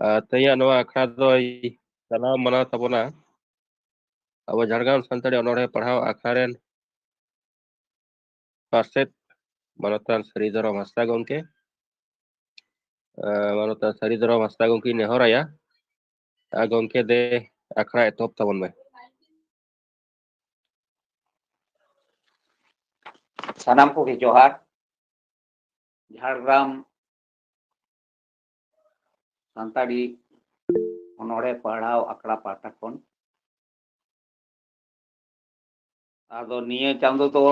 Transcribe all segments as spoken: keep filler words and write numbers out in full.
ᱟᱨ ᱛᱮᱦᱮᱧᱟᱜ ᱱᱚᱣᱟ ᱟᱠᱷᱲᱟ ᱫᱚᱭ ᱪᱟᱞᱟᱣ ᱢᱟᱱᱟᱣ ᱛᱟᱵᱚᱱᱟ ᱟᱵᱚ ᱡᱷᱟᱲᱜᱨᱟᱢ ᱥᱟᱱᱛᱟᱲᱤ ᱚᱱᱚᱬᱦᱮ ᱯᱟᱲᱦᱟᱣ ᱟᱠᱷᱲᱟ ᱨᱮᱱ ᱯᱟᱨᱥᱮᱛ ᱢᱟᱱᱚᱛᱟᱱ ᱥᱟᱹᱨᱤ ᱫᱷᱚᱨᱚᱢ ᱦᱟᱸᱥᱫᱟ ᱜᱚᱢᱠᱮ᱾ ᱟᱨ ᱢᱟᱱᱚᱛᱟᱱ ᱥᱟᱹᱨᱤ ᱫᱷᱚᱨᱚᱢ ᱦᱟᱸᱥᱫᱟ ᱜᱚᱢᱠᱮᱧ ᱱᱮᱦᱚᱨᱟᱭᱟ, ᱟᱨ ᱜᱚᱢᱠᱮ ᱫᱮ ᱟᱠᱷᱲᱟ ᱮᱛᱚᱦᱚᱵ ᱛᱟᱵᱚᱱ ᱢᱮ᱾ ᱥᱟᱱᱟᱢ ᱠᱚᱜᱮ ᱡᱚᱦᱟᱨ᱾ ᱡᱷᱟᱲᱜᱨᱟᱢ ᱥᱟᱱᱛᱟᱲᱤ ᱚᱱᱚᱬᱦᱮ ᱯᱟᱲᱦᱟᱣ ᱟᱠᱷᱲᱟ ᱯᱟᱦᱴᱟ ᱠᱷᱚᱱ᱾ ᱟᱫᱚ ᱱᱤᱭᱟᱹ ᱪᱟᱸᱫᱚ ᱫᱚ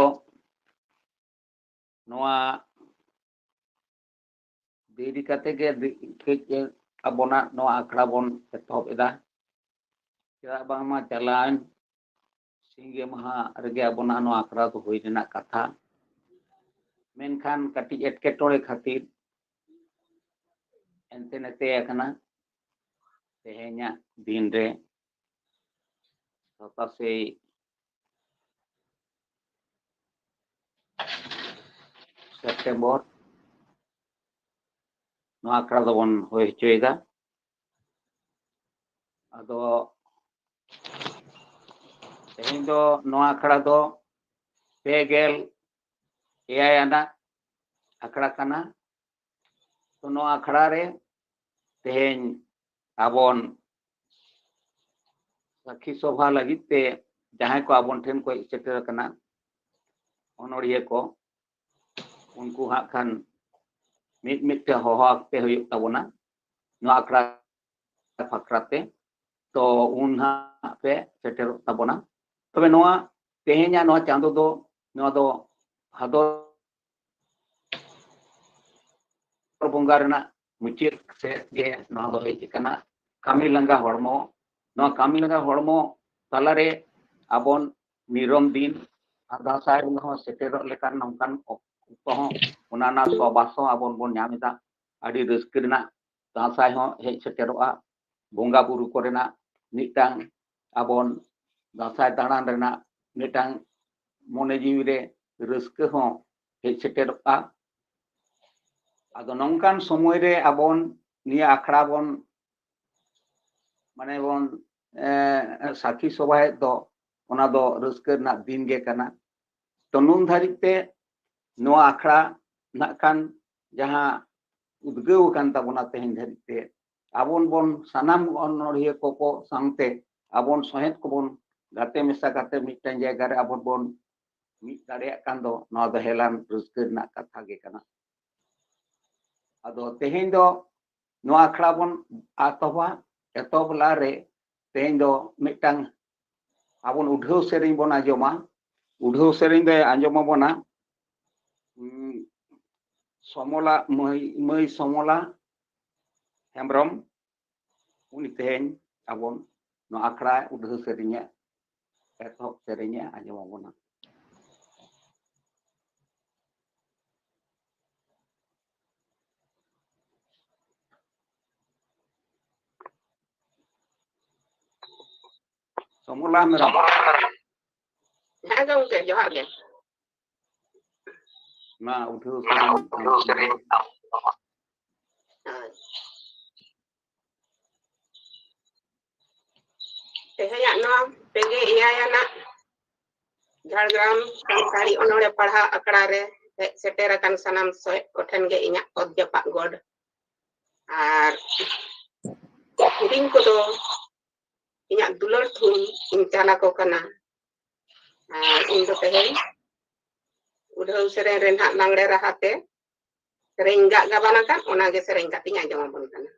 ᱱᱚᱣᱟ ᱫᱮᱨᱤ ᱠᱟᱛᱮ ᱜᱮ ᱫᱮ-, ᱠᱟᱹᱡ ᱟᱵᱚᱱᱟᱜ ᱱᱚᱣᱟ ᱟᱠᱷᱲᱟ ᱵᱚᱱ ᱮᱛᱚᱦᱚᱵ ᱮᱫᱟ᱾ ᱪᱮᱫᱟᱜ ᱵᱟᱝᱢᱟ ᱪᱟᱞᱟᱣᱮᱱ ᱥᱤᱸᱜᱮ ᱢᱟᱦᱟ ᱨᱮᱜᱮ ᱟᱵᱚᱱᱟᱜ ᱱᱚᱣᱟ ᱟᱠᱷᱲᱟ ᱫᱚ ᱦᱩᱭ ᱨᱮᱱᱟᱜ ᱠᱟᱛᱷᱟ, ᱢᱮᱱᱠᱷᱟᱱ ᱠᱟᱹᱴᱤᱡ ᱮᱴᱠᱮᱴᱚᱬᱮ ᱠᱷᱟᱹᱛᱤᱨ ᱮᱱᱛᱮ ᱱᱮᱛᱮ ᱟᱠᱟᱱᱟ᱾ ᱛᱮᱦᱮᱧᱟᱜ ᱫᱤᱱ ᱨᱮ ᱥᱟᱛᱟᱥᱮᱭ ᱥᱮᱯᱴᱮᱢᱵᱚᱨ ᱱᱚᱣᱟ ᱟᱠᱷᱲᱟ ᱫᱚᱵᱚᱱ ᱦᱩᱭ ᱦᱚᱪᱚᱭᱮᱫᱟ᱾ ᱟᱫᱚ ᱛᱮᱦᱮᱧ ᱫᱚ ᱱᱚᱣᱟ ᱟᱠᱷᱲᱟ ᱫᱚ ᱯᱮ ᱜᱮᱞ ᱮᱭᱟᱭ ᱟᱱᱟᱜ ᱟᱠᱷᱲᱟ ᱠᱟᱱᱟ᱾ ᱛᱚ ᱱᱚᱣᱟ ᱟᱠᱷᱲᱟ ᱨᱮ ᱛᱮᱦᱮᱧ ᱟᱵᱚᱱ ᱥᱟᱹᱠᱷᱤ ᱥᱚᱵᱷᱟ ᱞᱟᱹᱜᱤᱫ ᱛᱮ ᱡᱟᱦᱟᱸᱭ ᱠᱚ ᱟᱵᱚᱱ ᱴᱷᱮᱱ ᱠᱚ ᱦᱮᱡ ᱥᱮᱴᱮᱨ ᱟᱠᱟᱱᱟ, ᱚᱱᱚᱬᱦᱤᱭᱟᱹ ᱠᱚ, ᱩᱱᱠᱩ ᱦᱟᱸᱜ ᱠᱷᱟᱱ ᱢᱤᱫ ᱢᱤᱫ ᱛᱮ ᱦᱚᱦᱚ ᱟᱠᱛᱮ ᱦᱩᱭᱩᱜ ᱛᱟᱵᱚᱱᱟ ᱱᱚᱣᱟ ᱟᱠᱷᱲᱟ ᱯᱷᱟᱠᱨᱟ ᱛᱮ᱾ ᱛᱚ ᱩᱱ ᱦᱟᱸᱜ ᱯᱮ ᱥᱮᱴᱮᱨᱚᱜ ᱛᱟᱵᱚᱱᱟ᱾ ᱛᱚᱵᱮ ᱱᱚᱣᱟ ᱛᱮᱦᱮᱧᱟᱜ ᱱᱚᱣᱟ ᱪᱟᱸᱫᱚ ᱫᱚ, ᱱᱚᱣᱟ ᱫᱚ ᱵᱷᱟᱫᱚᱨ ᱵᱚᱸᱜᱟ ᱨᱮᱱᱟᱜ ᱢᱩᱪᱟᱹᱫ ᱥᱮᱫ ᱜᱮ ᱱᱚᱣᱟ ᱫᱚ ᱦᱮᱡ ᱟᱠᱟᱱᱟ᱾ ᱠᱟᱹᱢᱤ ᱞᱟᱸᱜᱟ ᱦᱚᱲᱢᱚ, ᱱᱚᱣᱟ ᱠᱟᱹᱢᱤ ᱞᱟᱸᱜᱟ ᱦᱚᱲᱢᱚ ᱛᱟᱞᱟᱨᱮ ᱟᱵᱚᱱ ᱱᱤᱨᱚᱢ ᱫᱤᱱ ᱟᱨ ᱫᱟᱸᱥᱟᱭ ᱵᱚᱸᱜᱟ ᱦᱚᱸ ᱥᱮᱴᱮᱨᱚᱜ ᱞᱮᱠᱟᱱ ᱱᱚᱝᱠᱟᱱ ᱚᱠᱛᱚ ᱦᱚᱸ, ᱚᱱᱟ ᱨᱮᱱᱟᱜ ᱥᱚᱵᱟᱥ ᱦᱚᱸ ᱟᱵᱚᱱ ᱵᱚᱱ ᱧᱟᱢ ᱮᱫᱟ᱾ ᱟᱹᱰᱤ ᱨᱟᱹᱥᱠᱟᱹ ᱨᱮᱱᱟᱜ ᱫᱟᱸᱥᱟᱭ ᱦᱚᱸ ᱦᱮᱡ ᱥᱮᱴᱮᱨᱚᱜᱼᱟ᱾ ᱵᱚᱸᱜᱟ ᱵᱩᱨᱩ ᱠᱚᱨᱮᱱᱟᱜ ᱢᱤᱫᱴᱟᱝ ᱟᱵᱚᱱ ᱫᱟᱸᱥᱟᱭ ᱫᱟᱬᱟᱱ ᱨᱮᱱᱟᱜ ᱢᱤᱫᱴᱟᱝ ᱢᱚᱱᱮ ᱡᱤᱣᱤ ᱨᱮ ᱨᱟᱹᱥᱠᱟᱹ ᱦᱚᱸ ᱦᱮᱡ ᱥᱮᱴᱮᱨᱚᱜᱼᱟ᱾ ᱟᱫᱚ ᱱᱚᱝᱠᱟᱱ ᱥᱚᱢᱚᱭ ᱨᱮ ᱟᱵᱚᱱ ᱱᱤᱭᱟᱹ ᱟᱠᱷᱲᱟ ᱵᱚᱱ ᱢᱟᱱᱮ ᱵᱚᱱ ᱮ, ᱥᱟᱹᱠᱷᱤ ᱥᱚᱵᱷᱟᱭᱮᱫ ᱫᱚ, ᱚᱱᱟ ᱫᱚ ᱨᱟᱹᱥᱠᱟᱹ ᱨᱮᱱᱟᱜ ᱫᱤᱱ ᱜᱮ ᱠᱟᱱᱟ᱾ ᱛᱚ ᱱᱩᱱ ᱫᱷᱟᱹᱨᱤᱡ ᱛᱮ ᱱᱚᱣᱟ ᱟᱠᱷᱲᱟ ᱱᱟᱜ ᱠᱷᱟᱱ ᱡᱟᱦᱟᱸ ᱩᱫᱽᱜᱟᱹᱣ ᱟᱠᱟᱱ ᱛᱟᱵᱚᱱᱟ ᱛᱮᱦᱮᱧ ᱫᱷᱟᱹᱨᱤᱡ ᱛᱮ, ᱟᱵᱚᱱ ᱵᱚᱱ ᱥᱟᱱᱟᱢ ᱚᱱᱚᱬᱦᱤᱭᱟᱹ ᱠᱚᱠᱚ ᱥᱟᱶᱛᱮ ᱟᱵᱚᱱ ᱥᱚᱦᱮᱫ ᱠᱚᱵᱚᱱ ᱜᱟᱛᱮ ᱢᱮᱥᱟ ᱠᱟᱛᱮ ᱢᱤᱫᱴᱟᱝ ᱡᱟᱭᱜᱟ ᱨᱮ ᱟᱵᱚᱱ ᱵᱚᱱ ᱢᱤᱫ ᱫᱟᱲᱮᱭᱟᱜ ᱠᱟᱱ ᱫᱚ, ᱱᱚᱣᱟ ᱫᱚ ᱦᱮᱞᱟᱱ ᱨᱟᱹᱥᱠᱟᱹ ᱨᱮᱱᱟᱜ ᱠᱟᱛᱷᱟ ᱜᱮ ᱠᱟᱱᱟ᱾ ᱟᱫᱚ ᱛᱮᱦᱮᱧ ᱫᱚ ᱱᱚᱣᱟ ᱟᱠᱷᱲᱟ ᱵᱚᱱ ᱮᱛᱚᱦᱚᱵᱟ᱾ ᱮᱛᱚᱦᱚᱵ ᱞᱟᱦᱟᱨᱮ ᱛᱮᱦᱮᱧ ᱫᱚ ᱢᱤᱫᱴᱟᱝ ᱟᱵᱚᱱ ᱩᱰᱷᱟᱹᱣ ᱥᱮᱨᱮᱧ ᱵᱚᱱ ᱟᱸᱡᱚᱢᱟ᱾ ᱩᱰᱷᱟᱹᱣ ᱥᱮᱨᱮᱧ ᱫᱚᱭ ᱟᱸᱡᱚᱢ ᱟᱵᱚᱱᱟ, ᱩᱸ, ᱥᱚᱢᱚᱞᱟ, ᱢᱟᱹᱭ, ᱢᱟᱹᱭ ᱥᱚᱢᱚᱞᱟ ᱦᱮᱢᱵᱨᱚᱢ᱾ ᱩᱱᱤ ᱛᱮᱦᱮᱧ ᱟᱵᱚᱱ ᱱᱚᱣᱟ ᱟᱠᱷᱲᱟ ᱩᱰᱷᱟᱹᱣ ᱥᱮᱨᱮᱧᱮ, ᱮᱛᱚᱦᱚᱵ ᱥᱮᱨᱮᱧᱮ ᱟᱸᱡᱚᱢ ᱟᱵᱚᱱᱟ᱾ ᱥᱚᱢᱚᱞᱟ ᱦᱮᱢᱵᱨᱚᱢ᱾ ᱦᱮᱸ ᱜᱚᱢᱠᱮ, ᱡᱚᱦᱟᱨ ᱜᱮ᱾ ᱢᱟ ᱩᱰᱷᱟᱹᱣ ᱥᱮᱨᱮᱧ᱾ ᱦᱳᱭ᱾ ᱛᱮᱦᱮᱧᱟᱜ ᱱᱚᱣᱟ ᱯᱮᱜᱮ ᱮᱭᱟᱭ ᱟᱱᱟᱜ ᱡᱷᱟᱲᱜᱨᱟᱢ ᱥᱟᱱᱛᱟᱲᱤ ᱚᱱᱚᱬᱦᱮ ᱯᱟᱲᱦᱟᱣ ᱟᱠᱷᱲᱟ ᱨᱮ ᱦᱮᱡ ᱥᱮᱴᱮᱨ ᱟᱠᱟᱱ ᱥᱟᱱᱟᱢ ᱥᱚᱦᱮᱫ ᱠᱚᱴᱷᱮᱱ ᱜᱮ ᱤᱧᱟᱹᱜ ᱚᱛ ᱡᱟᱯᱟᱜ ᱜᱚᱰ᱾ ᱟᱨ ᱦᱩᱰᱤᱧ ᱠᱚᱫᱚ ᱤᱧᱟᱹᱜ ᱫᱩᱞᱟᱹᱲ ᱛᱷᱩᱢ ᱤᱧ ᱪᱟᱞ ᱟᱠᱚ ᱠᱟᱱᱟ᱾ ᱟᱨ ᱤᱧ ᱫᱚ ᱛᱮᱦᱮᱧ ᱩᱰᱷᱟᱹᱣ ᱥᱮᱨᱮᱧ ᱨᱮ ᱱᱟᱦᱟᱜ ᱞᱟᱜᱽᱲᱮ ᱨᱟᱦᱟ ᱛᱮ ᱥᱮᱨᱮᱧ ᱜᱟᱜ ᱜᱟᱵᱟᱱ ᱟᱠᱟᱱ, ᱚᱱᱟ ᱜᱮ ᱥᱮᱨᱮᱧ ᱠᱟᱛᱮ ᱤᱧ ᱟᱸᱡᱚᱢ ᱟᱵᱚᱱ ᱠᱟᱱᱟ᱾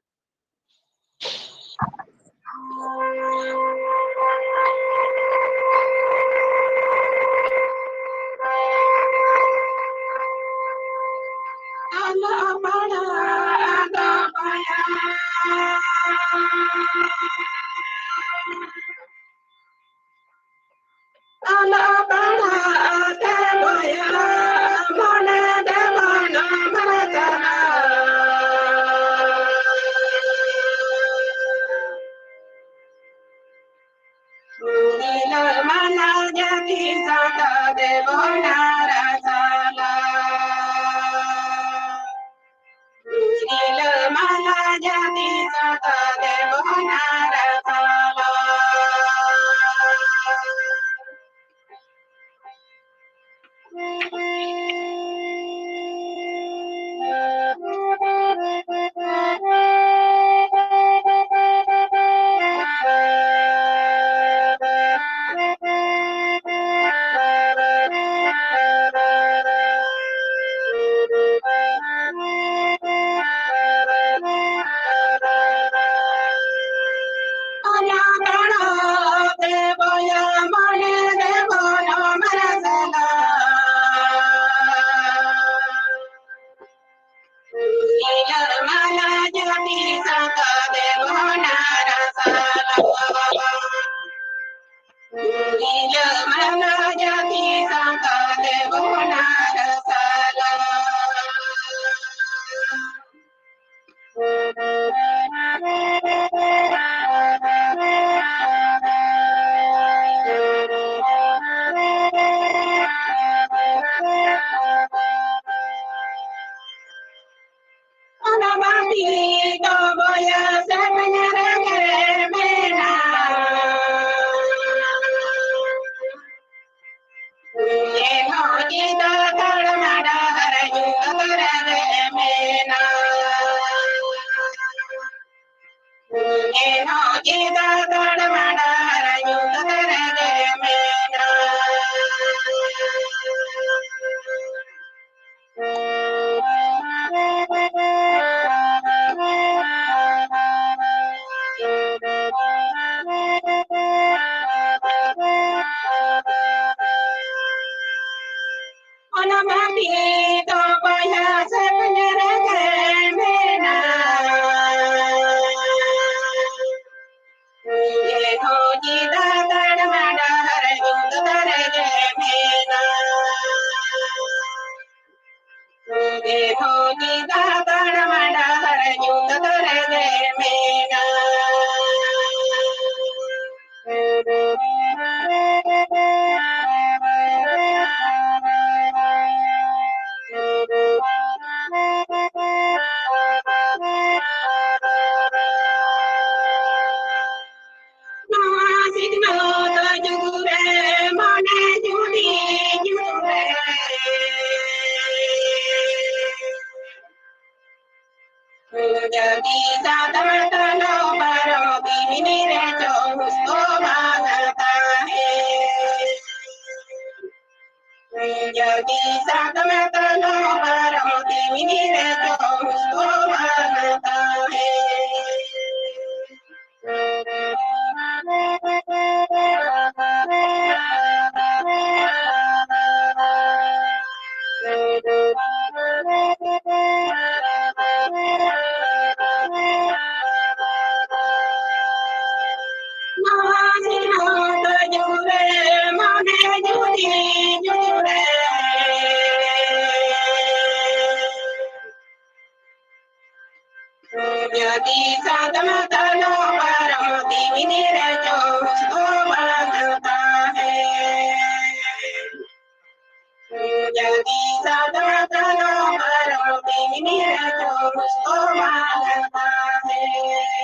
ᱵᱟᱹᱲᱛᱤ ᱫᱚ ᱵᱚᱭᱮᱥ ᱨᱮᱜᱮ ᱢᱮᱱᱟᱜ᱾ ᱮᱱᱦᱚᱸ ᱪᱮᱫᱟᱜ ᱛᱟᱲᱟᱢ ᱰᱟᱦᱟᱨ ᱧᱩᱛ ᱨᱮᱜᱮ ᱢᱮᱱᱟᱜ? ᱮᱱᱦᱚᱸ ᱪᱮᱫᱟᱜ ᱛᱟᱲᱟᱢ ᱰᱟᱦᱟᱨ ᱧᱩᱛ ᱨᱮᱜᱮ ᱢᱮᱱᱟᱜ? ᱚᱱᱟ ᱵᱟᱹᱲᱛᱤ ᱫᱚ ᱵᱚᱭᱮᱥ ᱨᱮᱜᱮ ᱢᱮᱱᱟᱜ᱾ ᱮᱱᱦᱚᱸ ᱪᱮᱫᱟᱜ ᱛᱟᱲᱟᱢ ᱰᱟᱦᱟᱨ ᱧᱩᱛ ᱨᱮᱜᱮ ᱢᱮᱱᱟᱜ? ᱮᱱᱦᱚᱸ ᱪᱮᱫᱟᱜ ᱛᱟᱲᱟᱢ ᱰᱟᱦᱟᱨ ᱧᱩᱛ ᱨᱮᱜᱮ ᱢᱮᱱᱟᱜ? ᱱᱚᱣᱟ ᱥᱤᱠᱷᱱᱟᱹᱛ ᱡᱩᱜᱽ ᱨᱮ ᱢᱚᱱᱮ ᱡᱩᱫᱤ ᱡᱩᱜᱽ ᱨᱮ ᱡᱩᱫᱤ ᱥᱟᱫᱚᱢ ᱛᱟᱞᱚ ᱯᱟᱨᱚᱢ ᱫᱤᱱ ᱨᱮ ᱪᱚ ᱦᱩᱥ ᱫᱚ ᱵᱟᱝ ᱛᱟᱦᱮᱸ᱾ ᱡᱩᱫᱤ ᱥᱟᱫᱚᱢ ᱛᱟᱞᱚ ᱯᱟᱨᱚᱢ ᱫᱤᱱ ᱨᱮ ᱪᱚ ᱦᱩᱥ ᱫᱚ ᱵᱟᱝ ᱛᱟᱦᱮᱸ᱾ ᱱᱚᱣᱟ ᱥᱤᱧᱚᱛ ᱡᱩᱜᱽ ᱨᱮ ᱢᱚᱱᱮ ᱡᱩᱫᱤ ᱡᱩᱜᱽ ᱨᱮ ᱡᱩᱫᱤ ᱥᱟᱫᱚᱢ ᱛᱟᱞᱚ ᱯᱟᱨᱚᱢ ᱫᱤᱱ ᱨᱮ ᱪᱚ ᱦᱩᱥ ᱫᱚ ᱵᱟᱝ ᱛᱟᱦᱮᱸ᱾ यदि सदा तन भरो बिन रहो उसको मानता है।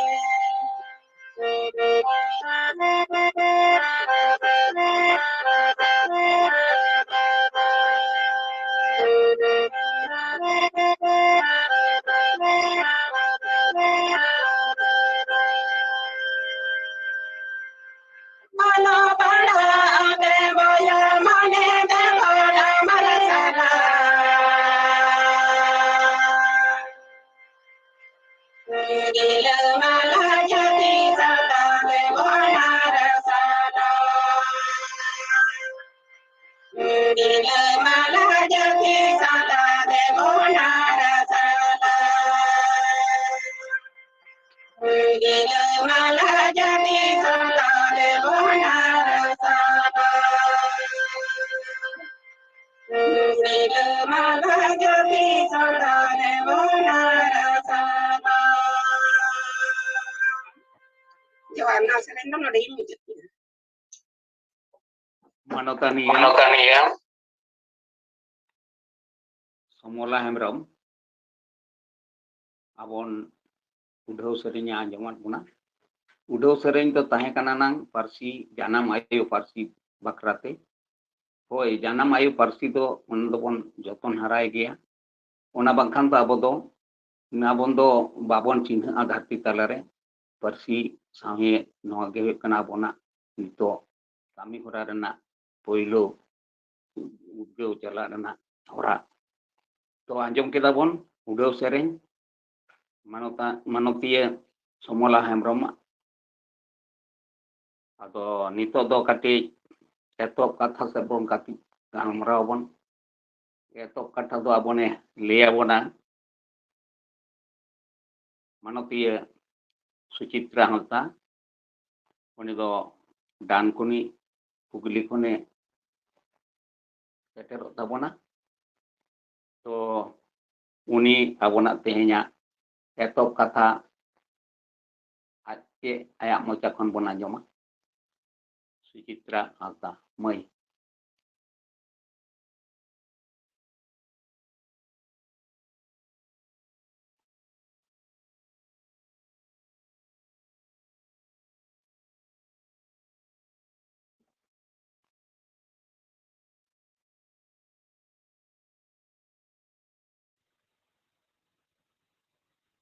ᱡᱚᱦᱟᱨ, ᱱᱚᱣᱟ ᱥᱮᱨᱮᱧ ᱫᱚ ᱱᱚᱰᱮ ᱜᱤᱧ ᱢᱩᱪᱟᱹᱫ ᱠᱮᱫᱟ᱾ ᱢᱟᱱᱚᱛᱟᱱᱤᱭᱟᱹ ᱢᱟᱱᱚᱛᱟᱱᱤᱭᱟᱹ ᱥᱚᱢᱚᱞᱟ ᱦᱮᱢᱵᱨᱚᱢ ᱟᱵᱚᱱ ᱩᱰᱷᱟᱹᱣ ᱥᱮᱨᱮᱧᱮ ᱟᱸᱡᱚᱢᱟᱫ ᱵᱚᱱᱟ᱾ ᱩᱰᱷᱟᱹᱣ ᱥᱮᱨᱮᱧ ᱫᱚ ᱛᱟᱦᱮᱸ ᱠᱟᱱᱟ ᱱᱟᱝ ᱯᱟᱹᱨᱥᱤ, ᱡᱟᱱᱟᱢ ᱟᱭᱳ ᱯᱟᱹᱨᱥᱤ ᱵᱟᱠᱷᱨᱟᱛᱮ᱾ ᱦᱳᱭ, ᱡᱟᱱᱟᱢ ᱟᱭᱳ ᱯᱟᱹᱨᱥᱤ ᱫᱚ ᱚᱱᱟ ᱫᱚᱵᱚᱱ ᱡᱚᱛᱚᱱ ᱦᱟᱨᱟᱭ ᱜᱮᱭᱟ᱾ ᱚᱱᱟ ᱵᱟᱝᱠᱷᱟᱱ ᱫᱚ ᱟᱵᱚ ᱫᱚ, ᱟᱵᱚ ᱫᱚ ᱵᱟᱵᱚᱱ ᱪᱤᱱᱦᱟᱹᱜᱼᱟ ᱫᱷᱟᱹᱨᱛᱤ ᱛᱟᱞᱟᱨᱮ᱾ ᱯᱟᱹᱨᱥᱤ ᱥᱟᱶᱦᱮᱫ, ᱱᱚᱣᱟ ᱜᱮ ᱦᱩᱭᱩᱜ ᱠᱟᱱᱟ ᱟᱵᱚᱱᱟᱜ ᱱᱤᱛᱚᱜ ᱠᱟᱹᱢᱤ ᱦᱚᱨᱟ ᱨᱮᱱᱟᱜ ᱯᱳᱭᱞᱳ ᱩᱫᱽᱜᱟᱹᱣ ᱪᱟᱞᱟᱜ ᱨᱮᱱᱟᱜ ᱦᱚᱨᱟ᱾ ᱛᱚ, ᱟᱸᱡᱚᱢ ᱠᱮᱫᱟ ᱵᱚᱱ ᱩᱰᱷᱟᱹᱣ ᱥᱮᱨᱮᱧ ᱢᱟᱱᱚᱛᱟ-, ᱢᱟᱱᱚᱛᱤᱭᱟᱹ ᱥᱚᱢᱚᱞᱟ ᱦᱮᱢᱵᱨᱚᱢᱟᱜ᱾ ᱟᱫᱚ ᱱᱤᱛᱚᱜ ᱫᱚ ᱠᱟᱹᱴᱤᱡ ᱮᱛᱚᱦᱚᱵ ᱠᱟᱛᱷᱟ ᱥᱮᱫ ᱵᱚᱱ ᱠᱟᱹᱴᱤᱡ ᱜᱟᱞᱢᱟᱨᱟᱣ ᱵᱚᱱ᱾ ᱮᱛᱚᱦᱚᱵ ᱠᱟᱛᱷᱟ ᱫᱚ ᱟᱵᱚᱱᱮ ᱞᱟᱹᱭ ᱟᱵᱚᱱᱟ ᱢᱟᱱᱚᱛᱤᱭᱟᱹ ᱥᱩᱪᱤᱛᱨᱟ ᱦᱟᱸᱥᱫᱟ᱾ ᱩᱱᱤ ᱫᱚ ᱰᱟᱱᱠᱩᱱᱤ ᱦᱩᱜᱽᱞᱤ ᱠᱷᱚᱱᱮ ᱥᱮᱴᱮᱨᱚᱜ ᱛᱟᱵᱚᱱᱟ᱾ ᱛᱚ, ᱩᱱᱤ ᱟᱵᱚᱱᱟᱜ ᱛᱮᱦᱮᱧᱟᱜ ᱮᱛᱚᱦᱚᱵ ᱠᱟᱛᱷᱟ ᱟᱡ ᱪᱮᱫ ᱟᱭᱟᱜ ᱢᱚᱪᱟ ᱠᱷᱚᱱ ᱵᱚᱱ ᱟᱸᱡᱚᱢᱟ᱾ ᱥᱩᱪᱤᱛᱨᱟ ᱦᱟᱸᱥᱫᱟ ᱢᱟᱹᱭ᱾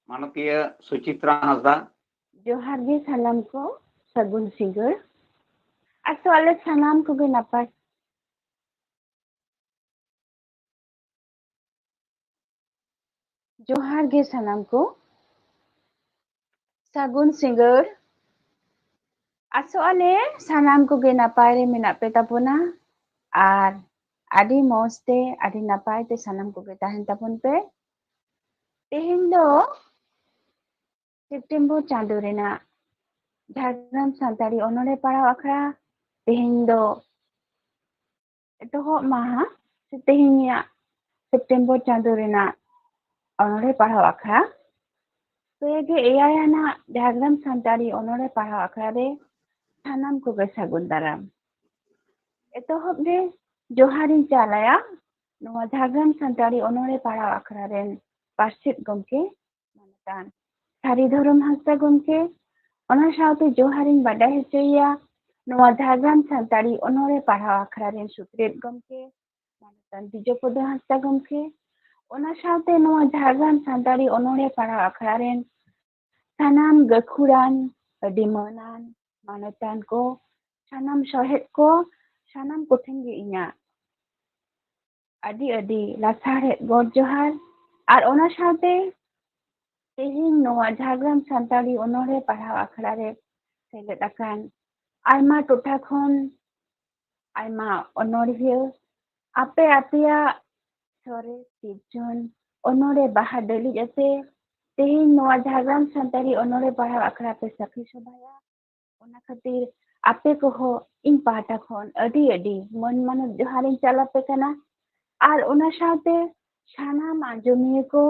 ᱢᱟᱱᱚᱛᱤᱭᱟᱹ ᱥᱩᱪᱤᱛᱨᱟ ᱦᱟᱸᱥᱫᱟ᱾ ᱡᱚᱦᱟᱨ ᱜᱮ ᱥᱟᱱᱟᱢ ᱠᱚ, ᱥᱟᱹᱜᱩᱱ ᱥᱤᱸᱜᱟᱹᱲ᱾ ᱟᱥᱚᱜ ᱟᱞᱮ ᱥᱟᱱᱟᱢ ᱠᱚᱜᱮ ᱱᱟᱯᱟᱭ᱾ ᱡᱚᱦᱟᱨ ᱜᱮ ᱥᱟᱱᱟᱢ ᱠᱚ, ᱥᱟᱹᱜᱩᱱ ᱥᱤᱸᱜᱟᱹᱲ᱾ ᱟᱥᱚᱜ ᱟᱞᱮ ᱥᱟᱱᱟᱢ ᱠᱚᱜᱮ ᱱᱟᱯᱟᱭ ᱨᱮ ᱢᱮᱱᱟᱜ ᱯᱮ ᱛᱟᱵᱚᱱᱟ ᱟᱨ ᱟᱹᱰᱤ ᱢᱚᱡᱽ ᱛᱮ, ᱟᱹᱰᱤ ᱱᱟᱯᱟᱭ ᱛᱮ ᱥᱟᱱᱟᱢ ᱠᱚᱜᱮ ᱛᱟᱦᱮᱱ ᱛᱟᱵᱚᱱ ᱯᱮ᱾ ᱛᱮᱦᱮᱧ ᱫᱚ ᱥᱮᱯᱴᱮᱢᱵᱚᱨ ᱪᱟᱸᱫᱳ ᱨᱮᱱᱟᱜ ᱡᱷᱟᱲᱜᱨᱟᱢ ᱥᱟᱱᱛᱟᱲᱤ ᱚᱱᱚᱬᱦᱮ ᱯᱟᱲᱦᱟᱣ ᱟᱠᱷᱲᱟ ᱛᱮᱦᱮᱧ ᱫᱚ ᱮᱛᱚᱦᱚᱵ ᱢᱟᱦᱟ ᱥᱮ ᱛᱮᱦᱮᱧᱟᱜ ᱥᱮᱯᱴᱮᱢᱵᱚᱨ ᱪᱟᱸᱫᱳ ᱨᱮᱱᱟᱜ ᱚᱱᱚᱬᱦᱮ ᱯᱟᱲᱦᱟᱣ ᱟᱠᱷᱲᱟ, ᱯᱮ ᱜᱮ ᱮᱭᱟᱭ ᱟᱱᱟᱜ ᱡᱷᱟᱲᱜᱨᱟᱢ ᱥᱟᱱᱛᱟᱲᱤ ᱚᱱᱚᱬᱦᱮ ᱯᱟᱲᱦᱟᱣ ᱟᱠᱷᱲᱟ ᱨᱮ ᱥᱟᱱᱟᱢ ᱠᱚᱜᱮ ᱥᱟᱹᱜᱩᱱ ᱫᱟᱨᱟᱢ᱾ ᱮᱛᱚᱦᱚᱵ ᱨᱮ ᱡᱚᱦᱟᱨᱤᱧ ᱪᱟᱞᱟᱭᱟ ᱱᱚᱣᱟ ᱡᱷᱟᱲᱜᱨᱟᱢ ᱥᱟᱱᱛᱟᱲᱤ ᱚᱱᱚᱬᱦᱮ ᱯᱟᱲᱦᱟᱣ ᱟᱠᱷᱲᱟ ᱨᱮᱱ ᱯᱟᱨᱥᱮᱛ ᱜᱚᱢᱠᱮ ᱢᱟᱱᱚᱛᱟᱱ ᱥᱟᱹᱨᱤ ᱫᱷᱚᱨᱚᱢ ᱦᱟᱸᱥᱫᱟ ᱜᱚᱢᱠᱮ, ᱚᱱᱟ ᱥᱟᱶᱛᱮ ᱡᱚᱦᱟᱨᱤᱧ ᱵᱟᱰᱟᱭ ᱦᱚᱪᱚᱭᱮᱭᱟ ᱱᱚᱣᱟ ᱡᱷᱟᱲᱜᱨᱟᱢ ᱥᱟᱱᱛᱟᱲᱤ ᱚᱱᱚᱬᱦᱮ ᱯᱟᱲᱦᱟᱣ ᱟᱠᱷᱲᱟ ᱨᱮᱱ ᱥᱩᱛᱨᱮᱛ ᱜᱚᱢᱠᱮ ᱢᱟᱱᱚᱛᱟᱱ ᱵᱤᱡᱚᱯᱚᱫᱚ ᱦᱟᱸᱥᱫᱟ ᱜᱚᱢᱠᱮ, ᱚᱱᱟ ᱥᱟᱶᱛᱮ ᱱᱚᱣᱟ ᱡᱷᱟᱲᱜᱨᱟᱢ ᱥᱟᱱᱛᱟᱲᱤ ᱚᱱᱚᱬᱦᱮ ᱯᱟᱲᱦᱟᱣ ᱟᱠᱷᱲᱟ ᱨᱮᱱ ᱥᱟᱱᱟᱢ ᱜᱟᱹᱠᱷᱩᱲᱟᱱ, ᱟᱹᱰᱤ ᱢᱟᱹᱱᱟᱱ ᱢᱟᱱᱚᱛᱟᱱ ᱠᱚ, ᱥᱟᱱᱟᱢ ᱥᱚᱦᱮᱫ ᱠᱚ, ᱥᱟᱱᱟᱢ ᱠᱚᱴᱷᱮᱱ ᱜᱮ ᱤᱧᱟᱹᱜ ᱟᱹᱰᱤ ᱟᱹᱰᱤ ᱞᱟᱥᱟᱲᱦᱮᱫ ᱜᱚᱰ ᱡᱚᱦᱟᱨ᱾ ᱟᱨ ᱚᱱᱟ ᱥᱟᱶᱛᱮ ᱛᱮᱦᱮᱧ ᱱᱚᱣᱟ ᱡᱷᱟᱲᱜᱨᱟᱢ ᱥᱟᱱᱛᱟᱲᱤ ᱚᱱᱚᱬᱦᱮ ᱯᱟᱲᱦᱟᱣ ᱟᱠᱷᱲᱟ ᱨᱮ ᱥᱮᱞᱮᱫ ᱟᱠᱟᱱ ᱟᱭᱢᱟ ᱴᱚᱴᱷᱟ ᱠᱷᱚᱱ ᱟᱭᱢᱟ ᱚᱱᱚᱬᱦᱤᱭᱟᱹ, ᱟᱯᱮ ᱟᱯᱮᱭᱟᱜ ᱥᱚᱨᱮᱥ ᱥᱤᱨᱡᱚᱱ ᱚᱱᱚᱬᱦᱮ ᱵᱟᱦᱟ ᱰᱟᱹᱞᱤᱡ ᱟᱛᱮ ᱛᱮᱦᱮᱧ ᱱᱚᱣᱟ ᱡᱷᱟᱲᱜᱨᱟᱢ ᱥᱟᱱᱛᱟᱲᱤ ᱚᱱᱚᱬᱦᱮ ᱯᱟᱲᱦᱟᱣ ᱟᱠᱷᱲᱟ ᱯᱮ ᱥᱟᱹᱠᱷᱤ ᱥᱚᱵᱷᱟᱭᱟ᱾ ᱚᱱᱟ ᱠᱷᱟᱹᱛᱤᱨ ᱟᱯᱮ ᱠᱚᱦᱚᱸ ᱤᱧ ᱯᱟᱦᱴᱟ ᱠᱷᱚᱱ ᱟᱹᱰᱤ ᱟᱹᱰᱤ ᱢᱟᱹᱱ ᱢᱟᱱᱚᱛ ᱡᱚᱦᱟᱨᱤᱧ ᱪᱟᱞ ᱟᱯᱮ ᱠᱟᱱᱟ᱾ ᱟᱨ ᱚᱱᱟ ᱥᱟᱶᱛᱮ ᱥᱟᱱᱟᱢ ᱟᱸᱡᱚᱢᱤᱭᱟᱹ ᱠᱚ,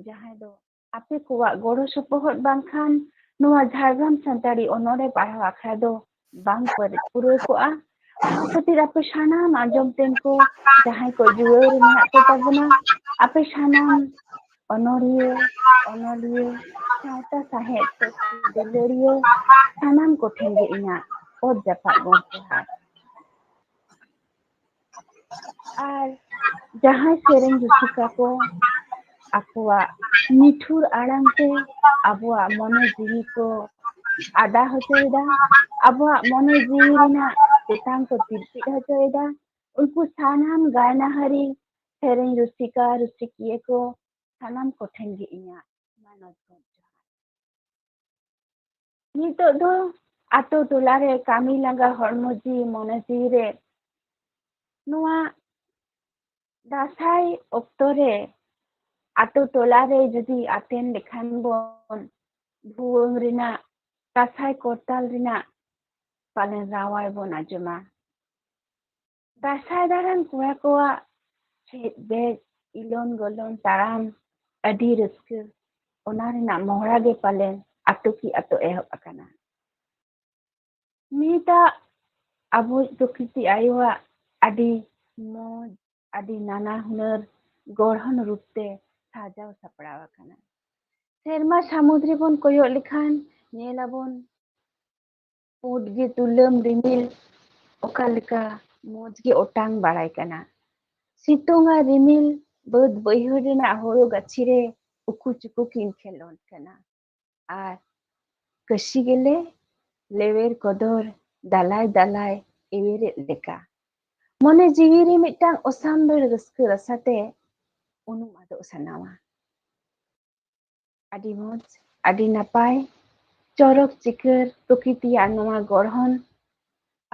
ᱡᱟᱦᱟᱸᱭ ᱫᱚ ᱟᱯᱮ ᱠᱚᱣᱟᱜ ᱜᱚᱲᱚ ᱥᱚᱯᱚᱦᱚᱫ ᱵᱟᱝᱠᱷᱟᱱ ᱱᱚᱣᱟ ᱡᱷᱟᱲᱜᱨᱟᱢ ᱥᱟᱱᱛᱟᱲᱤ ᱚᱱᱚᱬᱦᱮ ᱯᱟᱲᱦᱟᱣ ᱟᱠᱷᱲᱟ ᱫᱚ ᱵᱟᱝ ᱯᱮᱨᱮᱡ ᱯᱩᱨᱟᱹᱣ ᱠᱚᱜᱼᱟ᱾ ᱚᱱᱟ ᱠᱷᱟᱹᱛᱤᱨ ᱟᱯᱮ ᱥᱟᱱᱟᱢ ᱟᱸᱡᱚᱢ ᱛᱮᱱ ᱠᱚ, ᱡᱟᱦᱟᱸᱭ ᱠᱚ ᱡᱩᱣᱟᱹᱱ ᱨᱮ ᱢᱮᱱᱟᱜ ᱯᱮ ᱛᱟᱵᱚᱱᱟ, ᱟᱯᱮ ᱥᱟᱱᱟᱢ ᱚᱱᱚᱲᱦᱤᱭᱟᱹ, ᱚᱱᱚᱞᱤᱭᱟᱹ, ᱥᱟᱶᱛᱟ ᱥᱟᱶᱦᱮᱫ ᱯᱟᱹᱨᱥᱤ ᱫᱩᱞᱟᱹᱲᱤᱭᱟᱹ ᱥᱟᱱᱟᱢ ᱠᱚᱴᱷᱮᱱ ᱜᱮ ᱤᱧᱟᱹᱜ ᱚᱛ ᱡᱟᱯᱟᱜ ᱜᱚᱰ ᱡᱚᱦᱟᱨ᱾ ᱟᱨ ᱡᱟᱦᱟᱸᱭ ᱥᱮᱨᱮᱧ ᱨᱩᱥᱤᱠᱟ ᱠᱚ, ᱟᱠᱚᱣᱟᱜ ᱢᱤᱴᱷᱩᱨ ᱟᱲᱟᱝ ᱛᱮ ᱟᱵᱚᱣᱟᱜ ᱢᱚᱱᱮ ᱡᱤᱣᱤ ᱠᱚ ᱟᱫᱟ ᱦᱚᱪᱚᱭᱮᱫᱟ, ᱟᱵᱚᱣᱟᱜ ᱢᱚᱱᱮ ᱡᱤᱣᱤ ᱨᱮᱱᱟᱜ ᱛᱮᱛᱟᱝ ᱠᱚ ᱛᱤᱨᱯᱤᱫ ᱦᱚᱪᱚᱭᱮᱫᱟ᱾ ᱩᱱᱠᱩ ᱥᱟᱱᱟᱢ ᱜᱟᱭᱱᱟᱦᱟᱨᱤ, ᱥᱮᱨᱮᱧ ᱨᱩᱥᱤᱠᱟ, ᱨᱩᱥᱤᱠᱤᱭᱟᱹ ᱠᱚ ᱥᱟᱱᱟᱢ ᱠᱚᱴᱷᱮᱱ ᱜᱮ ᱤᱧᱟᱹᱜ ᱢᱟᱱᱚᱛ ᱜᱚᱰ ᱡᱚᱦᱟᱨ᱾ ᱱᱤᱛᱚᱜ ᱫᱚ ᱟᱛᱳ ᱴᱚᱞᱟ ᱨᱮ ᱠᱟᱹᱢᱤ ᱞᱟᱸᱜᱟ ᱦᱚᱲᱢᱚ ᱡᱤᱣᱤ ᱢᱚᱱᱮ ᱡᱤᱣᱤ ᱨᱮ ᱱᱚᱣᱟ ᱫᱟᱸᱥᱟᱭ ᱚᱠᱛᱚ ᱨᱮ ᱟᱛᱳ ᱴᱚᱞᱟ ᱨᱮ ᱡᱩᱫᱤ ᱟᱛᱮᱱ ᱞᱮᱠᱷᱟᱱ ᱵᱚᱱ, ᱵᱷᱩᱣᱟᱹᱝ ᱨᱮᱱᱟᱜ, ᱫᱟᱸᱥᱟᱭ ᱠᱚᱨᱛᱟᱞ ᱨᱮᱱᱟᱜ ᱯᱟᱞᱮᱱ ᱨᱟᱣᱟᱭ ᱵᱚᱱ ᱟᱸᱡᱚᱢᱟ᱾ ᱫᱟᱸᱥᱟᱭ ᱫᱟᱬᱟᱱ ᱠᱚᱲᱟ ᱠᱚᱣᱟᱜ ᱪᱮᱫ ᱵᱮᱡ, ᱤᱞᱚᱱ ᱜᱚᱞᱚᱱ ᱛᱟᱲᱟᱢ, ᱟᱹᱰᱤ ᱨᱟᱹᱥᱠᱟᱹ, ᱚᱱᱟ ᱨᱮᱱᱟᱜ ᱢᱚᱦᱲᱟ ᱜᱮ ᱯᱟᱞᱮᱱ ᱟᱛᱳ ᱠᱤ ᱟᱛᱳ ᱮᱦᱚᱵ ᱟᱠᱟᱱᱟ᱾ ᱱᱤᱛᱟᱜ ᱟᱵᱚᱭᱤᱡ ᱯᱨᱚᱠᱨᱤᱛᱤ ᱟᱭᱳᱣᱟᱜ ᱟᱹᱰᱤ ᱢᱚᱡᱽ, ᱟᱹᱰᱤ ᱱᱟᱱᱟ ᱦᱩᱱᱟᱹᱨ ᱜᱚᱲᱦᱚᱱ ᱨᱩᱯ ᱛᱮ ᱥᱟᱡᱟᱣ ᱥᱟᱯᱲᱟᱣ ᱟᱠᱟᱱᱟ᱾ ᱥᱮᱨᱢᱟ ᱥᱟᱹᱢᱩᱫ ᱨᱮᱵᱚᱱ ᱠᱚᱭᱚᱜ ᱞᱮᱠᱷᱟᱱ ᱧᱮᱞ ᱟᱵᱚᱱ ᱯᱩᱸᱰ ᱜᱮ ᱛᱩᱞᱟᱹᱢ ᱨᱤᱢᱤᱞ ᱚᱠᱟ ᱞᱮᱠᱟ ᱢᱚᱡᱽ ᱜᱮ ᱚᱴᱟᱝ ᱵᱟᱲᱟᱭ ᱠᱟᱱᱟ᱾ ᱥᱤᱛᱩᱝ ᱟᱨ ᱨᱤᱢᱤᱞ ᱵᱟᱹᱫᱽ ᱵᱟᱹᱭᱦᱟᱹᱲ ᱨᱮᱱᱟᱜ ᱦᱳᱲᱳ ᱜᱟᱹᱪᱷᱤ ᱨᱮ ᱩᱠᱩ ᱪᱩᱠᱩ ᱠᱤᱱ ᱠᱷᱮᱞᱳᱰ ᱠᱟᱱᱟ᱾ ᱟᱨ ᱠᱟᱹᱥᱤ ᱜᱮᱞᱮ ᱞᱮᱣᱮᱨ ᱠᱚᱫᱚᱨ ᱫᱟᱞᱟᱭ ᱫᱟᱞᱟᱭ ᱮᱣᱮᱨᱮᱫ ᱞᱮᱠᱟ᱾ ᱢᱚᱱᱮ ᱡᱤᱣᱤ ᱨᱮ ᱢᱤᱫᱴᱟᱝ ᱚᱥᱟᱢᱵᱷᱮᱲ ᱨᱟᱹᱥᱠᱟᱹ ᱨᱟᱥᱟᱛᱮ ᱩᱱᱩᱢ ᱟᱫᱚᱜ ᱥᱟᱱᱟᱣᱟ᱾ ᱟᱹᱰᱤ ᱢᱚᱡᱽ, ᱟᱹᱰᱤ ᱱᱟᱯᱟᱭ, ᱪᱚᱨᱚᱠ ᱪᱤᱠᱟᱹᱨ ᱯᱨᱚᱠᱨᱤᱛᱤᱭᱟᱜ ᱱᱚᱣᱟ ᱜᱚᱲᱦᱚᱱ᱾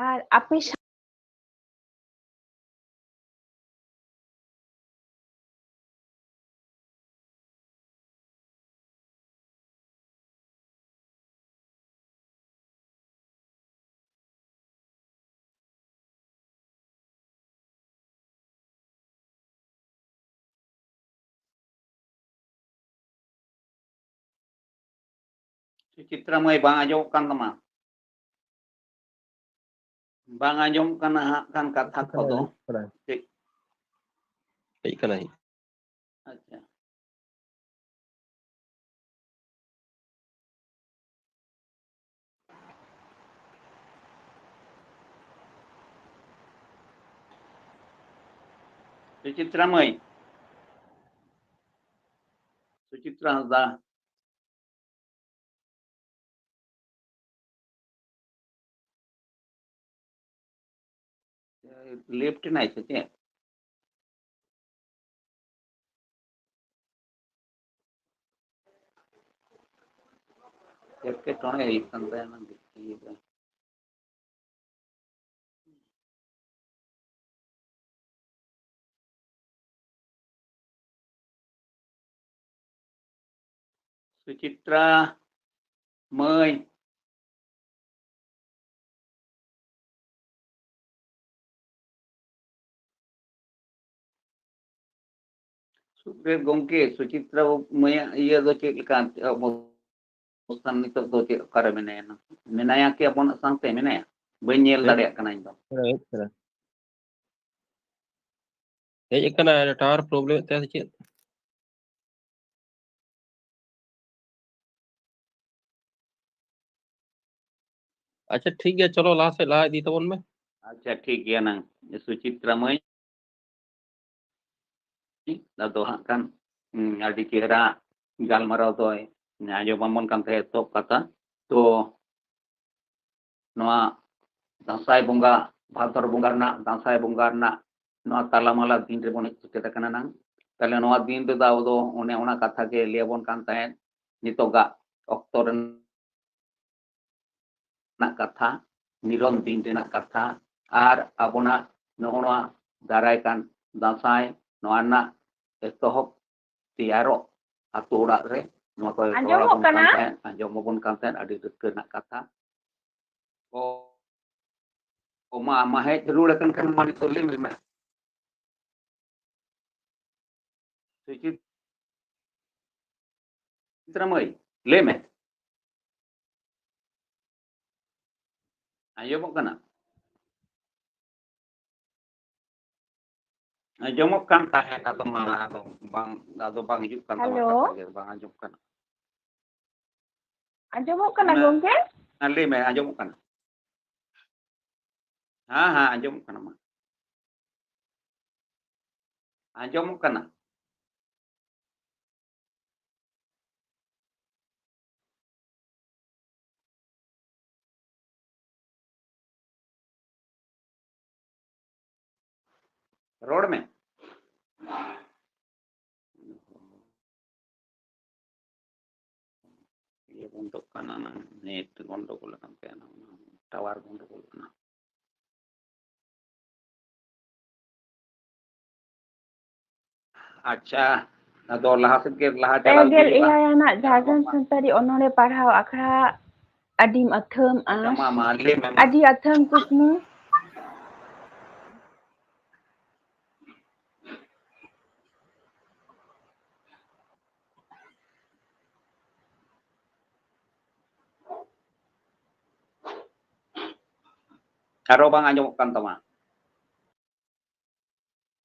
ᱟᱨ ᱟᱯᱮ ᱥᱟ- ᱪᱤᱛᱨᱟ ᱢᱟᱹᱭ, ᱵᱟᱝ ᱟᱸᱡᱚᱢᱚᱜ ᱠᱟᱱ ᱛᱟᱢᱟ᱾ ᱵᱟᱝ ᱟᱸᱡᱚᱢᱚᱜ ᱠᱟᱱᱟ ᱦᱟᱸᱜ ᱠᱷᱟᱱ ᱠᱟᱛᱷᱟ ᱠᱚᱫᱚ᱾ ᱦᱮᱡ ᱠᱟᱱᱟᱭ᱾ ᱟᱪᱪᱷᱟ᱾ ᱥᱩᱪᱤᱛᱨᱟ ᱢᱟᱹᱭ᱾ ᱥᱩᱪᱤᱛᱨᱟ ᱦᱟᱸᱥᱫᱟ᱾ ᱞᱮᱯᱴ ᱮᱱᱟᱭ ᱥᱮ ᱪᱮᱫ? ᱮᱴᱠᱮᱴᱚᱬᱮ ᱦᱩᱭᱩᱜ ᱠᱟᱱ ᱛᱟᱭᱟ, ᱚᱱᱟ ᱵᱷᱤᱛᱤᱨ ᱨᱮ᱾ ᱥᱩᱪᱤᱛᱨᱟ ᱢᱟᱹᱭ᱾ ᱥᱩᱠᱫᱮᱵ ᱜᱚᱢᱠᱮ, ᱥᱩᱪᱤᱛᱨᱟ ᱢᱟᱹᱭᱟᱜ ᱤᱭᱟᱹ ᱫᱚ ᱪᱮᱫ ᱞᱮᱠᱟ? ᱚᱵᱚᱥᱛᱷᱟ ᱱᱤᱛᱚᱜ ᱫᱚ ᱪᱮᱫ, ᱚᱠᱟᱨᱮ ᱢᱮᱱᱟᱭᱟ? ᱢᱮᱱᱟᱭᱟ ᱠᱤ ᱟᱵᱚᱱᱟᱜ ᱥᱟᱶᱛᱮ? ᱢᱮᱱᱟᱭᱟ? ᱵᱟᱹᱧ ᱧᱮᱞ ᱦᱮᱡ ᱫᱟᱲᱮᱭᱟᱜ ᱠᱟᱱᱟ ᱤᱧ ᱫᱚ᱾ ᱦᱮᱡ ᱠᱟᱱᱟ᱾ ᱦᱮᱡ ᱠᱟᱱᱟ, ᱴᱟᱣᱟᱨ ᱯᱨᱚᱵᱞᱮᱢ ᱮᱫ ᱛᱟᱭᱟ ᱥᱮ ᱪᱮᱫ? ᱟᱪᱪᱷᱟ, ᱴᱷᱤᱠ ᱜᱮᱭᱟ, ᱪᱚᱞᱚ ᱞᱟᱦᱟ ᱥᱮᱫ ᱞᱟᱦᱟ ᱤᱫᱤ ᱛᱟᱵᱚᱱ ᱢᱮ᱾ ᱟᱪᱪᱷᱟ, ᱴᱷᱤᱠ ᱜᱮᱭᱟ ᱱᱟᱝ, ᱥᱩᱪᱤᱛᱨᱟ ᱢᱟᱹᱭ᱾ ᱟᱫᱚ ᱦᱟᱸᱜ ᱠᱷᱟᱱ, ᱦᱩᱸ, ᱟᱹᱰᱤ ᱪᱮᱦᱨᱟ ᱜᱟᱞᱢᱟᱨᱟᱣ ᱫᱚᱭ ᱟᱸᱡᱚᱢ ᱟᱵᱚᱱ ᱠᱟᱱ ᱛᱟᱦᱮᱸᱫ, ᱮᱛᱚᱦᱚᱵ ᱠᱟᱛᱷᱟ᱾ ᱛᱚ, ᱱᱚᱣᱟ ᱫᱟᱸᱥᱟᱭ ᱵᱚᱸᱜᱟ, ᱵᱷᱟᱫᱚᱨ ᱵᱚᱸᱜᱟ ᱨᱮᱱᱟᱜ, ᱫᱟᱸᱥᱟᱭ ᱵᱚᱸᱜᱟ ᱨᱮᱱᱟᱜ ᱱᱚᱣᱟ ᱛᱟᱞᱟᱢᱟᱞᱟ ᱫᱤᱱ ᱨᱮᱵᱚᱱ ᱦᱮᱡ ᱥᱮᱴᱮᱨ ᱟᱠᱟᱱᱟ ᱱᱟᱝ᱾ ᱛᱟᱦᱞᱮ ᱱᱚᱣᱟ ᱫᱤᱱ ᱨᱮᱫᱚ ᱟᱵᱚ ᱫᱚ ᱚᱱᱮ ᱚᱱᱟ ᱠᱟᱛᱷᱟ ᱜᱮ ᱞᱟᱹᱭ ᱟᱵᱚᱱ ᱠᱟᱱ ᱛᱟᱦᱮᱸᱫ, ᱱᱤᱛᱚᱜᱟᱜ ᱚᱠᱛᱚ ᱨᱮᱱᱟᱜ ᱠᱟᱛᱷᱟ, ᱱᱤᱨᱚᱱ ᱫᱤᱱ ᱨᱮᱱᱟᱜ ᱠᱟᱛᱷᱟ, ᱟᱨ ᱟᱵᱚᱱᱟᱜ ᱱᱚᱜᱼᱚ ᱱᱚᱣᱟ ᱫᱟᱨᱟᱭ ᱠᱟᱱ ᱫᱟᱸᱥᱟᱭ, ᱱᱚᱣᱟ ᱨᱮᱱᱟᱜ ᱮᱛᱚᱦᱚᱵ ᱛᱮᱭᱟᱨᱚᱜ ᱟᱛᱳ ᱚᱲᱟᱜ ᱨᱮ ᱱᱚᱣᱟ ᱠᱚ ᱟᱸᱡᱚᱢᱚᱜ ᱨᱚᱲ ᱟᱵᱚᱱ ᱠᱟᱱ ᱠᱟᱱᱟ? ᱛᱟᱦᱮᱸᱫ, ᱟᱸᱡᱚᱢ ᱟᱵᱚᱱ ᱠᱟᱱ ᱛᱟᱦᱮᱸᱫ, ᱟᱹᱰᱤ ᱨᱟᱹᱥᱠᱟᱹ ᱨᱮᱱᱟᱜ ᱠᱟᱛᱷᱟ᱾ ᱚ, ᱚ, ᱢᱟ, ᱢᱟ ᱦᱮᱡ ᱨᱩᱣᱟᱹᱲ ᱟᱠᱟᱱ ᱠᱷᱟᱱ ᱢᱟ ᱱᱤᱛᱚᱜ ᱞᱟᱹᱭ ᱢᱮ, ᱢᱟ᱾ ᱥᱩᱪᱤᱛᱨᱟ ᱢᱟᱹᱭ, ᱞᱟᱹᱭ ᱢᱮ᱾ ᱟᱸᱡᱚᱢᱚᱜ ᱠᱟᱱᱟ? ᱟᱸᱡᱚᱢᱚᱜ ᱠᱟᱱ ᱛᱟᱦᱮᱸᱫ, ᱟᱫᱚ ᱢᱟ, ᱟᱫᱚ ᱵᱟᱝ, ᱟᱫᱚ ᱵᱟᱝ ᱦᱤᱡᱩᱜ ᱠᱟᱱ ᱛᱟᱢᱟ, ᱦᱮᱞᱳ? ᱠᱟᱛᱷᱟ ᱜᱮ ᱵᱟᱝ ᱟᱸᱡᱚᱢᱚᱜ ᱠᱟᱱᱟ᱾ ᱟᱸᱡᱚᱢᱚᱜ ᱠᱟᱱᱟ, ᱢᱟ, ᱜᱚᱝᱠᱮ? ᱦᱮᱸ, ᱞᱟᱹᱭ ᱢᱮ, ᱟᱸᱡᱚᱢᱚᱜ ᱠᱟᱱᱟ᱾ ᱦᱮᱸ, ᱦᱮᱸ, ᱟᱸᱡᱚᱢᱚᱜ ᱠᱟᱱᱟ, ᱢᱟ᱾ ᱟᱸᱡᱚᱢᱚᱜ ᱠᱟᱱᱟ᱾ ᱨᱚᱲ ᱢᱮ᱾ ᱤᱭᱟᱹ ᱵᱚᱱᱫᱚᱜ ᱠᱟᱱᱟ, ᱱᱮᱴ ᱜᱚᱱᱰᱚᱜᱳᱞ ᱟᱠᱟᱱ ᱛᱟᱭᱟ, ᱴᱟᱣᱟᱨ ᱜᱚᱱᱰᱚᱜᱳᱞ ᱠᱟᱱᱟ᱾ ᱟᱪᱪᱷᱟ, ᱟᱫᱚ ᱞᱟᱦᱟ ᱥᱮᱫ ᱜᱮ ᱞᱟᱦᱟ ᱪᱟᱞᱟᱣ ᱤᱫᱤ ᱦᱩᱭᱩᱜᱼᱟ᱾ ᱥᱟᱱᱛᱟᱲᱤ ᱚᱱᱚᱬᱦᱮ ᱯᱟᱲᱦᱟᱣ ᱟᱠᱷᱲᱟ ᱟᱹᱰᱤᱢ ᱟᱹᱛᱷᱟᱹᱢ ᱟ᱾ ᱟᱪᱪᱷᱟ, ᱢᱟ, ᱢᱟ, ᱞᱟᱹᱭ ᱢᱮ, ᱢᱟ᱾ ᱟᱹᱰᱤ ᱟᱹᱛᱷᱟᱹᱢ ᱠᱩᱠᱢᱩ᱾ ᱟᱨᱚ ᱵᱟᱝ ᱟᱸᱡᱚᱢᱚᱜ ᱠᱟᱱ ᱛᱟᱢᱟ᱾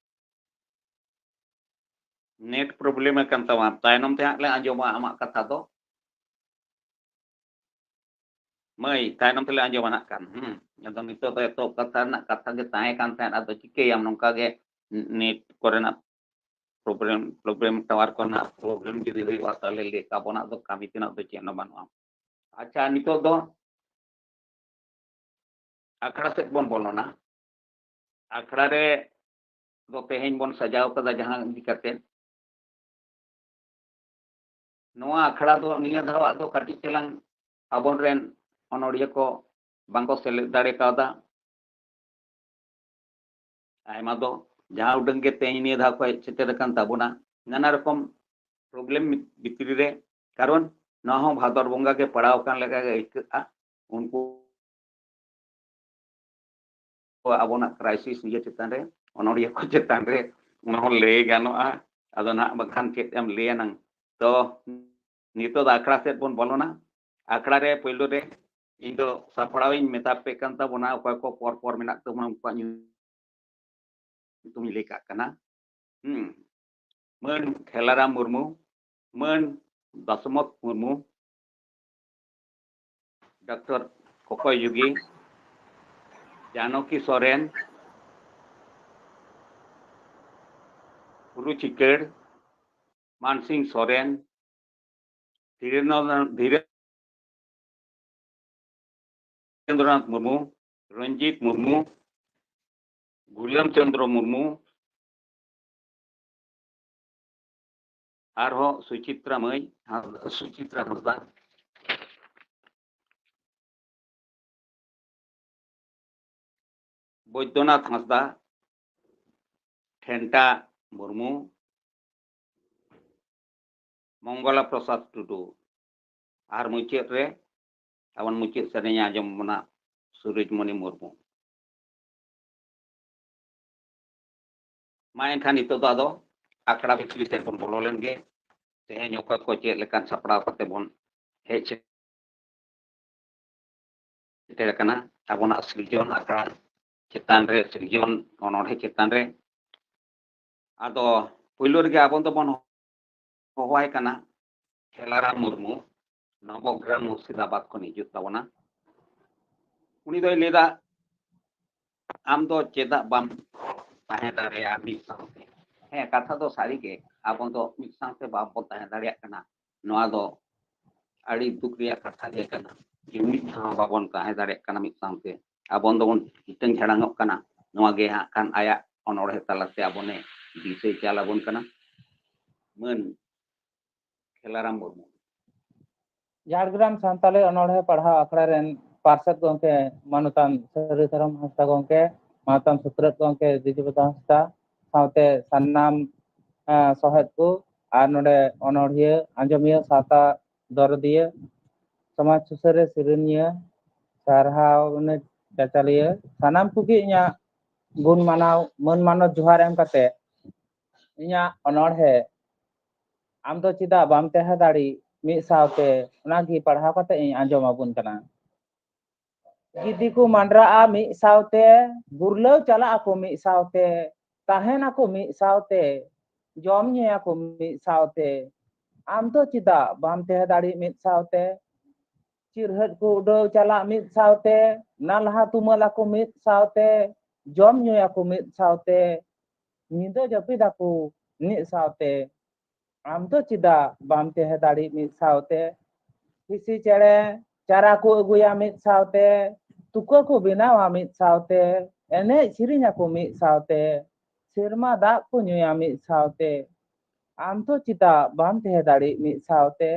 ᱱᱮᱴ ᱯᱨᱚᱵᱞᱮᱢ ᱟᱠᱟᱱ ᱛᱟᱢᱟ, ᱛᱟᱭᱱᱚᱢ ᱛᱮ ᱦᱟᱸᱜ ᱞᱮ ᱟᱸᱡᱚᱢᱟ ᱟᱢᱟᱜ ᱠᱟᱛᱷᱟ ᱫᱚ᱾ ᱢᱟᱹᱭ, ᱛᱟᱭᱱᱚᱢ ᱛᱮᱞᱮ ᱟᱸᱡᱚᱢᱟ ᱱᱟᱜ ᱠᱷᱟᱱ᱾ ᱦᱩᱸ, ᱟᱫᱚ ᱱᱤᱛᱚᱜ ᱫᱚ ᱮᱛᱚᱦᱚᱵ ᱠᱟᱛᱷᱟ ᱨᱮᱱᱟᱜ ᱠᱟᱛᱷᱟ ᱜᱮ ᱛᱟᱦᱮᱸ ᱠᱟᱱ ᱛᱟᱦᱮᱸᱫ, ᱟᱫᱚ ᱪᱤᱠᱟᱹᱭᱟᱢ, ᱱᱚᱝᱠᱟ ᱜᱮ ᱱᱮᱴ ᱠᱚᱨᱮᱱᱟᱜ ᱯᱨᱚᱵᱞᱮᱢ, ᱯᱨᱚᱵᱞᱮᱢ, ᱴᱟᱣᱟᱨ ᱠᱚᱨᱮᱱᱟᱜ ᱯᱨᱚᱵᱞᱮᱢ ᱡᱩᱫᱤ ᱦᱩᱭᱩᱜᱼᱟ, ᱛᱟᱦᱞᱮ ᱞᱟᱹᱭ ᱟᱵᱚᱱᱟᱜ ᱫᱚ ᱠᱟᱹᱢᱤ ᱛᱮᱱᱟᱜ ᱫᱚ ᱪᱮᱫ ᱦᱚᱸ ᱵᱟᱹᱱᱩᱜᱼᱟ᱾ ᱟᱪᱪᱷᱟ, ᱱᱤᱛᱚᱜ ᱫᱚ ᱟᱠᱷᱲᱟ ᱥᱮᱫ ᱵᱚᱱ ᱵᱚᱞᱚᱱᱟ᱾ ᱟᱠᱷᱲᱟ ᱨᱮ ᱫᱚ ᱛᱮᱦᱮᱧ ᱵᱚᱱ ᱥᱟᱡᱟᱣ ᱠᱟᱫᱟ ᱡᱟᱦᱟᱸ ᱤᱫᱤ ᱠᱟᱛᱮ, ᱱᱚᱣᱟ ᱟᱠᱷᱲᱟ ᱫᱚ ᱱᱤᱭᱟᱹ ᱫᱷᱟᱣᱟᱜ ᱫᱚ ᱠᱟᱹᱴᱤᱡ ᱪᱟᱞᱟᱝ ᱟᱵᱚᱨᱮᱱ ᱚᱱᱚᱲᱦᱤᱭᱟᱹ ᱠᱚ ᱵᱟᱝᱠᱚ ᱥᱮᱞᱮᱫ ᱫᱟᱲᱮ ᱠᱟᱣᱫᱟ᱾ ᱟᱭᱢᱟ ᱫᱚ ᱡᱟᱦᱟᱸ ᱩᱰᱟᱹᱝ ᱜᱮ ᱛᱮᱦᱮᱧ ᱱᱤᱭᱟᱹ ᱫᱷᱟᱣ ᱠᱚ ᱦᱮᱡ ᱥᱮᱴᱮᱨ ᱟᱠᱟᱱ ᱛᱟᱵᱚᱱᱟ, ᱱᱟᱱᱟ ᱨᱚᱠᱚᱢ ᱯᱨᱚᱵᱞᱮᱢ ᱵᱷᱤᱛᱨᱤ ᱨᱮ, ᱠᱟᱨᱚᱱ ᱱᱚᱣᱟ ᱦᱚᱸ ᱵᱷᱟᱫᱚᱨ ᱵᱚᱸᱜᱟ ᱜᱮ ᱯᱟᱲᱟᱣ ᱟᱠᱟᱱ ᱞᱮᱠᱟ ᱜᱮ ᱟᱹᱭᱠᱟᱹᱜᱼᱟ᱾ ᱩᱱᱠᱩ ᱟᱵᱚᱱᱟᱜ ᱠᱨᱟᱭᱥᱤᱥ ᱤᱭᱟᱹ ᱪᱮᱛᱟᱱ ᱨᱮ, ᱚᱱᱚᱲᱦᱤᱭᱟᱹ ᱠᱚ ᱪᱮᱛᱟᱱ ᱨᱮ, ᱚᱱᱟ ᱦᱚᱸ ᱞᱟᱹᱭ ᱜᱟᱱᱚᱜᱼᱟ᱾ ᱟᱫᱚ ᱱᱟᱦᱟᱜ ᱵᱟᱝᱠᱷᱟᱱ ᱪᱮᱫ ᱮᱢ ᱞᱟᱹᱭᱟ ᱱᱟᱝ᱾ ᱛᱚ, ᱱᱤᱛᱚᱜ ᱫᱚ ᱟᱠᱷᱲᱟ ᱥᱮᱫ ᱵᱚᱱ ᱵᱚᱞᱚᱱᱟ᱾ ᱟᱠᱷᱲᱟ ᱨᱮ ᱯᱳᱭᱞᱳ ᱨᱮ ᱤᱧ ᱫᱚ ᱥᱟᱯᱲᱟᱣ ᱤᱧ ᱢᱮᱛᱟ ᱯᱮ ᱠᱟᱱ ᱛᱟᱵᱚᱱᱟ, ᱚᱠᱚᱭ ᱠᱚ ᱯᱚᱨ ᱯᱚᱨ ᱢᱮᱱᱟᱜ ᱛᱟᱵᱚᱱᱟ, ᱩᱱᱠᱩᱣᱟᱜ ᱧᱩᱛᱩᱢ ᱤᱧ ᱞᱟᱹᱭ ᱠᱟᱜ ᱠᱟᱱᱟ᱾ ᱦᱩᱸ᱾ ᱢᱟᱹᱱ ᱠᱷᱮᱞᱟᱨᱟᱢ ᱢᱩᱨᱢᱩ, ᱢᱟᱹᱱ ᱫᱟᱥᱢᱚᱛ ᱢᱩᱨᱢᱩ, ᱰᱚᱠᱴᱚᱨ ᱠᱚᱠᱚᱭ ᱡᱩᱜᱤ, ᱡᱟᱱᱚᱠᱤ ᱥᱚᱨᱮᱱ, ᱦᱩᱨᱩ ᱪᱤᱠᱟᱹᱲ, ᱢᱟᱱᱥᱤᱝ ᱥᱚᱨᱮᱱ, ᱫᱷᱤᱨᱮᱱᱫᱨᱚᱱᱟᱛᱷ, ᱫᱷᱤᱨᱮᱱᱫᱨᱚᱱᱟᱛᱷ ᱢᱩᱨᱢᱩ, ᱨᱚᱧᱡᱤᱛ ᱢᱩᱨᱢᱩ, ᱜᱩᱞᱟᱢ ᱪᱚᱸᱫᱽᱨᱚ ᱢᱩᱨᱢᱩ, ᱟᱨᱦᱚᱸ ᱥᱩᱪᱤᱛᱨᱟ ᱢᱟᱹᱭ, ᱥᱩᱪᱤᱛᱨᱟ ᱦᱟᱸᱥᱫᱟ, ᱵᱳᱭᱫᱚᱱᱟᱛᱷ ᱦᱟᱸᱥᱫᱟ, ᱴᱷᱮᱱᱴᱟ ᱢᱩᱨᱢᱩ, ᱢᱚᱝᱜᱚᱞᱟ ᱯᱨᱚᱥᱟᱫᱽ ᱴᱩᱰᱩ, ᱟᱨ ᱢᱩᱪᱟᱹᱫ ᱨᱮ ᱟᱵᱚᱱ ᱢᱩᱪᱟᱹᱫ ᱥᱮᱨᱮᱧ ᱟᱸᱡᱚᱢ ᱵᱚᱱᱟ ᱥᱩᱨᱚᱡᱽᱢᱚᱱᱤ ᱢᱩᱨᱢᱩ᱾ ᱢᱟ ᱮᱱᱠᱷᱟᱱ ᱱᱤᱛᱚᱜ ᱫᱚ ᱟᱫᱚ ᱟᱠᱷᱲᱟ ᱵᱷᱤᱛᱨᱤ ᱥᱮᱫ ᱵᱚᱱ ᱵᱚᱞᱚ ᱞᱮᱱ ᱜᱮ᱾ ᱛᱮᱦᱮᱧ ᱚᱠᱚᱭ ᱠᱚ ᱪᱮᱫ ᱞᱮᱠᱟᱱ ᱥᱟᱯᱲᱟᱣ ᱠᱟᱛᱮ ᱵᱚᱱ ᱦᱮᱡ ᱥᱮᱴᱮᱨ ᱟᱠᱟᱱᱟ ᱟᱵᱚᱱᱟᱜ ᱥᱤᱨᱡᱚᱱ ᱟᱠᱷᱲᱟ ᱪᱮᱛᱟᱱ ᱨᱮ, ᱥᱤᱨᱡᱚᱱ ᱚᱱᱚᱬᱦᱮ ᱪᱮᱛᱟᱱ ᱨᱮ᱾ ᱟᱫᱚ ᱯᱳᱭᱞᱳ ᱨᱮᱜᱮ ᱟᱵᱚ ᱫᱚᱵᱚᱱ ᱦᱚᱦᱚᱣᱟᱭ ᱠᱟᱱᱟ ᱠᱷᱮᱞᱟᱨᱟᱢ ᱢᱩᱨᱢᱩ, ᱱᱚᱵᱚᱜᱨᱟᱢ ᱢᱩᱨᱥᱤᱫᱟᱵᱟᱫᱽ ᱠᱷᱚᱱ ᱦᱤᱡᱩᱜ ᱛᱟᱵᱚᱱᱟ᱾ ᱩᱱᱤ ᱫᱚᱭ ᱞᱟᱹᱭᱫᱟ, "ᱟᱢ ᱫᱚ ᱪᱮᱫᱟᱜ ᱵᱟᱢ ᱛᱟᱦᱮᱸ ᱫᱟᱲᱮᱭᱟᱜᱼᱟ ᱢᱤᱫ ᱥᱟᱶᱛᱮ?" ᱦᱮᱸ, ᱠᱟᱛᱷᱟ ᱫᱚ ᱥᱟᱹᱨᱤ ᱜᱮ, ᱟᱵᱚ ᱫᱚ ᱢᱤᱫ ᱥᱟᱶᱛᱮ ᱵᱟᱵᱚᱱ ᱛᱟᱦᱮᱸ ᱫᱟᱲᱮᱭᱟᱜ ᱠᱟᱱᱟ᱾ ᱱᱚᱣᱟ ᱫᱚ ᱟᱹᱰᱤ ᱫᱩᱠ ᱨᱮᱭᱟᱜ ᱠᱟᱛᱷᱟ ᱜᱮ ᱠᱟᱱᱟ ᱡᱮ ᱢᱤᱫ ᱥᱟᱶ ᱵᱟᱵᱚᱱ ᱛᱟᱦᱮᱸ ᱫᱟᱲᱮᱭᱟᱜ ᱠᱟᱱᱟ ᱢᱤᱫ ᱥᱟᱶᱛᱮ᱾ ᱟᱵᱚ ᱫᱚᱵᱚᱱ ᱦᱤᱴᱟᱹᱝ ᱡᱷᱟᱲᱟᱝᱚᱜ ᱠᱟᱱᱟ᱾ ᱱᱚᱣᱟ ᱜᱮ ᱦᱟᱸᱜ ᱠᱷᱟᱱ ᱟᱭᱟᱜ ᱚᱱᱚᱬᱦᱮ ᱛᱟᱞᱟᱛᱮ ᱟᱵᱚᱱᱮ ᱫᱤᱥᱟᱹᱭ ᱪᱟᱞ ᱟᱵᱚᱱ ᱠᱟᱱᱟ᱾ ᱢᱟᱹᱱ ᱠᱷᱮᱞᱟᱨᱟᱢ ᱢᱩᱨᱢᱩ᱾ ᱡᱷᱟᱲᱜᱨᱟᱢ ᱥᱟᱱᱛᱟᱲᱤ ᱚᱱᱚᱬᱦᱮ ᱯᱟᱲᱦᱟᱣ ᱟᱠᱷᱲᱟ ᱨᱮᱱ ᱯᱟᱨᱥᱮᱛ ᱜᱚᱢᱠᱮ ᱢᱟᱱᱚᱛᱟᱱ ᱥᱟᱹᱨᱤ ᱫᱷᱚᱨᱚᱢ ᱦᱟᱸᱥᱫᱟ ᱜᱚᱢᱠᱮ, ᱢᱟᱱᱚᱛᱟᱱ ᱥᱩᱛᱨᱮᱛ ᱜᱚᱢᱠᱮ ᱵᱤᱡᱩᱯᱨᱚᱥᱟᱫᱽ ᱦᱟᱸᱥᱫᱟ, ᱥᱟᱶᱛᱮ ᱥᱟᱱᱟᱢ, ᱟᱸ, ᱥᱚᱦᱮᱫ ᱠᱚ ᱟᱨ ᱱᱚᱰᱮ ᱚᱱᱚᱬᱦᱤᱭᱟᱹ, ᱟᱸᱡᱚᱢᱤᱭᱟᱹ, ᱥᱟᱶᱛᱟ ᱫᱚᱨᱚᱫᱤᱭᱟᱹ, ᱥᱚᱢᱟᱡᱽ ᱥᱩᱥᱟᱹᱨᱤᱭᱟᱹ, ᱥᱮᱨᱮᱧᱤᱭᱟᱹ, ᱥᱟᱨᱦᱟᱣ ᱪᱟᱪᱟᱞᱤᱭᱟᱹ, ᱥᱟᱱᱟᱢ ᱠᱚᱜᱮ ᱤᱧᱟᱹᱜ ᱜᱩᱱ ᱢᱟᱱᱟᱣ, ᱢᱟᱹᱱ ᱢᱟᱱᱚᱛ ᱡᱚᱦᱟᱨ ᱮᱢ ᱠᱟᱛᱮ ᱤᱧᱟᱹᱜ ᱚᱱᱚᱬᱦᱮ ᱟᱢ ᱫᱚ ᱪᱮᱫᱟᱜ ᱵᱟᱢ ᱛᱟᱦᱮᱸ ᱫᱟᱲᱮᱜ ᱢᱤᱫ ᱥᱟᱶᱛᱮ, ᱚᱱᱟᱜᱮ ᱯᱟᱲᱦᱟᱣ ᱠᱟᱛᱮ ᱤᱧ ᱟᱸᱡᱚᱢ ᱟᱵᱚᱱ ᱠᱟᱱᱟ᱾ ᱜᱤᱫᱤ ᱠᱚ ᱢᱟᱸᱰᱨᱟᱜᱼᱟ ᱢᱤᱫ ᱥᱟᱶᱛᱮ, ᱜᱩᱨᱞᱟᱹᱣ ᱪᱟᱞᱟᱜ ᱟᱠᱚ ᱢᱤᱫ ᱥᱟᱶᱛᱮ, ᱛᱟᱦᱮᱱ ᱟᱠᱚ ᱢᱤᱫ ᱥᱟᱶᱛᱮ, ᱡᱚᱢ ᱧᱩᱭᱟᱠᱚ ᱢᱤᱫ ᱥᱟᱶᱛᱮ᱾ ᱟᱢ ᱫᱚ ᱪᱮᱫᱟᱜ ᱵᱟᱢ ᱛᱟᱦᱮᱸ ᱫᱟᱲᱮᱜ ᱢᱤᱫ ᱥᱟᱶᱛᱮ? ᱪᱤᱨᱦᱟᱹᱫ ᱠᱚ ᱩᱰᱟᱹᱣ ᱪᱟᱞᱟᱜ ᱢᱤᱫ ᱥᱟᱶᱛᱮ, ᱱᱟᱞᱦᱟ ᱛᱩᱢᱟᱹᱞ ᱟᱠᱚ ᱢᱤᱫ ᱥᱟᱶᱛᱮ, ᱡᱚᱢ ᱧᱩᱭᱟᱠᱚ ᱢᱤᱫ ᱥᱟᱶᱛᱮ, ᱧᱤᱫᱟᱹ ᱡᱟᱹᱯᱤᱫ ᱟᱠᱚ ᱢᱤᱫ ᱥᱟᱶᱛᱮ᱾ ᱟᱢ ᱫᱚ ᱪᱮᱫᱟᱜ ᱵᱟᱢ ᱛᱟᱦᱮᱸ ᱫᱟᱲᱮᱜ ᱢᱤᱫ ᱥᱟᱶᱛᱮ? ᱦᱤᱸᱥᱤ ᱪᱮᱬᱮ ᱪᱟᱨᱟ ᱠᱚ ᱟᱹᱜᱩᱭᱟ ᱢᱤᱫ ᱥᱟᱶᱛᱮ, ᱛᱩᱠᱟᱹ ᱠᱚ ᱵᱮᱱᱟᱣᱟ ᱢᱤᱫ ᱥᱟᱶᱛᱮ, ᱮᱱᱮᱡ ᱥᱮᱨᱮᱧ ᱟᱠᱚ ᱢᱤᱫ ᱥᱟᱶᱛᱮ, ᱥᱮᱨᱢᱟ ᱫᱟᱜ ᱠᱚ ᱧᱩᱭᱟ ᱢᱤᱫ ᱥᱟᱶᱛᱮ᱾ ᱟᱢ ᱫᱚ ᱪᱮᱫᱟᱜ ᱵᱟᱢ ᱛᱟᱦᱮᱸ ᱫᱟᱲᱮᱭᱟᱜ ᱢᱤᱫ ᱥᱟᱶᱛᱮ?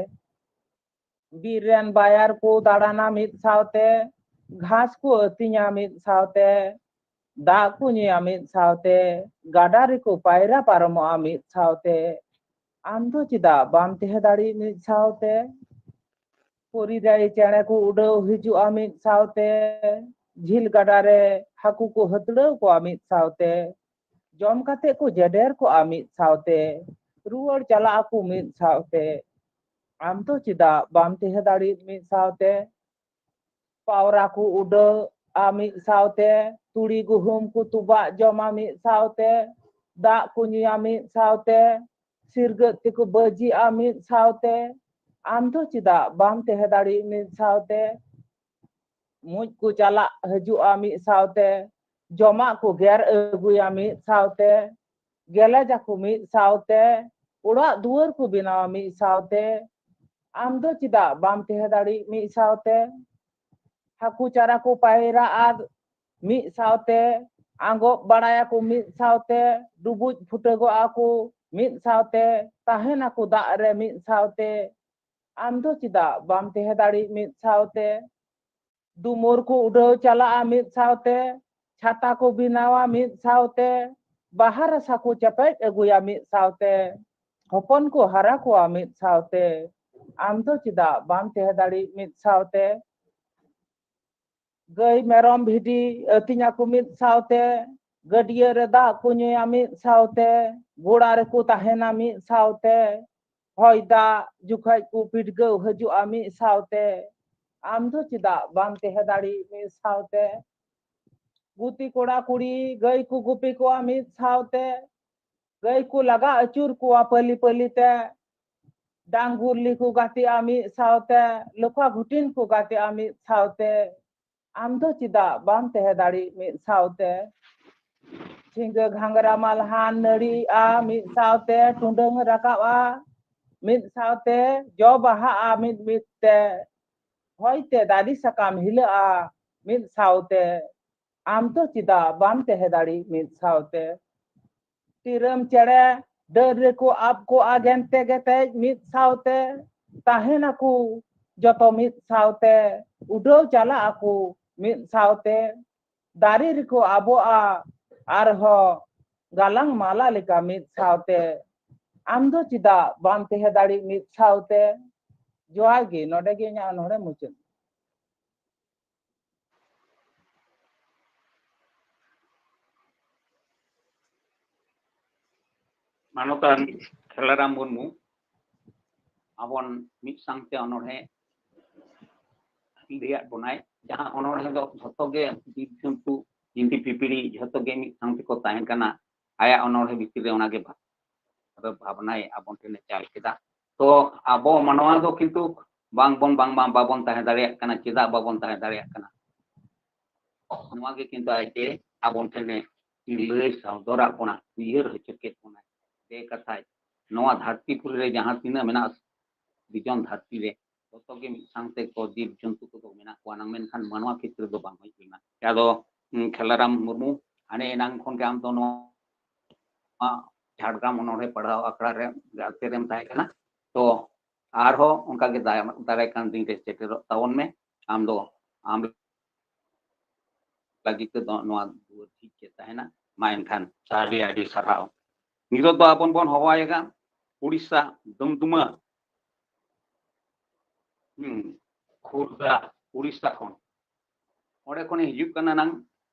ᱵᱤᱨ ᱨᱮᱱ ᱵᱟᱭᱟᱨ ᱠᱚ ᱫᱟᱬᱟᱱᱟ ᱢᱤᱫ ᱥᱟᱶᱛᱮ, ᱜᱷᱟᱥ ᱠᱚ ᱟᱹᱛᱤᱧᱟ ᱢᱤᱫ ᱥᱟᱶᱛᱮ, ᱫᱟᱜ ᱠᱚ ᱧᱩᱭᱟ ᱢᱤᱫ ᱥᱟᱶᱛᱮ, ᱜᱟᱰᱟ ᱨᱮᱠᱚ ᱯᱟᱭᱨᱟ ᱯᱟᱨᱚᱢᱚᱜᱼᱟ ᱢᱤᱫ ᱥᱟᱶᱛᱮ᱾ ᱟᱢ ᱫᱚ ᱪᱮᱫᱟᱜ ᱵᱟᱢ ᱛᱟᱦᱮᱸ ᱫᱟᱲᱮᱭᱟᱜ ᱢᱤᱫ ᱥᱟᱶᱛᱮ? ᱯᱚᱨᱤᱡᱟᱭᱤ ᱪᱮᱬᱮ ᱠᱚ ᱩᱰᱟᱹᱣ ᱦᱤᱡᱩᱜᱼᱟ ᱢᱤᱫ ᱥᱟᱶᱛᱮ, ᱡᱷᱤᱞ ᱜᱟᱰᱟ ᱨᱮ ᱦᱟᱹᱠᱩ ᱠᱚ ᱦᱟᱹᱛᱲᱟᱹᱣ ᱠᱚᱣᱟ ᱢᱤᱫ ᱥᱟᱶᱛᱮ, ᱡᱚᱢ ᱠᱟᱛᱮ ᱠᱚ ᱡᱮᱰᱮᱨ ᱠᱚᱜᱼᱟ ᱢᱤᱫ ᱥᱟᱶᱛᱮ, ᱨᱩᱣᱟᱹᱲ ᱪᱟᱞᱟᱜ ᱟᱠᱚ ᱢᱤᱫ ᱥᱟᱶᱛᱮ᱾ ᱟᱢ ᱫᱚ ᱪᱮᱫᱟᱜ ᱵᱟᱢ ᱛᱟᱦᱮᱸ ᱫᱟᱲᱮᱭᱟᱜ ᱢᱤᱫ ᱥᱟᱶᱛᱮ? ᱯᱟᱣᱨᱟ ᱠᱚ ᱩᱰᱟᱹᱜᱼᱟ ᱢᱤᱫ ᱥᱟᱶᱛᱮ, ᱛᱩᱲᱤ ᱜᱩᱦᱩᱢ ᱠᱚ ᱛᱩᱵᱟᱜ ᱡᱚᱢᱟ ᱢᱤᱫ ᱥᱟᱶᱛᱮ, ᱫᱟᱜ ᱠᱚ ᱧᱩᱭᱟ ᱢᱤᱫ ᱥᱟᱶᱛᱮ, ᱥᱤᱨᱜᱟᱹᱫ ᱛᱮᱠᱚ ᱵᱟᱹᱡᱤᱜᱼᱟ ᱢᱤᱫ ᱥᱟᱶᱛᱮ᱾ ᱟᱢ ᱫᱚ ᱪᱮᱫᱟᱜ ᱵᱟᱢ ᱛᱟᱦᱮᱸ ᱫᱟᱲᱮᱭᱟᱜ ᱢᱤᱫ ᱥᱟᱶᱛᱮ? ᱢᱩᱡ ᱠᱚ ᱪᱟᱞᱟᱜ ᱦᱤᱡᱩᱜᱼᱟ ᱢᱤᱫ ᱥᱟᱶᱛᱮ, ᱡᱚᱢᱟᱜ ᱠᱚ ᱜᱮᱨ ᱟᱹᱜᱩᱭᱟ ᱢᱤᱫ ᱥᱟᱶᱛᱮ, ᱜᱮᱞᱮᱡᱟᱠᱚ ᱢᱤᱫ ᱥᱟᱶᱛᱮ, ᱚᱲᱟᱜ ᱫᱩᱣᱟᱹᱨ ᱠᱚ ᱵᱮᱱᱟᱣᱟ ᱢᱤᱫ ᱥᱟᱶᱛᱮ᱾ ᱟᱢ ᱫᱚ ᱪᱮᱫᱟᱜ ᱵᱟᱢ ᱛᱟᱦᱮᱸ ᱫᱟᱲᱮᱭᱟᱜ ᱢᱤᱫ ᱥᱟᱶᱛᱮ? ᱦᱟᱹᱠᱩ ᱪᱟᱨᱟ ᱠᱚ ᱯᱟᱭᱨᱟᱜᱼᱟ ᱢᱤᱫ ᱥᱟᱶᱛᱮ, ᱟᱸᱜᱚᱵ ᱵᱟᱲᱟᱭᱟᱠᱚ ᱢᱤᱫ ᱥᱟᱶᱛᱮ, ᱰᱩᱵᱩᱡ ᱯᱷᱩᱴᱟᱹᱜᱚᱜᱼᱟ ᱠᱚ ᱢᱤᱫ ᱥᱟᱶᱛᱮ, ᱛᱟᱦᱮᱱᱟᱠᱚ ᱫᱟᱜ ᱨᱮ ᱢᱤᱫ ᱥᱟᱶᱛᱮ᱾ ᱟᱢ ᱫᱚ ᱪᱮᱫᱟᱜ ᱵᱟᱢ ᱛᱟᱦᱮᱸ ᱫᱟᱲᱮᱭᱟᱜ ᱢᱤᱫ ᱥᱟᱶᱛᱮ? ᱫᱩᱢᱩᱨ ᱠᱚ ᱩᱰᱟᱹᱣ ᱪᱟᱞᱟᱜᱼᱟ ᱢᱤᱫ ᱥᱟᱶᱛᱮ, ᱪᱷᱟᱛᱟ ᱠᱚ ᱵᱮᱱᱟᱣᱟ ᱢᱤᱫ ᱥᱟᱶᱛᱮ, ᱵᱟᱦᱟ ᱨᱟᱥᱟ ᱠᱚ ᱪᱮᱯᱮᱡ ᱟᱹᱜᱩᱭᱟ ᱢᱤᱫ ᱥᱟᱶᱛᱮ, ᱦᱚᱯᱚᱱ ᱠᱚ ᱦᱟᱨᱟ ᱠᱚᱣᱟ ᱢᱤᱫ ᱥᱟᱶᱛᱮ᱾ ᱟᱢ ᱫᱚ ᱪᱮᱫᱟᱜ ᱵᱟᱢ ᱛᱟᱦᱮᱸ ᱫᱟᱲᱮᱭᱟᱜ ᱢᱤᱫ ᱥᱟᱶᱛᱮ? ᱜᱟᱹᱭ, ᱢᱮᱨᱚᱢ, ᱵᱷᱤᱰᱤ ᱟᱹᱛᱤᱧᱟᱠᱚ ᱢᱤᱫ ᱥᱟᱶᱛᱮ, ᱜᱟᱹᱰᱭᱟᱹ ᱨᱮ ᱫᱟᱜ ᱠᱚ ᱧᱩᱭᱟ ᱢᱤᱫ ᱥᱟᱶᱛᱮ, ᱜᱚᱲᱟ ᱨᱮᱠᱚ ᱛᱟᱦᱮᱱᱟ ᱢᱤᱫ ᱥᱟᱶᱛᱮ, ᱦᱚᱭ ᱫᱟᱜ ᱡᱚᱠᱷᱚᱡ ᱠᱚ ᱯᱤᱰᱜᱟᱹᱣ ᱦᱤᱡᱩᱜᱼᱟ ᱢᱤᱫ ᱥᱟᱶᱛᱮ᱾ ᱟᱢ ᱫᱚ ᱪᱮᱫᱟᱜ ᱵᱟᱢ ᱛᱟᱦᱮᱸ ᱫᱟᱲᱮᱭᱟᱜ ᱢᱤᱫ ᱥᱟᱶᱛᱮ? ᱜᱩᱛᱤ ᱠᱚᱲᱟ ᱠᱩᱲᱤ ᱜᱟᱹᱭ ᱠᱚ ᱜᱩᱯᱤ ᱠᱚᱣᱟ ᱢᱤᱫ ᱥᱟᱶᱛᱮ, ᱜᱟᱹᱭ ᱠᱚ ᱞᱟᱜᱟ ᱟᱹᱪᱩᱨ ᱠᱚᱣᱟ ᱯᱟᱹᱞᱤ ᱯᱟᱹᱞᱤ ᱛᱮ, ᱰᱟᱝ ᱜᱩᱨᱞᱤ ᱠᱚ ᱜᱟᱛᱮᱜᱼᱟ ᱢᱤᱫ ᱥᱟᱶᱛᱮ, ᱞᱚᱠᱷᱟ ᱜᱷᱩᱴᱤᱱ ᱠᱚ ᱜᱟᱛᱮᱜᱼᱟ ᱢᱤᱫ ᱥᱟᱶᱛᱮ᱾ ᱟᱢ ᱫᱚ ᱪᱮᱫᱟᱜ ᱵᱟᱢ ᱛᱟᱦᱮᱸ ᱫᱟᱲᱮᱭᱟᱜ ᱢᱤᱫ ᱥᱟᱶᱛᱮ? ᱡᱷᱤᱸᱜᱟᱹ ᱜᱷᱟᱸᱜᱽᱨᱟ ᱢᱟᱞᱦᱟᱱ ᱱᱟᱹᱲᱤᱜᱼᱟ ᱢᱤᱫ ᱥᱟᱶᱛᱮ, ᱴᱩᱰᱟᱹᱝ ᱨᱟᱠᱟᱵᱼᱟ ᱢᱤᱫ ᱥᱟᱶᱛᱮ, ᱡᱚ ᱵᱟᱦᱟᱜᱼᱟ ᱢᱤᱫ ᱢᱤᱫ ᱛᱮ, ᱦᱚᱭ ᱛᱮ ᱫᱟᱨᱮ ᱥᱟᱠᱟᱢ ᱦᱤᱞᱟᱹᱜᱼᱟ ᱢᱤᱫ ᱥᱟᱶᱛᱮ᱾ ᱟᱢ ᱫᱚ ᱪᱮᱫᱟᱜ ᱵᱟᱢ ᱛᱟᱦᱮᱸ ᱫᱟᱲᱮᱭᱟᱜ ᱢᱤᱫ ᱥᱟᱶᱛᱮ? ᱛᱤᱨᱟᱹᱢ ᱪᱮᱬᱮ ᱰᱟᱹᱨ ᱨᱮᱠᱚ ᱟᱵ ᱠᱚᱜᱼᱟ ᱜᱮᱱᱛᱮ ᱜᱮᱛᱮᱡ ᱢᱤᱫ ᱥᱟᱶᱛᱮ, ᱛᱟᱦᱮᱱᱟᱠᱚ ᱡᱚᱛᱚ ᱢᱤᱫ ᱥᱟᱶᱛᱮ, ᱩᱰᱟᱹᱣ ᱪᱟᱞᱟᱜ ᱟᱠᱚ ᱢᱤᱫ ᱥᱟᱶᱛᱮ, ᱫᱟᱨᱮ ᱨᱮᱠᱚ ᱟᱵᱚᱜᱼᱟ ᱟᱨᱦᱚᱸ ᱜᱟᱞᱟᱝ ᱢᱟᱞᱟ ᱞᱮᱠᱟ ᱢᱤᱫ ᱥᱟᱶᱛᱮ᱾ ᱟᱢ ᱫᱚ ᱪᱮᱫᱟᱜ ᱵᱟᱢ ᱛᱟᱦᱮᱸ ᱫᱟᱲᱮᱜ ᱢᱤᱫ ᱥᱟᱶᱛᱮ? ᱡᱚᱦᱟᱨ ᱜᱮ, ᱱᱚᱰᱮ ᱜᱮ ᱤᱧᱟᱹᱜ ᱚᱱᱚᱬᱦᱮ ᱢᱩᱪᱟᱹᱫ᱾ ᱢᱟᱱᱚᱛᱟᱱ ᱠᱷᱮᱞᱟᱨᱟᱢ ᱢᱩᱨᱢᱩ ᱟᱵᱚᱱ ᱢᱤᱫ ᱥᱟᱶᱛᱮ ᱚᱱᱚᱬᱦᱮ ᱞᱟᱹᱭᱟᱫ ᱵᱚᱱᱟᱭ, ᱡᱟᱦᱟᱸ ᱚᱱᱚᱬᱦᱮ ᱫᱚ ᱡᱷᱚᱛᱚ ᱜᱮ ᱡᱤᱵᱽ ᱡᱚᱱᱛᱩ, ᱡᱤᱱᱛᱤ ᱯᱤᱯᱤᱲᱤ ᱡᱷᱚᱛᱚ ᱜᱮ ᱢᱤᱫ ᱥᱟᱶ ᱛᱮᱠᱚ ᱛᱟᱦᱮᱱ ᱠᱟᱱᱟ᱾ ᱟᱭᱟᱜ ᱚᱱᱚᱬᱦᱮ ᱵᱷᱤᱛᱤᱨ ᱨᱮ ᱚᱱᱟᱜᱮ ᱵᱷᱟ-, ᱟᱫᱚ ᱵᱷᱟᱵᱽᱱᱟᱭ ᱟᱵᱚᱱ ᱴᱷᱮᱱᱮ ᱪᱟᱞ ᱠᱮᱫᱟ᱾ ᱛᱚ ᱟᱵᱚ ᱢᱟᱱᱣᱟ ᱫᱚ ᱠᱤᱱᱛᱩ ᱵᱟᱝᱵᱚᱱ, ᱵᱟᱝᱢᱟ ᱵᱟᱵᱚᱱ ᱛᱟᱦᱮᱸ ᱫᱟᱲᱮᱭᱟᱜ ᱠᱟᱱᱟ᱾ ᱪᱮᱫᱟᱜ ᱵᱟᱵᱚᱱ ᱛᱟᱦᱮᱸ ᱫᱟᱲᱮᱭᱟᱜ ᱠᱟᱱᱟ? ᱱᱚᱣᱟ ᱜᱮ ᱠᱤᱱᱛᱩ ᱟᱡ ᱮ ᱟᱵᱚᱱ ᱴᱷᱮᱱᱮ ᱞᱟᱹᱭ ᱥᱚᱫᱚᱨᱟᱜ ᱵᱚᱱᱟ, ᱩᱭᱦᱟᱹᱨ ᱦᱚᱪᱚ ᱠᱮᱫ ᱵᱚᱱᱟᱭ᱾ ᱵᱮ ᱠᱟᱛᱷᱟᱭ, ᱱᱚᱣᱟ ᱫᱷᱟᱹᱨᱛᱤ ᱯᱩᱨᱤ ᱨᱮ ᱡᱟᱦᱟᱸ ᱛᱤᱱᱟᱹᱜ ᱢᱮᱱᱟᱜᱼᱟ, ᱥᱤᱨᱡᱚᱱ ᱫᱷᱟᱹᱨᱛᱤ ᱨᱮ, ᱡᱚᱛᱚ ᱜᱮ ᱢᱤᱫ ᱥᱟᱶᱛᱮ ᱠᱚ ᱡᱤᱵᱽ ᱡᱚᱱᱛᱩ ᱠᱚᱫᱚ ᱢᱮᱱᱟᱜ ᱠᱚᱣᱟ ᱱᱟᱝ, ᱢᱮᱱᱠᱷᱟᱱ ᱢᱟᱱᱣᱟ ᱠᱷᱮᱛᱨᱮ ᱫᱚ ᱵᱟᱝ ᱦᱩᱭ ᱞᱮᱱᱟ᱾ ᱟᱫᱚ, ᱩᱸ, ᱠᱷᱮᱞᱟᱨᱟᱢ ᱢᱩᱨᱢᱩ, ᱦᱟᱱᱮ ᱮᱱᱟᱝ ᱠᱷᱚᱱ ᱜᱮ ᱟᱢ ᱫᱚ ᱱᱚᱣᱟ ᱡᱷᱟᱲᱜᱨᱟᱢ ᱚᱱᱚᱬᱦᱮ ᱯᱟᱲᱦᱟᱣ ᱟᱠᱷᱲᱟ ᱨᱮ ᱜᱟᱛᱮ ᱨᱮᱢ ᱛᱟᱦᱮᱸ ᱠᱟᱱᱟ᱾ ᱛᱚ ᱟᱨᱦᱚᱸ ᱚᱱᱠᱟ ᱜᱮ ᱫᱟᱭᱟ-, ᱫᱟᱨᱟᱭ ᱠᱟᱱ ᱫᱤᱱ ᱨᱮ ᱥᱮᱴᱮᱨᱚᱜ ᱛᱟᱵᱚᱱ ᱢᱮ᱾ ᱟᱢ ᱫᱚ, ᱟᱢ ᱞᱟᱹᱜᱤᱫ ᱛᱮᱫᱚ ᱱᱚᱣᱟ ᱫᱩᱣᱟᱹᱨ ᱡᱷᱤᱡ ᱜᱮ ᱛᱟᱦᱮᱱᱟ᱾ ᱢᱟ ᱮᱱᱠᱷᱟᱱ ᱟᱹᱰᱤ ᱟᱹᱰᱤ ᱥᱟᱨᱦᱟᱣ᱾ ᱱᱤᱛᱚᱜ ᱫᱚ ᱟᱵᱚᱱ ᱵᱚᱱ ᱦᱚᱦᱚᱣᱟᱭ ᱠᱟᱱ ᱩᱲᱤᱥᱥᱟ ᱫᱩᱢᱫᱩᱢᱟ, ᱦᱩᱸ, ᱠᱷᱳᱨᱫᱟ, ᱩᱲᱤᱥᱥᱟ ᱠᱷᱚᱱ᱾ ᱚᱸᱰᱮ ᱠᱷᱚᱱᱮ ᱦᱤᱡᱩᱜ ᱠᱟᱱᱟ ᱱᱟᱝ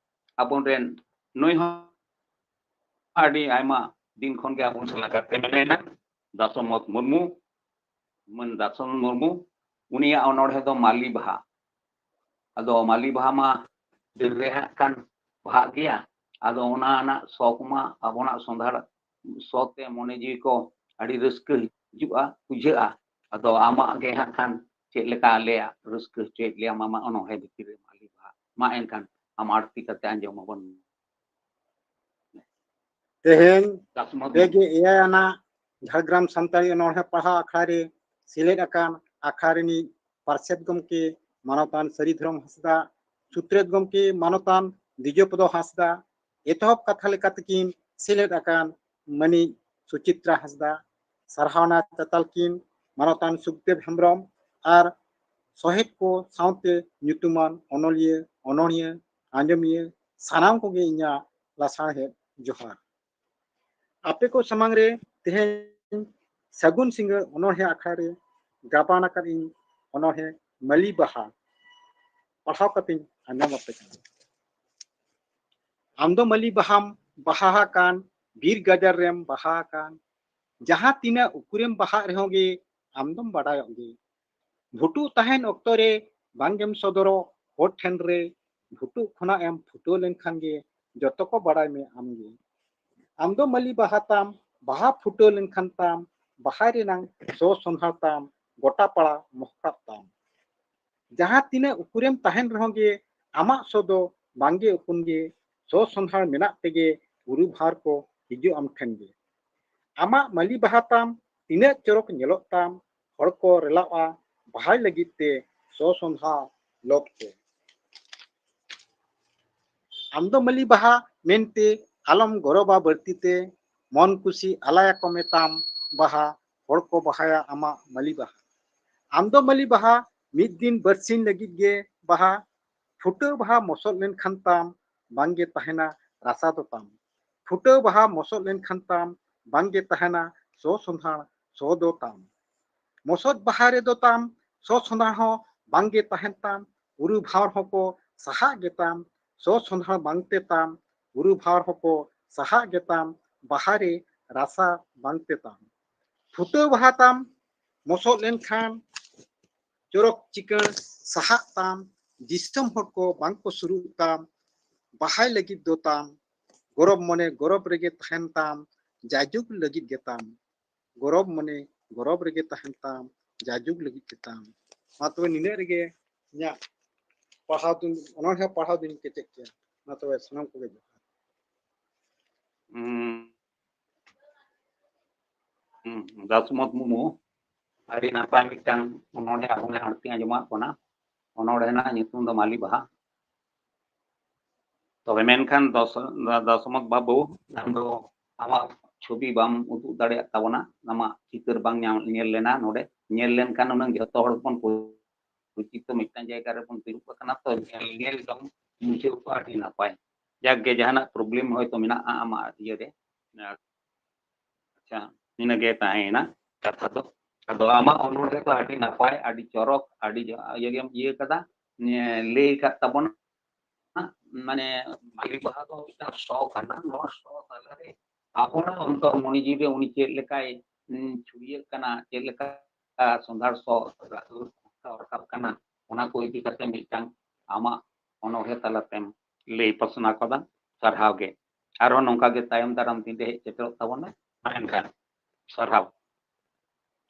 ᱟᱵᱚᱱ ᱨᱮᱱ, ᱱᱩᱭ ᱦᱚᱸ ᱟᱹᱰᱤ ᱟᱭᱢᱟ ᱫᱤᱱ ᱠᱷᱚᱱ ᱜᱮ ᱟᱵᱚ ᱥᱟᱞᱟᱜ ᱜᱟᱛᱮ ᱢᱮᱱᱟᱭᱟ, ᱫᱟᱥᱚᱢᱚᱛ ᱢᱩᱨᱢᱩ, ᱢᱟᱹᱱ ᱫᱟᱥᱚᱢᱚᱛ ᱢᱩᱨᱢᱩ᱾ ᱩᱱᱤᱭᱟᱜ ᱚᱱᱚᱬᱦᱮ ᱫᱚ ᱢᱟᱹᱞᱤ ᱵᱟᱦᱟ᱾ ᱟᱫᱚ ᱢᱟᱹᱞᱤ ᱵᱟᱦᱟ ᱢᱟ ᱰᱟᱹᱨ ᱨᱮ ᱦᱟᱸᱜ ᱠᱷᱟᱱ ᱵᱟᱦᱟᱜ ᱜᱮᱭᱟ᱾ ᱟᱫᱚ ᱚᱱᱟ ᱨᱮᱱᱟᱜ ᱥᱚ ᱠᱚᱢᱟ ᱟᱵᱚᱱᱟᱜ ᱥᱚᱸᱫᱷᱟᱲ ᱥᱚ ᱛᱮ ᱢᱚᱱᱮ ᱡᱤᱣᱤ ᱠᱚ ᱟᱹᱰᱤ ᱨᱟᱹᱥᱠᱟᱹ ᱦᱤᱡᱩᱜᱼᱟ, ᱵᱩᱡᱷᱟᱹᱜᱼᱟ᱾ ᱟᱫᱚ ᱟᱢᱟᱜ ᱜᱮ ᱦᱟᱸᱜ ᱠᱷᱟᱱ ᱪᱮᱫ ᱞᱮᱠᱟ ᱟᱞᱮᱭᱟᱜ ᱨᱟᱹᱥᱠᱟᱹ ᱦᱚᱪᱚᱭᱮᱫ ᱞᱮᱭᱟ ᱟᱢᱟᱜ ᱚᱱᱚᱬᱦᱮ ᱵᱷᱤᱛᱤᱨ ᱨᱮ ᱢᱟᱹᱞᱤ ᱵᱟᱦᱟ᱾ ᱢᱟ ᱮᱱᱠᱷᱟᱱ ᱟᱢ ᱟᱹᱲᱛᱤ ᱠᱟᱛᱮ ᱟᱸᱡᱚᱢ ᱟᱵᱚᱱ ᱢᱮ᱾ ᱛᱮᱦᱮᱧ ᱫᱟᱥᱢᱚᱛ ᱯᱮ ᱜᱮ ᱮᱭᱟᱭ ᱟᱱᱟᱜ ᱡᱷᱟᱲᱜᱨᱟᱢ ᱥᱟᱱᱛᱟᱲᱤ ᱚᱱᱚᱬᱦᱮ ᱯᱟᱲᱦᱟᱣ ᱟᱠᱷᱲᱟ ᱨᱮ ᱥᱮᱞᱮᱫ ᱟᱠᱟᱱ ᱟᱠᱷᱲᱟ ᱨᱤᱱᱤᱡ ᱯᱟᱨᱥᱮᱛ ᱜᱚᱢᱠᱮ ᱢᱟᱱᱚᱛᱟᱱ ᱥᱟᱹᱨᱤ ᱫᱷᱚᱨᱚᱢ ᱦᱟᱸᱥᱫᱟ, ᱥᱩᱛᱨᱮᱛ ᱜᱚᱢᱠᱮ ᱢᱟᱱᱚᱛᱟᱱ ᱫᱤᱡᱚᱯᱚᱫᱚ ᱦᱟᱸᱥᱫᱟ, ᱮᱛᱚᱦᱚᱵ ᱠᱟᱛᱷᱟ ᱞᱮᱠᱟᱛᱮᱠᱤᱱ ᱥᱮᱞᱮᱫ ᱟᱠᱟᱱ ᱢᱟᱹᱱᱤᱡ ᱥᱩᱪᱤᱛᱨᱟ ᱦᱟᱸᱥᱫᱟ, ᱥᱟᱨᱦᱟᱣᱱᱟ ᱪᱟᱛᱟᱞᱠᱤᱱ ᱢᱟᱱᱚᱛᱟᱱ ᱥᱩᱠᱫᱮᱵ ᱦᱮᱢᱵᱨᱚᱢ ᱟᱨ ᱥᱚᱦᱮᱫ ᱠᱚ ᱥᱟᱶᱛᱮ ᱧᱩᱛᱩᱢᱟᱱ ᱚᱱᱚᱞᱤᱭᱟᱹ, ᱚᱱᱚᱬᱦᱤᱭᱟᱹ, ᱟᱸᱡᱚᱢᱤᱭᱟᱹ ᱥᱟᱱᱟᱢ ᱠᱚᱜᱮ ᱤᱧᱟᱹᱜ ᱞᱟᱥᱟᱲᱦᱮᱫ ᱡᱚᱦᱟᱨ᱾ ᱟᱯᱮ ᱠᱚ ᱥᱟᱢᱟᱝ ᱨᱮ ᱛᱮᱦᱮᱧ ᱥᱟᱹᱜᱩᱱ ᱥᱤᱸᱜᱟᱹᱲ ᱚᱱᱚᱬᱦᱮ ᱟᱠᱷᱲᱟ ᱨᱮ ᱜᱟᱵᱟᱱ ᱟᱠᱟᱫ ᱤᱧ ᱚᱱᱚᱬᱦᱮ ᱢᱟᱹᱞᱤ ᱵᱟᱦᱟ ᱯᱟᱲᱦᱟᱣ ᱠᱟᱛᱮᱧ ᱟᱸᱡᱚᱢ ᱟᱯᱮ ᱠᱟᱱᱟ᱾ ᱟᱢ ᱫᱚ ᱢᱟᱹᱞᱤ ᱵᱟᱦᱟᱢ ᱵᱟᱦᱟ ᱟᱠᱟᱱ, ᱵᱤᱨ ᱜᱟᱡᱟᱲ ᱨᱮᱢ ᱵᱟᱦᱟ ᱟᱠᱟᱱ, ᱡᱟᱦᱟᱸ ᱛᱤᱱᱟᱹᱜ ᱩᱠᱩᱨᱮᱢ ᱵᱟᱦᱟᱜ ᱨᱮᱦᱚᱸ ᱜᱮ ᱟᱢ ᱫᱚᱢ ᱵᱟᱰᱟᱭᱚᱜ ᱜᱮ᱾ ᱵᱷᱩᱴᱩᱜ ᱛᱟᱦᱮᱱ ᱚᱠᱛᱚ ᱨᱮ ᱵᱟᱝ ᱜᱮᱢ ᱥᱚᱫᱚᱨᱚᱜ ᱦᱚᱲ ᱴᱷᱮᱱ ᱨᱮ, ᱵᱷᱩᱴᱩᱜ ᱠᱷᱚᱱᱟᱜ ᱮᱢ ᱯᱷᱩᱴᱟᱹᱣ ᱞᱮᱱᱠᱷᱟᱱ ᱜᱮ ᱡᱚᱛᱚ ᱠᱚ ᱵᱟᱲᱟᱭ ᱢᱮ ᱟᱢ ᱜᱮ᱾ ᱟᱢ ᱫᱚ ᱢᱟᱹᱞᱤ ᱵᱟᱦᱟ ᱛᱟᱢ, ᱵᱟᱦᱟ ᱯᱷᱩᱴᱟᱹᱣ ᱞᱮᱱᱠᱷᱟᱱ ᱛᱟᱢ, ᱵᱟᱦᱟ ᱨᱮᱱᱟᱝ ᱥᱚ ᱥᱚᱸᱫᱷᱟᱲ ᱛᱟᱢ ᱜᱚᱴᱟ ᱯᱟᱲᱟ ᱢᱚᱦᱠᱟᱜ ᱛᱟᱢ᱾ ᱡᱟᱦᱟᱸ ᱛᱤᱱᱟᱹᱜ ᱩᱠᱩᱨᱮᱢ ᱛᱟᱦᱮᱱ ᱨᱮᱦᱚᱸ ᱜᱮ, ᱟᱢᱟᱜ ᱥᱚ ᱫᱚ ᱵᱟᱝᱜᱮ ᱩᱠᱩᱱ ᱜᱮ, ᱥᱚ ᱥᱚᱸᱫᱷᱟᱲ ᱢᱮᱱᱟᱜ ᱛᱮᱜᱮ ᱩᱨᱩ ᱵᱷᱟᱨ ᱠᱚ ᱦᱤᱡᱩᱜ ᱟᱢ ᱴᱷᱮᱱ ᱜᱮ᱾ ᱟᱢᱟᱜ ᱢᱟᱹᱞᱤ ᱵᱟᱦᱟ ᱛᱟᱢ ᱛᱤᱱᱟᱹᱜ ᱪᱚᱨᱚᱠ ᱧᱮᱞᱚᱜ ᱛᱟᱢ, ᱦᱚᱲ ᱠᱚ ᱨᱮᱞᱟᱜᱼᱟ ᱵᱟᱦᱟᱭ ᱞᱟᱹᱜᱤᱫ ᱛᱮ ᱥᱚ ᱥᱚᱸᱫᱷᱟᱲ ᱞᱚᱵᱽ ᱛᱮ᱾ ᱟᱢ ᱫᱚ ᱢᱟᱹᱞᱤ ᱵᱟᱦᱟ ᱢᱮᱱᱛᱮ ᱟᱞᱚᱢ ᱜᱚᱨᱚᱵᱟ ᱵᱟᱹᱲᱛᱤ ᱛᱮ, ᱢᱚᱱ ᱠᱩᱥᱤ ᱟᱞᱟᱭᱟᱠᱚ ᱢᱮᱛᱟᱢ ᱵᱟᱦᱟ, ᱦᱚᱲ ᱠᱚ ᱵᱟᱦᱟᱭᱟ ᱟᱢᱟᱜ ᱢᱟᱹᱞᱤ ᱵᱟᱦᱟ᱾ ᱟᱢ ᱫᱚ ᱢᱟᱹᱞᱤ ᱵᱟᱦᱟ ᱢᱤᱫ ᱫᱤᱱ ᱵᱟᱨᱥᱤᱧ ᱞᱟᱹᱜᱤᱫ ᱜᱮ ᱵᱟᱦᱟ, ᱯᱷᱩᱴᱟᱹᱣ ᱵᱟᱦᱟ ᱢᱚᱥᱚᱫ ᱞᱮᱱᱠᱷᱟᱱ ᱛᱟᱢ ᱵᱟᱝᱜᱮ ᱛᱟᱦᱮᱱᱟ ᱨᱟᱥᱟ ᱫᱚ ᱛᱟᱢ᱾ ᱯᱷᱩᱴᱟᱹᱣ ᱵᱟᱦᱟ ᱢᱚᱥᱚᱫ ᱞᱮᱱᱠᱷᱟᱱ ᱛᱟᱢ ᱵᱟᱝᱜᱮ ᱛᱟᱦᱮᱱᱟ ᱥᱚ ᱥᱚᱸᱫᱷᱟᱲ ᱥᱚ ᱫᱚ ᱛᱟᱢ᱾ ᱢᱚᱥᱚᱫ ᱵᱟᱦᱟ ᱨᱮᱫᱚ ᱛᱟᱢ ᱥᱚ ᱥᱚᱸᱫᱷᱟᱲ ᱦᱚᱸ ᱵᱟᱝᱜᱮ ᱛᱟᱦᱮᱱ ᱛᱟᱢ, ᱩᱨᱩ ᱵᱷᱟᱣ ᱦᱚᱸᱠᱚ ᱥᱟᱦᱟᱜ ᱜᱮᱛᱟᱢ, ᱥᱚ ᱥᱚᱸᱫᱷᱟᱲ ᱵᱟᱝᱛᱮ ᱛᱟᱢ, ᱩᱨᱩ ᱵᱷᱟᱣ ᱦᱚᱸᱠᱚ ᱥᱟᱦᱟᱜ ᱜᱮᱛᱟᱢ, ᱵᱟᱦᱟ ᱨᱮ ᱨᱟᱥᱟ ᱵᱟᱝᱛᱮ ᱛᱟᱢ᱾ ᱯᱷᱩᱴᱟᱹᱣ ᱵᱟᱦᱟ ᱛᱟᱢ ᱢᱚᱥᱚᱫ ᱞᱮᱱᱠᱷᱟᱱ ᱪᱚᱨᱚᱠ ᱪᱤᱠᱟᱹᱬ ᱥᱟᱦᱟᱜ ᱛᱟᱢ, ᱫᱤᱥᱚᱢ ᱦᱚᱲ ᱠᱚ ᱵᱟᱝ ᱠᱚ ᱥᱩᱨᱩᱜ ᱛᱟᱢ, ᱵᱟᱦᱟᱭ ᱞᱟᱹᱜᱤᱫ ᱫᱚ ᱛᱟᱢ, ᱜᱚᱨᱚᱵ ᱢᱚᱱᱮ ᱜᱚᱨᱚᱵ ᱨᱮᱜᱮ ᱛᱟᱦᱮᱱ ᱛᱟᱢ, ᱡᱟᱭᱡᱩᱜᱽ ᱞᱟᱹᱜᱤᱫ ᱜᱮ ᱛᱟᱢ, ᱜᱚᱨᱚᱵ ᱢᱚᱱᱮ ᱜᱚᱨᱚᱵ ᱨᱮᱜᱮ ᱛᱟᱦᱮᱱ ᱛᱟᱢ, ᱡᱟᱭᱡᱩᱜᱽ ᱞᱟᱹᱜᱤᱫ ᱜᱮ ᱛᱟᱢ᱾ ᱢᱟ ᱛᱚᱵᱮ ᱱᱤᱱᱟᱹᱜ ᱨᱮᱜᱮ ᱤᱧᱟᱹᱜ ᱯᱟᱲᱦᱟᱣ ᱫᱩᱧ, ᱚᱱᱚᱬᱦᱮ ᱯᱟᱲᱦᱟᱣ ᱫᱩᱧ ᱠᱮᱪᱮᱫ ᱠᱮᱭᱟ᱾ ᱢᱟ ᱛᱚᱵᱮ ᱥᱟᱱᱟᱢ ᱠᱚᱜᱮ ᱡᱚᱦᱟᱨ᱾ ᱦᱩᱸ᱾ ᱦᱩᱸ, ᱫᱟᱥᱢᱚᱛ ᱢᱩᱨᱢᱩ, ᱟᱹᱰᱤ ᱱᱟᱯᱟᱭ ᱢᱤᱫᱴᱟᱝ ᱚᱱᱚᱬᱦᱮ ᱟᱵᱚ ᱞᱮ ᱟᱬᱛᱤ ᱟᱸᱡᱚᱢᱟᱜ ᱵᱚᱱᱟ᱾ ᱚᱱᱚᱬᱦᱮ ᱨᱮᱱᱟᱜ ᱧᱩᱛᱩᱢ ᱫᱚ ᱢᱟᱹᱞᱤ ᱵᱟᱦᱟ᱾ ᱛᱚᱵᱮ ᱢᱮᱱᱠᱷᱟᱱ ᱫᱚᱥ-, ᱫᱟᱥᱢᱚᱛ ᱵᱟᱹᱵᱩ, ᱟᱢ ᱫᱚ ᱟᱢᱟᱜ ᱪᱷᱚᱵᱤ ᱵᱟᱢ ᱩᱫᱩᱜ ᱫᱟᱲᱮᱭᱟᱜ ᱛᱟᱵᱚᱱᱟ, ᱟᱢᱟᱜ ᱪᱤᱛᱟᱹᱨ ᱵᱟᱝ ᱧᱟᱢ, ᱧᱮᱞ ᱞᱮᱱᱟ ᱱᱚᱰᱮ᱾ ᱧᱮᱞ ᱞᱮᱱᱠᱷᱟᱱ ᱩᱱᱟᱹᱝ ᱡᱷᱚᱛᱚ ᱦᱚᱲ ᱵᱚᱱ ᱯᱚᱨᱤᱪᱤᱛᱚ ᱢᱤᱫᱴᱟᱝ ᱡᱟᱭᱜᱟ ᱨᱮᱵᱚᱱ ᱫᱩᱲᱩᱵ ᱟᱠᱟᱱᱟ, ᱛᱚ ᱧᱮᱞ, ᱧᱮᱞ ᱡᱚᱝ ᱵᱩᱡᱷᱟᱹᱣ ᱠᱚ ᱟᱹᱰᱤ ᱱᱟᱯᱟᱭ᱾ ᱡᱟᱠ ᱜᱮ, ᱡᱟᱦᱟᱱᱟᱜ problem ᱦᱚᱭᱛᱳ ᱢᱮᱱᱟᱜᱼᱟ ᱟᱢᱟᱜ ᱤᱭᱟᱹ ᱨᱮ᱾ ᱟᱪᱪᱷᱟ, ᱤᱱᱟᱹᱜᱮ ᱛᱟᱦᱮᱸᱭᱮᱱᱟ ᱠᱟᱛᱷᱟ ᱫᱚ᱾ ᱟᱫᱚ ᱟᱢᱟᱜ ᱚᱱᱚᱬᱦᱮ ᱫᱚ ᱟᱹᱰᱤ ᱱᱟᱯᱟᱭ, ᱟᱹᱰᱤ ᱪᱚᱨᱚᱠ, ᱟᱹᱰᱤ ᱡᱚ-, ᱤᱭᱟᱹ ᱜᱮᱢ ᱤᱭᱟᱹ ᱠᱟᱫᱟ, ᱞᱟᱹᱭ ᱠᱟᱫ ᱛᱟᱵᱚᱱᱟ᱾ ᱢᱟᱱᱮ ᱢᱟᱹᱞᱤ ᱵᱟᱦᱟ ᱫᱚ ᱢᱤᱫᱴᱟᱝ ᱥᱚ ᱠᱟᱱᱟ᱾ ᱱᱚᱣᱟ ᱥᱚ ᱛᱟᱞᱟᱨᱮ ᱟᱵᱚᱱᱟᱜ ᱚᱱᱛᱚᱨ ᱢᱚᱱᱤ ᱡᱤᱣᱤ ᱨᱮ ᱩᱱᱤ ᱪᱮᱫ ᱞᱮᱠᱟᱭ, ᱩᱸ, ᱪᱷᱩᱲᱭᱟᱹᱜ ᱠᱟᱱᱟ, ᱪᱮᱫ ᱞᱮᱠᱟ ᱥᱚᱸᱫᱷᱟᱲ ᱥᱚ ᱨᱟᱠᱟᱵ ᱠᱟᱱᱟ, ᱚᱱᱟ ᱠᱚ ᱤᱫᱤ ᱠᱟᱛᱮ ᱢᱤᱫᱴᱟᱝ ᱟᱢᱟᱜ ᱚᱱᱚᱬᱦᱮ ᱛᱟᱞᱟᱛᱮᱢ ᱞᱟᱹᱭ ᱯᱟᱥᱱᱟᱣ ᱠᱟᱫᱟ᱾ ᱥᱟᱨᱦᱟᱣ ᱜᱮ᱾ ᱟᱨᱦᱚᱸ ᱱᱚᱝᱠᱟ ᱜᱮ ᱛᱟᱭᱚᱢ ᱫᱟᱨᱟᱢ ᱫᱤᱱ ᱨᱮ ᱦᱮᱡ ᱥᱮᱴᱮᱨᱚᱜ ᱛᱟᱵᱚᱱ ᱢᱮ᱾ ᱢᱟ ᱮᱱᱠᱷᱟᱱ ᱥᱟᱨᱦᱟᱣ᱾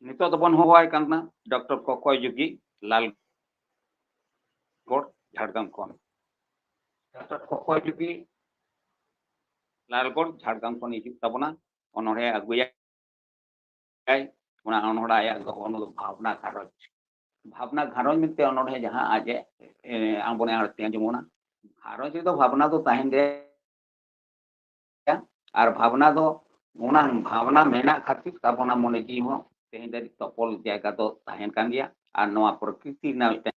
ᱱᱤᱛᱚᱜ ᱫᱚᱵᱚᱱ ᱦᱚᱦᱚᱣᱟᱭ ᱠᱟᱱᱟ ᱰᱚᱠᱴᱚᱨ ᱠᱚᱠᱚᱭ ᱡᱩᱜᱤ, ᱞᱟᱞᱜᱚᱲ, ᱡᱷᱟᱲᱜᱨᱟᱢ ᱠᱷᱚᱱ᱾ ᱰᱚᱠᱴᱚᱨ ᱠᱚᱠᱚᱭ ᱡᱩᱜᱤ, ᱞᱟᱞᱜᱚᱲ, ᱡᱷᱟᱲᱜᱨᱟᱢ ᱠᱷᱚᱱ ᱦᱤᱡᱩᱜ ᱛᱟᱵᱚᱱᱟ, ᱚᱱᱚᱬᱦᱮ ᱟᱹᱜᱩᱭᱟᱭ᱾ ᱚᱱᱟ ᱚᱱᱚᱬᱦᱮ ᱟᱭᱟᱜ ᱫᱚ ᱚᱱᱚᱞ ᱵᱷᱟᱵᱽᱱᱟ ᱜᱷᱟᱨᱚᱸᱡᱽ᱾ ᱵᱷᱟᱵᱽᱱᱟ ᱜᱷᱟᱨᱚᱸᱡᱽ ᱢᱮᱱᱛᱮ ᱚᱱᱚᱬᱦᱮ ᱡᱟᱦᱟᱸ ᱟᱡ ᱮ, ᱮ, ᱟᱵᱚᱱᱮ ᱟᱬᱛᱤ ᱟᱸᱡᱚᱢ ᱵᱚᱱᱟ᱾ ᱜᱷᱟᱨᱚᱸᱡᱽ ᱨᱮᱫᱚ ᱵᱷᱟᱵᱽᱱᱟ ᱫᱚ ᱛᱟᱦᱮᱱ ᱜᱮᱭᱟ᱾ ᱟᱨ ᱵᱷᱟᱵᱽᱱᱟ ᱫᱚ, ᱚᱱᱟ ᱵᱷᱟᱵᱽᱱᱟ ᱢᱮᱱᱟᱜ ᱠᱷᱟᱹᱛᱤᱨ ᱟᱵᱚᱱᱟᱜ ᱢᱚᱱᱮ ᱡᱤᱣᱤ ᱦᱚᱸ ᱛᱮᱦᱮᱧ ᱫᱷᱟᱹᱵᱤᱡ ᱛᱚᱯᱚᱞ ᱡᱟᱭᱜᱟ ᱫᱚ ᱛᱟᱦᱮᱱ ᱠᱟᱱ ᱜᱮᱭᱟ᱾ ᱟᱨ ᱱᱚᱣᱟ ᱯᱨᱚᱠᱨᱤᱛᱤ ᱨᱮᱱᱟᱜ ᱢᱤᱫᱴᱟᱝ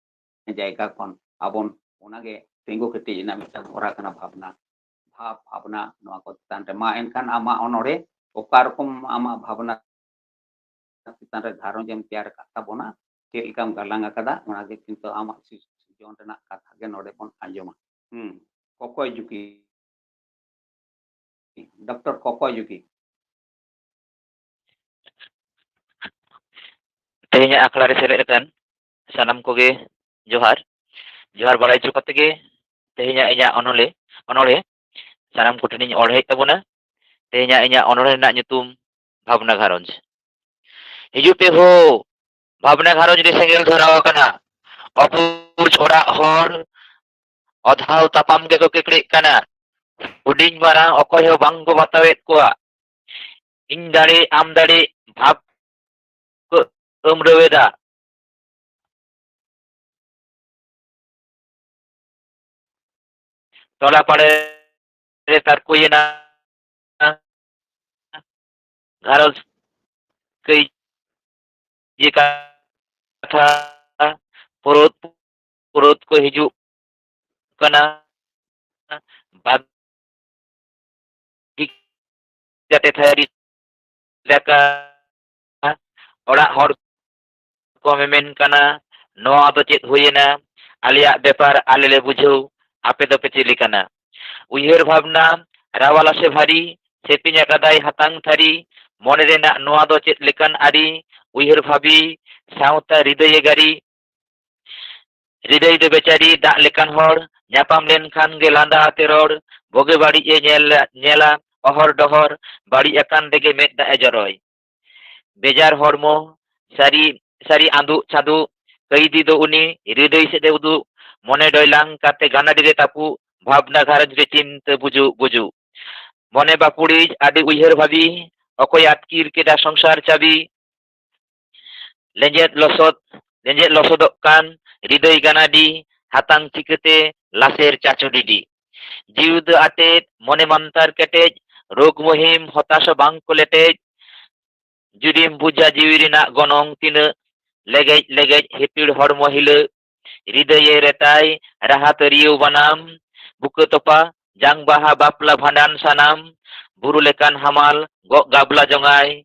ᱡᱟᱭᱜᱟ ᱠᱷᱚᱱ ᱟᱵᱚᱱ ᱚᱱᱟᱜᱮ ᱛᱤᱸᱜᱩ ᱠᱮᱴᱮᱡ ᱨᱮᱱᱟᱜ ᱢᱤᱫᱴᱟᱝ ᱦᱚᱨᱟ ᱠᱟᱱᱟ, ᱵᱷᱟᱵᱽᱱᱟ, ᱵᱷᱟᱵᱽ, ᱵᱷᱟᱵᱽᱱᱟ, ᱱᱚᱣᱟ ᱠᱚ ᱪᱮᱛᱟᱱ ᱨᱮ᱾ ᱢᱟ ᱮᱱᱠᱷᱟᱱ ᱟᱢᱟᱜ ᱚᱱᱚᱬᱦᱮ ᱚᱠᱟ ᱨᱚᱠᱚᱢ ᱟᱢᱟᱜ ᱵᱷᱟᱵᱽᱱᱟ ᱪᱮᱛᱟᱱ ᱨᱮ ᱜᱷᱟᱨᱚᱸᱡᱽ ᱮᱢ ᱛᱮᱭᱟᱨ ᱟᱠᱟᱫ ᱛᱟᱵᱚᱱᱟ, ᱪᱮᱫ ᱞᱮᱠᱟᱢ ᱜᱟᱞᱟᱝ ᱟᱠᱟᱫᱟ, ᱚᱱᱟᱜᱮ ᱠᱤᱱᱛᱩ ᱟᱢᱟᱜ ᱥᱤᱨᱡᱚᱱ ᱨᱮᱱᱟᱜ ᱠᱟᱛᱷᱟ ᱜᱮ ᱱᱚᱰᱮ ᱵᱚᱱ ᱟᱸᱡᱚᱢᱟ᱾ ᱦᱩᱸ, ᱠᱚᱠᱚᱭ ᱡᱩᱜᱤ, ᱰᱚᱠᱴᱚᱨ ᱠᱚᱠᱚᱭ ᱡᱩᱜᱤ᱾ ᱛᱮᱦᱮᱧᱟᱜ ᱟᱠᱷᱲᱟ ᱨᱮ ᱥᱮᱞᱮᱫ ᱟᱠᱟᱱ ᱥᱟᱱᱟᱢ ᱠᱚᱜᱮ ᱡᱚᱦᱟᱨ᱾ ᱡᱚᱦᱟᱨ ᱵᱟᱲᱟᱭ ᱦᱚᱪᱚ ᱠᱟᱛᱮ ᱜᱮ ᱛᱮᱦᱮᱧᱟᱜ ᱤᱧᱟᱹᱜ ᱚᱱᱚᱬᱦᱮ, ᱚᱱᱚᱬᱦᱮ ᱥᱟᱱᱟᱢ ᱠᱚᱴᱷᱮᱱᱤᱧ ᱚᱬᱦᱮᱭᱮᱫ ᱛᱟᱵᱚᱱᱟ᱾ ᱛᱮᱦᱮᱧᱟᱜ ᱤᱧᱟᱹᱜ ᱚᱱᱚᱬᱦᱮ ᱨᱮᱱᱟᱜ ᱧᱩᱛᱩᱢ ᱵᱷᱟᱵᱽᱱᱟ ᱜᱷᱟᱨᱚᱸᱡᱽ᱾ ᱦᱤᱡᱩᱜ ᱯᱮ ᱦᱳ, ᱵᱷᱟᱵᱽᱱᱟ ᱜᱷᱟᱨᱚᱸᱡᱽ ᱨᱮ ᱥᱮᱸᱜᱮᱞ ᱫᱷᱚᱨᱟᱣ ᱟᱠᱟᱱᱟ᱾ ᱚᱵᱩᱡᱽ ᱚᱲᱟᱜ ᱦᱚᱲ ᱚᱫᱷᱟᱣ ᱛᱟᱯᱟᱢ ᱜᱮᱠᱚ ᱠᱮᱠᱲᱮᱜ ᱠᱟᱱᱟ᱾ ᱦᱩᱰᱤᱧ ᱢᱟᱨᱟᱝ ᱚᱠᱚᱭ ᱦᱚᱸ ᱵᱟᱝ ᱠᱚ ᱵᱟᱛᱟᱣᱮᱫ ᱠᱚᱣᱟ᱾ ᱤᱧ ᱫᱟᱲᱮ, ᱟᱢ ᱫᱟᱲᱮ ᱵᱷᱟᱵᱽ ᱠᱚ ᱟᱹᱢᱨᱟᱹᱣᱮᱫᱟ᱾ ᱴᱚᱞᱟ ᱯᱟᱲᱮ ᱨᱮ ᱛᱟᱨᱠᱚᱭᱮᱱᱟ᱾ ᱜᱷᱟᱨᱚᱸᱡᱽ ᱠᱟᱹᱭᱡᱟᱹ ᱠᱟᱛᱷᱟ ᱯᱩᱨᱩᱫ ᱯᱩᱨᱩᱫ ᱠᱚ ᱦᱤᱡᱩᱜ ᱠᱟᱱᱟ᱾ ᱵᱟᱹᱜᱤ ᱠᱟᱛᱮ ᱛᱷᱟᱹᱨᱤ ᱫᱟᱠᱟ ᱚᱲᱟᱜ ᱦᱚᱲ ᱠᱚ ᱢᱮᱢᱮᱱ ᱠᱟᱱᱟ, "ᱱᱚᱣᱟ ᱫᱚ ᱪᱮᱫ ᱦᱩᱭᱮᱱᱟ? ᱟᱞᱮᱭᱟᱜ ᱵᱮᱯᱟᱨ ᱟᱞᱮ ᱞᱮ ᱵᱩᱡᱷᱟᱹᱣ, ᱟᱯᱮ ᱫᱚᱯᱮ ᱪᱮᱫ ᱞᱮᱠᱟᱱᱟ?" ᱩᱭᱦᱟᱹᱨ ᱵᱷᱟᱵᱽᱱᱟ ᱨᱟᱣᱟᱞᱟ ᱥᱮ ᱵᱷᱟᱨᱤ, ᱥᱮᱯᱮᱧ ᱟᱠᱟᱫᱟᱭ ᱦᱟᱛᱟᱝ ᱛᱷᱟᱹᱨᱤ, ᱢᱚᱱᱮ ᱨᱮᱱᱟᱜ ᱱᱚᱣᱟ ᱫᱚ ᱪᱮᱫ ᱞᱮᱠᱟᱱ ᱟᱹᱨᱤ? ᱩᱭᱦᱟᱹᱨ ᱵᱷᱟᱵᱤ ᱥᱟᱶᱛᱟ ᱨᱤᱫᱟᱹᱭᱮ ᱜᱟᱹᱨᱤ, ᱦᱨᱤᱫᱟᱹᱭ ᱫᱚ ᱵᱮᱪᱟᱨᱤ ᱫᱟᱜ ᱞᱮᱠᱟᱱ ᱦᱚᱲ, ᱧᱟᱯᱟᱢ ᱞᱮᱱᱠᱷᱟᱱ ᱜᱮ ᱞᱟᱸᱫᱟ ᱟᱛᱮ ᱨᱚᱲ, ᱵᱩᱜᱤ ᱵᱟᱹᱲᱤᱡ ᱮ ᱧᱮᱞ, ᱧᱮᱞᱟ ᱚᱦᱚᱨ ᱰᱚᱦᱚᱨ, ᱵᱟᱹᱲᱤᱡ ᱟᱠᱟᱱ ᱨᱮᱜᱮ ᱢᱮᱫ ᱫᱟᱜ ᱮ ᱡᱚᱨᱚᱭ᱾ ᱵᱮᱡᱟᱨ ᱦᱚᱲᱢᱚ, ᱥᱟᱹᱨᱤ, ᱥᱟᱹᱨᱤ ᱟᱸᱫᱩᱜ ᱪᱟᱸᱫᱩᱜ, ᱠᱟᱹᱭᱫᱤ ᱫᱚ ᱩᱱᱤ ᱦᱨᱤᱫᱟᱹᱭ ᱥᱮᱫ ᱮ ᱩᱫᱩᱜ, ᱢᱚᱱᱮ ᱰᱚᱭᱞᱟᱝ ᱠᱟᱛᱮ ᱜᱟᱱᱟᱰᱤ ᱨᱮ ᱛᱟᱹᱯᱩᱜ, ᱵᱷᱟᱵᱽᱱᱟ ᱜᱷᱟᱨᱚᱸᱡᱽ ᱨᱮ ᱪᱤᱱᱛᱟᱹ ᱵᱩᱡᱩᱜ ᱜᱩᱡᱩᱜ᱾ ᱢᱚᱱᱮ ᱵᱟᱹᱯᱩᱲᱤᱡ ᱟᱹᱰᱤ ᱩᱭᱦᱟᱹᱨ ᱵᱷᱟᱵᱤ, ᱚᱠᱚᱭ ᱟᱹᱛᱠᱤᱨ ᱠᱮᱫᱟ ᱥᱚᱝᱥᱟᱨ ᱪᱟᱹᱵᱤ? ᱞᱮᱸᱡᱮᱫ ᱞᱚᱥᱚᱫ, ᱞᱮᱸᱡᱮᱫ ᱞᱚᱥᱚᱫᱚᱜ ᱠᱟᱱ ᱦᱨᱤᱫᱟᱹᱭ ᱜᱟᱱᱟᱰᱤ, ᱦᱟᱛᱟᱝ ᱪᱤᱠᱟᱹᱛᱮ ᱞᱟᱥᱮᱨ ᱪᱟᱪᱚ ᱰᱤᱰᱤ? ᱡᱤᱣᱤ ᱫᱚ ᱟᱴᱮᱫ, ᱢᱚᱱᱮ ᱢᱟᱱᱛᱟᱨ ᱠᱮᱴᱮᱡ, ᱨᱳᱜᱽ ᱢᱩᱦᱤᱢ ᱦᱚᱛᱟᱥᱟ ᱵᱟᱝ ᱠᱚ ᱞᱮᱴᱮᱡ᱾ ᱡᱩᱫᱤᱢ ᱵᱩᱡᱟ ᱡᱤᱣᱤ ᱨᱮᱱᱟᱜ ᱜᱚᱱᱚᱝ ᱛᱤᱱᱟᱹᱜ, ᱞᱮᱜᱮᱡ ᱞᱮᱜᱮᱡ ᱦᱤᱯᱤᱲ ᱦᱚᱲᱢᱚ ᱦᱤᱞᱟᱹᱜ, ᱦᱨᱤᱫᱟᱹᱭᱮ ᱨᱮᱛᱟᱭ ᱨᱟᱦᱟ ᱛᱟᱹᱨᱤᱭᱟᱹᱣ ᱵᱟᱱᱟᱢ, ᱵᱩᱠᱟᱹ ᱛᱚᱯᱟ, ᱡᱟᱝ ᱵᱟᱦᱟ ᱵᱟᱯᱞᱟ ᱵᱷᱟᱸᱰᱟᱱ ᱥᱟᱱᱟᱢ, ᱵᱩᱨᱩ ᱞᱮᱠᱟᱱ ᱦᱟᱢᱟᱞ ᱜᱚᱜ ᱜᱟᱵᱞᱟ ᱡᱚᱝᱟᱭ,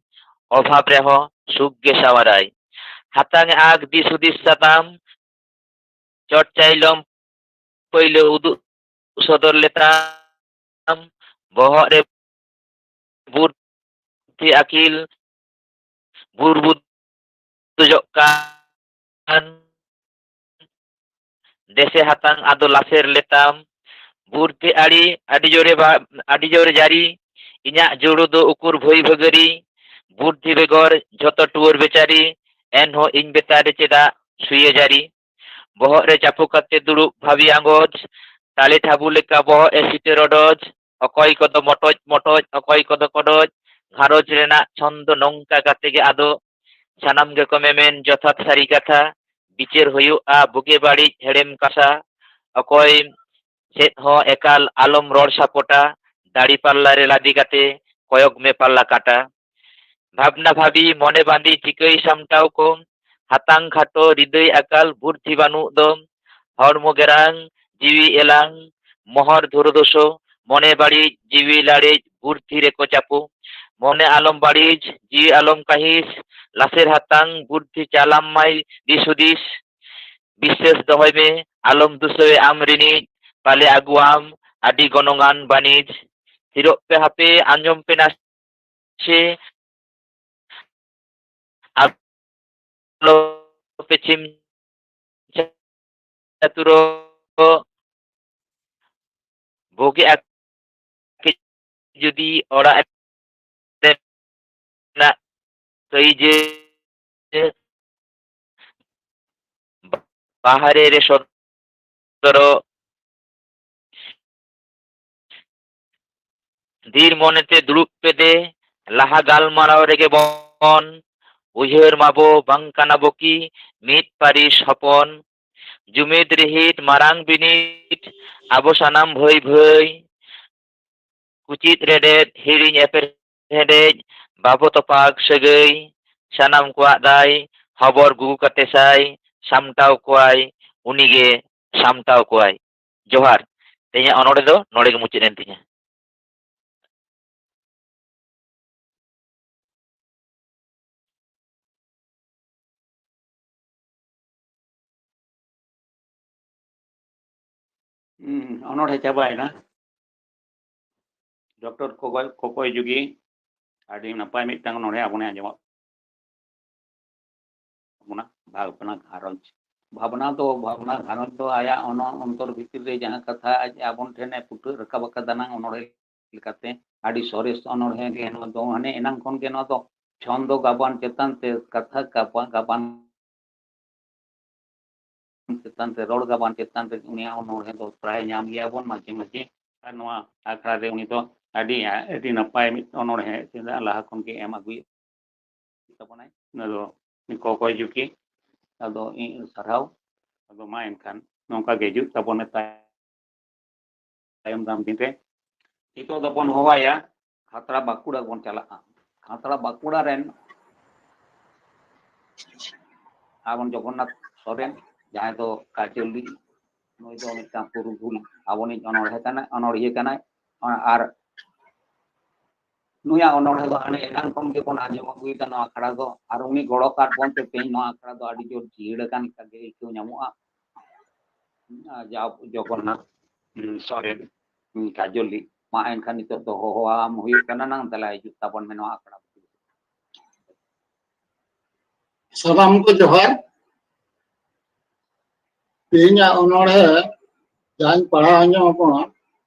ᱚᱵᱷᱟᱵ ᱨᱮᱦᱚᱸ ᱥᱩᱠ ᱜᱮ ᱥᱟᱶᱟᱨᱟᱭ᱾ ᱦᱟᱛᱟᱝ ᱮ ᱟᱜ ᱫᱤᱥ ᱦᱩᱫᱤᱥ ᱥᱟᱛᱟᱢ, ᱪᱚᱴ ᱪᱟᱭᱞᱚᱢ ᱯᱟᱹᱭᱞᱟᱹ ᱩᱫᱩᱜ ᱥᱚᱫᱚᱨ ᱞᱮᱛᱟᱢ, ᱵᱚᱦᱚᱜ ᱨᱮ ᱵᱩᱫᱷᱤ ᱟᱹᱠᱤᱞ ᱵᱩᱨ ᱵᱩᱫᱩᱡᱚᱜ ᱠᱟᱱ᱾ ᱫᱮᱥᱮ ᱦᱟᱛᱟᱝ ᱟᱫᱚ ᱞᱟᱥᱮᱨ ᱞᱮᱛᱟᱢ, ᱵᱩᱨᱛᱷᱤ ᱟᱹᱰᱤ, ᱟᱹᱰᱤ ᱡᱳᱨᱮ ᱵᱟ-, ᱟᱹᱰᱤ ᱡᱳᱨᱮ ᱡᱟᱹᱨᱤ, ᱤᱧᱟᱜ ᱡᱩᱲᱩ ᱫᱚ ᱩᱠᱩᱨ ᱵᱷᱟᱹᱭ ᱵᱷᱟᱹᱜᱟᱹᱨᱤ, ᱵᱩᱨᱛᱷᱤ ᱵᱮᱜᱚᱨ ᱡᱷᱚᱛᱚ ᱴᱩᱣᱟᱹᱨ ᱵᱮᱪᱟᱨᱤ, ᱮᱱᱦᱚᱸ ᱤᱧ ᱵᱮᱛᱟ ᱨᱮ ᱪᱮᱫᱟᱜ ᱥᱩᱭᱮ ᱡᱟᱹᱨᱤ? ᱵᱚᱦᱚᱜ ᱨᱮ ᱪᱟᱯᱚ ᱠᱟᱛᱮ ᱫᱩᱲᱩᱵ ᱵᱷᱟᱹᱵᱤ ᱟᱸᱜᱚᱪ, ᱛᱟᱞᱮ ᱴᱷᱟᱵᱩ ᱞᱮᱠᱟ ᱵᱚᱦᱚᱜ ᱮ ᱥᱤᱴᱟᱹ ᱨᱚᱰᱚᱡ, ᱚᱠᱚᱭ ᱠᱚᱫᱚ ᱢᱚᱴᱚᱡ ᱢᱚᱴᱚᱡ, ᱚᱠᱚᱭ ᱠᱚᱫᱚ ᱠᱚᱰᱚᱡ᱾ ᱜᱷᱟᱨᱚᱸᱡᱽ ᱨᱮᱱᱟᱜ ᱪᱷᱚᱱᱫᱚ ᱱᱚᱝᱠᱟ ᱠᱟᱛᱮ ᱜᱮ ᱟᱫᱚ ᱥᱟᱱᱟᱢ ᱜᱮᱠᱚ ᱢᱮᱢᱮᱱ ᱡᱚᱛᱷᱟᱛ ᱥᱟᱹᱨᱤ ᱠᱟᱛᱷᱟ᱾ ᱵᱤᱪᱟᱹᱨ ᱦᱩᱭᱩᱜᱼᱟ ᱵᱩᱜᱤ ᱵᱟᱹᱲᱤᱡ ᱦᱮᱲᱮᱢ ᱠᱟᱥᱟ᱾ ᱚᱠᱚᱭ ᱥᱮᱫ ᱦᱚᱸ ᱮᱠᱟᱞ ᱟᱞᱚᱢ ᱨᱚᱲ ᱥᱟᱯᱚᱴᱟ᱾ ᱫᱟᱲᱤ ᱯᱟᱞᱞᱟ ᱨᱮ ᱞᱟᱫᱮ ᱠᱟᱛᱮ ᱠᱚᱭᱚᱜ ᱢᱮ ᱯᱟᱞᱞᱟ ᱠᱟᱴᱟ᱾ ᱵᱷᱟᱵᱽᱱᱟ ᱵᱷᱟᱵᱤ ᱢᱚᱱᱮ ᱵᱟᱸᱫᱤ ᱪᱤᱠᱟᱹᱭ ᱥᱟᱢᱴᱟᱣ ᱠᱚ, ᱦᱟᱛᱟᱝ ᱠᱷᱟᱴᱚ ᱨᱤᱫᱟᱹᱭ ᱟᱠᱟᱞ ᱵᱩᱨᱫᱷᱤ ᱵᱟᱹᱱᱩᱜ ᱫᱚ, ᱦᱚᱲᱢᱚ ᱜᱮᱨᱟᱝ ᱡᱤᱣᱤ ᱮᱞᱟᱝ ᱢᱚᱦᱚᱨ ᱫᱷᱩᱨᱫᱩᱥᱚ, ᱢᱚᱱᱮ ᱵᱟᱹᱲᱤᱡ ᱡᱤᱣᱤ ᱞᱟᱲᱮᱡ ᱵᱩᱨᱫᱷᱤ ᱨᱮᱠᱚ ᱪᱟᱯᱚ, ᱢᱚᱱᱮ ᱟᱞᱚᱢ ᱵᱟᱹᱲᱤᱡ ᱡᱤᱣᱤ ᱟᱞᱚᱢ ᱠᱟᱹᱦᱤᱥ, ᱞᱟᱥᱮᱨ ᱦᱟᱛᱟᱝ ᱵᱩᱨᱫᱷᱤ ᱪᱟᱞᱟᱢ ᱢᱟᱭ ᱫᱤᱥ ᱦᱩᱫᱤᱥ, ᱵᱤᱥᱥᱟᱹᱥ ᱫᱚᱦᱚᱭ ᱢᱮ ᱟᱞᱚᱢ ᱫᱩᱥᱟᱹᱣᱮ ᱟᱢ ᱨᱤᱱᱤᱡ, ᱯᱟᱞᱮ ᱟᱹᱜᱩᱣᱟᱢ ᱟᱹᱰᱤ ᱜᱚᱱᱚᱝᱟᱱ ᱵᱟᱹᱱᱤᱡᱽ, ᱛᱷᱤᱨᱚᱜ ᱯᱮ ᱦᱟᱯᱮ ᱟᱸᱡᱚᱢ ᱯᱮ ᱱᱟᱥᱮ ᱥᱮ ᱟᱞᱚ ᱯᱮ ᱪᱷᱤᱢ ᱪᱷᱟᱹᱛᱩᱨᱚᱜ᱾ ᱵᱩᱜᱤ ᱟᱹᱠᱤᱞ ᱡᱩᱫᱤ ᱚᱲᱟᱜ ᱨᱮᱱᱟᱜ ᱠᱟᱹᱭᱡᱟᱹ ᱵᱟᱦᱨᱮ ᱨᱮ ᱥᱚᱫᱚᱨᱚᱜ᱾ ᱫᱷᱤᱨ ᱢᱚᱱᱮᱛᱮ ᱫᱩᱲᱩᱵ ᱯᱮ ᱫᱮ, ᱞᱟᱦᱟ ᱜᱟᱞᱢᱟᱨᱟᱣ ᱨᱮᱜᱮ ᱵᱚᱱ ᱩᱭᱦᱟᱹᱨ ᱢᱟᱵᱚ ᱵᱟᱝ ᱠᱟᱱᱟ ᱵᱚ ᱠᱤ ᱢᱤᱫ ᱯᱟᱹᱨᱤᱥ ᱦᱚᱯᱚᱱ᱾ ᱡᱩᱢᱤᱫ ᱨᱤᱦᱤᱴ ᱢᱟᱨᱟᱝ ᱵᱤᱱᱤᱰ ᱟᱵᱚ ᱥᱟᱱᱟᱢ ᱵᱷᱟᱹᱭ ᱵᱷᱟᱹᱭ᱾ ᱠᱩᱪᱤᱫ ᱨᱮᱰᱮᱫ ᱦᱤᱲᱤᱧ ᱮᱯᱮᱨ ᱦᱮᱰᱮᱡ ᱵᱟᱵᱚ ᱛᱚᱯᱟᱜ ᱥᱟᱹᱜᱟᱹᱭ᱾ ᱥᱟᱱᱟᱢ ᱠᱚᱣᱟᱜ ᱫᱟᱭ ᱦᱚᱵᱚᱨ ᱜᱩᱜᱩ ᱠᱟᱛᱮ ᱥᱟᱭ ᱥᱟᱢᱴᱟᱣ ᱠᱚᱣᱟᱭ, ᱩᱱᱤᱜᱮ ᱥᱟᱢᱴᱟᱣ ᱠᱚᱣᱟᱭ᱾ ᱡᱚᱦᱟᱨ᱾ ᱛᱮᱦᱮᱧᱟᱜ ᱚᱱᱚᱬᱦᱮ ᱫᱚ ᱱᱚᱰᱮ ᱜᱮ ᱢᱩᱪᱟᱹᱫ ᱮᱱ ᱛᱤᱧᱟ᱾ ᱦᱩᱸ, ᱚᱱᱚᱬᱦᱮ ᱪᱟᱵᱟᱭᱮᱱᱟ᱾ ᱰᱚᱠᱴᱚᱨ ᱠᱚᱠᱚᱭ, ᱠᱚᱠᱚᱭ ᱡᱩᱜᱤ ᱟᱹᱰᱤ ᱱᱟᱯᱟᱭ ᱢᱤᱫᱴᱟᱝ ᱚᱱᱚᱬᱦᱮ ᱟᱵᱚᱱᱮ ᱟᱸᱡᱚᱢᱟᱜ ᱵᱚᱱᱟ᱾ ᱵᱷᱟᱵᱽᱱᱟ ᱜᱷᱟᱨᱚᱸᱡᱽ, ᱵᱷᱟᱵᱽᱱᱟ ᱫᱚ, ᱵᱷᱟᱵᱽᱱᱟ ᱜᱷᱟᱨᱚᱸᱡᱽ ᱫᱚ ᱟᱭᱟᱜ ᱚᱱᱚ-, ᱚᱱᱛᱚᱨ ᱵᱷᱤᱛᱤᱨ ᱨᱮ ᱡᱟᱦᱟᱸ ᱠᱟᱛᱷᱟ ᱟᱡ ᱟᱵᱚᱱ ᱴᱷᱮᱱᱮ ᱯᱷᱩᱴᱟᱹᱣ ᱨᱟᱠᱟᱵ ᱟᱠᱟᱫᱟ ᱱᱟᱝ ᱚᱱᱚᱬᱦᱮ ᱞᱮᱠᱟᱛᱮ, ᱟᱹᱰᱤ ᱥᱚᱨᱮᱥ ᱚᱱᱚᱬᱦᱮ ᱜᱮ ᱱᱚᱣᱟ ᱫᱚ᱾ ᱦᱟᱱᱮ ᱮᱱᱟᱝ ᱠᱷᱚᱱ ᱜᱮ ᱱᱚᱣᱟ ᱫᱚ ᱪᱷᱚᱱᱫᱚ ᱜᱟᱵᱟᱱ ᱪᱮᱛᱟᱱ ᱛᱮ, ᱠᱟᱛᱷᱟ ᱜᱟᱵᱟᱱ, ᱜᱟᱵᱟᱱ ᱪᱮᱛᱟᱱ ᱨᱮ, ᱨᱚᱲ ᱜᱟᱵᱟᱱ ᱪᱮᱛᱟᱱ ᱨᱮ ᱩᱱᱤᱭᱟᱜ ᱚᱱᱚᱬᱦᱮ ᱫᱚ ᱯᱨᱟᱭ ᱧᱟᱢ ᱜᱮᱭᱟ ᱵᱚᱱ ᱢᱟᱡᱷᱮ ᱢᱟᱡᱷᱮ᱾ ᱟᱨ ᱱᱚᱣᱟ ᱟᱠᱷᱲᱟ ᱨᱮ ᱩᱱᱤ ᱫᱚ ᱟᱹᱰᱤ, ᱟᱹᱰᱤ ᱱᱟᱯᱟᱭ ᱢᱤᱫ ᱚᱱᱚᱬᱦᱮ ᱞᱟᱦᱟ ᱠᱷᱚᱱ ᱜᱮ ᱮᱢ ᱟᱹᱜᱩᱭᱮᱫ ᱛᱟᱵᱚᱱᱟᱭ᱾ ᱚᱱᱟ ᱫᱚ ᱠᱚᱠᱚᱭ ᱡᱩᱠᱤ, ᱟᱫᱚ ᱤᱧ ᱥᱟᱨᱦᱟᱣ᱾ ᱟᱫᱚ ᱢᱟ ᱮᱱᱠᱷᱟᱱ ᱱᱚᱝᱠᱟ ᱜᱮ ᱦᱤᱡᱩᱜ ᱛᱟᱵᱚᱱ ᱢᱮ ᱛᱟᱭᱚᱢ ᱫᱟᱨᱟᱢ ᱫᱤᱱ ᱨᱮ᱾ ᱱᱤᱛᱚᱜ ᱫᱚᱵᱚᱱ ᱦᱚᱦᱚᱣᱟᱭᱟ, ᱠᱷᱟᱛᱲᱟ ᱵᱟᱸᱠᱩᱲᱟ ᱵᱚᱱ ᱪᱟᱞᱟᱜᱼᱟ᱾ ᱠᱷᱟᱛᱲᱟ ᱵᱟᱸᱠᱩᱲᱟ ᱨᱮᱱ ᱟᱵᱚᱱ ᱡᱚᱜᱚᱱᱱᱟᱛᱷ ᱥᱚᱨᱮᱱ, ᱡᱟᱦᱟᱸᱭ ᱫᱚ ᱠᱟᱡᱚᱞᱤ, ᱱᱩᱭ ᱫᱚ ᱢᱤᱫᱴᱟᱝ ᱯᱩᱨᱩᱫᱷᱩᱞ ᱟᱵᱚᱱᱤᱡ ᱚᱱᱚᱬᱦᱮ ᱠᱟᱱᱟᱭ, ᱚᱱᱚᱬᱦᱤᱭᱟᱹ ᱠᱟᱱᱟᱭ᱾ ᱟᱨ ᱱᱩᱭᱟᱜ ᱚᱱᱚᱬᱦᱮ ᱫᱚ ᱦᱟᱱᱮ ᱮᱱᱟᱝ ᱠᱷᱚᱱ ᱜᱮᱵᱚᱱ ᱟᱸᱡᱚᱢ ᱟᱹᱜᱩᱭᱮᱫᱟ ᱱᱚᱣᱟ ᱟᱠᱷᱲᱟ ᱫᱚ, ᱟᱨ ᱩᱱᱤ ᱜᱚᱲᱚ ᱠᱟᱫ ᱵᱚᱱ ᱛᱮ ᱛᱮᱦᱮᱧ ᱱᱚᱣᱟ ᱟᱠᱷᱲᱟ ᱫᱚ ᱟᱹᱰᱤ ᱡᱳᱨ ᱡᱤᱭᱟᱹᱲ ᱟᱠᱟᱱ ᱞᱮᱠᱟ ᱜᱮ ᱟᱹᱭᱠᱟᱹᱣ ᱧᱟᱢᱚᱜᱼᱟ᱾ ᱡᱟ ᱡᱚᱜᱚᱱᱱᱟᱛᱷ, ᱩᱸ, ᱥᱚᱨᱮᱱ, ᱩᱸ, ᱠᱟᱡᱚᱞᱤ, ᱢᱟ ᱮᱱᱠᱷᱟᱱ ᱱᱤᱛᱚᱜ ᱫᱚ ᱦᱚᱦᱚᱣᱟᱢ ᱦᱩᱭᱩᱜ ᱠᱟᱱᱟ ᱱᱟᱝ, ᱫᱮᱞᱟ ᱦᱤᱡᱩᱜ ᱛᱟᱵᱚᱱ ᱢᱮ ᱱᱚᱣᱟ ᱟᱠᱷᱲᱟ ᱵᱷᱤᱛᱤᱨ ᱨᱮ᱾ ᱥᱟᱱᱟᱢ ᱠᱚ ᱡᱚᱦᱟᱨ᱾ ᱛᱮᱦᱮᱧᱟᱜ ᱚᱱᱚᱬᱦᱮ ᱡᱟᱦᱟᱸᱧ ᱯᱟᱲᱦᱟᱣ ᱟᱸᱡᱚᱢ ᱟᱵᱚᱱᱟ,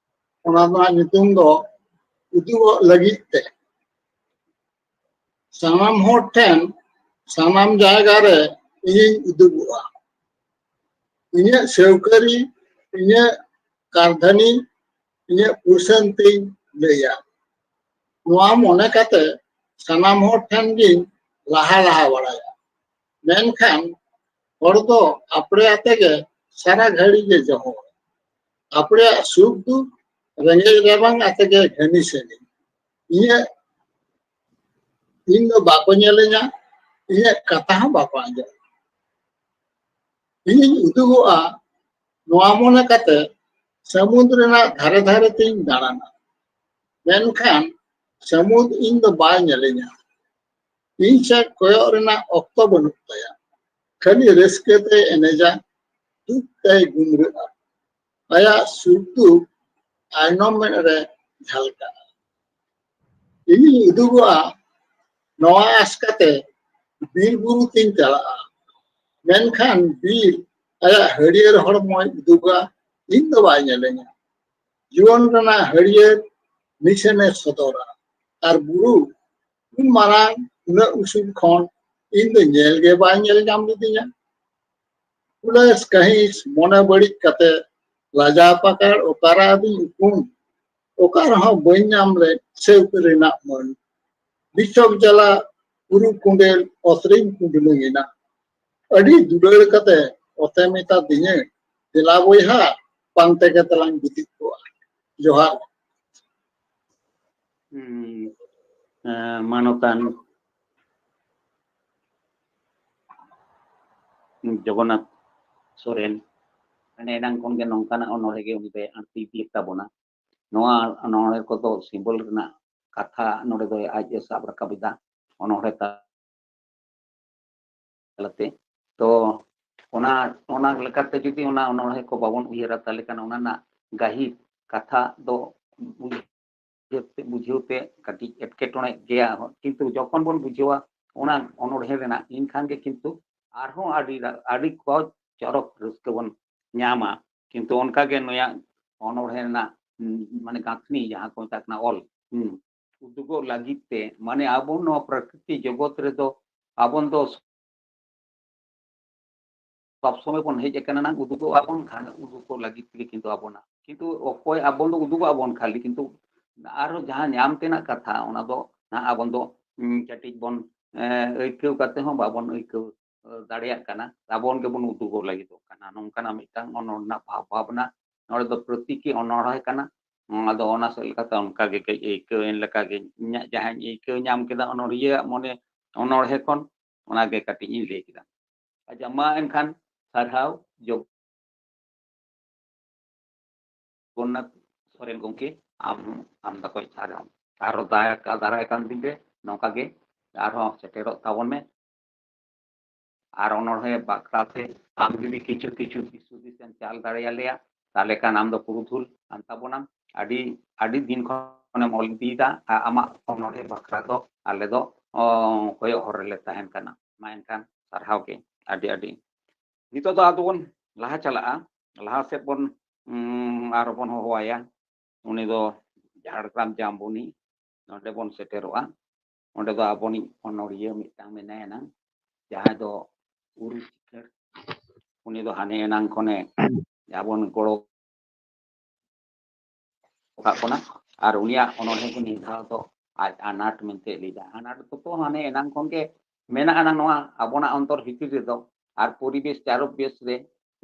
ᱚᱱᱟ ᱨᱮᱱᱟᱜ ᱧᱩᱛᱩᱢ ᱫᱚ ᱩᱫᱩᱜᱚᱜ ᱞᱟᱹᱜᱤᱫ ᱛᱮ᱾ ᱥᱟᱱᱟᱢ ᱦᱚᱲ ᱴᱷᱮᱱ ᱥᱟᱱᱟᱢ ᱡᱟᱭᱜᱟ ᱨᱮ ᱤᱧᱤᱧ ᱩᱫᱩᱜᱚᱜᱼᱟ᱾ ᱤᱧᱟᱹᱜ ᱥᱟᱹᱣᱠᱟᱹᱨᱤ, ᱤᱧᱟᱹᱜ ᱠᱟᱨᱫᱷᱟᱹᱱᱤ, ᱤᱧᱟᱹᱜ ᱯᱩᱨᱥᱟᱹᱱ ᱛᱤᱧ ᱞᱟᱹᱭᱟ᱾ ᱱᱚᱣᱟ ᱢᱚᱱᱮ ᱠᱟᱛᱮ ᱥᱟᱱᱟᱢ ᱦᱚᱲ ᱴᱷᱮᱱ ᱜᱤᱧ ᱞᱟᱦᱟ ᱞᱟᱦᱟ ᱵᱟᱲᱟᱭᱟ᱾ ᱢᱮᱱᱠᱷᱟᱱ ᱦᱚᱲ ᱫᱚ ᱟᱯᱲᱮ ᱟᱛᱮ ᱜᱮ ᱥᱟᱨᱟ ᱜᱷᱟᱹᱲᱤ ᱜᱮ ᱡᱚᱦᱚᱲ᱾ ᱟᱯᱲᱮᱭᱟᱜ ᱥᱩᱠ ᱫᱩᱠ ᱨᱮᱸᱜᱮᱡ ᱨᱟᱵᱟᱝ ᱟᱛᱮ ᱜᱮ ᱜᱷᱟᱹᱱᱤ ᱥᱟᱹᱱᱤ᱾ ᱤᱧᱟᱹᱜ, ᱤᱧ ᱫᱚ ᱵᱟᱠᱚ ᱧᱮᱞᱤᱧᱟ, ᱤᱧᱟᱹᱜ ᱠᱟᱛᱷᱟ ᱦᱚᱸ ᱵᱟᱠᱚ ᱟᱸᱡᱚᱢᱟ᱾ ᱤᱧᱤᱧ ᱩᱫᱩᱜᱚᱜᱼᱟ, ᱱᱚᱣᱟ ᱢᱚᱱᱮ ᱠᱟᱛᱮ ᱥᱟᱹᱢᱩᱫ ᱨᱮᱱᱟᱜ ᱫᱷᱟᱨᱮ ᱫᱷᱟᱨᱮ ᱛᱤᱧ ᱫᱟᱬᱟᱱᱟ᱾ ᱢᱮᱱᱠᱷᱟᱱ ᱥᱟᱹᱢᱩᱫ ᱤᱧ ᱫᱚ ᱵᱟᱭ ᱧᱮᱞᱤᱧᱟ᱾ ᱤᱧ ᱥᱮᱫ ᱠᱚᱭᱚᱜ ᱨᱮᱱᱟᱜ ᱚᱠᱛᱚ ᱵᱟᱹᱱᱩᱜ ᱛᱟᱭᱟ᱾ ᱠᱷᱟᱹᱞᱤ ᱨᱟᱹᱥᱠᱟᱹ ᱛᱮᱭ ᱮᱱᱮᱡᱟ, ᱫᱩᱠ ᱛᱮᱭ ᱜᱩᱢᱨᱟᱹᱜᱼᱟ᱾ ᱟᱭᱟᱜ ᱥᱩᱠ ᱫᱩᱠ ᱟᱭᱱᱚᱢ ᱢᱮᱫ ᱨᱮ ᱡᱷᱟᱞᱠᱟᱜᱼᱟ᱾ ᱤᱧᱤᱧ ᱩᱫᱩᱜᱚᱜᱼᱟ, ᱱᱚᱣᱟ ᱟᱸᱥ ᱠᱟᱛᱮ ᱵᱤᱨ ᱵᱩᱨᱩ ᱛᱤᱧ ᱪᱟᱞᱟᱜᱼᱟ᱾ ᱢᱮᱱᱠᱷᱟᱱ ᱵᱤᱨ ᱟᱭᱟᱜ ᱦᱟᱹᱨᱭᱟᱹᱲ ᱦᱚᱲᱢᱚᱭ ᱩᱫᱩᱜᱟ, ᱤᱧ ᱫᱚ ᱵᱟᱭ ᱧᱮᱞᱮᱧᱟ᱾ ᱡᱩᱣᱟᱹᱱ ᱨᱮᱱᱟᱜ ᱦᱟᱹᱨᱭᱟᱹᱲ ᱢᱤᱥᱮᱱᱮ ᱥᱚᱫᱚᱨᱟ, ᱟᱨ ᱵᱩᱨᱩ ᱩᱱ ᱢᱟᱨᱟᱝ, ᱩᱱᱟᱹᱜ ᱩᱥᱩᱞ ᱠᱷᱚᱱ ᱤᱧ ᱫᱚ ᱧᱮᱞ ᱜᱮ ᱵᱟᱭ ᱧᱮᱞ ᱧᱟᱢ ᱞᱤᱫᱤᱧᱟ᱾ ᱦᱩᱞᱟᱹᱥ ᱠᱟᱹᱦᱤᱥ ᱢᱚᱱᱮ ᱵᱟᱹᱲᱤᱡ ᱠᱟᱛᱮ ᱞᱟᱡᱟᱣ ᱯᱟᱠᱟᱲ ᱚᱠᱟᱨᱮ ᱟᱫᱤᱧ ᱩᱯᱩᱱ, ᱚᱠᱟ ᱨᱮᱦᱚᱸ ᱵᱟᱹᱧ ᱧᱟᱢ ᱞᱮᱫ ᱥᱟᱹᱣᱠᱟᱹ ᱨᱮᱱᱟᱜ ᱢᱟᱹᱱ᱾ ᱵᱤᱪᱷᱚᱠ ᱡᱟᱞᱟ ᱩᱨᱩ ᱠᱩᱸᱰᱮᱞ ᱚᱛᱨᱤᱧ ᱠᱩᱸᱰᱞᱩᱝ ᱮᱱᱟ᱾ ᱟᱹᱰᱤ ᱫᱩᱞᱟᱹᱲ ᱠᱟᱛᱮ ᱚᱛᱮ ᱢᱮᱛᱟ ᱫᱤᱧᱟᱹ, ᱫᱮᱞᱟ ᱵᱚᱭᱦᱟ, ᱯᱟᱱᱛᱮ ᱠᱟᱛᱮ ᱞᱟᱝ ᱜᱤᱛᱤᱡ ᱠᱚᱜᱼᱟ᱾ ᱡᱚᱦᱟᱨ᱾ ᱦᱩᱸ᱾ ᱮᱸ, ᱢᱟᱱᱚᱛᱟᱱ ᱡᱚᱜᱚᱱᱱᱟᱛᱷ ᱥᱚᱨᱮᱱ, ᱢᱟᱱᱮ ᱮᱱᱟᱝ ᱠᱷᱚᱱ ᱜᱮ ᱱᱚᱝᱠᱟᱱᱟᱜ ᱚᱱᱚᱬᱦᱮ ᱜᱮ ᱩᱱᱤ ᱫᱚᱭ ᱟᱬᱛᱤ ᱤᱫᱤᱭᱮᱫ ᱛᱟᱵᱚᱱᱟ᱾ ᱱᱚᱣᱟ ᱚᱱᱚᱬᱦᱮ ᱠᱚᱫᱚ ᱥᱤᱢᱵᱚᱞ ᱨᱮᱱᱟᱜ ᱠᱟᱛᱷᱟ ᱱᱚᱰᱮ ᱫᱚ ᱟᱡ ᱮ ᱥᱟᱵ ᱨᱟᱠᱟᱵ ᱮᱫᱟ ᱚᱱᱚᱬᱦᱮ ᱛᱟᱞᱟᱛᱮ᱾ ᱛᱚ ᱚᱱᱟ, ᱚᱱᱟ ᱞᱮᱠᱟᱛᱮ ᱡᱩᱫᱤ ᱚᱱᱟ ᱚᱱᱚᱬᱦᱮ ᱠᱚ ᱵᱟᱵᱚᱱ ᱩᱭᱦᱟᱹᱨᱟ, ᱛᱟᱦᱚᱞᱮ ᱠᱷᱟᱱ ᱚᱱᱟ ᱨᱮᱱᱟᱜ ᱜᱟᱹᱦᱤᱨ ᱠᱟᱛᱷᱟ ᱫᱚ ᱵᱩᱡᱷᱟᱹᱣ ᱛᱮ, ᱵᱩᱡᱷᱟᱹᱣ ᱛᱮ ᱠᱟᱹᱴᱤᱡ ᱮᱴᱠᱮᱴᱚᱬᱮ ᱜᱮᱭᱟ᱾ ᱠᱤᱱᱛᱩ ᱡᱚᱠᱷᱚᱱ ᱵᱚᱱ ᱵᱩᱡᱷᱟᱹᱣᱟ ᱚᱱᱟ ᱚᱱᱚᱬᱦᱮ ᱨᱮᱱᱟᱜ, ᱮᱱᱠᱷᱟᱱ ᱜᱮ ᱠᱤᱱᱛᱩ ᱟᱨᱦᱚᱸ ᱟᱹᱰᱤ ᱨᱟ-, ᱟᱹᱰᱤ ᱠᱚ ᱪᱚᱨᱚᱠ ᱨᱟᱹᱥᱠᱟᱹ ᱵᱚᱱ ᱧᱟᱢᱟ᱾ ᱠᱤᱱᱛᱩ ᱚᱱᱠᱟ ᱜᱮ ᱱᱩᱭᱟ ᱚᱱᱚᱬᱦᱮ ᱨᱮᱱᱟᱜ, ᱩᱸ, ᱢᱟᱱᱮ ᱜᱟᱹᱛᱷᱱᱤ ᱡᱟᱦᱟᱸ ᱠᱚ ᱢᱮᱛᱟᱜ ᱠᱟᱱᱟ ᱚᱞ, ᱩᱸ, ᱩᱫᱩᱜᱚᱜ ᱞᱟᱹᱜᱤᱫ ᱛᱮ, ᱢᱟᱱᱮ ᱟᱵᱚ ᱱᱚᱣᱟ ᱯᱨᱟᱠᱨᱤᱛᱤᱠ ᱡᱚᱜᱚᱛ ᱨᱮᱫᱚ ᱟᱵᱚ ᱫᱚ ᱥᱚᱵ ᱥᱚᱢᱚᱭ ᱵᱚᱱ ᱦᱮᱡ ᱟᱠᱟᱱᱟ ᱱᱟᱝ ᱩᱫᱩᱜᱚᱜ ᱟᱵᱚᱱ ᱠᱷᱟᱱ, ᱩᱫᱩᱜᱚᱜ ᱞᱟᱹᱜᱤᱫ ᱛᱮᱜᱮ ᱠᱤᱱᱛᱩ ᱟᱵᱚᱱᱟᱜ, ᱠᱤᱱᱛᱩ ᱚᱠᱚᱭ ᱟᱵᱚ ᱫᱚ ᱩᱫᱩᱜᱚᱜ ᱟᱵᱚᱱ ᱠᱷᱟᱹᱞᱤ, ᱠᱤᱱᱛᱩ ᱟᱨᱦᱚᱸ ᱡᱟᱦᱟᱸ ᱧᱟᱢ ᱛᱮᱱᱟᱜ ᱠᱟᱛᱷᱟ, ᱚᱱᱟ ᱫᱚ ᱱᱟᱦᱟᱜ ᱟᱵᱚ ᱫᱚ, ᱩᱸ, ᱠᱟᱹᱴᱤᱡ ᱵᱚᱱ, ᱮ, ᱟᱹᱭᱠᱟᱹᱣ ᱠᱟᱛᱮ ᱦᱚᱸ ᱵᱟᱵᱚᱱ ᱟᱹᱭᱠᱟᱹᱣ, ᱮ, ᱫᱟᱲᱮᱭᱟᱜ ᱠᱟᱱᱟ᱾ ᱟᱵᱚᱱ ᱜᱮᱵᱚᱱ ᱩᱫᱩᱜᱚᱜ ᱞᱟᱹᱜᱤᱫᱚᱜ ᱠᱟᱱᱟ, ᱱᱚᱝᱠᱟᱱᱟᱜ ᱢᱤᱫᱴᱟᱝ ᱚᱱᱚᱞ ᱨᱮᱱᱟᱜ ᱵᱷᱟᱵᱽ ᱵᱷᱟᱵᱽᱱᱟ᱾ ᱱᱚᱰᱮ ᱫᱚ ᱯᱨᱚᱛᱤᱠᱤ ᱚᱱᱚᱬᱦᱮ ᱠᱟᱱᱟ᱾ ᱩᱸ, ᱟᱫᱚ ᱚᱱᱟ ᱥᱮᱫ ᱞᱮᱠᱟᱛᱮ ᱚᱱᱠᱟ ᱜᱮ ᱠᱟᱹᱡ ᱟᱹᱭᱠᱟᱹᱣ ᱮᱱ ᱞᱮᱠᱟ ᱜᱮ, ᱤᱧᱟᱹᱜ ᱡᱟᱦᱟᱸᱧ ᱟᱹᱭᱠᱟᱹᱣ ᱧᱟᱢ ᱠᱮᱫᱟ ᱚᱱᱚᱬᱦᱤᱭᱟᱹᱣᱟᱜ ᱢᱚᱱᱮ ᱚᱱᱚᱬᱦᱮ ᱠᱷᱚᱱ, ᱚᱱᱟ ᱜᱮ ᱠᱟᱹᱴᱤᱡ ᱤᱧ ᱞᱟᱹᱭ ᱠᱮᱫᱟ᱾ ᱟᱪᱪᱷᱟ, ᱢᱟ ᱮᱱᱠᱷᱟᱱ ᱥᱟᱨᱦᱟᱣ ᱡᱚᱜᱚᱱᱱᱟᱛᱷ ᱥᱚᱨᱮᱱ ᱜᱚᱢᱠᱮ, ᱟᱢ, ᱟᱢ ᱫᱟᱠᱚ ᱥᱟᱨᱦᱟᱣ᱾ ᱟᱨᱦᱚᱸ ᱫᱟᱭᱟ ᱠᱟ-, ᱫᱟᱨᱟᱭ ᱠᱟᱱ ᱫᱤᱱ ᱨᱮ ᱱᱚᱝᱠᱟ ᱜᱮ ᱟᱨᱦᱚᱸ ᱥᱮᱴᱮᱨᱚᱜ ᱛᱟᱵᱚᱱ ᱢᱮ᱾ ᱟᱨ ᱚᱱᱚᱬᱦᱮ ᱵᱟᱠᱷᱨᱟ ᱛᱮ ᱟᱢ ᱡᱩᱫᱤ ᱠᱤᱪᱷᱩ ᱠᱤᱪᱷᱩ ᱫᱤᱥ ᱦᱩᱫᱤᱥ ᱮᱢ ᱪᱟᱞ ᱫᱟᱲᱮᱭᱟᱞᱮᱭᱟ, ᱛᱟᱦᱞᱮ ᱠᱷᱟᱱ ᱟᱢ ᱫᱚ ᱯᱩᱨᱩᱫᱷᱩᱞ ᱠᱟᱱ ᱛᱟᱵᱚᱱᱟᱢ᱾ ᱟᱹᱰᱤ, ᱟᱹᱰᱤ ᱫᱤᱱ ᱠᱷᱚᱱᱮᱢ ᱚᱞ ᱤᱫᱤᱭᱮᱫᱟ, ᱟᱨ ᱟᱢᱟᱜ ᱚᱱᱚᱬᱦᱮ ᱵᱟᱠᱷᱨᱟ ᱫᱚ ᱟᱞᱮ ᱫᱚ, ᱚ, ᱠᱚᱭᱚᱜ ᱦᱚᱨ ᱨᱮᱞᱮ ᱛᱟᱦᱮᱱ ᱠᱟᱱᱟ᱾ ᱢᱟ ᱮᱱᱠᱷᱟᱱ ᱥᱟᱨᱦᱟᱣ ᱜᱮ, ᱟᱹᱰᱤ ᱟᱹᱰᱤ᱾ ᱱᱤᱛᱚᱜ ᱫᱚ ᱟᱫᱚ ᱵᱚᱱ ᱞᱟᱦᱟ ᱪᱟᱞᱟᱜᱼᱟ, ᱞᱟᱦᱟ ᱥᱮᱫ ᱵᱚᱱ, ᱩᱸ, ᱟᱨ ᱵᱚᱱ ᱦᱚᱦᱚᱣᱟᱭᱟ᱾ ᱩᱱᱤ ᱫᱚ ᱡᱷᱟᱲᱜᱨᱟᱢ ᱡᱟᱢᱵᱚᱱᱤ, ᱱᱚᱰᱮ ᱵᱚᱱ ᱥᱮᱴᱮᱨᱚᱜᱼᱟ᱾ ᱚᱸᱰᱮ ᱫᱚ ᱟᱵᱚᱱᱤᱡ ᱚᱱᱚᱲᱤᱭᱟᱹ ᱢᱤᱫᱴᱟᱝ ᱢᱮᱱᱟᱭᱟ ᱱᱟᱝ, ᱡᱟᱦᱟᱸᱭ ᱫᱚ ᱩᱨᱩ ᱪᱤᱠᱟᱹᱲ, ᱩᱱᱤ ᱫᱚ ᱦᱟᱱᱮ ᱮᱱᱟᱝ ᱠᱷᱚᱱᱮ ᱟᱵᱚᱱ ᱜᱚᱲᱚ ᱟᱠᱟᱫ ᱵᱚᱱᱟ᱾ ᱟᱨ ᱩᱱᱤᱭᱟᱜ ᱚᱱᱚᱬᱦᱮ ᱜᱮ ᱱᱤᱭᱟᱹ ᱫᱷᱟᱣ ᱫᱚ ᱟᱡ ᱟᱱᱟᱴ ᱢᱮᱱᱛᱮ ᱞᱟᱹᱭᱫᱟ᱾ ᱟᱱᱟᱴ ᱫᱚ ᱛᱚ ᱦᱟᱱᱮ ᱮᱱᱟᱝ ᱠᱷᱚᱱ ᱜᱮ ᱢᱮᱱᱟᱜᱼᱟ ᱱᱟᱝ ᱱᱚᱣᱟ ᱟᱵᱚᱱᱟᱜ ᱚᱱᱛᱚᱨ ᱵᱷᱤᱛᱤᱨ ᱨᱮᱫᱚ᱾ ᱟᱨ ᱯᱚᱨᱤᱵᱮᱥ ᱪᱟᱨᱚᱠ ᱵᱮᱥ ᱨᱮ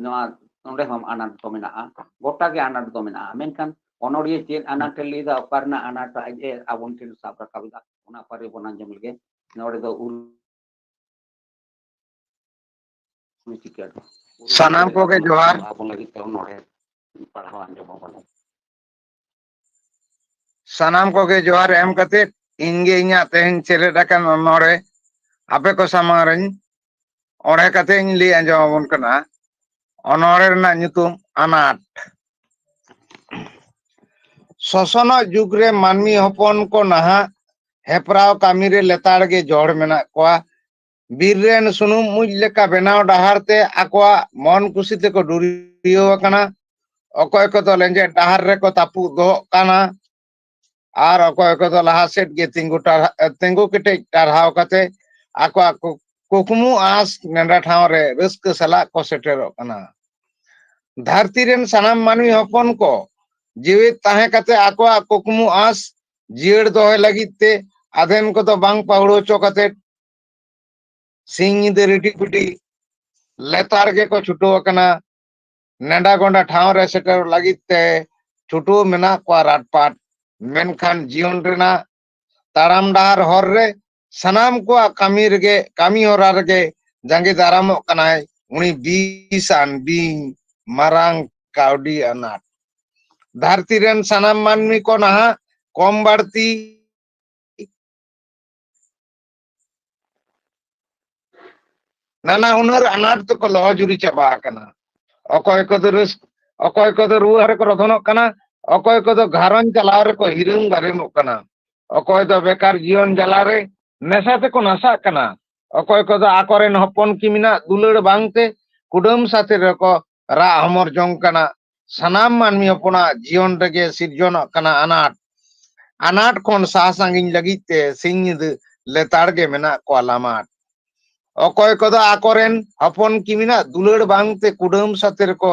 ᱱᱚᱣᱟ, ᱱᱚᱰᱮ ᱦᱚᱸ ᱟᱱᱟᱴ ᱫᱚ ᱢᱮᱱᱟᱜᱼᱟ, ᱜᱚᱴᱟ ᱜᱮ ᱟᱱᱟᱴ ᱫᱚ ᱢᱮᱱᱟᱜᱼᱟ᱾ ᱢᱮᱱᱠᱷᱟᱱ ᱚᱱᱚᱲᱤᱭᱟᱹ ᱪᱮᱫ ᱟᱱᱟᱴ ᱮ ᱞᱟᱹᱭᱫᱟ, ᱚᱠᱟ ᱨᱮᱱᱟᱜ ᱟᱱᱟᱴ ᱟᱡ ᱮ ᱟᱵᱚᱱ ᱴᱷᱮᱱ ᱥᱟᱵ ᱨᱟᱠᱟᱵ ᱮᱫᱟ, ᱚᱱᱟ ᱯᱟᱹᱨᱤ ᱵᱚᱱ ᱟᱸᱡᱚᱢ ᱞᱮᱜᱮ᱾ ᱱᱚᱰᱮ ᱫᱚ ᱩᱨ-, ᱩᱱᱤ ᱪᱤᱠᱟᱹ ᱥᱟᱱᱟᱢ ᱠᱚᱜᱮ ᱡᱚᱦᱟᱨ᱾ ᱟᱵᱚ ᱞᱟᱹᱜᱤᱫ ᱛᱮ ᱱᱚᱰᱮ ᱯᱟᱲᱦᱟᱣ ᱟᱸᱡᱚᱢ ᱟᱵᱚᱱ᱾ ᱥᱟᱱᱟᱢ ᱠᱚᱜᱮ ᱡᱚᱦᱟᱨ ᱮᱢ ᱠᱟᱛᱮ, ᱤᱧ ᱜᱮ ᱤᱧᱟᱹᱜ ᱛᱮᱦᱮᱧ ᱥᱮᱞᱮᱫ ᱟᱠᱟᱱ ᱚᱱᱚᱬᱦᱮ ᱟᱯᱮ ᱠᱚ ᱥᱟᱢᱟᱝ ᱨᱮᱧ ᱚᱬᱦᱮ ᱠᱟᱛᱮ ᱤᱧ ᱞᱟᱹᱭ ᱟᱸᱡᱚᱢ ᱟᱵᱚᱱ ᱠᱟᱱᱟ᱾ ᱚᱱᱚᱬᱦᱮ ᱨᱮᱱᱟᱜ ᱧᱩᱛᱩᱢ ᱟᱱᱟᱴ᱾ ᱥᱚᱥᱚᱱᱚᱜ ᱡᱩᱜᱽ ᱨᱮ ᱢᱟᱹᱱᱢᱤ ᱦᱚᱯᱚᱱ ᱠᱚ ᱱᱟᱦᱟᱜ ᱦᱮᱯᱨᱟᱣ ᱠᱟᱹᱢᱤ ᱨᱮ ᱞᱮᱛᱟᱲ ᱜᱮ ᱡᱚᱦᱚᱲ ᱢᱮᱱᱟᱜ ᱠᱚᱣᱟ᱾ ᱵᱤᱨ ᱨᱮᱱ ᱥᱩᱱᱩᱢ ᱢᱩᱸᱡ ᱞᱮᱠᱟ ᱵᱮᱱᱟᱣ ᱰᱟᱦᱟᱨ ᱛᱮ ᱟᱠᱚᱣᱟᱜ ᱢᱚᱱ ᱠᱩᱥᱤ ᱛᱮᱠᱚ ᱰᱩᱨᱤᱭᱟᱹᱣ ᱟᱠᱟᱱᱟ᱾ ᱚᱠᱚᱭ ᱠᱚᱫᱚ ᱞᱮᱸᱡᱮᱫ ᱰᱟᱦᱟᱨ ᱨᱮᱠᱚ ᱛᱟᱹᱯᱩᱜ ᱫᱚᱦᱚᱜ ᱠᱟᱱᱟ, ᱟᱨ ᱚᱠᱚᱭ ᱠᱚᱫᱚ ᱞᱟᱦᱟ ᱥᱮᱫ ᱜᱮ ᱛᱤᱸᱜᱩ ᱴᱟᱨᱦᱟ-, ᱛᱤᱸᱜᱩ ᱠᱮᱴᱮᱡ ᱴᱟᱨᱦᱟᱣ ᱠᱟᱛᱮ ᱟᱠᱚᱣᱟᱜ ᱠᱩ-, ᱠᱩᱠᱢᱩ ᱟᱸᱥ ᱱᱮᱰᱟ ᱴᱷᱟᱶ ᱨᱮ ᱨᱟᱹᱥᱠᱟᱹ ᱥᱟᱞᱟᱜ ᱠᱚ ᱥᱮᱴᱮᱨᱚᱜ ᱠᱟᱱᱟ᱾ ᱫᱷᱟᱹᱨᱛᱤ ᱨᱮᱱ ᱥᱟᱱᱟᱢ ᱢᱟᱹᱱᱢᱤ ᱦᱚᱯᱚᱱ ᱠᱚ ᱡᱤᱣᱮᱫ ᱛᱟᱦᱮᱸ ᱠᱟᱛᱮ ᱟᱠᱚᱣᱟᱜ ᱠᱩᱠᱢᱩ ᱟᱸᱥ ᱡᱤᱭᱟᱹᱲ ᱫᱚᱦᱚᱭ ᱞᱟᱹᱜᱤᱫ ᱛᱮ ᱟᱫᱷᱮᱱ ᱠᱚᱫᱚ ᱵᱟᱝ ᱯᱟᱹᱦᱩᱲ ᱦᱚᱪᱚ ᱠᱟᱛᱮ ᱥᱤᱧ ᱧᱤᱫᱟᱹ ᱨᱤᱰᱤ ᱯᱤᱰᱤ ᱞᱮᱛᱟᱲ ᱜᱮᱠᱚ ᱪᱷᱩᱴᱟᱹᱣ ᱟᱠᱟᱱᱟ᱾ ᱱᱮᱰᱟ ᱜᱚᱸᱰᱟ ᱴᱷᱟᱶ ᱨᱮ ᱥᱮᱴᱮᱨ ᱞᱟᱹᱜᱤᱫ ᱛᱮ ᱪᱷᱩᱴᱟᱹᱣ ᱢᱮᱱᱟᱜ ᱠᱚᱣᱟ ᱨᱟᱴᱯᱟᱴ᱾ ᱢᱮᱱᱠᱷᱟᱱ ᱡᱤᱭᱚᱱ ᱨᱮᱱᱟᱜ ᱛᱟᱲᱟᱢ ᱰᱟᱦᱟᱨ ᱦᱚᱨ ᱨᱮ ᱥᱟᱱᱟᱢ ᱠᱚᱣᱟᱜ ᱠᱟᱹᱢᱤ ᱨᱮᱜᱮ, ᱠᱟᱹᱢᱤ ᱦᱚᱨᱟ ᱨᱮᱜᱮ ᱡᱟᱸᱜᱮ ᱫᱟᱨᱟᱢᱚᱜ ᱠᱟᱱᱟᱭ ᱩᱱᱤ ᱵᱤᱥ ᱟᱱ ᱵᱤᱧ, ᱢᱟᱨᱟᱝ ᱠᱟᱹᱣᱰᱤ ᱟᱱᱟᱴ᱾ ᱫᱷᱟᱹᱨᱛᱤ ᱨᱮᱱ ᱥᱟᱱᱟᱢ ᱢᱟᱹᱱᱢᱤ ᱠᱚ ᱱᱟᱦᱟᱜ ᱠᱚᱢ ᱵᱟᱹᱲᱛᱤ ᱱᱟᱱᱟ ᱦᱩᱱᱟᱹᱨ ᱟᱱᱟᱴ ᱛᱮᱠᱚ ᱞᱚᱦᱚᱡᱩᱨᱤ ᱪᱟᱵᱟ ᱟᱠᱟᱱᱟ᱾ ᱚᱠᱚᱭ ᱠᱚᱫᱚ ᱨᱟᱹᱥ-, ᱚᱠᱚᱭ ᱠᱚᱫᱚ ᱨᱩᱣᱟᱹ ᱨᱮᱠᱚ ᱨᱚᱫᱷᱚᱱᱚᱜ ᱠᱟᱱᱟ, ᱚᱠᱚᱭ ᱠᱚᱫᱚ ᱜᱷᱟᱨᱚᱸᱡᱽ ᱪᱟᱞᱟᱣ ᱨᱮᱠᱚ ᱦᱤᱨᱟᱹᱢ ᱜᱟᱨᱮᱢᱚᱜ ᱠᱟᱱᱟ, ᱚᱠᱚᱭ ᱫᱚ ᱵᱮᱠᱟᱨ ᱡᱤᱭᱚᱱ ᱡᱟᱞᱟ ᱨᱮ ᱱᱮᱥᱟ ᱛᱮᱠᱚ ᱱᱟᱥᱟᱜ ᱠᱟᱱᱟ, ᱚᱠᱚᱭ ᱠᱚᱫᱚ ᱟᱠᱚᱨᱮᱱ ᱦᱚᱯᱚᱱ ᱠᱤᱢᱤᱱᱟᱜ ᱫᱩᱞᱟᱹᱲ ᱵᱟᱝᱛᱮ ᱠᱩᱰᱟᱹᱢ ᱥᱟᱛᱮ ᱨᱮᱠᱚ ᱨᱟᱜ ᱦᱚᱢᱚᱨ ᱡᱚᱝ ᱠᱟᱱᱟ᱾ ᱥᱟᱱᱟᱢ ᱢᱟᱹᱱᱢᱤ ᱦᱚᱯᱚᱱᱟᱜ ᱡᱤᱭᱚᱱ ᱨᱮᱜᱮ ᱥᱤᱨᱡᱚᱱᱚᱜ ᱠᱟᱱᱟ ᱟᱱᱟᱴ᱾ ᱟᱱᱟᱴ ᱠᱷᱚᱱ ᱥᱟᱦᱟ ᱥᱟᱺᱜᱤᱧ ᱞᱟᱹᱜᱤᱫ ᱛᱮ ᱥᱤᱧ ᱧᱤᱫᱟᱹ ᱞᱮᱛᱟᱲ ᱜᱮ ᱢᱮᱱᱟᱜ ᱠᱚᱣᱟ ᱞᱟᱢᱟᱴ᱾ ᱚᱠᱚᱭ ᱠᱚᱫᱚ ᱟᱠᱚᱨᱮᱱ ᱦᱚᱯᱚᱱ ᱠᱤᱢᱤᱱᱟᱜ ᱫᱩᱞᱟᱹᱲ ᱵᱟᱝᱛᱮ ᱠᱩᱰᱟᱹᱢ ᱥᱟᱛᱮ ᱨᱮᱠᱚ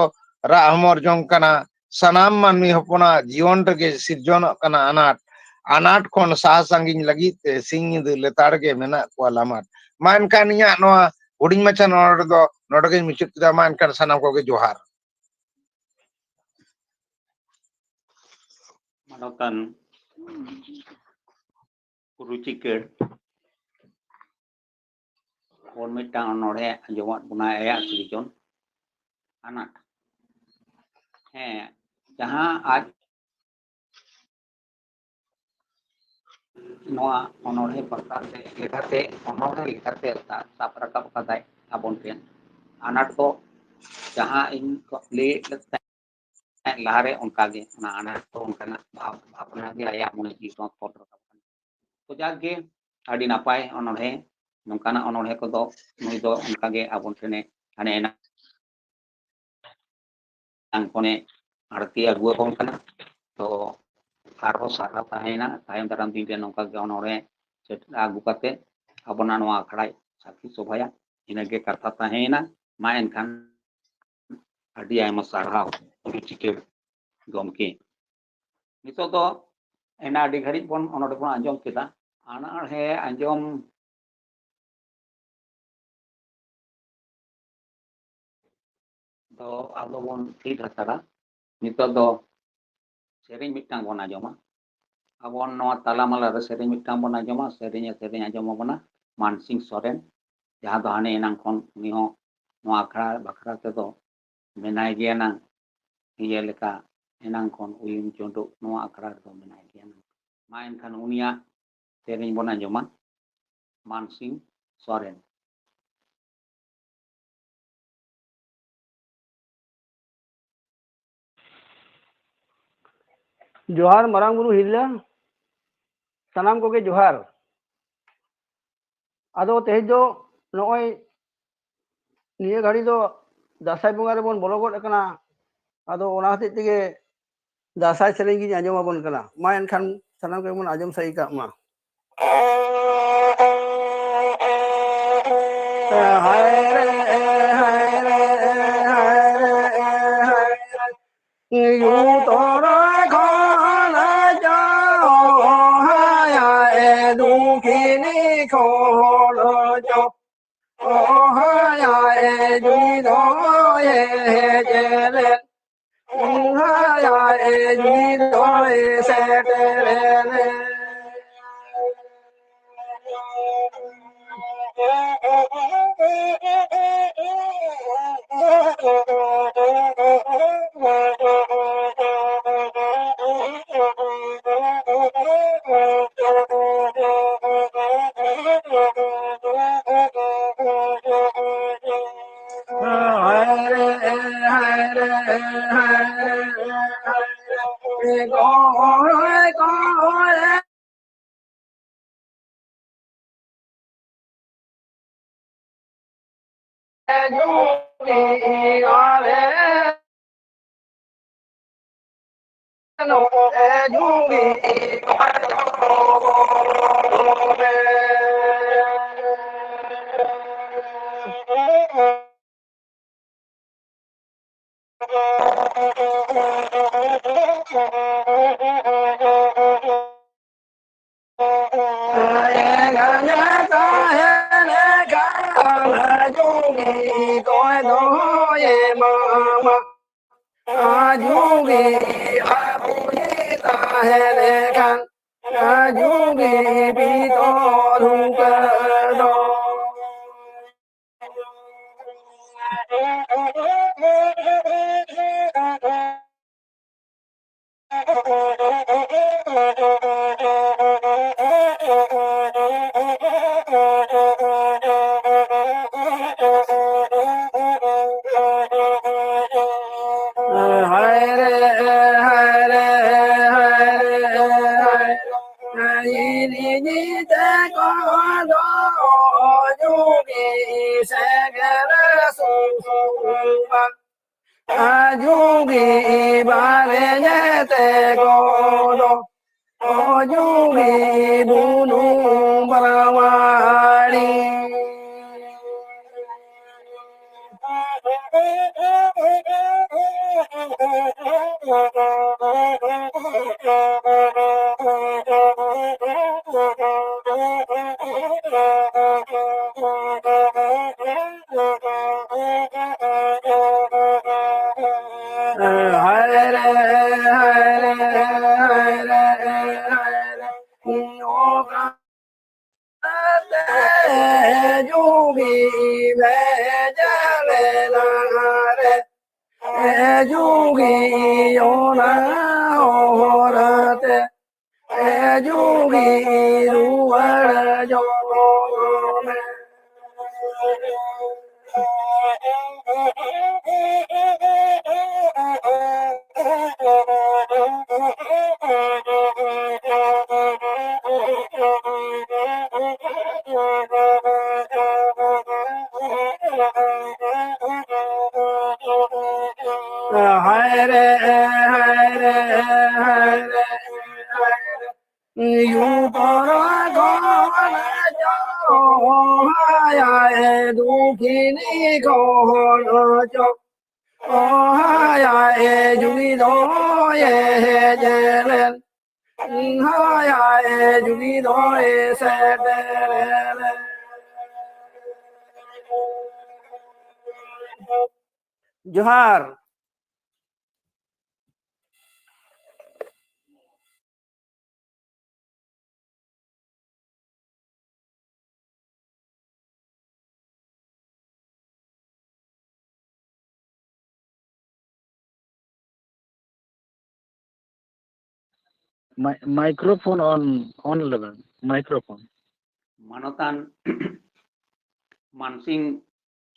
ᱨᱟᱜ ᱦᱚᱢᱚᱨ ᱡᱚᱝ ᱠᱟᱱᱟ᱾ ᱥᱟᱱᱟᱢ ᱢᱟᱹᱱᱢᱤ ᱦᱚᱯᱚᱱᱟᱜ ᱡᱤᱭᱚᱱ ᱨᱮᱜᱮ ᱥᱤᱨᱡᱚᱱᱚᱜ ᱠᱟᱱᱟ ᱟᱱᱟᱴ᱾ ᱟᱱᱟᱴ ᱠᱷᱚᱱ ᱥᱟᱦᱟ ᱥᱟᱺᱜᱤᱧ ᱞᱟᱹᱜᱤᱫ ᱛᱮ ᱥᱤᱧ ᱧᱤᱫᱟᱹ ᱞᱮᱛᱟᱲ ᱜᱮ ᱢᱮᱱᱟᱜ ᱠᱚᱣᱟ ᱞᱟᱢᱟᱴ᱾ ᱢᱟ ᱮᱱᱠᱷᱟᱱ ᱤᱧᱟᱹᱜ ᱱᱚᱣᱟ ᱦᱩᱰᱤᱧ ᱢᱟᱪᱷᱟ ᱱᱚᱰᱮ ᱫᱚ ᱱᱚᱰᱮ ᱜᱤᱧ ᱢᱩᱪᱟᱹᱫ ᱠᱮᱫᱟ᱾ ᱢᱟ ᱮᱱᱠᱷᱟᱱ ᱥᱟᱱᱟᱢ ᱠᱚᱜᱮ ᱡᱚᱦᱟᱨ᱾ ᱢᱟᱱᱚᱛᱟᱱ ᱨᱩᱪᱤᱠᱟᱹᱲ ᱵᱚᱱ ᱢᱤᱫᱴᱟᱝ ᱚᱱᱚᱬᱦᱮ ᱟᱸᱡᱚᱢᱟᱫ ᱵᱚᱱᱟᱭ, ᱟᱭᱟᱜ ᱥᱤᱨᱡᱚᱱ ᱟᱱᱟᱴ᱾ ᱦᱮᱸ, ᱡᱟᱦᱟᱸ ᱟᱡ ᱱᱚᱣᱟ ᱚᱱᱚᱬᱦᱮ ᱯᱟᱛᱷᱟᱢ ᱨᱮ ᱞᱮᱠᱟᱛᱮ, ᱚᱱᱚᱬᱦᱮ ᱞᱮᱠᱟᱛᱮ ᱥᱟᱵ ᱨᱟᱠᱟᱵ ᱟᱠᱟᱫᱟᱭ ᱟᱵᱚᱱ ᱴᱷᱮᱱ᱾ ᱟᱱᱟᱴ ᱫᱚ ᱡᱟᱦᱟᱸ ᱤᱧ ᱞᱟᱹᱭᱮᱫ ᱛᱟᱦᱮᱸᱫ ᱞᱟᱦᱟᱨᱮ, ᱚᱱᱠᱟᱜᱮ ᱚᱱᱟ ᱟᱱᱟᱴ ᱫᱚ ᱚᱱᱠᱟᱱᱟᱜ ᱵᱷᱟᱵᱽ ᱵᱷᱟᱵᱽᱱᱟ ᱜᱮ ᱟᱭᱟᱜ ᱢᱚᱱᱮ ᱡᱤᱣᱤ ᱥᱟᱶ ᱛᱚᱞ ᱨᱟᱠᱟᱵ ᱠᱟᱱᱟ᱾ ᱛᱚ ᱡᱟᱠ ᱜᱮ, ᱟᱹᱰᱤ ᱱᱟᱯᱟᱭ ᱚᱱᱚᱬᱦᱮ᱾ ᱱᱚᱝᱠᱟᱱᱟᱜ ᱚᱱᱚᱬᱦᱮ ᱠᱚᱫᱚ ᱱᱩᱭ ᱫᱚ ᱚᱱᱠᱟᱜᱮ ᱟᱵᱚᱱ ᱴᱷᱮᱱᱮ ᱦᱟᱱᱮ ᱮᱱᱟᱝ ᱮᱱᱟᱝ ᱠᱷᱚᱱᱮ ᱟᱹᱲᱛᱤ ᱟᱹᱜᱩ ᱟᱵᱚᱱ ᱠᱟᱱᱟ᱾ ᱛᱚ ᱟᱨᱦᱚᱸ ᱥᱟᱨᱦᱟᱣ ᱛᱟᱦᱮᱸᱭᱮᱱᱟ, ᱛᱟᱭᱚᱢ ᱫᱟᱨᱟᱢ ᱫᱤᱱ ᱨᱮ ᱱᱚᱝᱠᱟ ᱜᱮ ᱚᱱᱚᱬᱦᱮ ᱥᱮᱴᱮᱨ ᱟᱹᱜᱩ ᱠᱟᱛᱮ ᱟᱵᱚᱱᱟᱜ ᱱᱚᱣᱟ ᱟᱠᱷᱲᱟᱭ ᱥᱟᱹᱠᱷᱤ ᱥᱚᱵᱷᱟᱭᱟ᱾ ᱤᱱᱟᱹᱜᱮ ᱠᱟᱛᱷᱟ ᱛᱟᱦᱮᱸᱭᱮᱱᱟ᱾ ᱢᱟ ᱮᱱᱠᱷᱟᱱ ᱟᱹᱰᱤ ᱟᱭᱢᱟ ᱥᱟᱨᱦᱟᱣ ᱨᱩᱪᱤᱠᱟᱹᱲ ᱜᱚᱢᱠᱮ᱾ ᱱᱤᱛᱚᱜ ᱫᱚ ᱮᱱᱟ ᱟᱹᱰᱤ ᱜᱷᱟᱹᱲᱤᱡ ᱵᱚᱱ ᱚᱱᱚᱬᱦᱮ ᱵᱚᱱ ᱟᱸᱡᱚᱢ ᱠᱮᱫᱟ᱾ ᱚᱱᱚᱬᱦᱮ ᱟᱸᱡᱚᱢ ᱫᱚ ᱟᱫᱚ ᱵᱚᱱ ᱛᱷᱤᱨ ᱦᱟᱛᱟᱲᱟ᱾ ᱱᱤᱛᱚᱜ ᱫᱚ ᱥᱮᱨᱮᱧ ᱢᱤᱫᱴᱟᱝ ᱵᱚᱱ ᱟᱸᱡᱚᱢᱟ᱾ ᱟᱵᱚ ᱱᱚᱣᱟ ᱛᱟᱞᱟᱢᱟᱞᱟ ᱨᱮ ᱥᱮᱨᱮᱧ ᱢᱤᱫᱴᱟᱝ ᱵᱚᱱ ᱟᱸᱡᱚᱢᱟ᱾ ᱥᱮᱨᱮᱧᱮ ᱥᱮᱨᱮᱧ ᱟᱸᱡᱚᱢ ᱟᱵᱚᱱᱟ ᱢᱟᱱᱥᱤᱝ ᱥᱚᱨᱮᱱ, ᱡᱟᱦᱟᱸ ᱫᱚ ᱦᱟᱱᱮ ᱮᱱᱟᱝ ᱠᱷᱚᱱ ᱩᱱᱤ ᱦᱚᱸ ᱱᱚᱣᱟ ᱟᱠᱷᱲᱟ ᱵᱟᱠᱷᱨᱟ ᱛᱮᱫᱚ ᱢᱮᱱᱟᱭ ᱜᱮᱭᱟ ᱱᱟᱝ, ᱤᱭᱟᱹ ᱞᱮᱠᱟ ᱮᱱᱟᱝ ᱠᱷᱚᱱ ᱩᱭᱩᱝ ᱪᱚᱰᱚᱜ ᱱᱚᱣᱟ ᱟᱠᱷᱲᱟ ᱨᱮᱫᱚ ᱢᱮᱱᱟᱭ ᱜᱮᱭᱟ ᱱᱟᱝ᱾ ᱢᱟ ᱮᱱᱠᱷᱟᱱ ᱩᱱᱤᱭᱟᱜ ᱥᱮᱨᱮᱧ ᱵᱚᱱ ᱟᱸᱡᱚᱢᱟ, ᱢᱟᱱᱥᱤᱝ ᱥᱚᱨᱮᱱ᱾ ᱡᱚᱦᱟᱨ ᱢᱟᱨᱟᱝ ᱵᱩᱨᱩ ᱦᱤᱨᱞᱟᱹ, ᱥᱟᱱᱟᱢ ᱠᱚᱜᱮ ᱡᱚᱦᱟᱨ᱾ ᱟᱫᱚ ᱛᱮᱦᱮᱧ ᱫᱚ ᱱᱚᱜᱼᱚᱭ ᱱᱤᱭᱟᱹ ᱜᱷᱟᱹᱲᱤ ᱫᱚ ᱫᱟᱸᱥᱟᱭ ᱵᱚᱸᱜᱟ ᱨᱮᱵᱚᱱ ᱵᱚᱞᱚ ᱜᱚᱫ ᱟᱠᱟᱱᱟ᱾ ᱟᱫᱚ ᱚᱱᱟ ᱦᱚᱛᱮᱡ ᱛᱮᱜᱮ ᱫᱟᱸᱥᱟᱭ ᱥᱮᱨᱮᱧ ᱜᱤᱧ ᱟᱸᱡᱚᱢ ᱟᱵᱚᱱ ᱠᱟᱱᱟ᱾ ᱢᱟ ᱮᱱᱠᱷᱟᱱ ᱥᱟᱱᱟᱢ ᱠᱚᱜᱮ ᱵᱚᱱ ᱟᱸᱡᱚᱢ ᱥᱟᱹᱦᱤ ᱠᱟᱜ ᱢᱟ᱾ ᱟᱡᱩᱜᱮ ᱟᱵᱚᱭ ᱛᱟᱦᱮᱸ ᱞᱮᱠᱷᱟᱱ, ᱟᱡᱩᱜᱮ ᱵᱤᱛᱚᱨᱩᱯ ᱫᱚ᱾ ᱦᱟᱭ ᱨᱮ, ᱦᱟᱭ ᱨᱮ, ᱦᱟᱭ ᱨᱮ, ᱦᱟᱭ ᱨᱮ᱾ ᱤᱧ ᱛᱮᱠᱚ ᱫᱚ ᱡᱩᱜᱤ ᱥᱮᱸᱜᱮᱞ ᱥᱩᱥᱩᱨ ᱵᱟᱝ᱾ ᱟᱡᱩᱜᱤ ᱵᱟᱨᱮ ᱧᱮᱛᱮ ᱜᱚᱫᱚ, ᱟᱡᱩᱜᱤ ᱵᱩᱱᱩ ᱵᱟᱨᱣᱟᱲᱤ᱾ ᱦᱟᱭ ᱨᱮ, ᱦᱟᱭ ᱨᱮ, ᱦᱟᱭ ᱨᱮ, ᱦᱟᱭ ᱨᱮ, ᱦᱟᱭ ᱨᱮ᱾ ᱡᱩᱜᱤ ᱮ ᱡᱩᱜᱤ ᱚᱱᱟ ᱦᱚᱨ ᱛᱮ, ᱮ ᱡᱩᱜᱤ ᱨᱩᱣᱟᱹᱲ ᱡᱚᱝ ᱢᱮ᱾ ᱦᱟᱭ ᱨᱮ, ᱦᱟᱭ ᱨᱮ, ᱦᱟᱭ ᱨᱮ, ᱦᱟᱭ ᱨᱮ᱾ ᱭᱩ ᱛᱚᱨᱟ ᱜᱚᱱ ᱪᱚ, ᱦᱟᱭ ᱟᱭ ᱫᱩᱠᱷᱤᱱᱤ ᱜᱚᱱ ᱪᱚ, ᱦᱟᱭ ᱟᱭ ᱡᱩᱜᱤ ᱫᱚᱭᱮ ᱦᱮᱡ ᱞᱮᱱ, ᱦᱟᱭ ᱟᱭ ᱡᱩᱜᱤ ᱫᱚᱭᱮ ᱥᱮᱴᱮᱨ ᱞᱮᱱ᱾ ᱡᱚᱦᱟᱨ᱾ ᱢᱟᱭ-, microphone on, on ᱞᱮᱵᱮᱱ, microphone᱾ ᱢᱟᱱᱚᱛᱟᱱ ᱢᱟᱱᱥᱤᱝ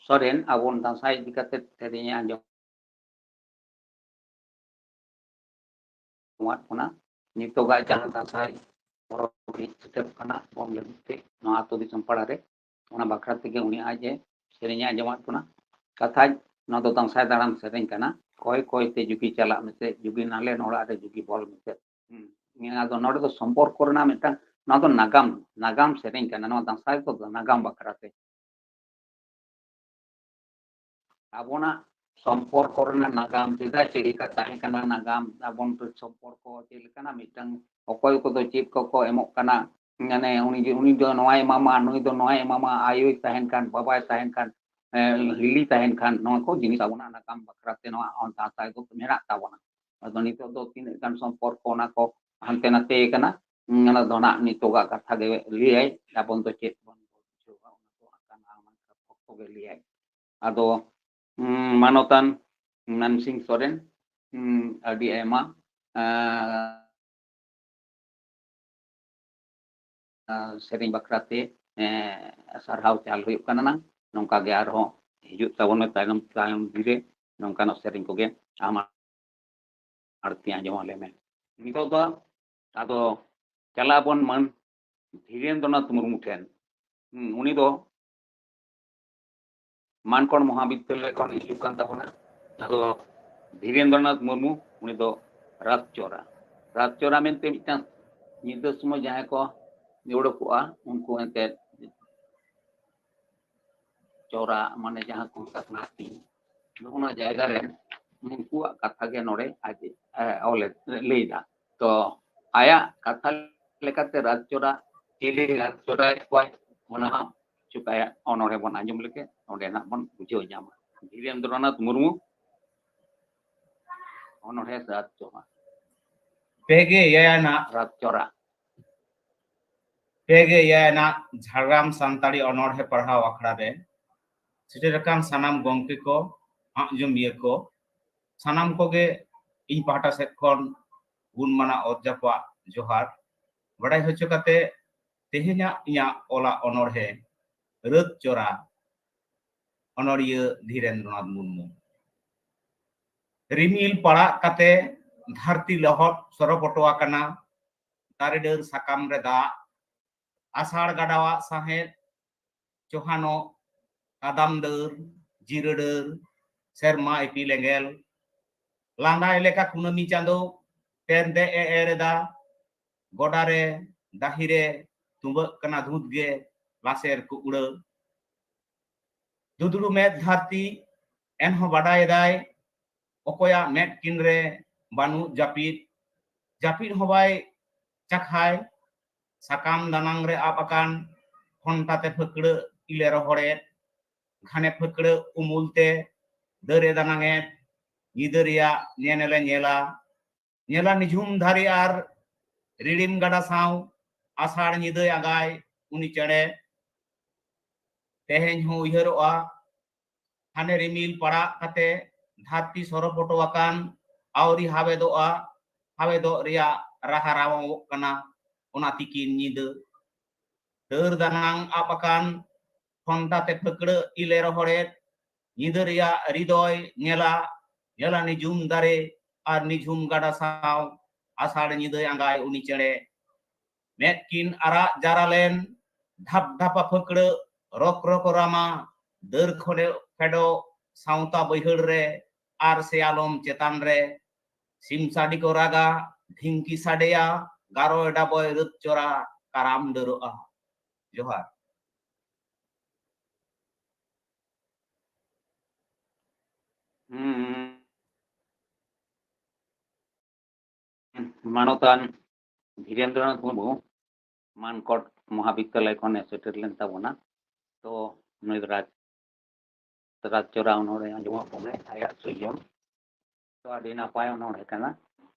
ᱥᱚᱨᱮᱱ ᱟᱵᱚᱱ ᱫᱟᱸᱥᱟᱭ ᱤᱫᱤ ᱠᱟᱛᱮ ᱥᱮᱨᱮᱧ ᱮ ᱟᱸᱡᱚᱢ ᱟᱸᱡᱚᱢᱟᱫ ᱵᱚᱱᱟ᱾ ᱱᱤᱛᱚᱜᱟᱜ ᱡᱟᱦᱟᱸ ᱫᱟᱸᱥᱟᱭ ᱯᱚᱨᱚᱵᱽ ᱦᱮᱡ ᱥᱮᱴᱮᱨᱚᱜ ᱠᱟᱱᱟ ᱟᱵᱚᱱ ᱞᱟᱹᱜᱤᱫ ᱛᱮ ᱱᱚᱣᱟ ᱟᱹᱛᱩ ᱫᱤᱥᱚᱢ ᱯᱟᱲᱟ ᱨᱮ, ᱚᱱᱟ ᱵᱟᱠᱷᱨᱟ ᱛᱮᱜᱮ ᱩᱱᱤ ᱟᱡ ᱮ ᱥᱮᱨᱮᱧ ᱮ ᱟᱸᱡᱚᱢᱟᱫ ᱵᱚᱱᱟ᱾ ᱠᱟᱛᱷᱟᱡ, ᱱᱚᱣᱟ ᱫᱚ ᱫᱟᱸᱥᱟᱭ ᱫᱟᱬᱟᱱ ᱥᱮᱨᱮᱧ ᱠᱟᱱᱟ᱾ ᱠᱚᱭ ᱠᱚᱭ ᱛᱮ ᱡᱩᱜᱤ ᱪᱟᱞᱟᱜ ᱢᱮᱥᱮ, ᱡᱩᱜᱤ ᱱᱟᱞᱮᱱ ᱚᱲᱟᱜ ᱨᱮ ᱡᱩᱜᱤ ᱵᱚᱞ ᱢᱮᱥᱮ᱾ ᱦᱩᱸ᱾ ᱱᱤᱭᱟᱹ ᱫᱚ, ᱱᱚᱰᱮ ᱫᱚ ᱥᱚᱢᱯᱚᱨᱠᱚ ᱨᱮᱱᱟᱜ ᱢᱤᱫᱴᱟᱝ, ᱱᱚᱣᱟ ᱫᱚ ᱱᱟᱜᱟᱢ, ᱱᱟᱜᱟᱢ ᱥᱮᱨᱮᱧ ᱠᱟᱱᱟ᱾ ᱱᱚᱣᱟ ᱫᱟᱸᱥᱟᱭ ᱫᱚ ᱱᱟᱜᱟᱢ ᱵᱟᱠᱷᱨᱟ ᱛᱮ᱾ ᱟᱵᱚᱱᱟᱜ ᱥᱚᱢᱯᱚᱨᱠᱚ ᱨᱮᱱᱟᱜ ᱱᱟᱜᱟᱢ, ᱪᱮᱫᱟᱜ ᱪᱮᱫ ᱞᱮᱠᱟ ᱛᱟᱦᱮᱸ ᱠᱟᱱᱟ ᱱᱟᱜᱟᱢ, ᱟᱵᱚᱱ ᱥᱚᱢᱯᱚᱨᱠᱚ ᱪᱮᱫ ᱞᱮᱠᱟᱱᱟ, ᱢᱤᱫᱴᱟᱝ ᱚᱠᱚᱭ ᱠᱚᱫᱚ ᱪᱮᱫ ᱠᱚᱠᱚ ᱮᱢᱚᱜ ᱠᱟᱱᱟ, ᱢᱟᱱᱮ ᱩᱱᱤ ᱡᱮ, ᱩᱱᱤ ᱫᱚ ᱱᱚᱣᱟᱭ ᱮᱢᱟᱢᱟ, ᱱᱩᱭ ᱫᱚ ᱱᱚᱣᱟᱭ ᱮᱢᱟᱢᱟ, ᱟᱭᱳᱭ ᱛᱟᱦᱮᱱ ᱠᱷᱟᱱ, ᱵᱟᱵᱟᱭ ᱛᱟᱦᱮᱱ ᱠᱷᱟᱱ, ᱮ, ᱦᱤᱞᱤ ᱛᱟᱦᱮᱱ ᱠᱷᱟᱱ, ᱱᱚᱣᱟ ᱠᱚ ᱡᱤᱱᱤᱥ ᱟᱵᱚᱱᱟᱜ ᱱᱟᱜᱟᱢ ᱵᱟᱠᱷᱨᱟ ᱛᱮ ᱱᱚᱣᱟ ᱫᱟᱸᱥᱟᱭ ᱫᱚ ᱢᱮᱱᱟᱜ ᱛᱟᱵᱚᱱᱟ᱾ ᱟᱫᱚ ᱱᱤᱛᱚᱜ ᱫᱚ ᱛᱤᱱᱟᱹᱜ ᱜᱟᱱ ᱥᱚᱢᱯᱚᱨᱠᱚ ᱚᱱᱟ ᱠᱚ ᱦᱟᱱᱛᱮ ᱱᱟᱛᱮ ᱠᱟᱱᱟ, ᱚᱱᱟ ᱫᱚ ᱱᱟᱜ ᱱᱤᱛᱚᱜᱟᱜ ᱠᱟᱛᱷᱟ ᱜᱮ ᱞᱟᱹᱭᱟᱭ, ᱟᱵᱚᱱ ᱫᱚ ᱪᱮᱫ ᱵᱚᱱ ᱵᱩᱡᱷᱟᱹᱣᱟ, ᱚᱱᱟ ᱫᱚ ᱦᱟᱸᱜ ᱠᱷᱟᱱ ᱚᱠᱛᱚ ᱜᱮ ᱞᱟᱹᱭᱟᱭ᱾ ᱟᱫᱚ, ᱩᱸ, ᱢᱟᱱᱚᱛᱟᱱ ᱢᱟᱱ ᱥᱤᱝ ᱥᱚᱨᱮᱱ, ᱩᱸ, ᱟᱹᱰᱤ ᱟᱭᱢᱟ, ᱟᱸ, ᱟᱸ, ᱥᱮᱨᱮᱧ ᱵᱟᱠᱷᱨᱟ ᱛᱮ, ᱮᱸ, ᱥᱟᱨᱦᱟᱣ ᱪᱟᱞ ᱦᱩᱭᱩᱜ ᱠᱟᱱᱟ ᱱᱟᱝ᱾ ᱱᱚᱝᱠᱟ ᱜᱮ ᱟᱨᱦᱚᱸ ᱦᱤᱡᱩᱜ ᱛᱟᱵᱚᱱ ᱢᱮ ᱛᱟᱭᱱᱚᱢ, ᱛᱟᱭᱚᱢ ᱫᱤᱱ ᱨᱮ ᱱᱚᱝᱠᱟᱱᱟᱜ ᱥᱮᱨᱮᱧ ᱠᱚᱜᱮ ᱟᱢᱟᱜ ᱟᱹᱲᱛᱤ ᱟᱸᱡᱚᱢ ᱟᱞᱮ ᱢᱮ᱾ ᱱᱤᱛᱚᱜ ᱫᱚ ᱟᱫᱚ ᱪᱟᱞᱟᱜ ᱟᱵᱚᱱ ᱢᱟᱹᱱ ᱫᱷᱤᱨᱮᱱᱫᱨᱚᱱᱟᱛᱷ ᱢᱩᱨᱢᱩ ᱴᱷᱮᱱ᱾ ᱦᱩᱸ, ᱩᱱᱤ ᱫᱚ ᱢᱟᱱᱠᱚᱲ ᱢᱚᱦᱟᱵᱤᱫᱽᱫᱟᱞᱚᱭ ᱠᱷᱚᱱ ᱦᱤᱡᱩᱜ ᱠᱟᱱ ᱛᱟᱵᱚᱱᱟ᱾ ᱟᱫᱚ ᱫᱷᱤᱨᱮᱱᱫᱨᱚᱱᱟᱛᱷ ᱢᱩᱨᱢᱩ, ᱩᱱᱤ ᱫᱚ ᱨᱟᱛ ᱪᱚᱨᱟ, ᱨᱟᱛ ᱪᱚᱨᱟ ᱢᱮᱱᱛᱮ ᱢᱤᱫᱴᱟᱝ ᱧᱤᱫᱟᱹ ᱥᱚᱢᱚᱭ ᱡᱟᱦᱟᱸᱭ ᱠᱚ ᱩᱰᱩᱠᱚᱜᱼᱟ, ᱩᱱᱠᱩ ᱮᱱᱛᱮᱫ ᱪᱚᱨᱟ, ᱢᱟᱱᱮ ᱡᱟᱦᱟᱸ ᱠᱚ ᱢᱮᱛᱟᱜ ᱠᱟᱱᱟ ᱦᱟᱹᱛᱤ, ᱱᱚᱜᱼᱚ ᱱᱚᱣᱟ ᱡᱟᱭᱜᱟ ᱨᱮ ᱩᱱᱠᱩᱣᱟᱜ ᱠᱟᱛᱷᱟ ᱜᱮ ᱱᱚᱰᱮ ᱟᱡ ᱮ ᱚᱞᱮ ᱞᱟᱹᱭᱫᱟ᱾ ᱛᱚ ᱟᱭᱟᱜ ᱠᱟᱛᱷᱟ ᱞᱮᱠᱟᱛᱮ ᱨᱟᱡᱽ ᱪᱚᱨᱟ, ᱪᱤᱞᱤ ᱨᱟᱡᱽ ᱪᱚᱨᱟᱭᱮᱫ ᱠᱚᱣᱟᱭ, ᱚᱱᱟ ᱦᱚᱸ ᱪᱩᱠᱟᱭᱟ ᱚᱱᱚᱬᱦᱮ ᱵᱚᱱ ᱟᱸᱡᱚᱢ ᱞᱮᱜᱮ, ᱚᱸᱰᱮ ᱱᱟᱜ ᱵᱚᱱ ᱵᱩᱡᱷᱟᱹᱣ ᱧᱟᱢᱟ᱾ ᱫᱷᱤᱨᱮᱱᱫᱨᱚᱱᱟᱛᱷ ᱢᱩᱨᱢᱩ ᱚᱱᱚᱬᱦᱮ ᱨᱟᱡᱽ ᱪᱚᱨᱟ᱾ ᱯᱮᱜᱮ ᱮᱭᱟᱭ ᱟᱱᱟᱜ ᱨᱟᱡᱽ ᱪᱚᱨᱟ᱾ ᱯᱮᱜᱮ ᱮᱭᱟᱭ ᱟᱱᱟᱜ ᱡᱷᱟᱲᱜᱨᱟᱢ ᱥᱟᱱᱛᱟᱲᱤ ᱚᱱᱚᱬᱦᱮ ᱯᱟᱲᱦᱟᱣ ᱟᱠᱷᱲᱟ ᱨᱮ ᱥᱮᱴᱮᱨ ᱟᱠᱟᱱ ᱥᱟᱱᱟᱢ ᱜᱚᱢᱠᱮ ᱠᱚ, ᱟᱸᱜ ᱡᱚᱢᱤᱭᱟᱹ ᱠᱚ, ᱥᱟᱱᱟᱢ ᱠᱚᱜᱮ ᱤᱧ ᱯᱟᱦᱴᱟ ᱥᱮᱫ ᱠᱷᱚᱱ ᱜᱩᱱ ᱢᱟᱱᱟᱣ ᱚᱛ ᱡᱟᱯᱟᱜ ᱡᱚᱦᱟᱨ ᱵᱟᱰᱟᱭ ᱦᱚᱪᱚ ᱠᱟᱛᱮ, ᱛᱮᱦᱮᱧᱟᱜ ᱤᱧᱟᱹᱜ ᱚᱞᱟᱜ ᱚᱱᱚᱬᱦᱮ ᱨᱟᱹᱛ ᱪᱚᱨᱟ, ᱚᱱᱚᱬᱦᱤᱭᱟᱹ ᱫᱷᱤᱨᱮᱱᱫᱨᱚᱱᱟᱛᱷ ᱢᱩᱨᱢᱩ᱾ ᱨᱤᱢᱤᱞ ᱯᱟᱲᱟᱜ ᱠᱟᱛᱮ ᱫᱷᱟᱹᱨᱛᱤ ᱞᱚᱦᱚᱫ ᱥᱚᱨᱚᱯᱚᱴᱚ ᱟᱠᱟᱱᱟ, ᱫᱟᱨᱮ ᱰᱟᱹᱨ ᱥᱟᱠᱟᱢ ᱨᱮ ᱫᱟᱜ, ᱟᱥᱟᱲ ᱜᱟᱰᱟᱣᱟᱜ ᱥᱟᱦᱮᱫ, ᱪᱚᱦᱟᱱᱚᱜ ᱠᱟᱫᱟᱢ ᱰᱟᱹᱨ, ᱡᱤᱨᱟᱹ ᱰᱟᱹᱨ, ᱥᱮᱨᱢᱟ ᱤᱯᱤᱞ ᱮᱸᱜᱮᱞ, ᱞᱟᱸᱫᱟᱭ ᱞᱮᱠᱟ ᱠᱩᱱᱟᱹᱢᱤ ᱪᱟᱸᱫᱚ, ᱛᱮᱨᱫᱮ ᱮ ᱮᱨ ᱮᱫᱟ, ᱜᱚᱰᱟ ᱨᱮ, ᱰᱟᱹᱦᱤ ᱨᱮ, ᱛᱩᱸᱵᱟᱹᱜ ᱠᱟᱱᱟ ᱫᱷᱩᱸᱛ ᱜᱮ, ᱞᱟᱥᱮᱨ ᱠᱚ ᱩᱲᱟᱹ᱾ ᱫᱩᱫᱲᱩ ᱢᱮᱫ ᱫᱷᱟᱹᱨᱛᱤ, ᱮᱱᱦᱚᱸ ᱵᱟᱰᱟᱭ ᱮᱫᱟᱭ, ᱚᱠᱚᱭᱟᱜ ᱢᱮᱫ ᱠᱤᱱ ᱨᱮ ᱵᱟᱹᱱᱩᱜ ᱡᱟᱹᱯᱤᱫ, ᱡᱟᱹᱯᱤᱫ ᱦᱚᱸ ᱵᱟᱭ ᱪᱟᱠᱷᱟᱭ, ᱥᱟᱠᱟᱢ ᱫᱟᱱᱟᱝ ᱨᱮ ᱟᱵ ᱟᱠᱟᱱ ᱴᱷᱚᱱᱴᱟ ᱛᱮ ᱯᱷᱟᱹᱠᱲᱟᱹᱜ ᱤᱞᱮ ᱨᱚᱦᱚᱲᱮᱫ, ᱜᱷᱟᱱᱮ ᱯᱷᱟᱹᱠᱲᱟᱹᱜ ᱩᱢᱩᱞ ᱛᱮ ᱫᱟᱹᱨᱮ ᱫᱟᱱᱟᱝ ᱮᱫ, ᱧᱤᱫᱟᱹ ᱨᱮᱭᱟᱜ ᱧᱮᱱᱮᱞᱮ ᱧᱮᱞᱟ, ᱧᱮᱞᱟ ᱱᱤᱡᱷᱩᱢ ᱫᱷᱟᱨᱮ ᱟᱨ ᱨᱤᱲᱤᱢ ᱜᱟᱰᱟ ᱥᱟᱶ ᱟᱥᱟᱲ ᱧᱤᱫᱟᱹᱭ ᱟᱸᱜᱟᱭ ᱩᱱᱤ ᱪᱮᱬᱮ᱾ ᱛᱮᱦᱮᱧ ᱦᱚᱸ ᱩᱭᱦᱟᱹᱨᱚᱜᱼᱟ, ᱦᱟᱱᱮ ᱨᱤᱢᱤᱞ ᱯᱟᱲᱟᱜ ᱠᱟᱛᱮ ᱫᱷᱟᱹᱨᱛᱤ ᱥᱚᱨᱚᱯᱚᱴᱚ ᱟᱠᱟᱱ, ᱟᱹᱣᱨᱤ ᱦᱟᱣᱮᱫᱚᱜᱼᱟ, ᱦᱟᱣᱮᱫᱚᱜ ᱨᱮᱭᱟᱜ ᱨᱟᱦᱟ ᱨᱟᱣᱟᱣᱚᱜ ᱠᱟᱱᱟ᱾ ᱚᱱᱟ ᱛᱤᱠᱤᱱ ᱧᱤᱫᱟᱹ ᱰᱟᱹᱨ ᱫᱟᱱᱟᱝ ᱟᱵ ᱟᱠᱟᱱ, ᱴᱷᱚᱱᱴᱟ ᱛᱮ ᱯᱷᱟᱹᱠᱲᱟᱹᱜ ᱤᱞᱮ ᱨᱚᱦᱚᱲᱮᱫ, ᱧᱤᱫᱟᱹ ᱨᱮᱭᱟᱜ ᱨᱤᱫᱚᱭ ᱧᱮᱞᱟ, ᱧᱮᱞᱟ ᱱᱤᱡᱷᱩᱢ ᱫᱟᱨᱮ ᱟᱨ ᱱᱤᱡᱷᱩᱢ ᱜᱟᱰᱟ ᱥᱟᱶ ᱟᱥᱟᱲ ᱧᱤᱫᱟᱹᱭ ᱟᱸᱜᱟᱭ ᱩᱱᱤ ᱪᱮᱬᱮ᱾ ᱢᱮᱫ ᱠᱤᱱ ᱟᱨᱟᱜ ᱡᱟᱨᱟ ᱞᱮᱱ, ᱰᱷᱟᱯ ᱰᱷᱟᱯᱟ ᱯᱷᱟᱹᱠᱲᱟᱹᱜ, ᱨᱚᱠ ᱨᱚᱠ ᱨᱟᱢᱟ, ᱫᱟᱹᱨ ᱠᱷᱚᱱᱮ ᱯᱷᱮᱰᱚᱜ ᱥᱟᱶᱛᱟ ᱵᱟᱹᱭᱦᱟᱹᱲ ᱨᱮ ᱟᱨ ᱥᱮᱭᱟᱞᱚᱢ ᱪᱮᱛᱟᱱ ᱨᱮ᱾ ᱥᱤᱢ ᱥᱟᱰᱤ ᱠᱚ ᱨᱟᱜᱟ, ᱰᱷᱤᱝᱠᱤ ᱥᱟᱰᱮᱭᱟ, ᱜᱟᱨᱚᱭ ᱰᱟᱵᱚᱭ ᱨᱟᱹᱛ ᱪᱚᱨᱟ, ᱠᱟᱨᱟᱢ ᱰᱟᱹᱨᱚᱜᱼᱟ᱾ ᱡᱚᱦᱟᱨ᱾ ᱦᱩᱸ᱾ ᱢᱟᱱᱚᱛᱟᱱ ᱫᱷᱤᱨᱮᱱᱫᱨᱚᱱᱟᱛᱷ ᱢᱩᱨᱢᱩ ᱢᱟᱱᱠᱚᱴ ᱢᱚᱦᱟᱵᱤᱫᱽᱭᱟᱞᱚᱭ ᱠᱷᱚᱱᱮ ᱥᱮᱴᱮᱨ ᱞᱮᱱ ᱛᱟᱵᱚᱱᱟ᱾ ᱛᱚ ᱱᱩᱭ ᱫᱚ ᱨᱟᱡᱽ, ᱨᱟᱡᱽ ᱪᱚᱨᱟ ᱚᱱᱚᱬᱦᱮ ᱟᱸᱡᱚᱢᱟᱜ ᱵᱚᱱᱟᱭ ᱟᱭᱟᱜ ᱥᱤᱨᱡᱚᱱ᱾ ᱛᱚ ᱟᱹᱰᱤ ᱱᱟᱯᱟᱭ ᱚᱱᱚᱬᱦᱮ ᱠᱟᱱᱟ᱾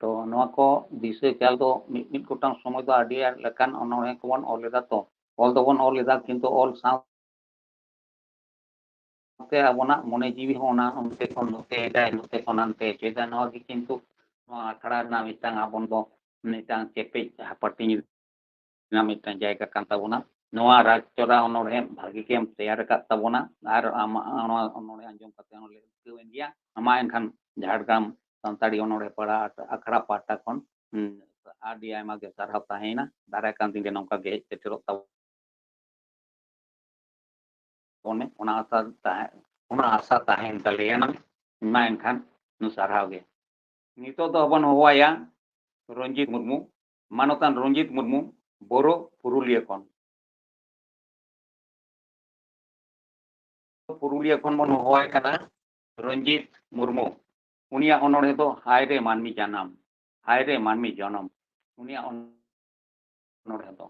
ᱛᱚ ᱱᱚᱣᱟ ᱠᱚ ᱫᱤᱥᱟᱹ ᱠᱷᱮᱭᱟᱞ ᱫᱚ ᱢᱤᱫ ᱢᱤᱫ ᱜᱚᱴᱟᱝ ᱥᱚᱢᱚᱭ ᱫᱚ ᱟᱹᱰᱤ ᱞᱮᱠᱟᱱ ᱚᱱᱚᱬᱦᱮ ᱠᱚᱵᱚᱱ ᱚᱞ ᱞᱮᱫᱟ᱾ ᱛᱚ ᱚᱞ ᱫᱚᱵᱚᱱ ᱚᱞ ᱞᱮᱫᱟ, ᱠᱤᱱᱛᱩ ᱚᱞ ᱥᱟᱶ ᱛᱮ ᱟᱵᱚᱱᱟᱜ ᱢᱚᱱᱮ ᱡᱤᱣᱤ ᱦᱚᱸ ᱚᱱᱟ ᱚᱱᱛᱮ ᱠᱷᱚᱱ ᱱᱚᱛᱮ ᱮᱫᱟᱭ, ᱱᱚᱛᱮ ᱠᱷᱚᱱ ᱦᱟᱱᱛᱮ ᱦᱚᱪᱚᱭᱮᱫᱟᱭ᱾ ᱱᱚᱣᱟ ᱜᱮ ᱠᱤᱱᱛᱩ ᱱᱚᱣᱟ ᱟᱠᱷᱲᱟ ᱨᱮᱱᱟᱜ ᱢᱤᱫᱴᱟᱝ ᱟᱵᱚᱱ ᱫᱚ ᱢᱤᱫᱴᱟᱝ ᱪᱮᱯᱮᱡ ᱦᱟᱯᱟᱴᱤᱧ ᱨᱮᱱᱟᱜ ᱢᱤᱫᱴᱟᱝ ᱡᱟᱭᱜᱟ ᱠᱟᱱ ᱛᱟᱵᱚᱱᱟ᱾ ᱱᱚᱣᱟ ᱨᱟᱡᱽ ᱪᱚᱨᱟ ᱚᱱᱚᱬᱦᱮ ᱵᱷᱟᱹᱜᱤ ᱜᱮᱢ ᱛᱮᱭᱟᱨ ᱟᱠᱟᱫ ᱛᱟᱵᱚᱱᱟ, ᱟᱨ ᱟᱢᱟᱜ ᱱᱚᱣᱟ ᱚᱱᱚᱬᱦᱮ ᱟᱸᱡᱚᱢ ᱠᱟᱛᱮ ᱦᱚᱸ ᱞᱮ ᱨᱟᱹᱥᱠᱟᱹᱣᱮᱱ ᱜᱮᱭᱟ᱾ ᱟᱢᱟᱜ ᱮᱱᱠᱷᱟᱱ ᱡᱷᱟᱲᱜᱨᱟᱢ ᱥᱟᱱᱛᱟᱲᱤ ᱚᱱᱚᱬᱦᱮ ᱯᱟᱲᱟ ᱟᱠᱷᱲᱟ ᱯᱟᱦᱴᱟ ᱠᱷᱚᱱ, ᱦᱩᱸ, ᱟᱹᱰᱤ ᱟᱭᱢᱟ ᱜᱮ ᱥᱟᱨᱦᱟᱣ ᱛᱟᱦᱮᱸᱭᱮᱱᱟ᱾ ᱫᱟᱨᱟᱭ ᱠᱟᱱ ᱫᱤᱱ ᱨᱮ ᱱᱚᱝᱠᱟ ᱜᱮ ᱦᱮᱡ ᱥᱮᱴᱮᱨᱚᱜ ᱛᱟᱵᱚᱱ᱾ ᱚᱱᱮ ᱚᱱᱟ ᱟᱥᱟ ᱛᱟᱦᱮᱸ, ᱚᱱᱟ ᱟᱥᱟ ᱛᱟᱦᱮᱸᱭᱮᱱ ᱛᱟᱞᱮᱭᱟ᱾ ᱢᱟ ᱮᱱᱠᱷᱟᱱ ᱱᱩ ᱥᱟᱨᱦᱟᱣ ᱜᱮ᱾ ᱱᱤᱛᱚᱜ ᱫᱚ ᱵᱚᱱ ᱦᱚᱦᱚᱣᱟᱭᱟ ᱨᱚᱧᱡᱤᱛ ᱢᱩᱨᱢᱩ, ᱢᱟᱱᱚᱛᱟᱱ ᱨᱚᱧᱡᱤᱛ ᱢᱩᱨᱢᱩ, ᱵᱳᱨᱳ ᱯᱩᱨᱩᱞᱤᱭᱟᱹ ᱠᱷᱚᱱ᱾ ᱯᱩᱨᱩᱞᱤᱭᱟᱹ ᱠᱷᱚᱱ ᱵᱚᱱ ᱦᱚᱦᱚᱣᱟᱭ ᱠᱟᱱᱟ ᱨᱚᱧᱡᱤᱛ ᱢᱩᱨᱢᱩ᱾ ᱩᱱᱤᱭᱟᱜ ᱚᱱᱚᱬᱦᱮ ᱫᱚ ᱦᱟᱭ ᱨᱮ ᱢᱟᱹᱱᱢᱤ ᱡᱟᱱᱟᱢ, ᱦᱟᱭ ᱨᱮ ᱢᱟᱹᱱᱢᱤ ᱡᱚᱱᱚᱢ᱾ ᱩᱱᱤᱭᱟᱜ ᱚᱱᱚᱬᱦᱮ ᱫᱚ᱾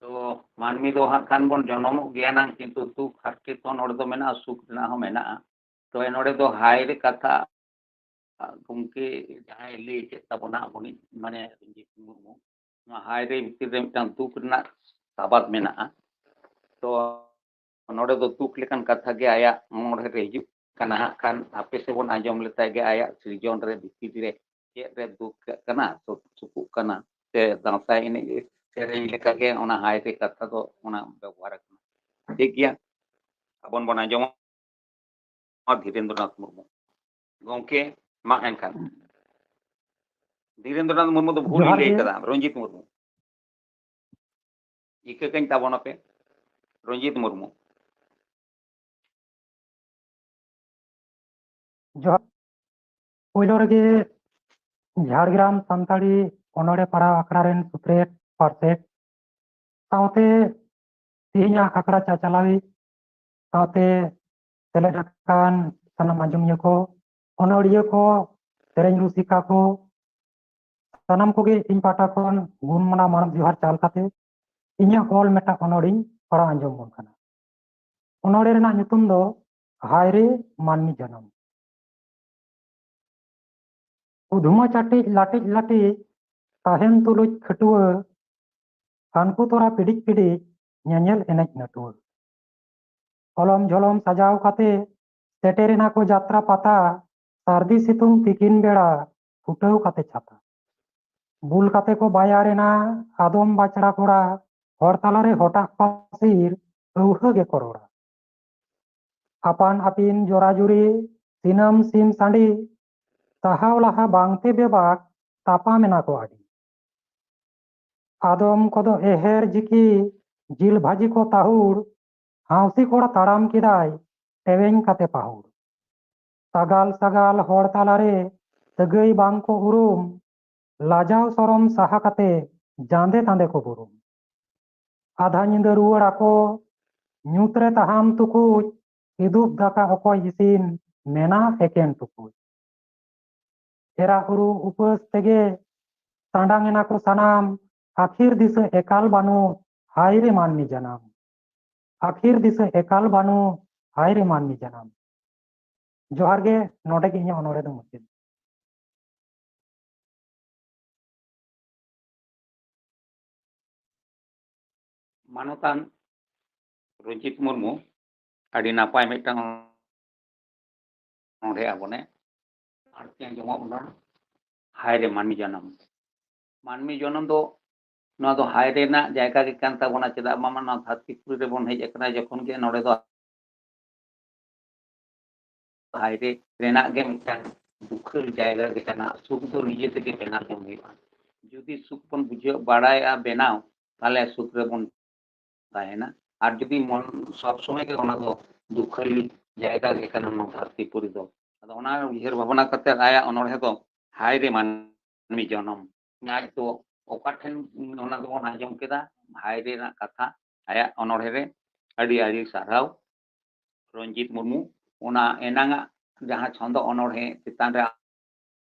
ᱛᱚ ᱢᱟᱹᱱᱢᱤ ᱫᱚ ᱦᱟᱸᱜ ᱠᱷᱟᱱ ᱵᱚᱱ ᱡᱚᱱᱚᱢᱚᱜ ᱜᱮᱭᱟ ᱱᱟᱝ, ᱠᱤᱱᱛᱩ ᱫᱩᱠ ᱦᱟᱨᱠᱮᱛ ᱦᱚᱸ ᱱᱚᱰᱮ ᱫᱚ ᱢᱮᱱᱟᱜᱼᱟ, ᱥᱩᱠ ᱨᱮᱱᱟᱜ ᱦᱚᱸ ᱢᱮᱱᱟᱜᱼᱟ᱾ ᱛᱚ ᱱᱚᱰᱮ ᱫᱚ ᱦᱟᱭ ᱨᱮ ᱠᱟᱛᱷᱟ ᱜᱚᱢᱠᱮ ᱡᱟᱦᱟᱸᱭ ᱞᱟᱹᱭ ᱠᱮᱫ ᱛᱟᱵᱚᱱᱟ ᱟᱵᱚᱱᱤᱡ, ᱢᱟᱱᱮ ᱨᱚᱧᱡᱤᱛ ᱢᱩᱨᱢᱩ, ᱱᱚᱣᱟ ᱦᱟᱭ ᱨᱮ ᱵᱷᱤᱛᱤᱨ ᱨᱮ ᱢᱤᱫᱴᱟᱝ ᱫᱩᱠ ᱨᱮᱱᱟᱜ ᱥᱟᱵᱟᱫ ᱢᱮᱱᱟᱜᱼᱟ᱾ ᱛᱚ ᱱᱚᱰᱮ ᱫᱚ ᱫᱩᱠ ᱞᱮᱠᱟᱱ ᱠᱟᱛᱷᱟ ᱜᱮ ᱟᱭᱟᱜ ᱚᱱᱚᱬᱦᱮ ᱨᱮ ᱦᱤᱡᱩᱜ ᱠᱟᱱᱟ ᱦᱟᱸᱜ ᱠᱷᱟᱱ, ᱦᱟᱯᱮ ᱥᱮᱵᱚᱱ ᱟᱸᱡᱚᱢ ᱞᱮᱛᱟᱭ ᱜᱮ ᱟᱭᱟᱜ ᱥᱤᱨᱡᱚᱱ ᱨᱮ ᱵᱷᱤᱛᱤᱨ ᱨᱮ ᱪᱮᱫ ᱨᱮ ᱫᱩᱠ ᱠᱟᱱᱟ, ᱥᱩᱠ-, ᱥᱩᱠᱩᱜ ᱠᱟᱱᱟ, ᱥᱮ ᱫᱟᱸᱥᱟᱭ ᱮᱱᱮᱡ ᱥᱮᱨᱮᱧ ᱞᱮᱠᱟᱜᱮ ᱚᱱᱟ ᱦᱟᱭ ᱨᱮ ᱠᱟᱛᱷᱟ ᱫᱚ ᱚᱱᱟ ᱵᱮᱵᱚᱦᱟᱨ ᱟᱠᱟᱱᱟ᱾ ᱴᱷᱤᱠ ᱜᱮᱭᱟ, ᱟᱵᱚᱱ ᱵᱚᱱ ᱟᱸᱡᱚᱢᱟ ᱫᱷᱤᱨᱮᱱᱫᱨᱚᱱᱟᱛᱷ ᱢᱩᱨᱢᱩ᱾ ᱜᱚᱝᱠᱮ, ᱢᱟ ᱮᱱᱠᱷᱟᱱ ᱫᱷᱤᱨᱮᱱᱫᱨᱚᱱᱟᱛᱷ ᱢᱩᱨᱢᱩ ᱫᱚ ᱵᱷᱩᱞ ᱡᱚᱦᱟᱨ ᱞᱟᱹᱭ ᱜᱮ᱾ ᱠᱟᱫᱟ, ᱨᱚᱧᱡᱤᱛ ᱢᱩᱨᱢᱩ᱾ ᱤᱠᱟᱹ ᱠᱟᱹᱧ ᱛᱟᱵᱚᱱᱟᱯᱮ, ᱨᱚᱧᱡᱤᱛ ᱢᱩᱨᱢᱩ᱾ ᱡᱚᱦᱟᱨ᱾ ᱯᱳᱭᱞᱳ ᱨᱮᱜᱮ ᱡᱷᱟᱲᱜᱨᱟᱢ ᱥᱟᱱᱛᱟᱲᱤ ᱚᱱᱚᱲᱦᱮ ᱯᱟᱲᱦᱟᱣ ᱟᱠᱷᱲᱟ ᱨᱮᱱ ᱥᱩᱛᱨᱮᱛ ᱯᱟᱨᱥᱮᱛ ᱥᱟᱶᱛᱮ ᱛᱮᱦᱮᱧᱟᱜ ᱟᱠᱷᱲᱟ ᱪᱟᱪᱟᱞᱟᱣᱤᱡ ᱥᱟᱶᱛᱮ ᱥᱮᱞᱮᱫ ᱟᱠᱟᱱ ᱥᱟᱱᱟᱢ ᱟᱸᱡᱚᱢᱤᱭᱟᱹ ᱠᱚ, ᱚᱱᱚᱲᱦᱤᱭᱟᱹ ᱠᱚ, ᱥᱮᱨᱮᱧ ᱨᱩᱥᱤᱠᱟ ᱠᱚ, ᱥᱟᱱᱟᱢ ᱠᱚᱜᱮ ᱤᱧ ᱯᱟᱦᱴᱟ ᱠᱷᱚᱱ ᱜᱩᱱ ᱢᱟᱱᱟᱣ ᱢᱟᱱᱚᱛ ᱡᱚᱦᱟᱨ ᱪᱟᱞ ᱠᱟᱛᱮ ᱤᱧᱟᱹᱜ ᱚᱞ ᱢᱤᱫᱴᱟᱝ ᱚᱱᱚᱲᱤᱧ ᱯᱟᱲᱦᱟᱣ ᱟᱸᱡᱚᱢ ᱟᱵᱚᱱ ᱠᱟᱱᱟ᱾ ᱚᱱᱚᱲᱦᱮ ᱨᱮᱱᱟᱜ ᱧᱩᱛᱩᱢ ᱫᱚ ᱦᱟᱭ ᱨᱮ ᱢᱟᱹᱱᱢᱤ ᱡᱟᱱᱟᱢ᱾ ᱩᱫᱷᱢᱟᱹ ᱪᱟᱹᱴᱤᱡ ᱞᱟᱹᱴᱤᱡ ᱞᱟᱹᱴᱤᱡ ᱛᱟᱦᱮᱱ ᱛᱩᱞᱩᱡ ᱠᱷᱟᱹᱴᱩᱣᱟᱹ, ᱦᱟᱱᱠᱩ ᱛᱚᱨᱟ ᱯᱤᱰᱤᱡ ᱯᱤᱰᱤᱡ ᱧᱮᱧᱮᱞ ᱮᱱᱮᱡ ᱱᱟᱹᱴᱩᱣᱟᱹ᱾ ᱚᱞᱚᱢ ᱡᱷᱚᱞᱚᱢ ᱥᱟᱡᱟᱣ ᱠᱟᱛᱮ ᱥᱮᱴᱮᱨᱮᱱᱟ ᱠᱚ ᱡᱟᱛᱨᱟ ᱯᱟᱛᱟ, ᱥᱟᱹᱨᱫᱤ ᱥᱤᱛᱩᱝ ᱛᱤᱠᱤᱱ ᱵᱮᱲᱟ ᱯᱷᱩᱴᱟᱹᱣ ᱠᱟᱛᱮ ᱪᱷᱟᱛᱟ᱾ ᱵᱩᱞ ᱠᱟᱛᱮ ᱠᱚ ᱵᱟᱭᱟᱨᱮᱱᱟ ᱟᱫᱚᱢ ᱵᱟᱪᱲᱟ ᱠᱚᱲᱟ, ᱦᱚᱲ ᱛᱟᱞᱟᱨᱮ ᱦᱚᱴᱟᱜ ᱯᱟᱹᱥᱤᱨ ᱟᱹᱣᱦᱟᱹ ᱜᱮᱠᱚ ᱨᱚᱲᱟ᱾ ᱟᱯᱟᱱ ᱟᱹᱯᱤᱱ ᱡᱚᱨᱟ ᱡᱩᱨᱤ, ᱥᱤᱱᱟᱹᱢ ᱥᱤᱢ ᱥᱟᱺᱰᱤ, ᱥᱟᱦᱟᱣ ᱞᱟᱦᱟ ᱵᱟᱝᱛᱮ ᱵᱮᱵᱟᱠ, ᱛᱟᱯᱟᱢᱮᱱᱟ ᱠᱚ ᱟᱹᱰᱤ᱾ ᱟᱫᱚᱢ ᱠᱚᱫᱚ ᱮᱦᱮᱨ ᱡᱤᱠᱤ, ᱡᱤᱞ ᱵᱷᱟᱹᱡᱤ ᱠᱚ ᱛᱟᱹᱦᱩᱲ, ᱦᱟᱣᱥᱤ ᱠᱚᱲᱟ ᱛᱟᱲᱟᱢ ᱠᱮᱫᱟᱭ ᱴᱮᱣᱮᱧ ᱠᱟᱛᱮ ᱯᱟᱹᱦᱩᱲ᱾ ᱥᱟᱜᱟᱞ ᱥᱟᱜᱟᱞ ᱦᱚᱲ ᱛᱟᱞᱟᱨᱮ ᱥᱟᱹᱜᱟᱹᱭ ᱵᱟᱝ ᱠᱚ ᱩᱨᱩᱢ, ᱞᱟᱡᱟᱣ ᱥᱚᱨᱚᱢ ᱥᱟᱦᱟ ᱠᱟᱛᱮ ᱡᱟᱸᱫᱮ ᱛᱟᱸᱫᱮ ᱠᱚ ᱵᱩᱨᱩᱢ᱾ ᱟᱫᱷᱟ ᱧᱤᱫᱟᱹ ᱨᱩᱣᱟᱹᱲ ᱟᱠᱚ, ᱧᱩᱛ ᱨᱮ ᱛᱟᱦᱟᱢ ᱛᱩᱠᱩᱡ, ᱠᱤᱫᱩᱵ ᱫᱟᱠᱟ ᱚᱠᱚᱭ ᱤᱥᱤᱱ, ᱢᱮᱱᱟ ᱮᱠᱮᱱ ᱴᱩᱠᱩᱡ᱾ ᱮᱨᱟ ᱩᱨᱩ ᱩᱯᱟᱹᱥ ᱛᱮᱜᱮ ᱥᱟᱸᱰᱟᱝ ᱮᱱᱟ ᱠᱚ ᱥᱟᱱᱟᱢ, ᱟᱹᱠᱷᱤᱨ ᱫᱤᱥᱟᱹ ᱮᱠᱟᱞ ᱵᱟᱹᱱᱩᱜ, ᱦᱟᱭ ᱨᱮ ᱢᱟᱹᱱᱢᱤ ᱡᱟᱱᱟᱢ᱾ ᱟᱹᱠᱷᱤᱨ ᱫᱤᱥᱟᱹ ᱮᱠᱟᱞ ᱵᱟᱹᱱᱩᱜ, ᱦᱟᱭ ᱨᱮ ᱢᱟᱹᱱᱢᱤ ᱡᱟᱱᱟᱢ᱾ ᱡᱚᱦᱟᱨ ᱜᱮ, ᱱᱚᱰᱮ ᱜᱮ ᱤᱧᱟᱹᱜ ᱚᱱᱚᱲᱦᱮ ᱫᱚ ᱢᱩᱪᱟᱹᱫ᱾ ᱢᱟᱱᱚᱛᱟᱱ ᱨᱚᱧᱡᱤᱛ ᱢᱩᱨᱢᱩ, ᱟᱹᱰᱤ ᱱᱟᱯᱟᱭ ᱢᱤᱫᱴᱟᱝ ᱱᱚᱰᱮ ᱟᱵᱚᱱᱮ ᱟᱨ ᱪᱮᱫ ᱟᱸᱡᱚᱢᱚᱜ ᱠᱟᱱᱟ? ᱦᱟᱭ ᱨᱮ ᱢᱟᱹᱱᱢᱤ ᱡᱚᱱᱚᱢ᱾ ᱢᱟᱹᱱᱢᱤ ᱡᱚᱱᱚᱢ ᱫᱚ, ᱱᱚᱣᱟ ᱫᱚ ᱦᱟᱭ ᱨᱮᱱᱟᱜ ᱡᱟᱭᱜᱟ ᱜᱮ ᱠᱟᱱ ᱛᱟᱵᱚᱱᱟ᱾ ᱪᱮᱫᱟᱜ ᱵᱟᱝᱢᱟ ᱱᱚᱣᱟ ᱫᱷᱟᱹᱨᱛᱤ ᱯᱩᱨᱤ ᱨᱮᱵᱚᱱ ᱦᱮᱡ ᱟᱠᱟᱱᱟ ᱡᱚᱠᱷᱚᱱ ᱜᱮ, ᱱᱚᱰᱮ ᱫᱚ ᱦᱟᱭ ᱨᱮ ᱨᱮᱱᱟᱜ ᱜᱮ ᱢᱤᱫᱴᱟᱝ ᱫᱩᱠᱷᱟᱹᱞ ᱡᱟᱭᱜᱟ ᱜᱮ ᱠᱟᱱᱟ᱾ ᱥᱩᱠ ᱫᱚ ᱱᱤᱡᱮ ᱛᱮᱜᱮ ᱵᱮᱱᱟᱣ ᱡᱚᱝ ᱦᱩᱭᱩᱜᱼᱟ᱾ ᱡᱩᱫᱤ ᱥᱩᱠ ᱵᱚᱱ ᱵᱩᱡᱷᱟᱹᱣ ᱵᱟᱲᱟᱭᱟ ᱵᱮᱱᱟᱣ, ᱛᱟᱦᱞᱮ ᱥᱩᱠ ᱨᱮᱵᱚᱱ ᱛᱟᱦᱮᱱᱟ᱾ ᱟᱨ ᱡᱩᱫᱤ ᱢᱚᱱ ᱥᱚᱵ ᱥᱚᱢᱚᱭ ᱜᱮ ᱚᱱᱟ ᱫᱚ ᱫᱩᱠᱷᱟᱹᱞᱤ ᱡᱟᱭᱜᱟ ᱜᱮ ᱠᱟᱱᱟ ᱱᱚᱣᱟ ᱫᱷᱟᱹᱨᱛᱤ ᱯᱩᱨᱤ ᱫᱚ᱾ ᱟᱫᱚ ᱚᱱᱟ ᱩᱭᱦᱟᱹᱨ ᱵᱷᱟᱵᱽᱱᱟ ᱠᱟᱛᱮ ᱟᱭᱟᱜ ᱚᱱᱚᱬᱦᱮ ᱫᱚ ᱦᱟᱭ ᱨᱮ ᱢᱟᱹᱱᱢᱤ ᱡᱚᱱᱚᱢ᱾ ᱟᱡ ᱫᱚ ᱚᱠᱟ ᱴᱷᱮᱱ ᱚᱱᱟ ᱫᱚᱵᱚᱱ ᱟᱸᱡᱚᱢ ᱠᱮᱫᱟ, ᱦᱟᱭ ᱨᱮᱱᱟᱜ ᱠᱟᱛᱷᱟ ᱟᱭᱟᱜ ᱚᱱᱚᱬᱦᱮ ᱨᱮ᱾ ᱟᱹᱰᱤ ᱟᱹᱰᱤ ᱥᱟᱨᱦᱟᱣ ᱨᱚᱧᱡᱤᱛ ᱢᱩᱨᱢᱩ, ᱚᱱᱟ ᱮᱱᱟᱝᱟᱜ ᱡᱟᱦᱟᱸ ᱪᱷᱚᱸᱫᱚ ᱚᱱᱚᱬᱦᱮ ᱪᱮᱛᱟᱱ ᱨᱮ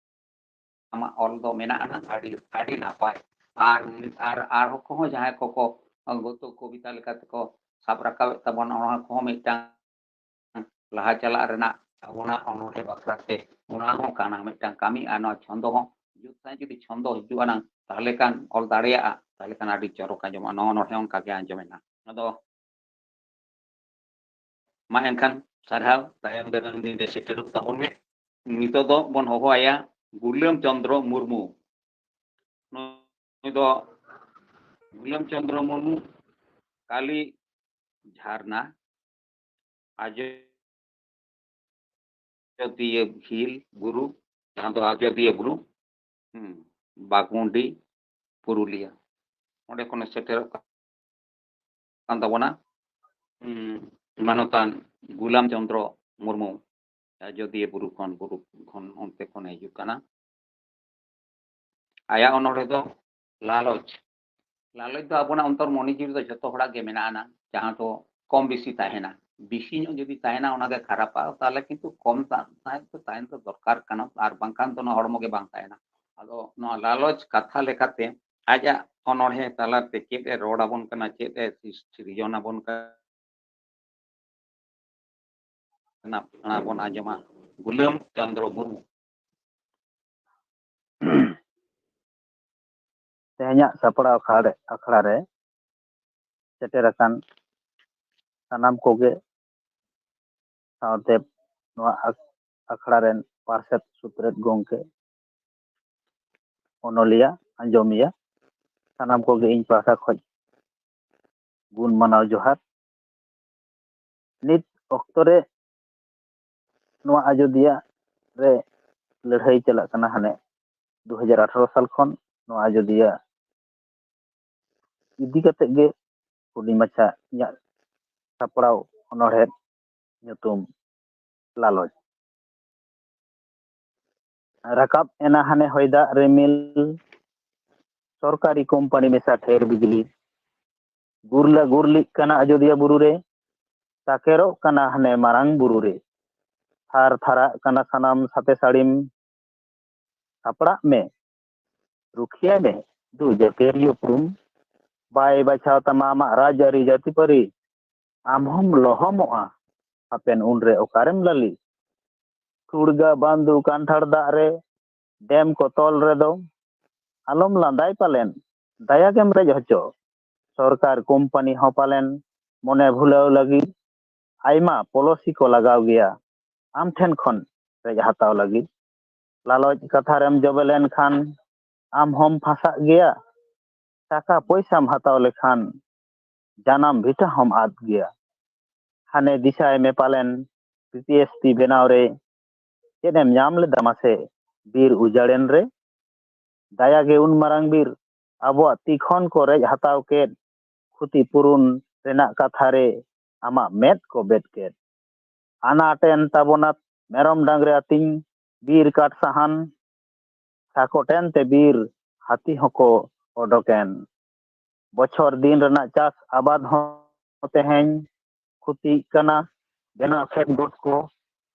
ᱟᱢᱟᱜ ᱚᱞ ᱫᱚ ᱢᱮᱱᱟᱜᱼᱟ, ᱟᱹᱰᱤ, ᱟᱹᱰᱤ ᱱᱟᱯᱟᱭ᱾ ᱟᱨ, ᱟᱨ, ᱟᱨ ᱠᱚᱦᱚᱸ ᱡᱟᱦᱟᱸᱭ ᱠᱚᱠᱚ ᱜᱚᱫᱽᱫᱚ ᱠᱚᱵᱤᱛᱟ ᱞᱮᱠᱟ ᱛᱮᱠᱚ ᱥᱟᱵ ᱨᱟᱠᱟᱵᱮᱫ ᱛᱟᱵᱚᱱᱟ, ᱚᱱᱟ ᱠᱚᱦᱚᱸ ᱢᱤᱫᱴᱟᱝ ᱞᱟᱦᱟ ᱪᱟᱞᱟᱜ ᱨᱮᱱᱟᱜ ᱟᱵᱚᱱᱟᱜ ᱚᱱᱚᱬᱦᱮ ᱵᱟᱠᱷᱨᱟ ᱛᱮ ᱚᱱᱟ ᱦᱚᱸ ᱠᱟᱱᱟ ᱢᱤᱫᱴᱟᱝ ᱠᱟᱹᱢᱤ᱾ ᱟᱨ ᱱᱚᱣᱟ ᱪᱷᱚᱸᱫᱚ ᱦᱚᱸ ᱡᱩᱛ ᱥᱟᱺᱦᱤᱡ ᱡᱩᱫᱤ ᱪᱷᱚᱸᱫᱚ ᱦᱤᱡᱩᱜ ᱟᱱᱟᱝ, ᱛᱟᱦᱞᱮ ᱠᱷᱟᱱ ᱚᱞ ᱫᱟᱲᱮᱭᱟᱜᱼᱟ, ᱛᱟᱦᱞᱮ ᱠᱷᱟᱱ ᱟᱹᱰᱤ ᱪᱚᱨᱚᱠ ᱟᱸᱡᱚᱢᱚᱜᱼᱟ᱾ ᱱᱚᱣᱟ ᱚᱱᱚᱬᱦᱮ ᱚᱱᱠᱟ ᱜᱮ ᱟᱸᱡᱚᱢᱮᱱᱟ᱾ ᱟᱫᱚ ᱢᱟ ᱮᱱᱠᱷᱟᱱ ᱥᱟᱨᱦᱟᱣ, ᱛᱟᱭᱚᱢ ᱫᱟᱨᱟᱢ ᱫᱤᱱ ᱨᱮ ᱥᱮᱴᱮᱨᱚᱜ ᱛᱟᱵᱚᱱ ᱢᱮ᱾ ᱱᱤᱛᱚᱜ ᱫᱚ ᱵᱚᱱ ᱦᱚᱦᱚ ᱟᱭᱟ ᱜᱩᱞᱟᱹᱢ ᱪᱚᱸᱫᱽᱨᱚ ᱢᱩᱨᱢᱩ᱾ ᱱᱩᱭ ᱫᱚ ᱜᱩᱞᱟᱹᱢ ᱪᱚᱸᱫᱽᱨᱚ ᱢᱩᱨᱢᱩ, ᱠᱟᱞᱤ ᱡᱷᱟᱨᱱᱟ, ᱟᱡᱚᱫᱤᱭᱟᱹ ᱦᱤᱞ ᱵᱩᱨᱩ, ᱡᱟᱦᱟᱸ ᱫᱚ ᱟᱡᱚᱫᱤᱭᱟᱹ ᱵᱩᱨᱩ, ᱦᱩᱸ, ᱵᱟᱜᱽᱢᱩᱱᱰᱤ, ᱯᱩᱨᱩᱞᱤᱭᱟᱹ, ᱚᱸᱰᱮ ᱠᱷᱚᱱᱮ ᱥᱮᱴᱮᱨᱚᱜ ᱠᱟᱱ ᱛᱟᱵᱚᱱᱟ, ᱦᱩᱸ, ᱢᱟᱱᱚᱛᱟᱱ ᱜᱩᱞᱟᱢ ᱪᱚᱸᱫᱽᱨᱚ ᱢᱩᱨᱢᱩ, ᱟᱡᱚᱫᱤᱭᱟᱹ ᱵᱩᱨᱩ ᱠᱷᱚᱱ, ᱵᱩᱨᱩ ᱠᱷᱚᱱ ᱚᱱᱛᱮ ᱠᱷᱚᱱᱮ ᱦᱤᱡᱩᱜ ᱠᱟᱱᱟ᱾ ᱟᱭᱟᱜ ᱚᱱᱚᱬᱦᱮ ᱫᱚ ᱞᱟᱞᱚᱪ᱾ ᱞᱟᱞᱚᱪ ᱫᱚ ᱟᱵᱚᱱᱟᱜ ᱚᱱᱛᱚᱨ ᱢᱚᱱᱮ ᱡᱤᱣᱤ ᱨᱮᱫᱚ ᱡᱷᱚᱛᱚ ᱦᱚᱲᱟᱜ ᱜᱮ ᱢᱮᱱᱟᱜ ᱟᱱᱟ, ᱡᱟᱦᱟᱸ ᱫᱚ ᱠᱚᱢ ᱵᱮᱥᱤ ᱛᱟᱦᱮᱱᱟ᱾ ᱵᱮᱥᱤ ᱧᱚᱜ ᱡᱩᱫᱤ ᱛᱟᱦᱮᱱᱟ, ᱚᱱᱟ ᱜᱮ ᱠᱷᱟᱨᱟᱯᱟ, ᱛᱟᱦᱚᱞᱮ ᱠᱤᱱᱛᱩ ᱠᱚᱢ ᱛᱟ-, ᱛᱟᱦᱮᱸ ᱫᱚ, ᱛᱟᱦᱮᱸ ᱫᱚ ᱫᱚᱨᱠᱟᱨ ᱠᱟᱱᱟ, ᱟᱨ ᱵᱟᱝᱠᱷᱟᱱ ᱫᱚ ᱱᱚᱣᱟ ᱦᱚᱲᱢᱚ ᱜᱮ ᱵᱟᱝ ᱛᱟᱦᱮᱱᱟ᱾ ᱟᱫᱚ ᱱᱚᱣᱟ ᱞᱟᱞᱚᱪ ᱠᱟᱛᱷᱟ ᱞᱮᱠᱟᱛᱮ ᱟᱡᱟᱜ ᱚᱱᱚᱬᱦᱮ ᱛᱟᱞᱟᱛᱮ ᱪᱮᱫ ᱮ ᱨᱚᱲ ᱟᱵᱚᱱ ᱠᱟᱱᱟ, ᱪᱮᱫ ᱮ ᱥᱤᱨᱡᱚᱱ ᱟᱵᱚᱱ ᱠᱟᱱᱟ, ᱚᱱᱟ ᱵᱚᱱ ᱟᱸᱡᱚᱢᱟ᱾ ᱜᱩᱞᱟᱹᱢ ᱪᱚᱸᱫᱽᱨᱚ ᱢᱩᱨᱢᱩ᱾ ᱛᱮᱦᱮᱧᱟᱜ ᱥᱟᱯᱲᱟᱣ ᱟᱠᱷᱲᱟ ᱨᱮ, ᱟᱠᱷᱲᱟ ᱨᱮ ᱥᱮᱴᱮᱨ ᱟᱠᱟᱱ ᱥᱟᱱᱟᱢ ᱠᱚᱜᱮ, ᱥᱟᱶᱛᱮ ᱱᱚᱣᱟ ᱟᱠ-, ᱟᱠᱷᱲᱟ ᱨᱮᱱ ᱯᱟᱨᱥᱮᱛ ᱥᱩᱛᱨᱮᱛ ᱜᱚᱢᱠᱮ, ᱚᱱᱚᱞᱤᱭᱟᱹ, ᱟᱸᱡᱚᱢᱤᱭᱟᱹ, ᱥᱟᱱᱟᱢ ᱠᱚᱜᱮ ᱤᱧ ᱯᱟᱦᱴᱟ ᱠᱷᱚᱱ ᱜᱩᱱ ᱢᱟᱱᱟᱣ ᱡᱚᱦᱟᱨ᱾ ᱱᱤᱛ ᱚᱠᱛᱚ ᱨᱮ ᱱᱚᱣᱟ ᱟᱡᱚᱫᱤᱭᱟᱹ ᱨᱮ ᱞᱟᱹᱲᱦᱟᱹᱭ ᱪᱟᱞᱟᱜ ᱠᱟᱱᱟ, ᱦᱟᱱᱮ ᱫᱩ ᱦᱟᱡᱟᱨ ᱟᱴᱷᱟᱨᱚ ᱥᱟᱞ ᱠᱷᱚᱱ ᱱᱚᱣᱟ ᱟᱡᱚᱫᱤᱭᱟᱹ ᱤᱫᱤ ᱠᱟᱛᱮ ᱜᱮ ᱦᱩᱰᱤᱧ ᱢᱟᱪᱷᱟ ᱤᱧᱟᱹᱜ ᱥᱟᱯᱲᱟᱣ ᱚᱱᱚᱬᱦᱮ ᱧᱩᱛᱩᱢ ᱞᱟᱞᱚᱪ᱾ ᱨᱟᱠᱟᱵ ᱮᱱᱟ ᱦᱟᱱᱮ ᱦᱚᱭ ᱫᱟᱜ ᱨᱤᱢᱤᱞ, ᱥᱚᱨᱠᱟᱨᱤ ᱠᱳᱢᱯᱟᱱᱤ ᱢᱮᱥᱟ ᱴᱷᱮᱨ ᱵᱤᱡᱽᱞᱤ᱾ ᱜᱩᱨᱞᱟᱹ ᱜᱩᱨᱞᱤᱜ ᱠᱟᱱᱟ ᱟᱡᱚᱫᱤᱭᱟᱹ ᱵᱩᱨᱩ ᱨᱮ, ᱛᱟᱠᱮᱨᱚᱜ ᱠᱟᱱᱟ ᱦᱟᱱᱮ ᱢᱟᱨᱟᱝ ᱵᱩᱨᱩ ᱨᱮ᱾ ᱛᱷᱟᱨ ᱛᱷᱟᱨᱟᱜ ᱠᱟᱱᱟ ᱥᱟᱱᱟᱢ ᱥᱟᱛᱮ ᱥᱟᱹᱲᱤᱢ, ᱥᱟᱯᱲᱟᱜ ᱢᱮ, ᱨᱩᱠᱷᱤᱭᱟᱹᱭ ᱢᱮ, ᱫᱩ ᱡᱟᱹᱛᱤᱭᱟᱹᱨᱤ ᱩᱯᱨᱩᱢ᱾ ᱵᱟᱭ ᱵᱟᱪᱷᱟᱣ ᱛᱟᱢᱟ ᱟᱢᱟᱜ ᱨᱟᱡᱽ ᱟᱹᱨᱤ ᱡᱟᱹᱛᱤ ᱯᱟᱹᱨᱤ, ᱟᱢ ᱦᱚᱢ ᱞᱚᱦᱚᱢᱚᱜᱼᱟ, ᱦᱟᱯᱮᱱ ᱩᱱᱨᱮ ᱚᱠᱟᱨᱮᱢ ᱞᱟᱹᱞᱤ? ᱥᱩᱲᱜᱟ ᱵᱟᱱᱫᱩ ᱠᱟᱱᱴᱷᱟᱲ ᱫᱟᱜ ᱨᱮ, ᱰᱮᱢ ᱠᱚ ᱛᱚᱞ ᱨᱮᱫᱚ, ᱟᱞᱚᱢ ᱞᱟᱸᱫᱟᱭ ᱯᱟᱞᱮᱱ, ᱫᱟᱭᱟ ᱜᱮᱢ ᱨᱮᱡ ᱦᱚᱪᱚ᱾ ᱥᱚᱨᱠᱟᱨ ᱠᱳᱢᱯᱟᱱᱤ ᱦᱚᱸ ᱯᱟᱞᱮᱱ ᱢᱚᱱᱮ ᱵᱷᱩᱞᱟᱹᱣ ᱞᱟᱹᱜᱤᱫ ᱟᱭᱢᱟ ᱯᱚᱞᱚᱥᱤ ᱠᱚ ᱞᱟᱜᱟᱣ ᱜᱮᱭᱟ ᱟᱢ ᱴᱷᱮᱱ ᱠᱷᱚᱱ ᱨᱮᱡ ᱦᱟᱛᱟᱣ ᱞᱟᱹᱜᱤᱫ᱾ ᱞᱟᱞᱚᱪ ᱠᱟᱛᱷᱟ ᱨᱮᱢ ᱡᱚᱵᱮ ᱞᱮᱱᱠᱷᱟᱱ ᱟᱢ ᱦᱚᱢ ᱯᱷᱟᱸᱥᱟᱜ ᱜᱮᱭᱟ᱾ ᱴᱟᱠᱟ ᱯᱚᱭᱥᱟᱢ ᱦᱟᱛᱟᱣ ᱞᱮᱠᱷᱟᱱ ᱡᱟᱱᱟᱢ ᱵᱷᱤᱴᱟᱹ ᱦᱚᱢ ᱟᱫ ᱜᱮᱭᱟ᱾ ᱦᱟᱱᱮ ᱫᱤᱥᱟᱭ ᱢᱮ ᱯᱟᱞᱮᱱ ᱯᱤ ᱯᱤ ᱮᱥ ᱯᱤ ᱵᱮᱱᱟᱣ ᱨᱮ ᱪᱮᱫ ᱮᱢ ᱧᱟᱢ ᱞᱮᱫᱟ ᱢᱟᱥᱮ ᱵᱤᱨ ᱩᱡᱟᱲᱮᱱ ᱨᱮ? ᱫᱟᱭᱟ ᱜᱮ ᱩᱱ ᱢᱟᱨᱟᱝ ᱵᱤᱨ ᱟᱵᱚᱣᱟᱜ ᱛᱤ ᱠᱷᱚᱱ ᱠᱚ ᱨᱮᱡ ᱦᱟᱛᱟᱣ ᱠᱮᱫ, ᱠᱷᱩᱛᱤ ᱯᱩᱨᱩᱱ ᱨᱮᱱᱟᱜ ᱠᱟᱛᱷᱟ ᱨᱮ ᱟᱢᱟᱜ ᱢᱮᱫ ᱠᱚ ᱵᱮᱫ ᱠᱮᱫ᱾ ᱟᱱᱟᱴ ᱮᱱ ᱛᱟᱵᱚᱱᱟ ᱢᱮᱨᱚᱢ ᱰᱟᱝᱨᱤ ᱟᱹᱛᱤᱧ, ᱵᱤᱨ ᱠᱟᱴ ᱥᱟᱦᱟᱱ ᱥᱟᱠᱚᱴ ᱮᱱᱛᱮ ᱵᱤᱨ ᱦᱟᱹᱛᱤ ᱦᱚᱸᱠᱚ ᱚᱰᱚᱠᱮᱱ᱾ ᱵᱚᱪᱷᱚᱨ ᱫᱤᱱ ᱨᱮᱱᱟᱜ ᱪᱟᱥ ᱟᱵᱟᱫ ᱦᱚᱸ ᱛᱮᱦᱮᱧ ᱠᱷᱩᱛᱤᱜ ᱠᱟᱱᱟ᱾ ᱵᱮᱱᱟᱣ ᱠᱷᱮᱛ ᱵᱟᱹᱫᱽ ᱠᱚ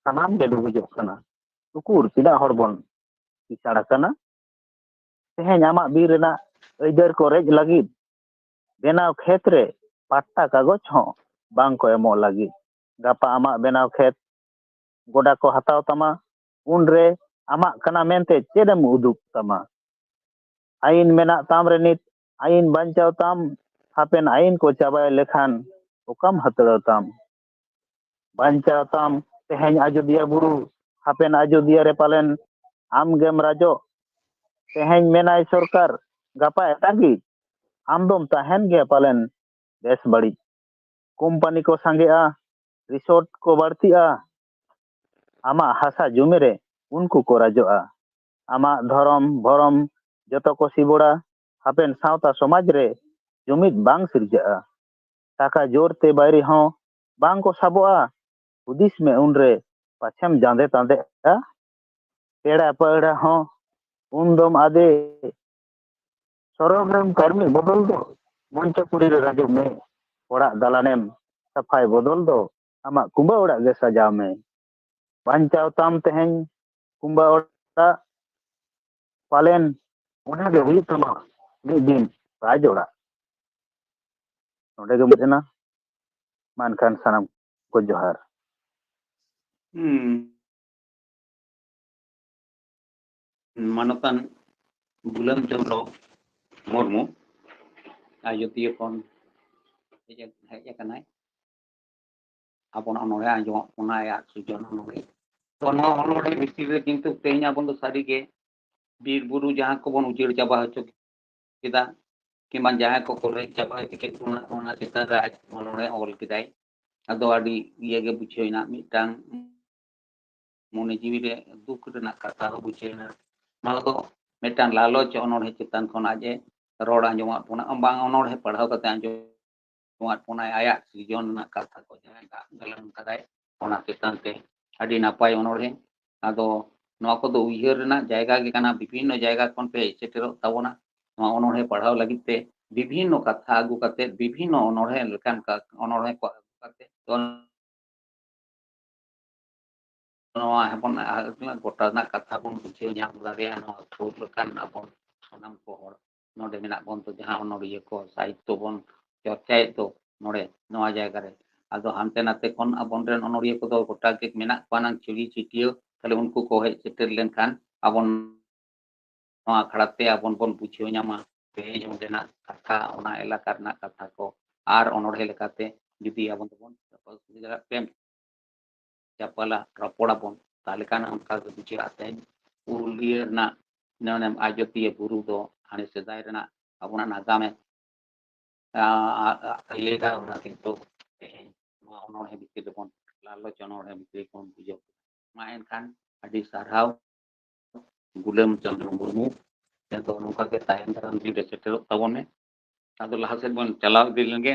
ᱥᱟᱱᱟᱢ ᱜᱮ ᱰᱩᱵᱩᱡᱚᱜ ᱠᱟᱱᱟ᱾ ᱩᱠᱩᱨ ᱪᱮᱫᱟᱜ ᱦᱚᱲ ᱵᱚᱱ ᱠᱤᱥᱟᱹᱬ ᱟᱠᱟᱱᱟ? ᱛᱮᱦᱮᱧ ᱟᱢᱟᱜ ᱵᱤᱨ ᱨᱮᱱᱟᱜ ᱟᱹᱭᱫᱟᱹᱨ ᱠᱚ ᱨᱮᱡ ᱞᱟᱹᱜᱤᱫ ᱵᱮᱱᱟᱣ ᱠᱷᱮᱛ ᱨᱮ ᱯᱟᱴᱴᱟ ᱠᱟᱜᱚᱡᱽ ᱦᱚᱸ ᱵᱟᱝ ᱠᱚ ᱮᱢᱚᱜ ᱞᱟᱹᱜᱤᱫ᱾ ᱜᱟᱯᱟ ᱟᱢᱟᱜ ᱵᱮᱱᱟᱣ ᱠᱷᱮᱛ ᱜᱚᱰᱟ ᱠᱚ ᱦᱟᱛᱟᱣ ᱛᱟᱢᱟ, ᱩᱱᱨᱮ ᱟᱢᱟᱜ ᱠᱟᱱᱟ ᱢᱮᱱᱛᱮ ᱪᱮᱫ ᱮᱢ ᱩᱫᱩᱜ ᱛᱟᱢᱟ? ᱟᱹᱭᱤᱱ ᱢᱮᱱᱟᱜ ᱛᱟᱢ ᱨᱮ ᱱᱤᱛ ᱟᱹᱭᱤᱱ ᱵᱟᱧᱪᱟᱣ ᱛᱟᱢ, ᱦᱟᱯᱮᱱ ᱟᱹᱭᱤᱱ ᱠᱚ ᱪᱟᱵᱟᱭ ᱞᱮᱠᱷᱟᱱ ᱚᱠᱟᱢ ᱦᱟᱹᱛᱲᱟᱹᱣ ᱛᱟᱢ? ᱵᱟᱧᱪᱟᱣ ᱛᱟᱢ ᱛᱮᱦᱮᱧ ᱟᱡᱚᱫᱤᱭᱟᱹ ᱵᱩᱨᱩ, ᱦᱟᱯᱮᱱ ᱟᱡᱚᱫᱤᱭᱟᱹ ᱨᱮ ᱯᱟᱞᱮᱱ ᱟᱢ ᱜᱮᱢ ᱨᱟᱡᱚᱜ᱾ ᱛᱮᱦᱮᱧ ᱢᱮᱱᱟᱭ ᱥᱚᱨᱠᱟᱨ, ᱜᱟᱯᱟ ᱮᱴᱟᱜᱤᱡ, ᱟᱢ ᱫᱚᱢ ᱛᱟᱦᱮᱱ ᱜᱮᱭᱟ ᱯᱟᱞᱮᱱ ᱵᱮᱥ ᱵᱟᱹᱲᱤᱡ᱾ ᱠᱳᱢᱯᱟᱱᱤ ᱠᱚ ᱥᱟᱸᱜᱮᱜᱼᱟ, ᱨᱤᱥᱚᱨᱴ ᱠᱚ ᱵᱟᱹᱲᱛᱤᱜᱼᱟ, ᱟᱢᱟᱜ ᱦᱟᱥᱟ ᱡᱩᱢᱤ ᱨᱮ ᱩᱱᱠᱩ ᱠᱚ ᱨᱟᱡᱚᱜᱼᱟ᱾ ᱟᱢᱟᱜ ᱫᱷᱚᱨᱚᱢ ᱵᱷᱚᱨᱚᱢ ᱡᱚᱛᱚ ᱠᱚ ᱥᱤᱵᱚᱲᱟ, ᱦᱟᱯᱮᱱ ᱥᱟᱶᱛᱟ ᱥᱚᱢᱟᱡᱽ ᱨᱮ ᱡᱩᱢᱤᱫ ᱵᱟᱝ ᱥᱤᱨᱡᱟᱹᱜᱼᱟ᱾ ᱴᱟᱠᱟ ᱡᱳᱨ ᱛᱮ ᱵᱟᱹᱭᱨᱤ ᱦᱚᱸ ᱵᱟᱝ ᱠᱚ ᱥᱟᱵᱚᱜᱼᱟ᱾ ᱦᱩᱫᱤᱥ ᱢᱮ ᱩᱱᱨᱮ ᱯᱟᱪᱷᱮᱢ ᱡᱟᱸᱫᱮ ᱛᱟᱸᱫᱮᱜᱼᱟ᱾ ᱯᱮᱲᱟ ᱯᱟᱹᱲᱟ ᱦᱚᱸ ᱩᱱ ᱫᱚᱢ ᱟᱫᱮ᱾ ᱥᱚᱨᱚᱜᱽ ᱨᱮᱢ ᱠᱟᱹᱨᱢᱤ ᱵᱚᱫᱚᱞ ᱫᱚ, ᱢᱚᱧᱪᱚᱯᱩᱨᱤ ᱨᱮ ᱨᱟᱡᱚᱜ ᱢᱮ᱾ ᱚᱲᱟᱜ ᱫᱟᱞᱟᱱᱮᱢ ᱥᱟᱯᱷᱟᱭ ᱵᱚᱫᱚᱞ ᱫᱚ, ᱟᱢᱟᱜ ᱠᱩᱸᱵᱟᱹ ᱚᱲᱟᱜ ᱜᱮ ᱥᱟᱡᱟᱣ ᱢᱮ᱾ ᱵᱟᱧᱪᱟᱣ ᱛᱟᱢ ᱛᱮᱦᱮᱧ ᱠᱩᱸᱵᱟᱹ ᱚᱲᱟᱜ, ᱯᱟᱞᱮᱱ ᱚᱱᱟ ᱜᱮ ᱦᱩᱭᱩᱜ ᱛᱟᱢᱟ ᱢᱤᱫ ᱫᱤᱱ ᱨᱟᱡᱽ ᱚᱲᱟᱜ᱾ ᱱᱚᱰᱮ ᱜᱮ ᱢᱩᱪᱟᱹᱫ ᱮᱱᱟ᱾ ᱢᱟ ᱮᱱᱠᱷᱟᱱ ᱥᱟᱱᱟᱢ ᱠᱚ ᱡᱚᱦᱟᱨ᱾ ᱦᱩᱸ᱾ ᱢᱟᱱᱚᱛᱟᱱ ᱜᱩᱞᱟᱢ ᱪᱚᱸᱫᱽᱨᱚ ᱢᱩᱨᱢᱩ ᱟᱡᱚᱫᱤᱭᱟᱹ ᱠᱷᱚᱱ ᱦᱮᱡ, ᱦᱮᱡ ᱟᱠᱟᱱᱟᱭ᱾ ᱟᱵᱚᱱᱟᱜ ᱚᱱᱚᱬᱦᱮ ᱟᱸᱡᱚᱢᱟᱜ ᱵᱚᱱᱟᱭ, ᱟᱭᱟᱜ ᱥᱤᱨᱡᱚᱱ ᱚᱱᱚᱬᱦᱮ᱾ ᱛᱚ, ᱱᱚᱣᱟ ᱚᱱᱚᱬᱦᱮ ᱵᱷᱤᱛᱤᱨ ᱨᱮ ᱠᱤᱱᱛᱩ ᱛᱮᱦᱮᱧ ᱟᱵᱚ ᱫᱚ ᱥᱟᱹᱨᱤᱜᱮ ᱵᱤᱨ ᱵᱩᱨᱩ ᱡᱟᱦᱟᱸ ᱠᱚᱵᱚᱱ ᱩᱡᱟᱹᱲ ᱪᱟᱵᱟ ᱦᱚᱪᱚ ᱠᱮᱫᱟ, ᱠᱤᱝᱵᱟ ᱡᱟᱦᱟᱸᱭ ᱠᱚᱠᱚ ᱨᱮᱡ ᱪᱟᱵᱟ ᱦᱚᱪᱚ ᱠᱮᱫ ᱵᱚᱱᱟ, ᱚᱱᱟ ᱪᱮᱛᱟᱱ ᱨᱮ ᱟᱡ ᱚᱱᱚᱬᱦᱮ ᱚᱞ ᱠᱮᱫᱟᱭ᱾ ᱟᱫᱚ ᱟᱹᱰᱤ ᱤᱭᱟᱹ ᱜᱮ ᱵᱩᱡᱷᱟᱹᱣ ᱮᱱᱟ, ᱢᱤᱫᱴᱟᱝ ᱢᱚᱱᱮ ᱡᱤᱣᱤ ᱨᱮ ᱫᱩᱠ ᱨᱮᱱᱟᱜ ᱠᱟᱛᱷᱟ ᱦᱚᱸ ᱵᱩᱡᱷᱟᱹᱣ ᱮᱱᱟ᱾ ᱱᱚᱣᱟ ᱫᱚ ᱢᱤᱫᱴᱟᱝ ᱞᱟᱞᱚᱪ ᱚᱱᱚᱬᱦᱮ ᱪᱮᱛᱟᱱ ᱠᱷᱚᱱ ᱟᱡ ᱮ ᱨᱚᱲ ᱟᱸᱡᱚᱢᱟᱫ ᱵᱚᱱᱟ, ᱵᱟᱝ ᱚᱱᱚᱬᱦᱮ ᱯᱟᱲᱦᱟᱣ ᱠᱟᱛᱮ ᱟᱸᱡᱚᱢᱟᱫ ᱵᱚᱱᱟᱭ, ᱟᱭᱟᱜ ᱥᱤᱨᱡᱚᱱ ᱨᱮᱱᱟᱜ ᱠᱟᱛᱷᱟ ᱠᱚ ᱡᱟᱦᱟᱸ ᱫᱟᱜ ᱜᱟᱞᱟᱝ ᱠᱟᱫᱟᱭ, ᱚᱱᱟ ᱪᱮᱛᱟᱱ ᱛᱮ ᱟᱹᱰᱤ ᱱᱟᱯᱟᱭ ᱚᱱᱚᱬᱦᱮ᱾ ᱟᱫᱚ ᱱᱚᱣᱟ ᱠᱚᱫᱚ ᱩᱭᱦᱟᱹᱨ ᱨᱮᱱᱟᱜ ᱡᱟᱭᱜᱟ ᱜᱮ ᱠᱟᱱᱟ, ᱵᱤᱵᱷᱤᱱᱱᱚ ᱡᱟᱭᱜᱟ ᱠᱷᱚᱱ ᱯᱮ ᱦᱮᱡ ᱥᱮᱴᱮᱨᱚᱜ ᱛᱟᱵᱚᱱᱟ ᱱᱚᱣᱟ ᱚᱱᱚᱬᱦᱮ ᱯᱟᱲᱦᱟᱣ ᱞᱟᱹᱜᱤᱫ ᱛᱮ, ᱵᱤᱵᱷᱤᱱᱱᱚ ᱠᱟᱛᱷᱟ ᱟᱹᱜᱩ ᱠᱟᱛᱮ, ᱵᱤᱵᱷᱤᱱᱱᱚ ᱚᱱᱚᱬᱦᱮ ᱞᱮᱠᱟᱱ ᱠᱟ-, ᱚᱱᱚᱬᱦᱮ ᱠᱚ ᱟᱹᱜᱩ ᱠᱟᱛᱮ, ᱛᱚ ᱱᱚᱣᱟ ᱦᱚᱸᱵᱚᱱ ᱜᱚᱴᱟ ᱨᱮᱱᱟᱜ ᱠᱟᱛᱷᱟ ᱵᱚᱱ ᱵᱩᱡᱷᱟᱹᱣ ᱧᱟᱢ ᱫᱟᱲᱮᱭᱟᱜᱼᱟ᱾ ᱱᱚᱣᱟ ᱥᱩᱨ ᱞᱮᱠᱟᱱ ᱟᱵᱚ ᱥᱟᱱᱟᱢ ᱠᱚ ᱦᱚᱲ ᱱᱚᱰᱮ ᱢᱮᱱᱟᱜ ᱵᱚᱱ ᱫᱚ, ᱡᱟᱦᱟᱸ ᱚᱱᱚᱲᱤᱭᱟᱹ ᱠᱚ ᱥᱟᱦᱤᱛᱛᱚ ᱵᱚᱱ ᱪᱚᱨᱪᱟᱭᱮᱫ ᱫᱚ ᱱᱚᱰᱮ ᱱᱚᱣᱟ ᱡᱟᱭᱜᱟ ᱨᱮ, ᱟᱫᱚ ᱦᱟᱱᱛᱮ ᱱᱟᱛᱮ ᱠᱷᱚᱱ ᱟᱵᱚᱱ ᱨᱮᱱ ᱚᱱᱚᱲᱤᱭᱟᱹ ᱠᱚᱫᱚ ᱜᱚᱴᱟ ᱜᱮ ᱢᱮᱱᱟᱜ ᱠᱚᱣᱟ ᱱᱟᱝ ᱪᱷᱤᱲᱤ ᱪᱷᱤᱴᱭᱟᱹ, ᱛᱟᱦᱞᱮ ᱩᱱᱠᱩ ᱠᱚ ᱦᱮᱡ ᱥᱮᱴᱮᱨ ᱞᱮᱱᱠᱷᱟᱱ ᱟᱵᱚᱱ ᱱᱚᱣᱟ ᱟᱠᱷᱲᱟ ᱛᱮ ᱟᱵᱚᱱ ᱵᱚᱱ ᱵᱩᱡᱷᱟᱹᱣ ᱧᱟᱢᱟ ᱛᱮᱦᱮᱧ ᱚᱸᱰᱮᱱᱟᱜ ᱠᱟᱛᱷᱟ, ᱚᱱᱟ ᱮᱞᱟᱠᱟ ᱨᱮᱱᱟᱜ ᱠᱟᱛᱷᱟ ᱠᱚ, ᱟᱨ ᱚᱱᱚᱲᱦᱮ ᱞᱮᱠᱟᱛᱮ ᱡᱩᱫᱤ ᱟᱵᱚ ᱫᱚᱵᱚᱱ ᱯᱮᱢ ᱪᱟᱯᱟᱞᱟ, ᱨᱚᱯᱚᱲᱟᱵᱚᱱ, ᱛᱟᱦᱞᱮ ᱠᱷᱟᱱ ᱚᱱᱠᱟ ᱜᱮ ᱵᱩᱡᱷᱟᱹᱜᱼᱟ᱾ ᱛᱮᱦᱮᱧ ᱯᱩᱨᱩᱞᱤᱭᱟᱹ ᱨᱮᱱᱟᱜ ᱱᱚᱰᱮ ᱟᱡᱚᱫᱤᱭᱟᱹ ᱵᱩᱨᱩ ᱫᱚ ᱦᱟᱱᱮ ᱥᱮᱫᱟᱭ ᱨᱮᱱᱟᱜ ᱟᱵᱚᱱᱟᱜ ᱱᱟᱜᱟᱢᱮ, ᱟ, ᱟ, ᱟ, ᱞᱟᱹᱭ ᱮᱫᱟ, ᱚᱱᱟ ᱠᱤᱱᱛᱩ ᱛᱮᱦᱮᱧ ᱱᱚᱣᱟ ᱚᱱᱚᱬᱦᱮ ᱵᱷᱤᱛᱤᱨ ᱨᱮᱵᱚᱱ, ᱞᱟᱞᱚᱪ ᱚᱱᱚᱬᱦᱮ ᱵᱷᱤᱛᱤᱨ ᱨᱮᱵᱚᱱ ᱵᱩᱡᱷᱟᱹᱣ᱾ ᱢᱟ ᱮᱱᱠᱷᱟᱱ ᱟᱹᱰᱤ ᱥᱟᱨᱦᱟᱣ ᱜᱩᱞᱟᱹᱢ ᱪᱚᱸᱫᱽᱨᱚ ᱢᱩᱨᱢᱩ᱾ ᱱᱤᱛᱚᱜ ᱱᱚᱝᱠᱟ ᱜᱮ ᱛᱟᱭᱚᱢ ᱫᱟᱨᱟᱢ ᱫᱤᱱ ᱨᱮ ᱥᱮᱴᱮᱨᱚᱜ ᱛᱟᱵᱚᱱ ᱢᱮ᱾ ᱟᱫᱚ ᱞᱟᱦᱟ ᱥᱮᱫ ᱵᱚᱱ ᱪᱟᱞᱟᱣ ᱤᱫᱤ ᱞᱮᱱᱜᱮ᱾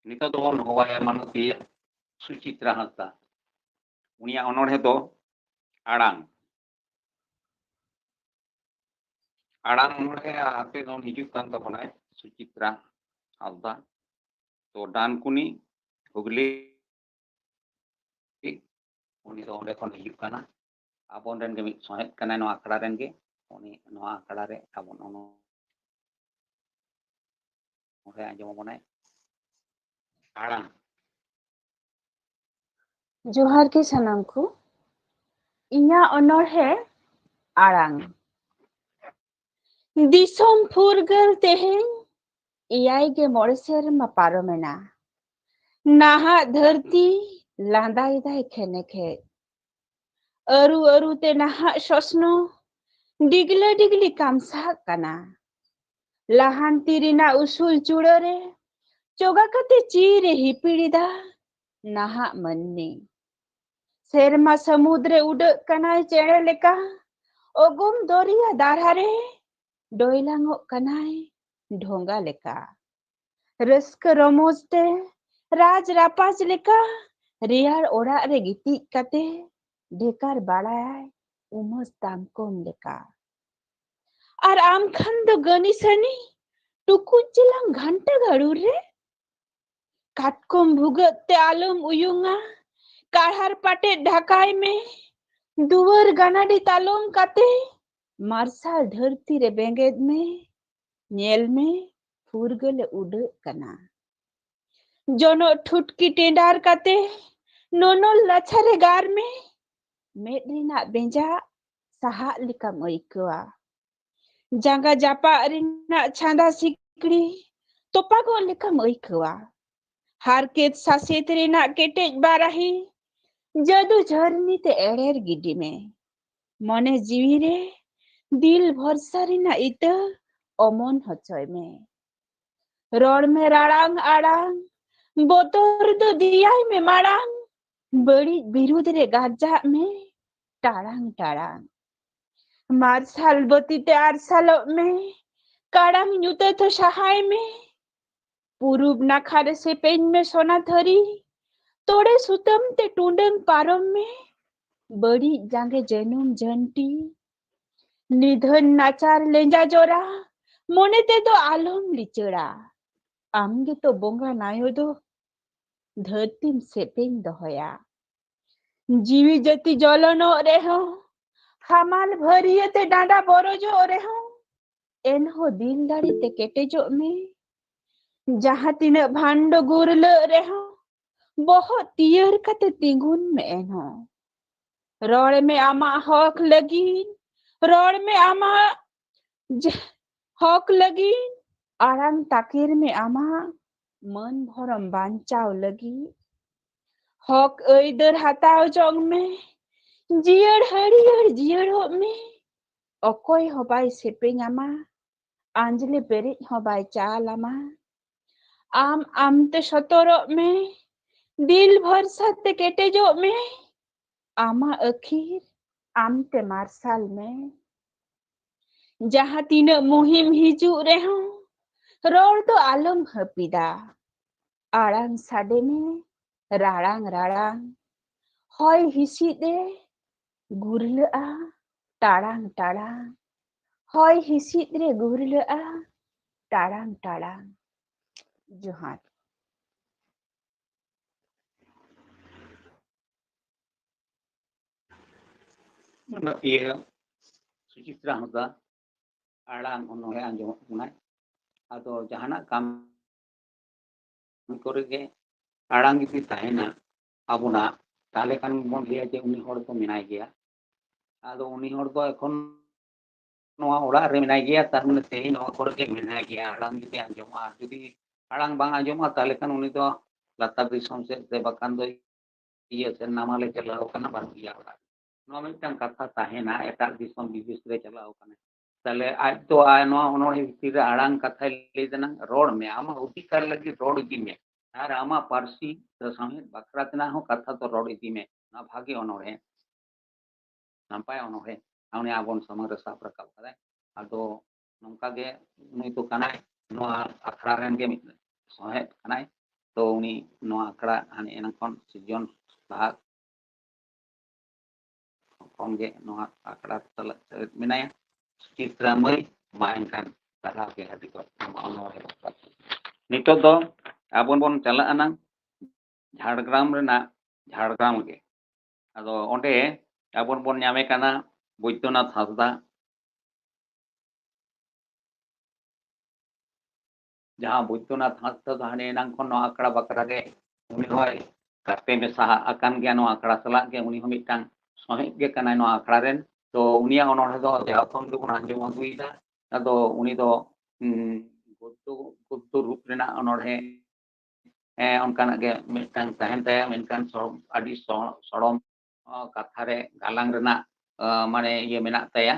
ᱱᱤᱛᱚᱜ ᱫᱚᱵᱚᱱ ᱦᱚᱦᱚᱣᱟᱭᱟ ᱢᱟᱱᱚᱛᱤᱭᱟᱹ ᱥᱩᱪᱤᱛᱨᱟ ᱦᱟᱸᱥᱫᱟ᱾ ᱩᱱᱤᱭᱟᱜ ᱚᱱᱚᱬᱦᱮ ᱫᱚ ᱟᱲᱟᱝ᱾ ᱟᱲᱟᱝ ᱚᱱᱚᱬᱦᱮ ᱟᱛᱮ ᱫᱚ ᱦᱤᱡᱩᱜ ᱠᱟᱱ ᱛᱟᱵᱚᱱᱟᱭ ᱥᱩᱪᱤᱛᱨᱟ ᱦᱟᱸᱥᱫᱟ᱾ ᱛᱚ, ᱰᱟᱱᱠᱩᱱᱤ, ᱦᱩᱜᱽᱞᱤ, ᱩᱱᱤ ᱫᱚ ᱚᱸᱰᱮ ᱠᱷᱚᱱ ᱦᱤᱡᱩᱜ ᱠᱟᱱᱟ᱾ ᱟᱵᱚ ᱨᱮᱱ ᱜᱮ ᱢᱤᱫ ᱥᱚᱦᱮᱫ ᱠᱟᱱᱟᱭ ᱱᱚᱣᱟ ᱟᱠᱷᱲᱟ ᱨᱮᱱ ᱜᱮ᱾ ᱩᱱᱤ ᱱᱚᱣᱟ ᱟᱠᱷᱲᱟ ᱨᱮ ᱟᱵᱚ ᱱᱚᱜᱼᱚ ᱱᱚᱰᱮ ᱟᱸᱡᱚᱢ ᱟᱵᱚᱱᱟᱭ ᱟᱲᱟᱝ᱾ ᱡᱚᱦᱟᱨ ᱜᱮ ᱥᱟᱱᱟᱢ ᱠᱚ᱾ ᱤᱧᱟᱹᱜ ᱚᱱᱚᱬᱦᱮ ᱟᱲᱟᱝ᱾ ᱫᱤᱥᱚᱢ ᱯᱷᱩᱨᱜᱟᱹᱞ ᱛᱮᱦᱮᱧ ᱮᱭᱟᱭ ᱜᱮ ᱢᱚᱬᱮ ᱥᱮᱨᱢᱟ ᱯᱟᱨᱚᱢᱮᱱᱟ᱾ ᱱᱟᱦᱟᱜ ᱫᱷᱟᱹᱨᱛᱤ ᱞᱟᱸᱫᱟᱭᱮᱫᱟᱭ ᱠᱷᱮᱱᱮᱠ ᱦᱮᱡ᱾ ᱟᱹᱨᱩ ᱟᱹᱨᱩ ᱛᱮ ᱱᱟᱦᱟᱜ ᱥᱚᱥᱱᱚ ᱰᱤᱜᱽᱞᱟᱹ ᱰᱤᱜᱽᱞᱤ ᱠᱟᱢᱥᱟᱜ ᱠᱟᱱᱟ᱾ ᱞᱟᱦᱟᱱᱛᱤ ᱨᱮᱱᱟᱜ ᱩᱥᱩᱞ ᱪᱩᱲᱟᱹ ᱨᱮ ᱪᱚᱜᱟ ᱠᱟᱛᱮ ᱪᱤᱨ ᱮ ᱦᱤᱯᱤᱲ ᱮᱫᱟ ᱱᱟᱦᱟᱜ ᱢᱟᱹᱱᱢᱤ᱾ ᱥᱮᱨᱢᱟ ᱥᱟᱹᱢᱩᱫ ᱨᱮ ᱩᱰᱟᱹᱜ ᱠᱟᱱᱟᱭ ᱪᱮᱬᱮ ᱞᱮᱠᱟ, ᱚᱜᱚᱢ ᱫᱚᱨᱭᱟ ᱫᱟᱨᱦᱟ ᱨᱮ ᱰᱚᱭᱞᱟᱝᱚᱜ ᱠᱟᱱᱟᱭ ᱰᱷᱚᱸᱜᱟ ᱞᱮᱠᱟ᱾ ᱨᱟᱹᱥᱠᱟᱹ ᱨᱚᱢᱚᱡᱽ ᱛᱮ ᱨᱟᱡᱽ ᱨᱟᱯᱟᱡᱽ ᱞᱮᱠᱟ ᱨᱮᱭᱟᱲ ᱚᱲᱟᱜ ᱨᱮ ᱜᱤᱛᱤᱡ ᱠᱟᱛᱮ ᱰᱷᱮᱠᱟᱨ ᱵᱟᱲᱟᱭᱟᱭ ᱩᱢᱟᱹᱥ ᱫᱟᱢᱠᱚᱢ ᱞᱮᱠᱟ᱾ ᱟᱨ ᱟᱢ ᱠᱷᱟᱱ ᱫᱚ ᱜᱟᱹᱱᱤ ᱥᱟᱹᱱᱤ ᱴᱩᱠᱩᱡ ᱪᱮᱞᱟᱝ ᱜᱷᱟᱱᱴᱟ ᱜᱟᱹᱲᱩᱨ ᱨᱮ᱾ ᱠᱟᱴᱠᱚᱢ ᱵᱷᱩᱜᱟᱹᱜ ᱛᱮ ᱟᱞᱚᱢ ᱩᱭᱩᱝᱟ, ᱠᱟᱲᱦᱟᱨ ᱯᱟᱴᱮᱫ ᱰᱷᱟᱠᱟᱭ ᱢᱮ᱾ ᱫᱩᱣᱟᱹᱨ ᱜᱟᱱᱟᱰᱤ ᱛᱟᱞᱚᱢ ᱠᱟᱛᱮ ᱢᱟᱨᱥᱟᱞ ᱫᱷᱟᱹᱨᱛᱤ ᱨᱮ ᱵᱮᱸᱜᱮᱫ ᱢᱮ᱾ ᱧᱮᱞ ᱢᱮ, ᱯᱷᱩᱨᱜᱟᱹᱞᱮ ᱩᱰᱟᱹᱜ ᱠᱟᱱᱟ᱾ ᱡᱚᱱᱚᱜ ᱴᱷᱩᱴᱠᱤ ᱴᱮᱸᱰᱟᱨ ᱠᱟᱛᱮ ᱱᱚᱱᱚᱞ ᱞᱟᱪᱷᱟ ᱨᱮ ᱜᱟᱨ ᱢᱮ᱾ ᱢᱮᱫ ᱨᱮᱱᱟᱜ ᱵᱮᱸᱡᱟᱜ ᱥᱟᱦᱟᱜ ᱞᱮᱠᱟᱢ ᱟᱹᱭᱠᱟᱹᱣᱟ᱾ ᱡᱟᱸᱜᱟ ᱡᱟᱯᱟᱜ ᱨᱮᱱᱟᱜ ᱪᱷᱟᱸᱫᱟ ᱥᱤᱠᱲᱤ ᱛᱚᱯᱟᱜᱚᱜ ᱞᱮᱠᱟᱢ ᱟᱹᱭᱠᱟᱹᱣᱟ᱾ ᱦᱟᱨᱠᱮᱛ ᱥᱟᱥᱮᱛ ᱨᱮᱱᱟᱜ ᱠᱮᱴᱮᱡ ᱵᱟᱨᱟᱦᱤ ᱡᱟᱹᱫᱩ ᱡᱷᱟᱹᱨᱱᱤ ᱛᱮ ᱮᱲᱮᱨ ᱜᱤᱰᱤ ᱢᱮ᱾ ᱢᱚᱱᱮ ᱡᱤᱣᱤ ᱨᱮ ᱫᱤᱞ ᱵᱷᱚᱨᱥᱟ ᱨᱮᱱᱟᱜ ᱤᱛᱟᱹ ᱚᱢᱚᱱ ᱦᱚᱪᱚᱭ ᱢᱮ᱾ ᱨᱚᱲ ᱢᱮ ᱨᱟᱲᱟᱝ ᱟᱲᱟᱝ, ᱵᱚᱛᱚᱨ ᱫᱚ ᱫᱮᱭᱟᱭ ᱢᱮ ᱢᱟᱲᱟᱝ᱾ ᱵᱟᱹᱲᱤᱡ ᱵᱤᱨᱩᱫᱽ ᱨᱮ ᱜᱟᱨᱡᱟᱜ ᱢᱮ ᱴᱟᱲᱟᱝ ᱴᱟᱲᱟᱝ᱾ ᱢᱟᱨᱥᱟᱞ ᱵᱟᱹᱛᱤ ᱛᱮ ᱟᱨᱥᱟᱞᱚᱜ ᱢᱮ, ᱠᱟᱲᱟᱝ ᱧᱩᱛᱟᱹ ᱛᱚ ᱥᱟᱦᱟᱭ ᱢᱮ᱾ ᱯᱩᱨᱩᱵ ᱱᱟᱠᱷᱟ ᱨᱮ ᱥᱮᱯᱮᱧ ᱢᱮ ᱥᱚᱱᱟ ᱛᱷᱟᱹᱨᱤ, ᱛᱚᱲᱮ ᱥᱩᱛᱟᱹᱢ ᱛᱮ ᱴᱩᱸᱰᱟᱹᱝ ᱯᱟᱨᱚᱢ ᱢᱮ᱾ ᱵᱟᱹᱲᱤᱡ ᱡᱟᱸᱜᱮ ᱡᱟᱹᱱᱩᱢ ᱡᱷᱟᱹᱱᱴᱤ, ᱱᱤᱫᱷᱟᱹᱱ ᱱᱟᱪᱟᱨ ᱞᱮᱸᱡᱟ ᱡᱚᱨᱟ, ᱢᱚᱱᱮ ᱛᱮᱫᱚ ᱟᱞᱚᱢ ᱞᱤᱪᱟᱹᱲᱟ᱾ ᱟᱢ ᱜᱮᱛᱚ ᱵᱚᱸᱜᱟ ᱱᱟᱭᱚ ᱫᱚ ᱫᱷᱟᱹᱨᱛᱤᱢ ᱥᱮᱯᱮᱧ ᱫᱚᱦᱚᱭᱟ᱾ ᱡᱤᱣᱤ ᱡᱟᱹᱛᱤ ᱡᱚᱞᱚᱱᱚᱜ ᱨᱮᱦᱚᱸ, ᱦᱟᱢᱟᱞ ᱵᱷᱟᱹᱨᱤᱭᱟᱹ ᱛᱮ ᱰᱟᱸᱰᱟ ᱵᱚᱨᱚᱡᱚᱜ ᱨᱮᱦᱚᱸ, ᱮᱱᱦᱚᱸ ᱫᱤᱞ ᱫᱟᱲᱮ ᱛᱮ ᱠᱮᱴᱮᱡᱚᱜ ᱢᱮ᱾ ᱡᱟᱦᱟᱸ ᱛᱤᱱᱟᱹᱜ ᱵᱷᱟᱱᱰᱚ ᱜᱩᱨᱞᱟᱹᱜ ᱨᱮᱦᱚᱸ, ᱵᱚᱦᱚᱜ ᱛᱤᱭᱟᱹᱨ ᱠᱟᱛᱮ ᱛᱤᱸᱜᱩᱱ ᱢᱮ ᱮᱱᱦᱚᱸ᱾ ᱨᱚᱲ ᱢᱮ ᱟᱢᱟᱜ ᱦᱚᱠ ᱞᱟᱹᱜᱤᱫ, ᱨᱚᱲ ᱢᱮ ᱟᱢᱟᱜ ᱡᱟ-, ᱦᱚᱠ ᱞᱟᱹᱜᱤᱫ᱾ ᱟᱲᱟᱝ ᱛᱟᱠᱮᱨ ᱢᱮ ᱟᱢᱟᱜ ᱢᱟᱹᱱ ᱵᱷᱚᱨᱚᱢ ᱵᱟᱧᱪᱟᱣ ᱞᱟᱹᱜᱤᱫ᱾ ᱦᱚᱠ ᱟᱹᱭᱫᱟᱹᱨ ᱦᱟᱛᱟᱣ ᱡᱚᱝ ᱢᱮ, ᱡᱤᱭᱟᱹᱲ ᱦᱟᱹᱨᱭᱟᱹᱲ ᱡᱤᱭᱟᱹᱲᱚᱜ ᱢᱮ᱾ ᱚᱠᱚᱭ ᱦᱚᱸ ᱵᱟᱭ ᱥᱮᱯᱮᱧ ᱟᱢᱟ, ᱟᱸᱡᱽᱞᱮ ᱯᱮᱨᱮᱡ ᱦᱚᱸ ᱵᱟᱭ ᱪᱟᱞ ᱟᱢᱟ᱾ ᱟᱢ ᱟᱢᱛᱮ ᱥᱚᱛᱚᱨᱚᱜ ᱢᱮ, ᱫᱤᱞ ᱵᱷᱚᱨᱥᱟ ᱛᱮ ᱠᱮᱴᱮᱡᱚᱜ ᱢᱮ᱾ ᱟᱢᱟᱜ ᱟᱹᱠᱷᱤᱨ ᱟᱢᱛᱮ ᱢᱟᱨᱥᱟᱞ ᱢᱮ᱾ ᱡᱟᱦᱟᱸ ᱛᱤᱱᱟᱹᱜ ᱢᱩᱦᱤᱢ ᱦᱤᱡᱩᱜ ᱨᱮᱦᱚᱸ, ᱨᱚᱲ ᱫᱚ ᱟᱞᱚᱢ ᱦᱟᱹᱯᱤᱫᱟ᱾ ᱟᱲᱟᱝ ᱥᱟᱰᱮ ᱢᱮ ᱨᱟᱲᱟᱝ ᱨᱟᱲᱟᱝ, ᱦᱚᱭ ᱦᱤᱸᱥᱤᱫ ᱨᱮ ᱜᱩᱨᱞᱟᱹᱜᱼᱟ ᱴᱟᱲᱟᱝ ᱴᱟᱲᱟᱝ, ᱦᱚᱭ ᱦᱤᱸᱥᱤᱫ ᱨᱮ ᱜᱩᱨᱞᱟᱹᱜᱼᱟ ᱴᱟᱲᱟᱝ ᱴᱟᱲᱟᱝ᱾ ᱡᱚᱦᱟᱨ᱾ ᱚᱱᱟ ᱤᱭᱟᱹ ᱥᱩᱪᱤᱛᱨᱟ ᱦᱟᱸᱥᱫᱟ ᱟᱲᱟᱝ ᱚᱱᱚᱬᱦᱮ ᱟᱸᱡᱚᱢᱚᱜ ᱠᱟᱱᱟ᱾ ᱟᱫᱚ ᱡᱟᱦᱟᱱᱟᱜ ᱠᱟᱹᱢᱤ ᱠᱚᱨᱮ ᱜᱮ ᱟᱲᱟᱝ ᱡᱩᱫᱤ ᱛᱟᱦᱮᱱᱟ ᱟᱵᱚᱱᱟᱜ, ᱛᱟᱦᱞᱮ ᱠᱷᱟᱱ ᱵᱚᱱ ᱞᱟᱹᱭᱟ ᱡᱮ ᱩᱱᱤ ᱦᱚᱲ ᱫᱚ ᱢᱮᱱᱟᱭ ᱜᱮᱭᱟ᱾ ᱟᱫᱚ ᱩᱱᱤ ᱦᱚᱲ ᱫᱚ ᱮᱠᱷᱚᱱ ᱱᱚᱣᱟ ᱚᱲᱟᱜ ᱨᱮ ᱢᱮᱱᱟᱭ ᱜᱮᱭᱟ, ᱛᱟᱨ ᱢᱟᱱᱮ ᱛᱮᱦᱮᱧ ᱱᱚᱣᱟ ᱠᱚᱨᱮ ᱜᱮ ᱢᱮᱱᱟᱭ ᱜᱮᱭᱟ᱾ ᱟᱲᱟᱝ ᱡᱩᱫᱤ ᱟᱸᱡᱚᱢᱚᱜᱼᱟ, ᱡᱩᱫᱤ ᱟᱲᱟᱝ ᱵᱟᱝ ᱟᱸᱡᱚᱢᱚᱜᱼᱟ, ᱛᱟᱦᱞᱮ ᱠᱷᱟᱱ ᱩᱱᱤ ᱫᱚ ᱞᱟᱛᱟᱨ ᱫᱤᱥᱚᱢ ᱥᱮᱫ ᱛᱮ, ᱵᱟᱠᱷᱟᱱ ᱫᱚ ᱤᱭᱟᱹ ᱥᱮ ᱱᱟᱢᱟᱞᱮ ᱪᱟᱞᱟᱣ ᱠᱟᱱᱟ, ᱵᱟᱹᱱᱩᱜ ᱜᱮᱭᱟ ᱚᱲᱟᱜ᱾ ᱱᱚᱣᱟ ᱢᱤᱫᱴᱟᱝ ᱠᱟᱛᱷᱟ ᱛᱟᱦᱮᱱᱟ, ᱮᱴᱟᱜ ᱫᱤᱥᱚᱢ ᱵᱤᱫᱮᱥ ᱨᱮ ᱪᱟᱞᱟᱣ ᱠᱟᱱᱟ᱾ ᱛᱟᱦᱞᱮ ᱟᱡ ᱫᱚ ᱟᱭ ᱱᱚᱣᱟ ᱚᱱᱚᱬᱦᱮ ᱵᱷᱤᱛᱤᱨ ᱨᱮ ᱟᱲᱟᱝ ᱠᱟᱛᱷᱟᱭ ᱞᱟᱹᱭ ᱫᱮᱱᱟ, ᱨᱚᱲ ᱢᱮ, ᱟᱢᱟᱜ ᱚᱫᱷᱤᱠᱟᱨ ᱞᱟᱹᱜᱤᱫ ᱨᱚᱲ ᱤᱫᱤ ᱢᱮ, ᱟᱨ ᱟᱢᱟᱜ ᱯᱟᱹᱨᱥᱤ ᱥᱮ ᱥᱟᱶᱦᱮᱫ ᱵᱟᱠᱷᱨᱟ ᱛᱮᱱᱟᱜ ᱦᱚᱸ ᱠᱟᱛᱷᱟ ᱫᱚ ᱨᱚᱲ ᱤᱫᱤ ᱢᱮ᱾ ᱱᱚᱣᱟ ᱵᱷᱟᱜᱮ ᱚᱱᱚᱬᱦᱮ, ᱱᱟᱯᱟᱭ ᱚᱱᱚᱬᱦᱮ, ᱩᱱᱤ ᱟᱵᱚᱱ ᱥᱟᱢᱟᱝ ᱨᱮ ᱥᱟᱵ ᱨᱟᱠᱟᱵ ᱠᱟᱫᱟᱭ᱾ ᱟᱫᱚ ᱱᱚᱝᱠᱟ ᱜᱮ ᱱᱩᱭ ᱫᱚ ᱠᱟᱱᱟᱭ, ᱱᱚᱣᱟ ᱟᱠᱷᱲᱟ ᱨᱮᱱ ᱜᱮ ᱢᱤᱫ ᱥᱚᱦᱮᱫ ᱠᱟᱱᱟᱭ᱾ ᱛᱚ ᱩᱱᱤ ᱱᱚᱣᱟ ᱟᱠᱷᱲᱟ ᱦᱟᱱᱮ ᱮᱱᱟᱝ ᱠᱷᱚᱱ ᱥᱤᱨᱡᱚᱱ ᱞᱟᱦᱟ ᱠᱷᱚᱱ ᱜᱮ ᱱᱚᱣᱟ ᱟᱠᱷᱲᱟ ᱥᱟᱞᱟᱜ ᱥᱮᱞᱮᱫ ᱢᱮᱱᱟᱭᱟ᱾ ᱥᱩᱪᱤᱛᱨᱟ ᱢᱟᱹᱭ, ᱢᱟ ᱮᱱᱠᱷᱟᱱ ᱥᱟᱨᱦᱟᱣ ᱜᱮ ᱟᱹᱰᱤ ᱠᱚ ᱮᱢᱟ ᱚᱱᱚᱬᱦᱮ ᱵᱟᱠᱷᱨᱟ᱾ ᱱᱤᱛᱚᱜ ᱫᱚ ᱟᱵᱚ ᱵᱚᱱ ᱪᱟᱞᱟᱜᱼᱟ ᱱᱟᱝ ᱡᱷᱟᱲᱜᱨᱟᱢ ᱨᱮᱱᱟᱜ ᱡᱷᱟᱲᱜᱨᱟᱢ ᱜᱮ᱾ ᱟᱫᱚ ᱚᱸᱰᱮ ᱟᱵᱚ ᱵᱚᱱ ᱧᱟᱢᱮ ᱠᱟᱱᱟ ᱵᱳᱭᱫᱚᱱᱟᱛᱷ ᱦᱟᱸᱥᱫᱟ, ᱡᱟᱦᱟᱸ ᱵᱳᱭᱫᱚᱱᱟᱛᱷ ᱦᱟᱸᱥᱫᱟ ᱫᱚ ᱦᱟᱱᱮ ᱮᱱᱟᱝ ᱠᱷᱚᱱ ᱱᱚᱣᱟ ᱟᱠᱷᱲᱟ ᱵᱟᱠᱷᱨᱟ ᱜᱮ ᱩᱱᱤ ᱦᱚᱸᱭ ᱜᱟᱛᱮ ᱢᱮᱥᱟ ᱟᱠᱟᱱ ᱜᱮᱭᱟ ᱱᱚᱣᱟ ᱟᱠᱷᱲᱟ ᱥᱟᱞᱟᱜ ᱜᱮ, ᱩᱱᱤ ᱦᱚᱸ ᱢᱤᱫᱴᱟᱝ ᱥᱚᱦᱮᱫ ᱜᱮ ᱠᱟᱱᱟᱭ ᱱᱚᱣᱟ ᱟᱠᱷᱲᱟ ᱨᱮᱱ᱾ ᱛᱚ ᱩᱱᱤᱭᱟᱜ ᱚᱱᱚᱬᱦᱮ ᱫᱚ ᱡᱟᱣ ᱠᱷᱚᱱ ᱜᱮᱵᱚᱱ ᱟᱸᱡᱚᱢ ᱟᱹᱜᱩᱭᱮᱫᱟ᱾ ᱟᱫᱚ ᱩᱱᱤ ᱫᱚ, ᱩᱸ, ᱜᱚᱫᱽᱫᱚ, ᱜᱚᱫᱽᱫᱚ ᱨᱩᱯ ᱨᱮᱱᱟᱜ ᱚᱱᱚᱬᱦᱮ, ᱮᱸ, ᱚᱱᱠᱟᱱᱟᱜ ᱜᱮ ᱢᱤᱫᱴᱟᱝ ᱛᱟᱦᱮᱱ ᱛᱟᱭᱟ, ᱢᱮᱱᱠᱷᱟᱱ ᱥᱚ-, ᱟᱹᱰᱤ ᱥᱚ-, ᱥᱚᱲᱚᱢ, ᱚ, ᱠᱟᱛᱷᱟ ᱨᱮ ᱜᱟᱞᱟᱝ ᱨᱮᱱᱟᱜ, ᱚ, ᱢᱟᱱᱮ ᱤᱭᱟᱹ ᱢᱮᱱᱟᱜ ᱛᱟᱭᱟ᱾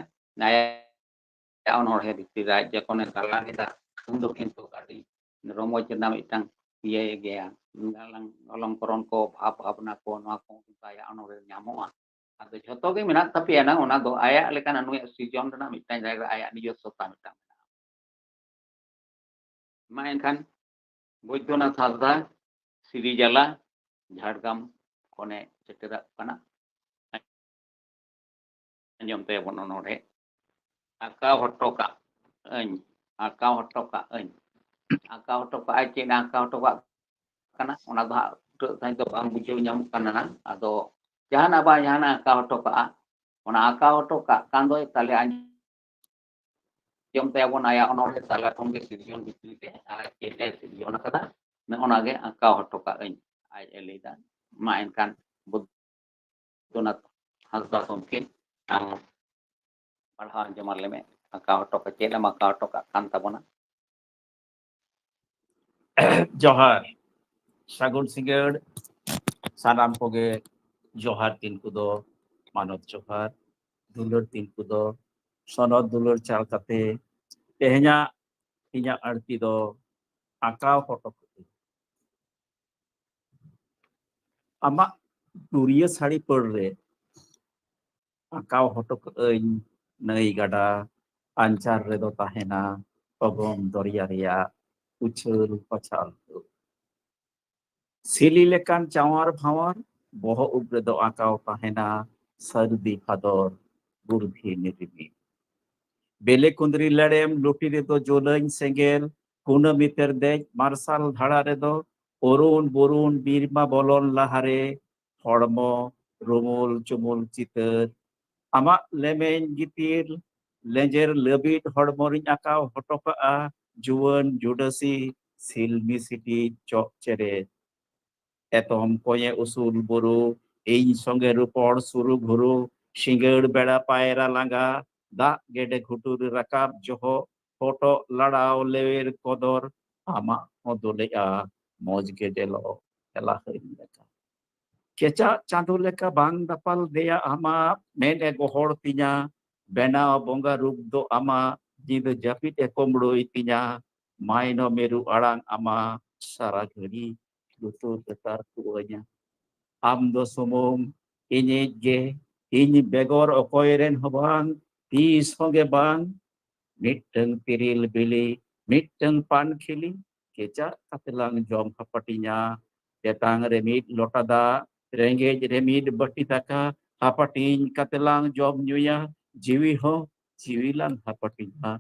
ᱟᱭᱟᱜ ᱚᱱᱚᱬᱦᱮ ᱵᱷᱤᱛᱤᱨ ᱨᱮ ᱟᱡ ᱡᱚᱠᱷᱚᱱᱮ ᱜᱟᱞᱟᱝ ᱮᱫᱟ, ᱩᱱ ᱫᱚ ᱠᱤᱱᱛᱩ ᱟᱹᱰᱤ ᱨᱚᱢᱚᱡᱽ ᱨᱮᱱᱟᱜ ᱢᱤᱫᱴᱟᱝ ᱤᱭᱟᱹ ᱜᱮᱭᱟ, ᱜᱟᱞᱟᱝ ᱚᱞᱚᱝᱠᱚᱨᱚᱱ ᱠᱚ, ᱵᱷᱟᱵᱽ ᱵᱷᱟᱵᱽᱱᱟ ᱠᱚ, ᱱᱚᱣᱟ ᱠᱚ ᱠᱤᱱᱛᱩ ᱟᱭᱟᱜ ᱚᱱᱚᱬᱦᱮ ᱨᱮ ᱧᱟᱢᱚᱜᱼᱟ᱾ ᱟᱫᱚ ᱡᱷᱚᱛᱚ ᱜᱮ ᱢᱮᱱᱟᱜ ᱛᱟᱯᱮᱭᱟ ᱱᱟᱝ, ᱚᱱᱟ ᱫᱚ ᱟᱭᱟᱜ ᱞᱮᱠᱟᱱ ᱱᱩᱭᱟᱜ ᱥᱤᱨᱡᱚᱱ ᱨᱮᱱᱟᱜ ᱢᱤᱫᱴᱟᱝ ᱡᱟᱭᱜᱟ, ᱟᱭᱟᱜ ᱱᱤᱡᱚᱥᱥᱚᱛᱟ ᱢᱤᱫᱴᱟᱝ ᱢᱮᱱᱟᱜᱼᱟ᱾ ᱢᱟ ᱮᱱᱠᱷᱟᱱ ᱵᱳᱭᱫᱚᱱᱟᱛᱷ ᱦᱟᱸᱥᱫᱟ, ᱥᱤᱨᱤᱡᱟᱞᱟ, ᱡᱷᱟᱲᱜᱨᱟᱢ ᱠᱷᱚᱱᱮ ᱥᱮᱴᱮᱨᱚᱜ ᱠᱟᱱᱟ᱾ ᱟᱸᱡᱚᱢ ᱛᱟᱭᱟᱵᱚᱱ ᱚᱱᱚᱬᱦᱮ᱾ ᱟᱸᱠᱟᱣ ᱦᱚᱴᱚ ᱠᱟᱜ ᱟᱹᱧ, ᱟᱸᱠᱟᱣ ᱦᱚᱴᱚ ᱠᱟᱜ ᱟᱹᱧ, ᱟᱸᱠᱟᱣ ᱦᱚᱴᱚ ᱠᱟᱜ ᱟᱭ᱾ ᱪᱮᱫ ᱮ ᱟᱸᱠᱟᱣ ᱦᱚᱴᱚ ᱠᱟᱜ ᱠᱟᱱᱟ, ᱚᱱᱟ ᱫᱚ ᱦᱟᱸᱜ ᱯᱩᱨᱟᱹ ᱥᱟᱺᱦᱤᱡ ᱫᱚ ᱵᱟᱝ ᱵᱩᱡᱷᱟᱹᱣ ᱧᱟᱢᱚᱜ ᱠᱟᱱᱟ ᱱᱟᱝ᱾ ᱟᱫᱚ ᱡᱟᱦᱟᱱᱟᱜ ᱵᱟᱝ ᱡᱟᱦᱟᱱᱟᱜ ᱟᱸᱠᱟᱣ ᱦᱚᱴᱚ ᱠᱟᱜᱼᱟ, ᱚᱱᱟ ᱟᱸᱠᱟᱣ ᱦᱚᱴᱚ ᱠᱟᱜ ᱠᱟᱱ ᱫᱚᱭ, ᱛᱟᱦᱞᱮ ᱟᱸᱡᱚᱢ ᱛᱟᱭᱟᱵᱚᱱ ᱟᱭᱟᱜ ᱚᱱᱚᱬᱦᱮ ᱛᱟᱞᱟ ᱠᱷᱚᱱ ᱜᱮ ᱥᱤᱨᱡᱚᱱ ᱵᱷᱤᱛᱨᱤ ᱨᱮ ᱟᱨ ᱪᱮᱫ ᱮ ᱥᱤᱨᱡᱚᱱ ᱟᱠᱟᱫᱟ, ᱱᱚᱜᱼᱚ ᱱᱟ ᱜᱮ ᱟᱸᱠᱟᱣ ᱦᱚᱴᱚ ᱠᱟᱜ ᱟᱹᱧ, ᱟᱡ ᱮ ᱞᱟᱹᱭᱫᱟ᱾ ᱢᱟ ᱮᱱᱠᱷᱟᱱ ᱵᱳᱭᱫᱚᱱᱟᱛᱷ ᱦᱟᱸᱥᱫᱟ ᱜᱚᱢᱠᱮ, ᱟᱢ ᱯᱟᱲᱦᱟᱣ ᱟᱸᱡᱚᱢ ᱟᱞᱮ ᱢᱮ, ᱟᱸᱠᱟᱣ ᱦᱚᱴᱚ ᱠᱟᱜ, ᱪᱮᱫ ᱮᱢ ᱟᱸᱠᱟᱣ ᱦᱚᱴᱚ ᱠᱟᱜ ᱠᱟᱱ ᱛᱟᱵᱚᱱᱟ? ᱡᱚᱦᱟᱨ᱾ ᱥᱟᱹᱜᱩᱱ ᱥᱤᱸᱜᱟᱹᱲ ᱥᱟᱱᱟᱢ ᱠᱚᱜᱮ᱾ ᱡᱚᱦᱟᱨ ᱛᱤᱱ ᱠᱚᱫᱚ ᱢᱟᱱᱚᱛ ᱡᱚᱦᱟᱨ, ᱫᱩᱞᱟᱹᱲ ᱛᱤᱱ ᱠᱚᱫᱚ ᱥᱚᱱᱚᱛ ᱫᱩᱞᱟᱹᱲ ᱪᱟᱞ ᱠᱟᱛᱮ ᱛᱮᱦᱮᱧᱟᱜ ᱤᱧᱟᱹᱜ ᱟᱹᱲᱛᱤ ᱫᱚ ᱟᱸᱠᱟᱣ ᱦᱚᱴᱚ ᱠᱟᱹᱫᱟᱹᱧ᱾ ᱟᱢᱟᱜ ᱫᱩᱨᱤᱭᱟᱹ ᱥᱟᱹᱲᱤ ᱯᱟᱹᱲ ᱨᱮ ᱟᱸᱠᱟᱣ ᱦᱚᱴᱚ ᱠᱟᱹᱜ ᱟᱹᱧ ᱱᱟᱹᱭ ᱜᱟᱰᱟ ᱟᱧᱪᱟᱨ ᱨᱮᱫᱚ ᱛᱟᱦᱮᱱᱟ ᱚᱜᱚᱢ ᱫᱚᱨᱭᱟ ᱨᱮᱭᱟᱜ ᱩᱪᱷᱟᱹᱞ ᱯᱟᱪᱷᱟᱞ᱾ ᱥᱤᱞᱤ ᱞᱮᱠᱟᱱ ᱪᱟᱣᱟᱨ ᱵᱷᱟᱣᱟᱨ ᱵᱚᱦᱚᱜ ᱩᱵ ᱨᱮᱫᱚ ᱟᱸᱠᱟᱣ ᱛᱟᱦᱮᱱᱟ ᱥᱟᱹᱨᱫᱤ ᱵᱷᱟᱫᱚᱨ ᱜᱩᱨᱵᱷᱤᱱᱤ ᱨᱤᱢᱤᱞ᱾ ᱵᱮᱞᱮ ᱠᱩᱸᱫᱽᱨᱤ ᱞᱮᱲᱮᱢ ᱞᱩᱴᱤ ᱨᱮᱫᱚ ᱡᱳᱞᱟᱹᱧ ᱥᱮᱸᱜᱮᱞ, ᱠᱩᱱᱟᱹᱢᱤ ᱛᱮᱨᱫᱮᱡ ᱢᱟᱨᱥᱟᱞ ᱫᱷᱟᱲᱟ ᱨᱮᱫᱚ ᱚᱨᱩᱱ ᱵᱚᱨᱩᱱ ᱵᱤᱨᱢᱟ ᱵᱚᱞᱚᱱ ᱞᱟᱦᱟᱨᱮ ᱦᱚᱲᱢᱚ ᱨᱩᱢᱩᱞ ᱪᱩᱢᱩᱞ ᱪᱤᱛᱟᱹᱨ᱾ ᱟᱢᱟᱜ ᱞᱮᱢᱮᱧ ᱜᱤᱛᱤᱞ ᱞᱮᱸᱡᱮᱨ ᱞᱟᱹᱵᱤᱫ ᱦᱚᱲᱢᱚ ᱨᱤᱧ ᱟᱸᱠᱟᱣ ᱦᱚᱴᱚ ᱠᱟᱜᱼᱟ ᱡᱩᱣᱟᱹᱱ ᱡᱩᱰᱟᱹᱥᱤ ᱥᱤᱞᱢᱤ ᱥᱤᱴᱤ ᱪᱚᱜ ᱪᱮᱨᱮᱡ᱾ ᱮᱛᱚᱢ ᱠᱚᱧᱮ ᱩᱥᱩᱞ ᱵᱩᱨᱩ, ᱤᱧ ᱥᱚᱸᱜᱮ ᱨᱚᱯᱚᱲ ᱥᱩᱨᱩ ᱜᱷᱩᱨᱩ, ᱥᱤᱸᱜᱟᱹᱲ ᱵᱮᱲᱟ ᱯᱟᱭᱨᱟ ᱞᱟᱸᱜᱟ, ᱫᱟᱜ ᱜᱮᱰᱮ ᱜᱷᱩᱴᱩ ᱨᱮ ᱨᱟᱠᱟᱵ ᱡᱚᱦᱚᱜ, ᱦᱚᱴᱚᱜ ᱞᱟᱲᱟᱣ ᱞᱮᱣᱮᱨ ᱠᱚᱫᱚᱨ, ᱟᱢᱟᱜ ᱦᱚᱸ ᱫᱚᱞᱮᱜᱼᱟ ᱢᱚᱡᱽ ᱜᱮ ᱫᱮᱞᱚ ᱮᱞᱟ ᱦᱟᱹᱧ ᱞᱮᱠᱟ᱾ ᱠᱮᱪᱟᱜ ᱪᱟᱸᱫᱚ ᱞᱮᱠᱟ ᱵᱟᱝ ᱫᱟᱯᱟᱞ ᱫᱮᱭᱟ ᱟᱢᱟᱜ ᱢᱮᱫ ᱮ ᱜᱚᱦᱚᱲ ᱛᱤᱧᱟ, ᱵᱮᱱᱟᱣ ᱵᱚᱸᱜᱟ ᱨᱩᱯ ᱫᱚ ᱟᱢᱟᱜ ᱧᱤᱫᱟᱹ ᱡᱟᱹᱯᱤᱫ ᱮ ᱠᱩᱢᱵᱽᱲᱩᱭ ᱛᱤᱧᱟ, ᱢᱟᱭᱱᱚ ᱢᱤᱨᱩ ᱟᱲᱟᱝ ᱟᱢᱟᱜ ᱥᱟᱨᱟ ᱜᱷᱟᱹᱲᱤ ᱞᱩᱛᱩᱨ ᱨᱮ ᱛᱟᱨᱠᱚ ᱟᱹᱧᱟ᱾ ᱟᱢ ᱫᱚ ᱥᱩᱢᱩᱝ ᱤᱧᱤᱡ ᱜᱮ, ᱤᱧ ᱵᱮᱜᱚᱨ ᱚᱠᱚᱭ ᱨᱮᱱ ᱦᱚᱸ ᱵᱟᱝ, ᱛᱤᱥ ᱦᱚᱸ ᱜᱮ ᱵᱟᱝ᱾ ᱢᱤᱫᱴᱟᱹᱝ ᱛᱤᱨᱤᱞ ᱵᱤᱞᱤ, ᱢᱤᱫᱴᱟᱹᱝ ᱯᱟᱱ ᱠᱷᱤᱞᱤ, ᱠᱮᱪᱟᱜ ᱠᱟᱛᱮ ᱞᱟᱝ ᱡᱚᱢ ᱦᱟᱯᱟᱴᱤᱧᱟ᱾ ᱛᱮᱛᱟᱝ ᱨᱮ ᱢᱤᱫ ᱞᱚᱴᱟ ᱫᱟᱜ, ᱨᱮᱸᱜᱮᱡ ᱨᱮ ᱢᱤᱫ ᱵᱟᱹᱴᱤ ᱫᱟᱠᱟ, ᱦᱟᱯᱟᱴᱤᱧ ᱠᱟᱛᱮ ᱞᱟᱝ ᱡᱚᱢ ᱧᱩᱭᱟ᱾ ᱡᱤᱣᱤ ᱦᱚᱸ ᱡᱤᱣᱤ ᱞᱟᱝ ᱦᱟᱯᱟᱴᱤᱧᱟ᱾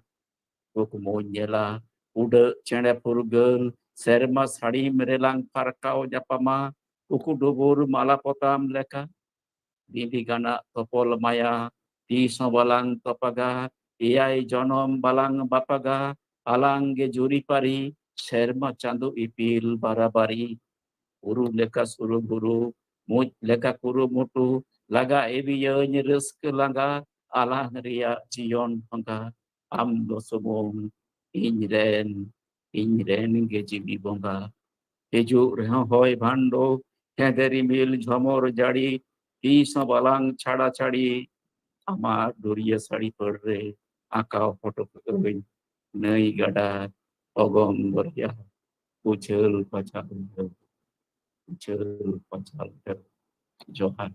ᱠᱩᱠᱢᱩᱧ ᱧᱮᱞᱟ ᱩᱰᱟᱹᱜ ᱪᱮᱬᱮ ᱯᱷᱩᱨᱜᱟᱹᱞ, ᱥᱮᱨᱢᱟ ᱥᱟᱹᱲᱤᱢ ᱨᱮᱞᱟᱝ ᱯᱟᱨᱠᱟᱣ ᱧᱟᱯᱟᱢᱟ᱾ ᱩᱠᱩ ᱰᱩᱵᱩᱨ ᱢᱟᱞᱟ ᱯᱚᱛᱟᱢ ᱞᱮᱠᱟ ᱵᱤᱸᱫᱤ ᱜᱟᱱᱟᱜ ᱛᱚᱯᱚᱞ ᱢᱟᱭᱟ, ᱛᱤᱥ ᱦᱚᱸ ᱵᱟᱞᱟᱝ ᱛᱚᱯᱟᱜᱟ, ᱮᱭᱟᱭ ᱡᱚᱱᱚᱢ ᱵᱟᱞᱟᱝ ᱵᱟᱯᱟᱜᱟ, ᱟᱞᱟᱝ ᱜᱮ ᱡᱩᱨᱤᱯᱟᱹᱨᱤ, ᱥᱮᱨᱢᱟ ᱪᱟᱸᱫᱚ ᱤᱯᱤᱞ ᱵᱟᱨᱟᱵᱟᱨᱤ᱾ ᱩᱨᱩ ᱞᱮᱠᱟ ᱥᱩᱨᱩ ᱵᱩᱨᱩ, ᱢᱩᱸᱡ ᱞᱮᱠᱟ ᱠᱩᱨᱩᱢᱩᱴᱩ, ᱞᱟᱜᱟ ᱤᱫᱤᱭᱟᱹᱧ ᱨᱟᱹᱥᱠᱟᱹ ᱞᱟᱸᱜᱟ, ᱟᱞᱟᱝ ᱨᱮᱭᱟᱜ ᱡᱤᱭᱚᱱ ᱵᱷᱟᱸᱜᱟ᱾ ᱟᱢ ᱫᱚ ᱥᱩᱢᱩᱝ ᱤᱧ ᱨᱮᱱ, ᱤᱧ ᱨᱮᱱ ᱜᱮ ᱡᱤᱣᱤ ᱵᱚᱸᱜᱟ᱾ ᱦᱤᱡᱩᱜ ᱨᱮᱦᱚᱸ ᱦᱚᱭ ᱵᱷᱟᱱᱰᱚ, ᱦᱮᱸᱫᱮ ᱨᱤᱢᱤᱞ ᱡᱷᱚᱢᱚᱨ ᱡᱟᱹᱲᱤ, ᱛᱤᱥ ᱦᱚᱸ ᱵᱟᱞᱟᱝ ᱪᱷᱟᱲᱟ ᱪᱷᱟᱹᱲᱤ᱾ ᱟᱢᱟᱜ ᱫᱩᱨᱤᱭᱟᱹ ᱥᱟᱹᱲᱤ ᱯᱟᱹᱲ ᱨᱮ ᱟᱸᱠᱟᱣ ᱯᱷᱚᱴᱚ ᱠᱟᱹᱜᱼᱟᱹᱧ ᱱᱟᱹᱭ ᱜᱟᱰᱟ ᱚᱜᱚᱢ ᱫᱚᱨᱭᱟ, ᱩᱪᱷᱟᱹᱞ ᱯᱟᱪᱷᱟᱞ ᱩᱪᱷᱟᱹᱞ ᱯᱟᱪᱷᱟᱞ᱾ ᱡᱚᱦᱟᱨ᱾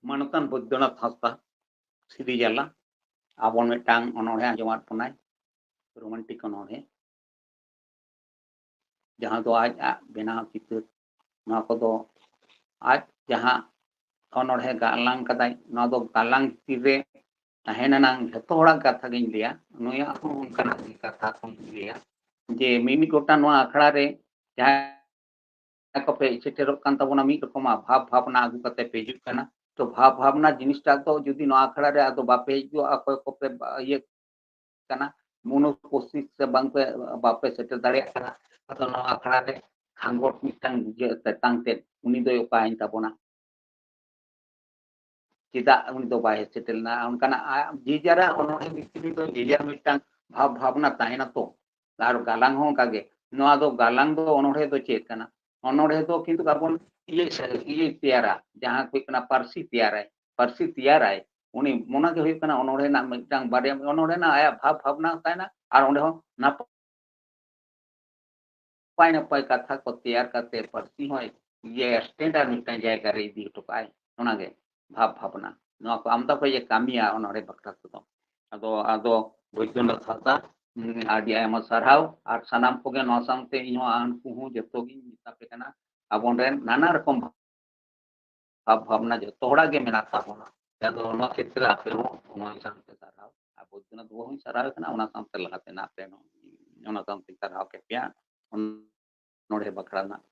ᱢᱟᱱᱚᱛᱟᱱ ᱵᱳᱭᱫᱚᱱᱟᱛᱷ ᱦᱟᱸᱥᱫᱟ, ᱥᱤᱨᱤᱡᱟᱞᱟ, ᱟᱵᱚ ᱢᱤᱫᱴᱟᱝ ᱚᱱᱚᱬᱦᱮ ᱟᱸᱡᱚᱢᱟᱫ ᱵᱚᱱᱟᱭ, ᱨᱳᱢᱟᱱᱴᱤᱠ ᱚᱱᱚᱬᱦᱮ, ᱡᱟᱦᱟᱸ ᱫᱚ ᱟᱡ ᱟᱜ ᱵᱮᱱᱟᱣ ᱪᱤᱛᱟᱹᱨ᱾ ᱱᱚᱣᱟ ᱠᱚᱫᱚ ᱟᱡ ᱡᱟᱦᱟᱸ ᱚᱱᱚᱬᱦᱮ ᱜᱟᱞᱟᱝ ᱠᱟᱫᱟᱭ, ᱱᱚᱣᱟ ᱫᱚ ᱜᱟᱞᱟᱝ ᱵᱷᱤᱛᱤᱨ ᱨᱮ ᱛᱟᱦᱮᱱ ᱟᱱᱟᱝ ᱡᱷᱚᱛᱚ ᱦᱚᱲᱟᱜ ᱠᱟᱛᱷᱟ ᱜᱤᱧ ᱞᱟᱹᱭᱟ, ᱱᱩᱭᱟᱜ ᱦᱚᱸ ᱚᱱᱠᱟᱱᱟᱜ ᱜᱮ ᱠᱟᱛᱷᱟ ᱠᱚᱧ ᱞᱟᱹᱭᱟ, ᱡᱮ ᱢᱤᱢᱤᱫ ᱜᱚᱴᱟᱝ ᱱᱚᱣᱟ ᱟᱠᱷᱲᱟ ᱨᱮ ᱡᱟᱦᱟᱸᱭ ᱠᱚᱯᱮ ᱦᱮᱡ ᱥᱮᱴᱮᱨᱚᱜ ᱠᱟᱱ ᱛᱟᱵᱚᱱᱟ, ᱢᱤᱫ ᱨᱚᱠᱚᱢᱟᱜ ᱵᱷᱟᱵᱽ ᱵᱷᱟᱵᱽᱱᱟ ᱟᱹᱜᱩ ᱠᱟᱛᱮ ᱯᱮ ᱦᱤᱡᱩᱜ ᱠᱟᱱᱟ᱾ ᱛᱚ ᱵᱷᱟᱵᱽ ᱵᱷᱟᱵᱽᱱᱟ ᱡᱤᱱᱤᱥᱴᱟᱜ ᱫᱚ ᱡᱩᱫᱤ ᱱᱚᱣᱟ ᱟᱠᱷᱲᱟ ᱨᱮ ᱟᱫᱚ ᱵᱟᱯᱮ ᱦᱤᱡᱩᱜᱼᱟ, ᱚᱠᱚᱭ ᱠᱚᱯᱮ ᱵᱟ-, ᱤᱭᱟᱹ ᱠᱟᱱᱟ, ᱢᱚᱱᱳᱯᱚᱥᱛᱷᱤᱛ ᱥᱮ ᱵᱟᱝ ᱯᱮ, ᱵᱟᱯᱮ ᱥᱮᱴᱮᱨ ᱫᱟᱲᱮᱭᱟᱜ ᱠᱟᱱᱟ, ᱟᱫᱚ ᱱᱚᱣᱟ ᱟᱠᱷᱲᱟ ᱨᱮ ᱠᱷᱟᱸᱜᱚᱴ ᱢᱤᱫᱴᱟᱝ ᱵᱩᱡᱷᱟᱹᱜ ᱛᱮᱛᱟᱝ ᱛᱮ ᱩᱱᱤ ᱫᱚᱭ ᱚᱠᱟᱭᱮᱱ ᱛᱟᱵᱚᱱᱟ? ᱪᱮᱫᱟᱜ ᱩᱱᱤ ᱫᱚ ᱵᱟᱭ ᱦᱮᱡ ᱥᱮᱴᱮᱨ ᱞᱮᱱᱟ? ᱚᱱᱠᱟᱱᱟᱜ ᱟ-, ᱡᱮ ᱡᱟᱨᱟᱜ ᱚᱱᱚᱬᱦᱮ ᱵᱷᱤᱛᱨᱤ ᱫᱚ ᱡᱮ ᱡᱟᱨ ᱢᱤᱫᱴᱟᱝ ᱵᱷᱟᱵᱽ ᱵᱷᱟᱵᱽᱱᱟ ᱛᱟᱦᱮᱱᱟ ᱛᱚ᱾ ᱟᱨ ᱜᱟᱞᱟᱝ ᱦᱚᱸ ᱚᱱᱠᱟ ᱜᱮ᱾ ᱱᱚᱣᱟ ᱫᱚ ᱜᱟᱞᱟᱝ ᱫᱚ ᱚᱱᱚᱬᱦᱮ ᱫᱚ ᱪᱮᱫ ᱠᱟᱱᱟ? ᱚᱱᱚᱬᱦᱮ ᱫᱚ ᱠᱤᱱᱛᱩ ᱟᱵᱚ ᱤᱭᱟᱹ ᱥᱮ-, ᱤᱭᱟᱹ ᱛᱮᱭᱟᱨᱟ, ᱡᱟᱦᱟᱸ ᱦᱩᱭᱩᱜ ᱠᱟᱱᱟ ᱯᱟᱹᱨᱥᱤ ᱛᱮᱭᱟᱨᱟᱭ, ᱯᱟᱹᱨᱥᱤ ᱛᱮᱭᱟᱨᱟᱭ᱾ ᱩᱱᱤ ᱚᱱᱟ ᱜᱮ ᱦᱩᱭᱩᱜ ᱠᱟᱱᱟ ᱚᱱᱚᱬᱦᱮ ᱨᱮᱱᱟᱜ ᱢᱤᱫᱴᱟᱝ ᱵᱟᱨᱭᱟ, ᱚᱱᱚᱬᱦᱮ ᱨᱮᱱᱟᱜ ᱟᱭᱟᱜ ᱵᱷᱟᱵᱽ ᱵᱷᱟᱵᱽᱱᱟ ᱛᱟᱦᱮᱱᱟ, ᱟᱨ ᱚᱸᱰᱮ ᱦᱚᱸ ᱱᱟᱯᱟᱭ ᱱᱟᱯᱟᱭ ᱱᱟᱯᱟᱭ ᱠᱟᱛᱷᱟ ᱠᱚ ᱛᱮᱭᱟᱨ ᱠᱟᱛᱮ ᱯᱟᱹᱨᱥᱤ ᱦᱚᱸᱭ ᱤᱭᱟᱹ standard ᱢᱤᱫᱴᱟᱝ ᱡᱟᱭᱜᱟ ᱨᱮ ᱤᱫᱤ ᱦᱚᱴᱚ ᱠᱟᱜᱼᱟᱭ᱾ ᱚᱱᱟᱜᱮ ᱵᱷᱟᱵᱽ ᱵᱷᱟᱵᱽᱱᱟ᱾ ᱱᱚᱣᱟ ᱠᱚ ᱟᱢᱫᱟ ᱠᱚ ᱤᱭᱟᱹ ᱠᱟᱹᱢᱤᱭᱟ ᱚᱱᱚᱬᱦᱮ ᱵᱟᱠᱷᱨᱟ ᱛᱮᱫᱚ᱾ ᱟᱫᱚ, ᱟᱫᱚ ᱵᱳᱭᱫᱚᱱᱟᱛᱷ ᱦᱟᱸᱥᱫᱟ, ᱩᱸ, ᱟᱹᱰᱤ ᱟᱭᱢᱟ ᱥᱟᱨᱦᱟᱣ᱾ ᱟᱨ ᱥᱟᱱᱟᱢ ᱠᱚᱜᱮ ᱱᱚᱣᱟ ᱥᱟᱶᱛᱮ ᱤᱧ ᱦᱚᱸ ᱩᱱᱠᱩ ᱦᱚᱸ ᱡᱚᱛᱚ ᱜᱤᱧ ᱢᱮᱛᱟ ᱯᱮ ᱠᱟᱱᱟ, ᱟᱵᱚᱱ ᱨᱮᱱ ᱱᱟᱱᱟ ᱨᱚᱠᱚᱢ ᱵᱷᱟᱵᱽ ᱵᱷᱟᱵᱽᱱᱟ ᱡᱚᱛᱚ ᱦᱚᱲᱟᱜ ᱜᱮ ᱢᱮᱱᱟᱜ ᱛᱟᱵᱚᱱᱟ᱾ ᱟᱫᱚ ᱱᱚᱣᱟ ᱠᱷᱮᱛᱨᱮ ᱟᱯᱮ ᱦᱚᱸ ᱱᱚᱣᱟ ᱥᱟᱶᱛᱮ ᱥᱟᱨᱦᱟᱣ᱾ ᱟᱨ ᱵᱳᱭᱫᱚᱱᱟᱛᱷ ᱵᱟᱹᱵᱩ ᱦᱚᱸᱧ ᱥᱟᱨᱦᱟᱣ ᱠᱟᱱᱟ, ᱚᱱᱟ ᱥᱟᱶᱛᱮ ᱞᱟᱦᱟᱛᱮ ᱱᱟᱜ ᱯᱮ ᱦᱚᱸ, ᱚᱱᱟ ᱥᱟᱶᱛᱮᱧ ᱥᱟᱨᱦᱟᱣ ᱠᱮᱫ ᱯᱮᱭᱟ᱾ ᱚᱱᱚᱬᱦᱮ ᱵᱟᱠᱷᱨᱟ ᱨᱮᱱᱟᱜ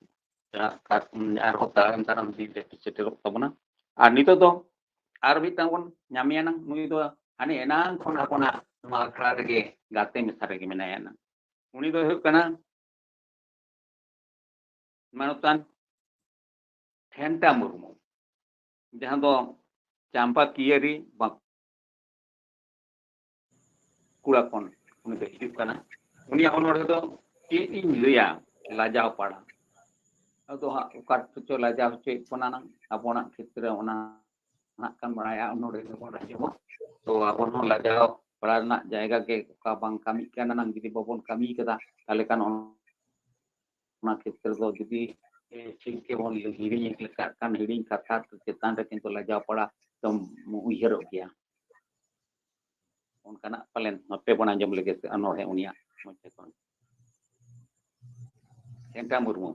ᱡᱟᱦᱟᱸ ᱠᱟᱨ-, ᱟᱨᱦᱚᱸ ᱛᱟᱭᱚᱢ ᱫᱟᱨᱟᱢ ᱫᱤᱱ ᱨᱮ ᱥᱮᱴᱮᱨᱚᱜ ᱛᱟᱵᱚᱱᱟ᱾ ᱟᱨ ᱱᱤᱛᱚᱜ ᱫᱚ ᱟᱨ ᱢᱤᱫᱴᱟᱝ ᱵᱚᱱ ᱧᱟᱢᱮᱭᱟ ᱱᱟᱝ, ᱱᱩᱭ ᱫᱚ ᱦᱟᱱᱮ ᱮᱱᱟᱝ ᱠᱷᱚᱱ ᱟᱵᱚᱱᱟᱜ ᱱᱚᱣᱟ ᱟᱠᱷᱲᱟ ᱨᱮᱜᱮ ᱜᱟᱛᱮ ᱢᱮᱥᱟ ᱨᱮᱜᱮ ᱢᱮᱱᱟᱭᱟ ᱱᱟᱝ᱾ ᱩᱱᱤ ᱫᱚᱭ ᱦᱩᱭᱩᱜ ᱠᱟᱱᱟ ᱢᱟᱱᱚᱛᱟᱱ ᱴᱷᱮᱱᱴᱟ ᱢᱩᱨᱢᱩ, ᱡᱟᱦᱟᱸ ᱫᱚ ᱪᱟᱢᱯᱟ ᱠᱤᱭᱟᱹᱨᱤ ᱵᱟᱸᱠᱩᱲᱟ᱾ ᱠᱩᱲᱟ ᱠᱷᱚᱱ ᱩᱱᱤ ᱫᱚ ᱦᱤᱡᱩᱜ ᱠᱟᱱᱟ᱾ ᱩᱱᱤᱭᱟᱜ ᱚᱱᱚᱬᱦᱮ ᱫᱚ ᱪᱮᱫ ᱤᱧ ᱞᱟᱹᱭᱟ, ᱞᱟᱡᱟᱣ ᱯᱟᱲᱟ᱾ ᱟᱫᱚ ᱦᱟᱸᱜ ᱚᱠᱟ ᱨᱮᱪᱚ ᱞᱟᱡᱟᱣ ᱦᱚᱪᱚᱭᱮᱫ ᱵᱚᱱᱟ ᱱᱟᱝ, ᱟᱵᱚᱱᱟᱜ ᱠᱷᱮᱛᱨᱮ ᱚᱱᱟ ᱱᱟᱜ ᱠᱷᱟᱱ ᱵᱟᱲᱟᱭᱟ, ᱚᱱᱚᱬᱦᱮ ᱜᱮᱵᱚᱱ ᱟᱸᱡᱚᱢᱟ᱾ ᱛᱚ ᱟᱵᱚ ᱦᱚᱸ ᱞᱟᱡᱟᱣ ᱯᱟᱲᱟ ᱨᱮᱱᱟᱜ ᱡᱟᱭᱜᱟ ᱜᱮ ᱚᱠᱟ ᱵᱟᱝ ᱠᱟᱹᱢᱤᱜ ᱠᱟᱱᱟ ᱱᱟᱝ, ᱡᱩᱫᱤ ᱵᱟᱵᱚᱱ ᱠᱟᱹᱢᱤ ᱠᱟᱫᱟ, ᱛᱟᱦᱞᱮ ᱠᱷᱟᱱ ᱚᱱᱟ ᱠᱷᱮᱛᱨᱮ ᱫᱚ ᱡᱩᱫᱤ ᱴᱷᱤᱠ ᱜᱮᱵᱚᱱ ᱦᱤᱲᱤᱧ ᱞᱮᱠᱟᱜ ᱠᱷᱟᱱ, ᱦᱤᱲᱤᱧ ᱠᱟᱛᱷᱟ ᱪᱮᱛᱟᱱ ᱨᱮ ᱠᱤᱱᱛᱩ ᱞᱟᱡᱟᱣ ᱯᱟᱲᱟ ᱫᱚ ᱩᱭᱦᱟᱹᱨᱚᱜ ᱜᱮᱭᱟ᱾ ᱚᱱᱠᱟᱱᱟᱜ ᱯᱟᱞᱮᱱ ᱱᱚᱛᱮ ᱵᱚᱱ ᱟᱸᱡᱚᱢ ᱞᱮᱜᱮ ᱥᱮ ᱚᱱᱚᱬᱦᱮ ᱩᱱᱤᱭᱟᱜ ᱢᱚᱪᱟ ᱠᱷᱚᱱ᱾ ᱴᱷᱮᱱᱴᱟ ᱢᱩᱨᱢᱩ᱾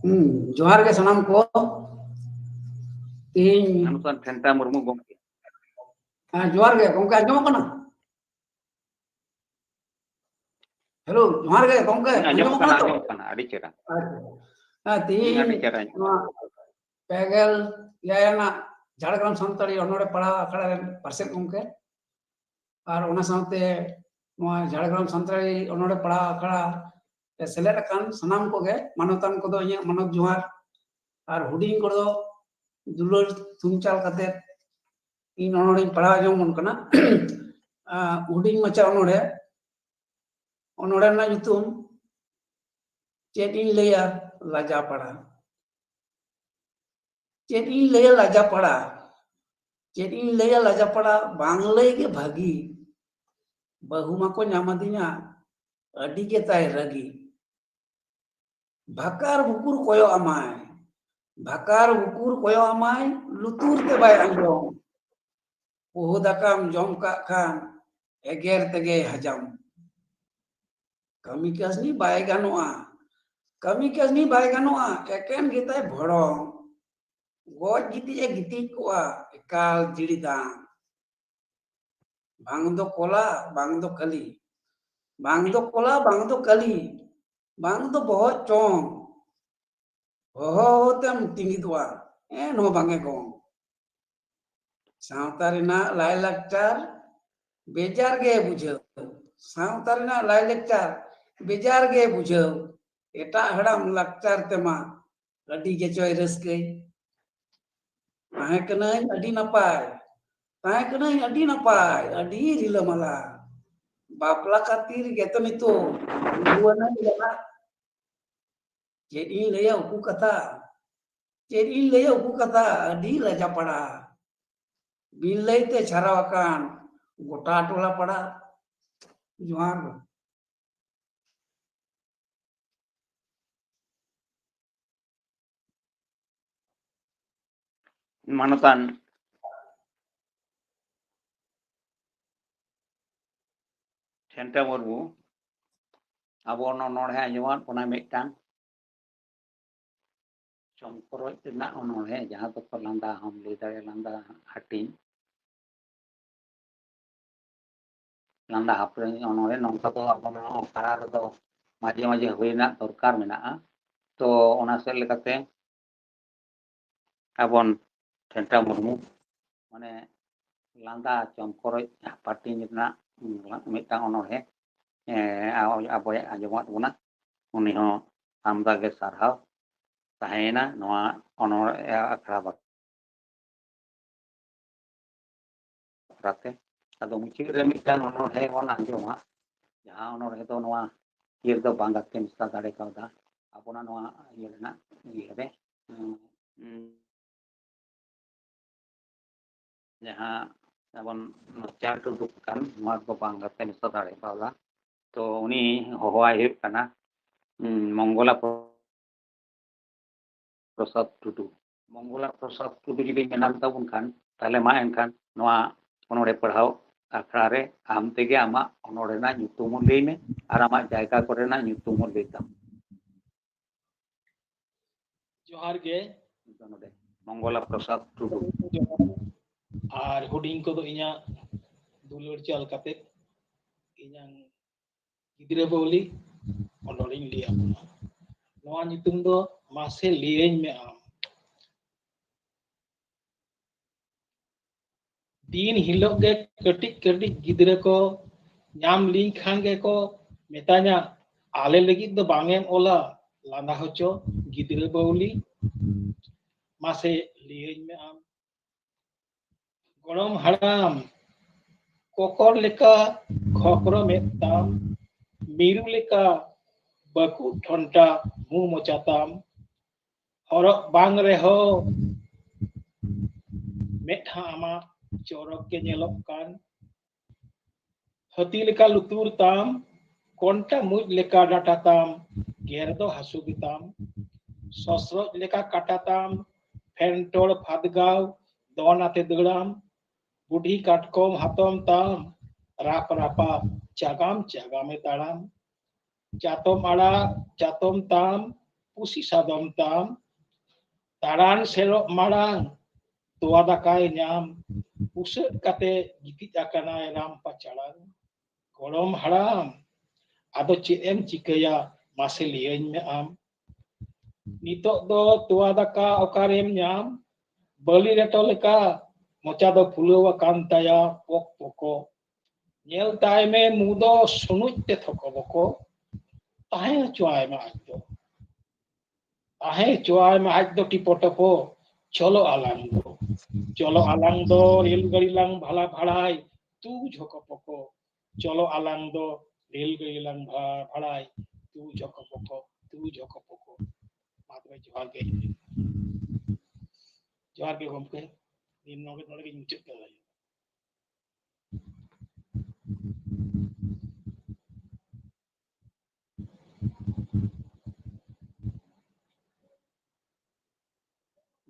ᱦᱩᱸ, ᱡᱚᱦᱟᱨ ᱜᱮ ᱥᱟᱱᱟᱢ ᱠᱚ᱾ ᱛᱮᱦᱮᱧ ᱟᱱᱩᱥᱟᱱ ᱴᱷᱮᱱᱴᱟ ᱢᱩᱨᱢᱩ ᱜᱚᱢᱠᱮ᱾ ᱦᱮᱸ, ᱡᱚᱦᱟᱨ ᱜᱮ ᱜᱚᱢᱠᱮ, ᱟᱸᱡᱚᱢᱚᱜ ᱠᱟᱱᱟ? ᱦᱮᱞᱳ, ᱡᱚᱦᱟᱨ ᱜᱮ ᱜᱚᱢᱠᱮ, ᱦᱮᱸ, ᱟᱸᱡᱚᱢᱚᱜ ᱟᱸᱡᱚᱢᱚᱜ ᱠᱟᱱᱟ, ᱠᱟᱱᱟ ᱛᱚ? ᱟᱸᱡᱚᱢᱚᱜ ᱠᱟᱱᱟ, ᱟᱹᱰᱤ ᱪᱮᱦᱨᱟ᱾ ᱟᱪᱪᱷᱟ᱾ ᱦᱮᱸ, ᱦᱮᱸ, ᱛᱮᱦᱮᱧ ᱟᱹᱰᱤ ᱪᱮᱦᱨᱟ ᱟᱸᱡᱚᱢᱚᱜ ᱱᱚᱣᱟ ᱯᱮ ᱜᱮᱞ ᱮᱭᱟᱭ ᱟᱱᱟᱜ ᱡᱷᱟᱲᱜᱨᱟᱢ ᱥᱟᱱᱛᱟᱲᱤ ᱚᱱᱚᱬᱦᱮ ᱯᱟᱲᱦᱟᱣ ᱟᱠᱷᱲᱟ ᱨᱮᱱ ᱯᱟᱨᱥᱮᱛ ᱜᱚᱢᱠᱮ ᱟᱨ ᱚᱱᱟ ᱥᱟᱶᱛᱮ ᱱᱚᱣᱟ ᱡᱷᱟᱲᱜᱨᱟᱢ ᱥᱟᱱᱛᱟᱲᱤ ᱚᱱᱚᱬᱦᱮ ᱯᱟᱲᱦᱟᱣ ᱟᱠᱷᱲᱟ ᱨᱮ ᱥᱮᱞᱮᱫ ᱟᱠᱟᱱ ᱥᱟᱱᱟᱢ ᱠᱚᱜᱮ, ᱢᱟᱱᱚᱛᱟᱱ ᱠᱚᱫᱚ ᱤᱧᱟᱹᱜ ᱢᱟᱱᱚᱛ ᱡᱚᱦᱟᱨ, ᱟᱨ ᱦᱩᱰᱤᱧ ᱠᱚᱫᱚ ᱫᱩᱞᱟᱹᱲ ᱛᱷᱩᱢ ᱪᱟᱞ ᱠᱟᱛᱮ ᱤᱧ ᱚᱱᱚᱬᱦᱮᱧ ᱯᱟᱲᱦᱟᱣ ᱟᱸᱡᱚᱢ ᱟᱵᱚᱱ ᱠᱟᱱᱟ᱾ ᱟᱸ, ᱦᱩᱰᱤᱧ ᱢᱟᱪᱷᱟ ᱚᱱᱚᱬᱦᱮ, ᱚᱱᱚᱬᱦᱮ ᱨᱮᱱᱟᱜ ᱧᱩᱛᱩᱢ ᱪᱮᱫ ᱤᱧ ᱞᱟᱹᱭᱟ ᱞᱟᱡᱟ ᱯᱟᱲᱟ᱾ ᱪᱮᱫ ᱤᱧ ᱞᱟᱹᱭᱟ ᱞᱟᱡᱟ ᱯᱟᱲᱟ, ᱪᱮᱫ ᱤᱧ ᱞᱟᱹᱭᱟ ᱞᱟᱡᱟ ᱯᱟᱲᱟ, ᱵᱟᱝ ᱞᱟᱹᱭ ᱜᱮ ᱵᱷᱟᱹᱜᱤ᱾ ᱵᱟᱹᱦᱩ ᱢᱟᱠᱚ ᱧᱟᱢ ᱟᱹᱫᱤᱧᱟ, ᱟᱹᱰᱤ ᱜᱮ ᱛᱟᱭ ᱨᱟᱹᱜᱤ᱾ ᱵᱷᱟᱠᱟᱨ ᱵᱷᱩᱠᱩᱨ ᱠᱚᱭᱚᱜ ᱟᱢᱟᱭ, ᱵᱷᱟᱠᱟᱨ ᱵᱷᱩᱠᱩᱨ ᱠᱚᱭᱚᱜ ᱟᱢᱟᱭ, ᱞᱩᱛᱩᱨ ᱛᱮ ᱵᱟᱭ ᱟᱸᱡᱚᱢ᱾ ᱯᱚᱦᱩ ᱫᱟᱠᱟᱢ ᱡᱚᱢ ᱠᱟᱜ ᱠᱷᱟᱱ, ᱮᱜᱮᱨ ᱛᱮᱜᱮᱭ ᱦᱟᱡᱟᱢ᱾ ᱠᱟᱹᱢᱤ ᱠᱟᱹᱥᱱᱤ ᱵᱟᱭ ᱜᱟᱱᱚᱜᱼᱟ, ᱠᱟᱹᱢᱤ ᱠᱟᱹᱥᱱᱤ ᱵᱟᱭ ᱜᱟᱱᱚᱜᱼᱟ, ᱮᱠᱮᱱ ᱜᱮᱛᱟᱭ ᱵᱷᱚᱲᱚᱝ᱾ ᱜᱚᱡ ᱜᱤᱛᱤᱡ ᱮ ᱜᱤᱛᱤᱡ ᱠᱚᱜᱼᱟ, ᱮᱠᱟᱞ ᱡᱤᱲᱤ ᱫᱟᱝ᱾ ᱵᱟᱝ ᱫᱚ ᱠᱚᱞᱟ, ᱵᱟᱝ ᱫᱚ ᱠᱟᱹᱞᱤ, ᱵᱟᱝ ᱫᱚ ᱠᱚᱞᱟ, ᱵᱟᱝ ᱫᱚ ᱠᱟᱹᱞᱤ, ᱵᱟᱝ ᱫᱚ ᱵᱚᱦᱚᱜ ᱪᱚᱝ᱾ ᱦᱚᱦᱚ ᱦᱚᱦᱚ ᱛᱮᱢ ᱛᱤᱸᱜᱤᱫᱚᱜᱼᱟ, ᱮᱱᱦᱚᱸ ᱵᱟᱝ ᱮ ᱜᱚᱝ᱾ ᱥᱟᱶᱛᱟ ᱨᱮᱱᱟᱜ ᱞᱟᱭᱼᱞᱟᱠᱪᱟᱨ ᱵᱮᱡᱟᱨ ᱜᱮ ᱵᱩᱡᱷᱟᱹᱣ, ᱥᱟᱶᱛᱟ ᱨᱮᱱᱟᱜ ᱞᱟᱭᱼᱞᱟᱠᱪᱟᱨ ᱵᱮᱡᱟᱨ ᱜᱮ ᱵᱩᱡᱷᱟᱹᱣ᱾ ᱮᱴᱟᱜ ᱦᱟᱲᱟᱢ ᱞᱟᱠᱪᱟᱨ ᱛᱮᱢᱟ ᱟᱹᱰᱤ ᱜᱮᱪᱚᱭ ᱨᱟᱹᱥᱠᱟᱹᱭ᱾ ᱛᱟᱦᱮᱸ ᱠᱟᱹᱱᱟᱹᱧ ᱟᱹᱰᱤ ᱱᱟᱯᱟᱭ, ᱛᱟᱦᱮᱸ ᱠᱟᱹᱱᱟᱹᱧ ᱟᱹᱰᱤ ᱱᱟᱯᱟᱭ, ᱟᱹᱰᱤ ᱨᱤᱞᱟᱹᱢᱟᱞᱟ᱾ ᱵᱟᱯᱞᱟ ᱠᱷᱟᱹᱛᱤᱨ ᱜᱮᱛᱚ ᱱᱤᱛᱚᱜ ᱨᱩᱣᱟᱹᱲ ᱮᱱᱟᱹᱧ ᱫᱟᱫᱟ᱾ ᱪᱮᱫ ᱤᱧ ᱞᱟᱹᱭᱟ ᱩᱠᱩ ᱠᱟᱛᱷᱟ, ᱪᱮᱫ ᱤᱧ ᱞᱟᱹᱭᱟ ᱩᱠᱩ ᱠᱟᱛᱷᱟ, ᱟᱹᱰᱤ ᱞᱟᱡᱟᱯᱟᱲᱟ᱾ ᱵᱤᱱ ᱞᱟᱹᱭᱛᱮ ᱪᱷᱟᱨᱟᱣ ᱟᱠᱟᱱ ᱜᱚᱴᱟ ᱴᱚᱞᱟ ᱯᱟᱲᱟ᱾ ᱡᱚᱦᱟᱨ ᱜᱮ᱾ ᱢᱟᱱᱚᱛᱟᱱ ᱴᱷᱮᱱᱴᱟ ᱢᱩᱨᱢᱩ ᱟᱵᱚ ᱚᱱᱚᱬᱦᱮ ᱟᱸᱡᱚᱢᱟᱫ ᱵᱚᱱᱟ ᱢᱤᱫᱴᱟᱝ ᱪᱚᱢᱠᱚᱨᱚᱡ ᱨᱮᱱᱟᱜ ᱚᱱᱚᱬᱦᱮ, ᱡᱟᱦᱟᱸ ᱫᱚᱠᱚ ᱞᱟᱸᱫᱟ ᱦᱚᱸᱢ ᱞᱟᱹᱭ ᱫᱟᱲᱮᱭᱟᱜᱼᱟ, ᱞᱟᱸᱫᱟ ᱦᱟᱹᱴᱤᱧ, ᱞᱟᱸᱫᱟ ᱦᱟᱯᱲᱟᱹᱧ ᱚᱱᱚᱬᱦᱮ᱾ ᱱᱚᱝᱠᱟ ᱫᱚ ᱟᱵᱚ ᱱᱚᱣᱟ ᱯᱟᱲᱟ ᱨᱮᱫᱚ ᱢᱟᱡᱷᱮ ᱢᱟᱡᱷᱮ ᱦᱩᱭ ᱨᱮᱱᱟᱜ ᱫᱚᱨᱠᱟᱨ ᱢᱮᱱᱟᱜᱼᱟ᱾ ᱛᱚ ᱚᱱᱟ ᱥᱮᱫ ᱞᱮᱠᱟᱛᱮ ᱟᱵᱚᱱ ᱴᱷᱮᱱᱴᱟ ᱢᱩᱨᱢᱩ ᱢᱟᱱᱮ ᱞᱟᱸᱫᱟ ᱪᱚᱢᱠᱚᱨᱚᱡ ᱦᱟᱯᱟᱴᱤᱧ ᱨᱮᱱᱟᱜ ᱢᱤᱫᱴᱟᱝ ᱚᱱᱚᱬᱦᱮ, ᱮᱸ, ᱟᱵᱚᱭ ᱟᱸᱡᱚᱢᱟᱫ ᱵᱚᱱᱟ᱾ ᱩᱱᱤ ᱦᱚᱸ ᱟᱢᱫᱟ ᱜᱮ ᱥᱟᱨᱦᱟᱣ ᱛᱟᱦᱮᱸᱭᱮᱱᱟ ᱱᱚᱣᱟ ᱚᱱᱚᱬᱦᱮ ᱟᱠᱷᱲᱟ ᱵᱟᱠᱷᱨᱟ ᱛᱮ᱾ ᱟᱫᱚ ᱢᱩᱪᱟᱹᱫ ᱨᱮ ᱢᱤᱫᱴᱟᱝ ᱚᱱᱚᱬᱦᱮ ᱵᱚᱱ ᱟᱸᱡᱚᱢᱟ, ᱡᱟᱦᱟᱸ ᱚᱱᱚᱬᱦᱮ ᱫᱚ ᱱᱚᱣᱟ ᱤᱭᱟᱹ ᱨᱮᱫᱚ ᱵᱟᱝ ᱠᱟᱛᱮ ᱢᱮᱥᱟ ᱫᱟᱲᱮ ᱠᱟᱣᱫᱟ ᱟᱵᱚᱱᱟᱜ ᱱᱚᱣᱟ ᱤᱭᱟᱹ ᱨᱮᱱᱟᱜ ᱤᱭᱟᱹ ᱨᱮ, ᱩᱸ, ᱩᱸ, ᱡᱟᱦᱟᱸ ᱟᱵᱚᱱ ᱪᱟᱨᱴ ᱩᱰᱩᱠ ᱟᱠᱟᱱ, ᱱᱚᱣᱟ ᱫᱚ ᱵᱟᱝ ᱠᱟᱛᱮ ᱢᱮᱥᱟ ᱫᱟᱲᱮ ᱠᱟᱣᱫᱟ᱾ ᱛᱚ ᱩᱱᱤ ᱦᱚᱦᱚᱣᱟᱭ ᱦᱩᱭᱩᱜ ᱠᱟᱱᱟ, ᱩᱸ, ᱢᱚᱝᱜᱚᱞᱟ ᱯᱨᱚᱥᱟᱫᱽ ᱴᱩᱰᱩ᱾ ᱢᱚᱝᱜᱚᱞᱟ ᱯᱨᱚᱥᱟᱫᱽ ᱴᱩᱰᱩ ᱡᱩᱫᱤ ᱢᱮᱱᱟᱢ ᱛᱟᱵᱚᱱ ᱠᱷᱟᱱ, ᱛᱟᱦᱞᱮ ᱢᱟ ᱮᱱᱠᱷᱟᱱ ᱱᱚᱣᱟ ᱚᱱᱚᱬᱦᱮ ᱯᱟᱲᱦᱟᱣ ᱟᱠᱷᱲᱟ ᱨᱮ ᱟᱢ ᱛᱮᱜᱮ ᱟᱢᱟᱜ ᱚᱱᱚᱬᱦᱮ ᱨᱮᱱᱟᱜ ᱧᱩᱛᱩᱢ ᱦᱚᱸ ᱞᱟᱹᱭ ᱢᱮ ᱟᱨ ᱟᱢᱟᱜ ᱡᱟᱭᱜᱟ ᱠᱚᱨᱮᱱᱟᱜ ᱧᱩᱛᱩᱢ ᱦᱚᱸ ᱞᱟᱹᱭ ᱛᱟᱢ᱾ ᱡᱚᱦᱟᱨ ᱜᱮ᱾ ᱱᱚᱰᱮ ᱢᱚᱝᱜᱚᱞᱟ ᱯᱨᱚᱥᱟᱫᱽ ᱴᱩᱰᱩ᱾ ᱟᱨ ᱦᱩᱰᱤᱧ ᱠᱚᱫᱚ ᱤᱧᱟᱹᱜ ᱫᱩᱞᱟᱹᱲ ᱪᱟᱞ ᱠᱟᱛᱮ ᱤᱧᱟᱹᱝ ᱜᱤᱫᱽᱨᱟᱹ ᱵᱟᱹᱣᱞᱤ ᱚᱱᱚᱬᱦᱮᱧ ᱞᱟᱹᱭ ᱟᱵᱚᱱᱟ᱾ ᱱᱚᱣᱟ ᱧᱩᱛᱩᱢ ᱫᱚ ᱢᱟᱥᱮ ᱞᱟᱹᱭᱟᱹᱧ ᱢᱮ ᱟᱢ᱾ ᱫᱤᱱ ᱦᱤᱞᱳᱜ ᱜᱮ ᱠᱟᱹᱴᱤᱡ ᱠᱟᱹᱴᱤᱡ ᱜᱤᱫᱽᱨᱟᱹ ᱠᱚ ᱧᱟᱢ ᱞᱤᱧ ᱠᱷᱟᱱ ᱜᱮᱠᱚ ᱢᱮᱛᱟᱧᱟ, "ᱟᱞᱮ ᱞᱟᱹᱜᱤᱫ ᱫᱚ ᱵᱟᱝ ᱮᱢ ᱚᱞᱟ ᱞᱟᱸᱫᱟ ᱦᱚᱪᱚ ᱜᱤᱫᱽᱨᱟᱹ ᱵᱟᱹᱣᱞᱤ?" ᱢᱟᱥᱮ ᱞᱟᱹᱭᱟᱹᱧ ᱢᱮ ᱟᱢ᱾ ᱜᱚᱲᱚᱢ ᱦᱟᱲᱟᱢ, ᱠᱚᱠᱚᱨ ᱞᱮᱠᱟ ᱠᱷᱚᱠᱨᱚ ᱢᱮᱫ ᱛᱟᱢ, ᱢᱤᱨᱩ ᱞᱮᱠᱟ ᱵᱟᱹᱠᱩᱵ ᱴᱷᱚᱱᱴᱟ ᱢᱩ ᱢᱚᱪᱟ ᱛᱟᱢ, ᱦᱚᱨᱚᱜ ᱵᱟᱝ ᱨᱮᱦᱚᱸ ᱢᱮᱫᱦᱟ ᱟᱢᱟᱜ ᱪᱚᱨᱚᱠ ᱜᱮ ᱧᱮᱞᱚᱜ ᱠᱟᱱ᱾ ᱦᱟᱹᱛᱤ ᱞᱮᱠᱟ ᱞᱩᱛᱩᱨ ᱛᱟᱢ, ᱠᱚᱱᱴᱟ ᱢᱩᱡ ᱞᱮᱠᱟ ᱰᱟᱴᱟ ᱛᱟᱢ, ᱜᱮᱨ ᱫᱚ ᱦᱟᱹᱥᱩ ᱜᱮᱛᱟᱢ᱾ ᱥᱚᱥᱨᱚᱡ ᱞᱮᱠᱟ ᱠᱟᱴᱟ ᱛᱟᱢ, ᱯᱷᱮᱱᱴᱚᱲ ᱯᱷᱟᱫᱽᱜᱟᱣ ᱫᱚᱱ ᱟᱛᱮ ᱫᱟᱹᱲᱟᱢ᱾ ᱵᱩᱰᱷᱤ ᱠᱟᱴᱠᱚᱢ ᱦᱟᱛᱚᱢ ᱛᱟᱢ, ᱨᱟᱯ ᱨᱟᱯᱟ ᱪᱟᱜᱟᱢ ᱪᱟᱜᱟᱢᱮ ᱛᱟᱲᱟᱢ᱾ ᱪᱟᱛᱚᱢ ᱟᱲᱟᱜ ᱪᱟᱛᱚᱢ ᱛᱟᱢ, ᱯᱩᱥᱤ ᱥᱟᱫᱚᱢ ᱛᱟᱢ᱾ ᱫᱟᱬᱟᱱ ᱥᱮᱱᱚᱜ ᱢᱟᱲᱟᱝ ᱛᱚᱣᱟ ᱫᱟᱠᱟᱭ ᱧᱟᱢ, ᱩᱥᱟᱹᱫ ᱠᱟᱛᱮ ᱜᱤᱛᱤᱡ ᱟᱠᱟᱱᱟᱭ ᱨᱟᱢ ᱯᱟᱪᱟᱲᱟᱝ᱾ ᱜᱚᱲᱚᱢ ᱦᱟᱲᱟᱢ, ᱟᱫᱚ ᱪᱮᱫ ᱮᱢ ᱪᱤᱠᱟᱹᱭᱟ, ᱢᱟᱥᱮ ᱞᱟᱹᱭᱟᱹᱧ ᱢᱮ ᱟᱢ᱾ ᱱᱤᱛᱚᱜ ᱫᱚ ᱛᱚᱣᱟ ᱫᱟᱠᱟ ᱚᱠᱟᱨᱮᱢ ᱧᱟᱢ? ᱵᱟᱹᱞᱤ ᱨᱮᱴᱚ ᱞᱮᱠᱟ ᱢᱚᱪᱟ ᱫᱚ ᱯᱷᱩᱞᱟᱹᱣ ᱟᱠᱟᱱ ᱛᱟᱭᱟ ᱯᱚᱠ ᱯᱚᱠᱚ᱾ ᱧᱮᱞ ᱛᱟᱭ ᱢᱮ ᱢᱩ ᱫᱚ ᱥᱩᱱᱩᱡ ᱛᱮ ᱛᱷᱚᱠᱚ ᱵᱚᱠᱚ᱾ ᱛᱟᱦᱮᱸ ᱦᱚᱪᱚᱣᱟᱭ ᱢᱮ ᱟᱡ ᱫᱚ, ᱛᱟᱦᱮᱸ ᱦᱚᱪᱚᱣᱟᱭ ᱢᱮ ᱟᱡ ᱫᱚ ᱴᱤᱯᱚ ᱴᱚᱯᱚ᱾ ᱪᱚᱞᱚ ᱟᱞᱟᱝ ᱫᱚ, ᱪᱚᱞᱚ ᱟᱞᱟᱝ ᱫᱚ ᱨᱮᱞ ᱜᱟᱹᱲᱤ ᱞᱟᱝ ᱵᱷᱟᱞᱟ ᱵᱷᱟᱲᱟᱭ ᱛᱩ ᱡᱷᱚᱠᱚ ᱯᱚᱠᱚ᱾ ᱪᱚᱞᱚ ᱟᱞᱟᱝ ᱫᱚ ᱨᱮᱞ ᱜᱟᱹᱲᱤ ᱞᱟᱝ ᱵᱷᱟ-, ᱵᱷᱟᱲᱟᱭ ᱛᱩ ᱡᱷᱚᱠᱚ ᱯᱚᱠᱚ, ᱛᱩ ᱡᱷᱚᱠᱚ ᱯᱚᱠᱚ᱾ ᱢᱟ ᱛᱚᱵᱮ ᱡᱚᱦᱟᱨ ᱜᱮ᱾ ᱡᱚᱦᱟᱨ ᱜᱮ ᱜᱚᱢᱠᱮ᱾ ᱤᱧ ᱱᱚᱰᱮ, ᱱᱚᱰᱮ ᱜᱤᱧ ᱢᱩᱪᱟᱹᱫ ᱠᱮᱫᱟ᱾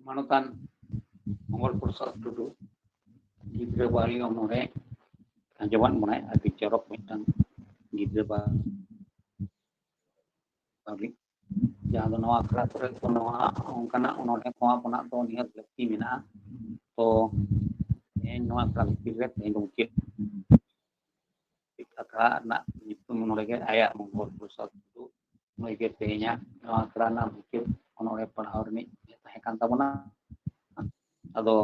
ᱢᱟᱱᱚᱛᱟᱱ ᱢᱚᱝᱜᱚᱞ ᱯᱨᱚᱥᱟᱫᱽ ᱴᱩᱰᱩ ᱜᱤᱫᱽᱨᱟᱹ ᱵᱟᱣᱞᱤ ᱚᱱᱚᱬᱦᱮ ᱟᱸᱡᱚᱢᱟᱫ ᱵᱚᱱᱟᱭ, ᱟᱹᱰᱤ ᱪᱚᱨᱚᱠ ᱢᱤᱫᱴᱟᱝ ᱜᱤᱫᱽᱨᱟᱹ ᱵᱟᱣᱞᱤ, ᱡᱟᱦᱟᱸ ᱫᱚ ᱱᱚᱣᱟ ᱟᱠᱷᱲᱟ ᱠᱚᱨᱮ ᱫᱚ ᱱᱚᱣᱟ ᱚᱱᱠᱟᱱᱟᱜ ᱚᱱᱚᱬᱦᱮ ᱠᱚ ᱟᱵᱚᱱᱟᱜ ᱫᱚ ᱱᱤᱦᱟᱹᱛ ᱞᱟᱹᱠᱛᱤ ᱢᱮᱱᱟᱜᱼᱟ᱾ ᱛᱚ ᱛᱮᱦᱮᱧ ᱱᱚᱣᱟ ᱟᱠᱷᱲᱟ ᱵᱷᱤᱛᱤᱨ ᱨᱮ ᱛᱮᱦᱮᱧ ᱫᱚ ᱢᱩᱪᱟᱹᱫ ᱟᱠᱷᱲᱟ ᱨᱮᱱᱟᱜ ᱧᱩᱛᱩᱢ ᱱᱚᱰᱮ ᱜᱮ ᱟᱭᱟᱜ ᱢᱚᱝᱜᱚᱞ ᱯᱨᱚᱥᱟᱫᱽ ᱴᱩᱰᱩ ᱱᱩᱭ ᱜᱮ ᱛᱮᱦᱮᱧᱟᱜ ᱱᱚᱣᱟ ᱟᱠᱷᱲᱟ ᱨᱮᱱᱟᱜ ᱢᱩᱪᱟᱹᱫ ᱚᱱᱚᱬᱦᱮ ᱯᱟᱲᱦᱟᱣ ᱨᱤᱱᱤᱡ ᱛᱟᱦᱮᱸ ᱠᱟᱱ ᱛᱟᱵᱚᱱᱟ᱾ ᱟᱫᱚ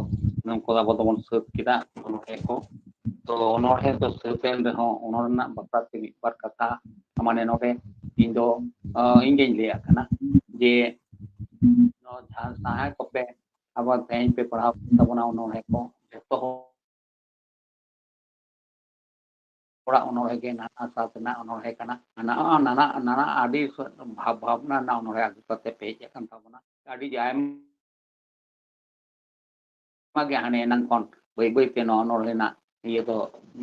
ᱱᱚᱝᱠᱟ ᱟᱵᱚ ᱫᱚᱵᱚᱱ ᱥᱟᱹᱛ ᱠᱮᱫᱟ ᱚᱱᱚᱬᱦᱮ ᱠᱚ᱾ ᱛᱚ ᱚᱱᱚᱬᱦᱮ ᱫᱚ ᱥᱟᱹᱛ ᱮᱱ ᱨᱮᱦᱚᱸ ᱚᱱᱟ ᱨᱮᱱᱟᱜ ᱵᱟᱠᱷᱨᱟ ᱛᱮ ᱢᱤᱫ ᱵᱟᱨ ᱠᱟᱛᱷᱟ, ᱢᱟᱱᱮ ᱱᱚᱰᱮ ᱤᱧ ᱫᱚ, ᱟᱸ, ᱤᱧ ᱜᱤᱧ ᱞᱟᱹᱭᱟᱜ ᱠᱟᱱᱟ ᱡᱮ ᱱᱚᱣᱟ ᱡᱟᱦᱟᱸ, ᱡᱟᱦᱟᱸᱭ ᱠᱚᱯᱮ ᱟᱵᱚ ᱛᱮᱦᱮᱧ ᱯᱮ ᱯᱟᱲᱦᱟᱣ ᱠᱮᱫ ᱛᱟᱵᱚᱱᱟ ᱚᱱᱚᱬᱦᱮ ᱠᱚ, ᱡᱚᱛᱚ ᱡᱚᱛᱚ ᱦᱚᱲᱟᱜ ᱚᱱᱚᱬᱦᱮ ᱜᱮ ᱱᱟᱱᱟ ᱥᱟᱛ ᱨᱮᱱᱟᱜ ᱚᱱᱚᱬᱦᱮ ᱠᱟᱱᱟ᱾ ᱱᱟᱱᱟ, ᱱᱟᱱᱟ, ᱱᱟᱱᱟ ᱟᱹᱰᱤ ᱵᱷᱟᱵᱽ ᱵᱷᱟᱵᱽᱱᱟ ᱨᱮᱱᱟᱜ ᱚᱱᱚᱬᱦᱮ ᱟᱹᱜᱩ ᱠᱟᱛᱮ ᱯᱮ ᱦᱮᱡ ᱟᱠᱟᱱ ᱛᱟᱵᱚᱱᱟ᱾ ᱟᱹᱰᱤ ᱟᱭᱢᱟ ᱜᱮ ᱦᱟᱱᱮ ᱮᱱᱟᱝ ᱠᱷᱚᱱ ᱵᱟᱹᱭ ᱵᱟᱹᱭ ᱛᱮ ᱱᱚᱣᱟ ᱚᱱᱚᱬᱦᱮ ᱨᱮᱱᱟᱜ ᱤᱭᱟᱹ ᱫᱚ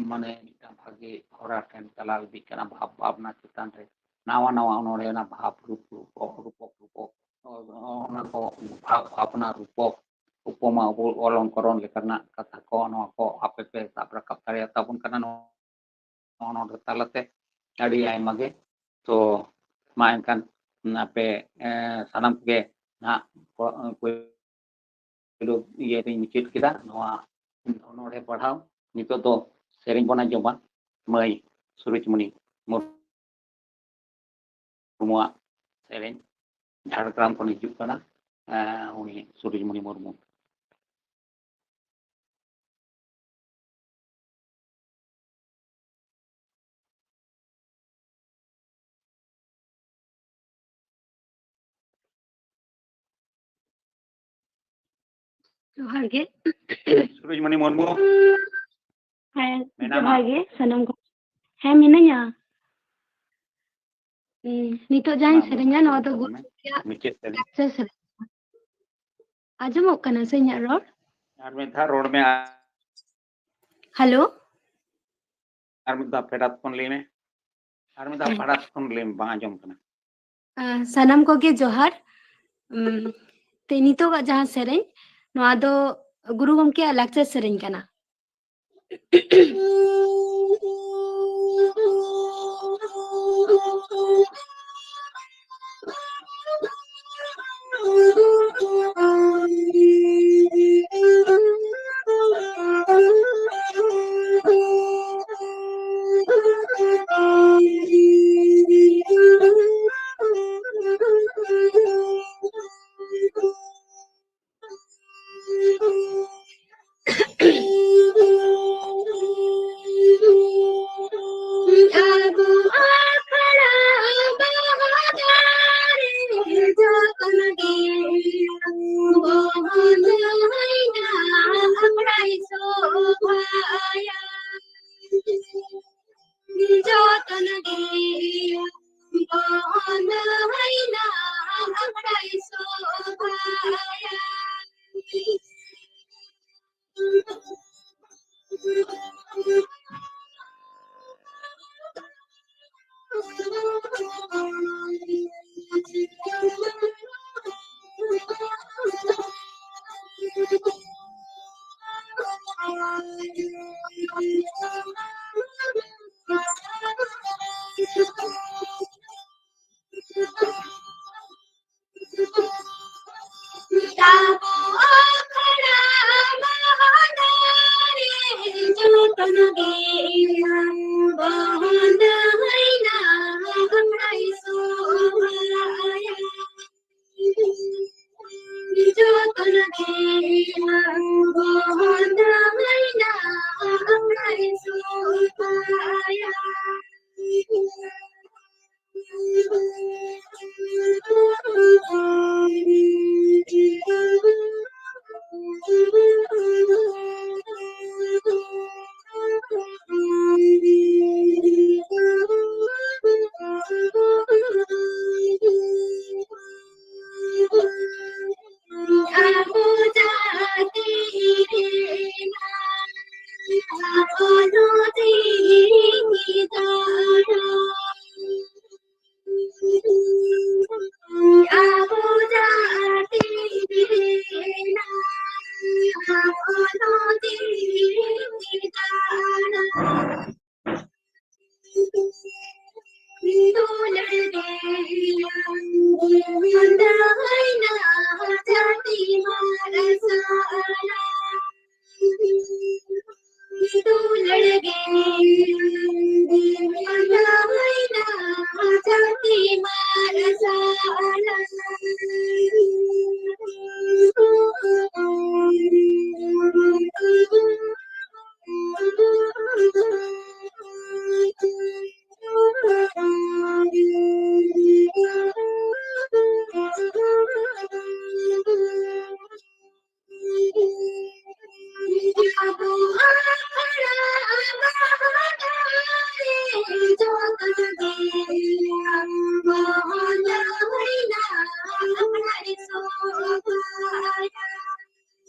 ᱢᱟᱱᱮ ᱢᱤᱫᱴᱟᱝ ᱵᱷᱟᱜᱮ ᱦᱚᱨᱟ ᱴᱷᱮᱱ ᱪᱟᱞᱟᱣ ᱤᱫᱤᱜ ᱠᱟᱱᱟ᱾ ᱵᱷᱟᱵᱽ ᱵᱷᱟᱵᱽᱱᱟ ᱪᱮᱛᱟᱱ ᱨᱮ ᱱᱟᱣᱟ ᱱᱟᱣᱟ ᱚᱱᱚᱬᱦᱮ ᱨᱮᱱᱟᱜ ᱵᱷᱟᱵᱽ ᱨᱩᱯ, ᱨᱩᱯᱚᱠ, ᱨᱩᱯᱚᱠ, ᱨᱩᱯᱚᱠ, ᱚᱱᱟ ᱠᱚ ᱵᱷᱟᱵᱽ ᱵᱷᱟᱵᱽᱱᱟ ᱨᱩᱯᱚᱠ, ᱩᱯᱚᱢᱟ, ᱩᱯᱚ-, ᱚᱞᱚᱝᱠᱚᱨᱚᱱ ᱞᱮᱠᱟ ᱨᱮᱱᱟᱜ ᱠᱟᱛᱷᱟ ᱠᱚ, ᱱᱚᱣᱟ ᱠᱚ ᱟᱯᱮ ᱯᱮ ᱥᱟᱵ ᱨᱟᱠᱟᱵ ᱫᱟᱲᱮᱭᱟᱛᱟ ᱵᱚᱱ ᱠᱟᱱᱟ᱾ ᱱᱚᱣᱟ ᱚᱱᱚᱬᱦᱮ ᱛᱟᱞᱟᱛᱮ ᱟᱹᱰᱤ ᱟᱭᱢᱟ ᱜᱮ᱾ ᱛᱚ ᱢᱟ ᱮᱱᱠᱷᱟᱱ ᱟᱯᱮ, ᱮ, ᱥᱟᱱᱟᱢ ᱠᱚᱜᱮ ᱱᱟᱦᱟᱜ ᱯᱳᱭᱞᱳ ᱤᱭᱟᱹ ᱨᱤᱧ ᱢᱩᱪᱟᱹᱫ ᱠᱮᱫᱟ ᱱᱚᱣᱟ ᱚᱱᱚᱬᱦᱮ ᱯᱟᱲᱦᱟᱣ᱾ ᱱᱤᱛᱚᱜ ᱫᱚ ᱥᱮᱨᱮᱧ ᱵᱚᱱ ᱟᱸᱡᱚᱢᱟ ᱢᱟᱹᱭ ᱥᱩᱨᱩᱡᱽᱢᱩᱱᱤ ᱢᱩᱨᱢᱩᱣᱟᱜ ᱥᱮᱨᱮᱧ, ᱡᱷᱟᱲᱜᱨᱟᱢ ᱠᱷᱚᱱ ᱦᱤᱡᱩᱜ ᱠᱟᱱᱟ, ᱮ, ᱩᱱᱤ ᱥᱩᱨᱩᱡᱽᱢᱩᱱᱤ ᱢᱩᱨᱢᱩ᱾ ᱡᱚᱦᱟᱨ ᱜᱮ᱾ ᱥᱩᱨᱩᱡᱽᱢᱩᱱᱤ ᱢᱩᱨᱢᱩ᱾ ᱦᱮᱸ, ᱢᱮᱱᱟᱢᱟ? ᱡᱚᱦᱟᱨ ᱜᱮ ᱥᱟᱱᱟᱢ ᱠᱚ᱾ ᱦᱮᱸ, ᱢᱤᱱᱟᱹᱧᱟ᱾ ᱩᱸ, ᱱᱤᱛᱚᱜ ᱡᱟᱦᱟᱸᱧ ᱢᱟ, ᱥᱮᱨᱮᱧᱟ, ᱢᱩᱪᱟᱹᱫ ᱱᱚᱣᱟ ᱫᱚ ᱛᱟᱵᱚᱱ ᱜᱩᱨᱩ ᱢᱮ᱾ ᱜᱚᱢᱠᱮᱭᱟᱜ ᱢᱩᱪᱟᱹᱫ ᱥᱮᱨᱮᱧ᱾ ᱞᱟᱠᱪᱟᱨ ᱥᱮᱨᱮᱧ᱾ ᱟᱸᱡᱚᱢᱚᱜ ᱠᱟᱱᱟ ᱥᱮ ᱤᱧᱟᱹᱜ ᱨᱚᱲ? ᱟᱨ ᱢᱤᱫ ᱫᱷᱟᱣ ᱨᱚᱲ ᱢᱮ᱾ ᱦᱮᱞᱳ? ᱟᱨ ᱢᱤᱫ ᱫᱷᱟᱣ ᱯᱷᱮᱰᱟᱛ ᱠᱷᱚᱱ ᱞᱟᱹᱭ ᱢᱮ᱾ ᱟᱨ ᱢᱤᱫ ᱫᱷᱟᱣ ᱦᱮᱸ᱾ ᱯᱷᱮᱰᱟᱛ ᱠᱷᱚᱱ ᱞᱟᱹᱭ ᱢᱮ, ᱵᱟᱝ ᱟᱸᱡᱚᱢ ᱠᱟᱱᱟ᱾ ᱟ, ᱥᱟᱱᱟᱢ ᱠᱚᱜᱮ ᱡᱚᱦᱟᱨ᱾ ᱩᱸ, ᱛᱮ ᱱᱤᱛᱚᱜᱟᱜ ᱡᱟᱦᱟᱸ ᱥᱮᱨᱮᱧ, ᱱᱚᱣᱟ ᱫᱚ ᱜᱩᱨᱩ ᱜᱚᱢᱠᱮᱭᱟᱜ ᱞᱟᱠᱪᱟᱨ ᱥᱮᱨᱮᱧ ᱠᱟᱱᱟ᱾ ᱟᱵᱚ ᱟᱠᱷᱲᱟ ᱢᱟᱦᱱᱟ ᱨᱮ ᱡᱚᱛᱚᱱ ᱜᱮ ᱵᱚᱱ ᱦᱟᱭᱱᱟ ᱟᱠᱷᱲᱟᱭ ᱥᱚᱵᱷᱟᱭᱟ᱾ ᱡᱚᱛᱚᱱ ᱜᱮ ᱵᱚᱱ ᱦᱟᱭᱱᱟ ᱟᱠᱷᱲᱟᱭ ᱥᱚᱵᱷᱟᱭᱟ᱾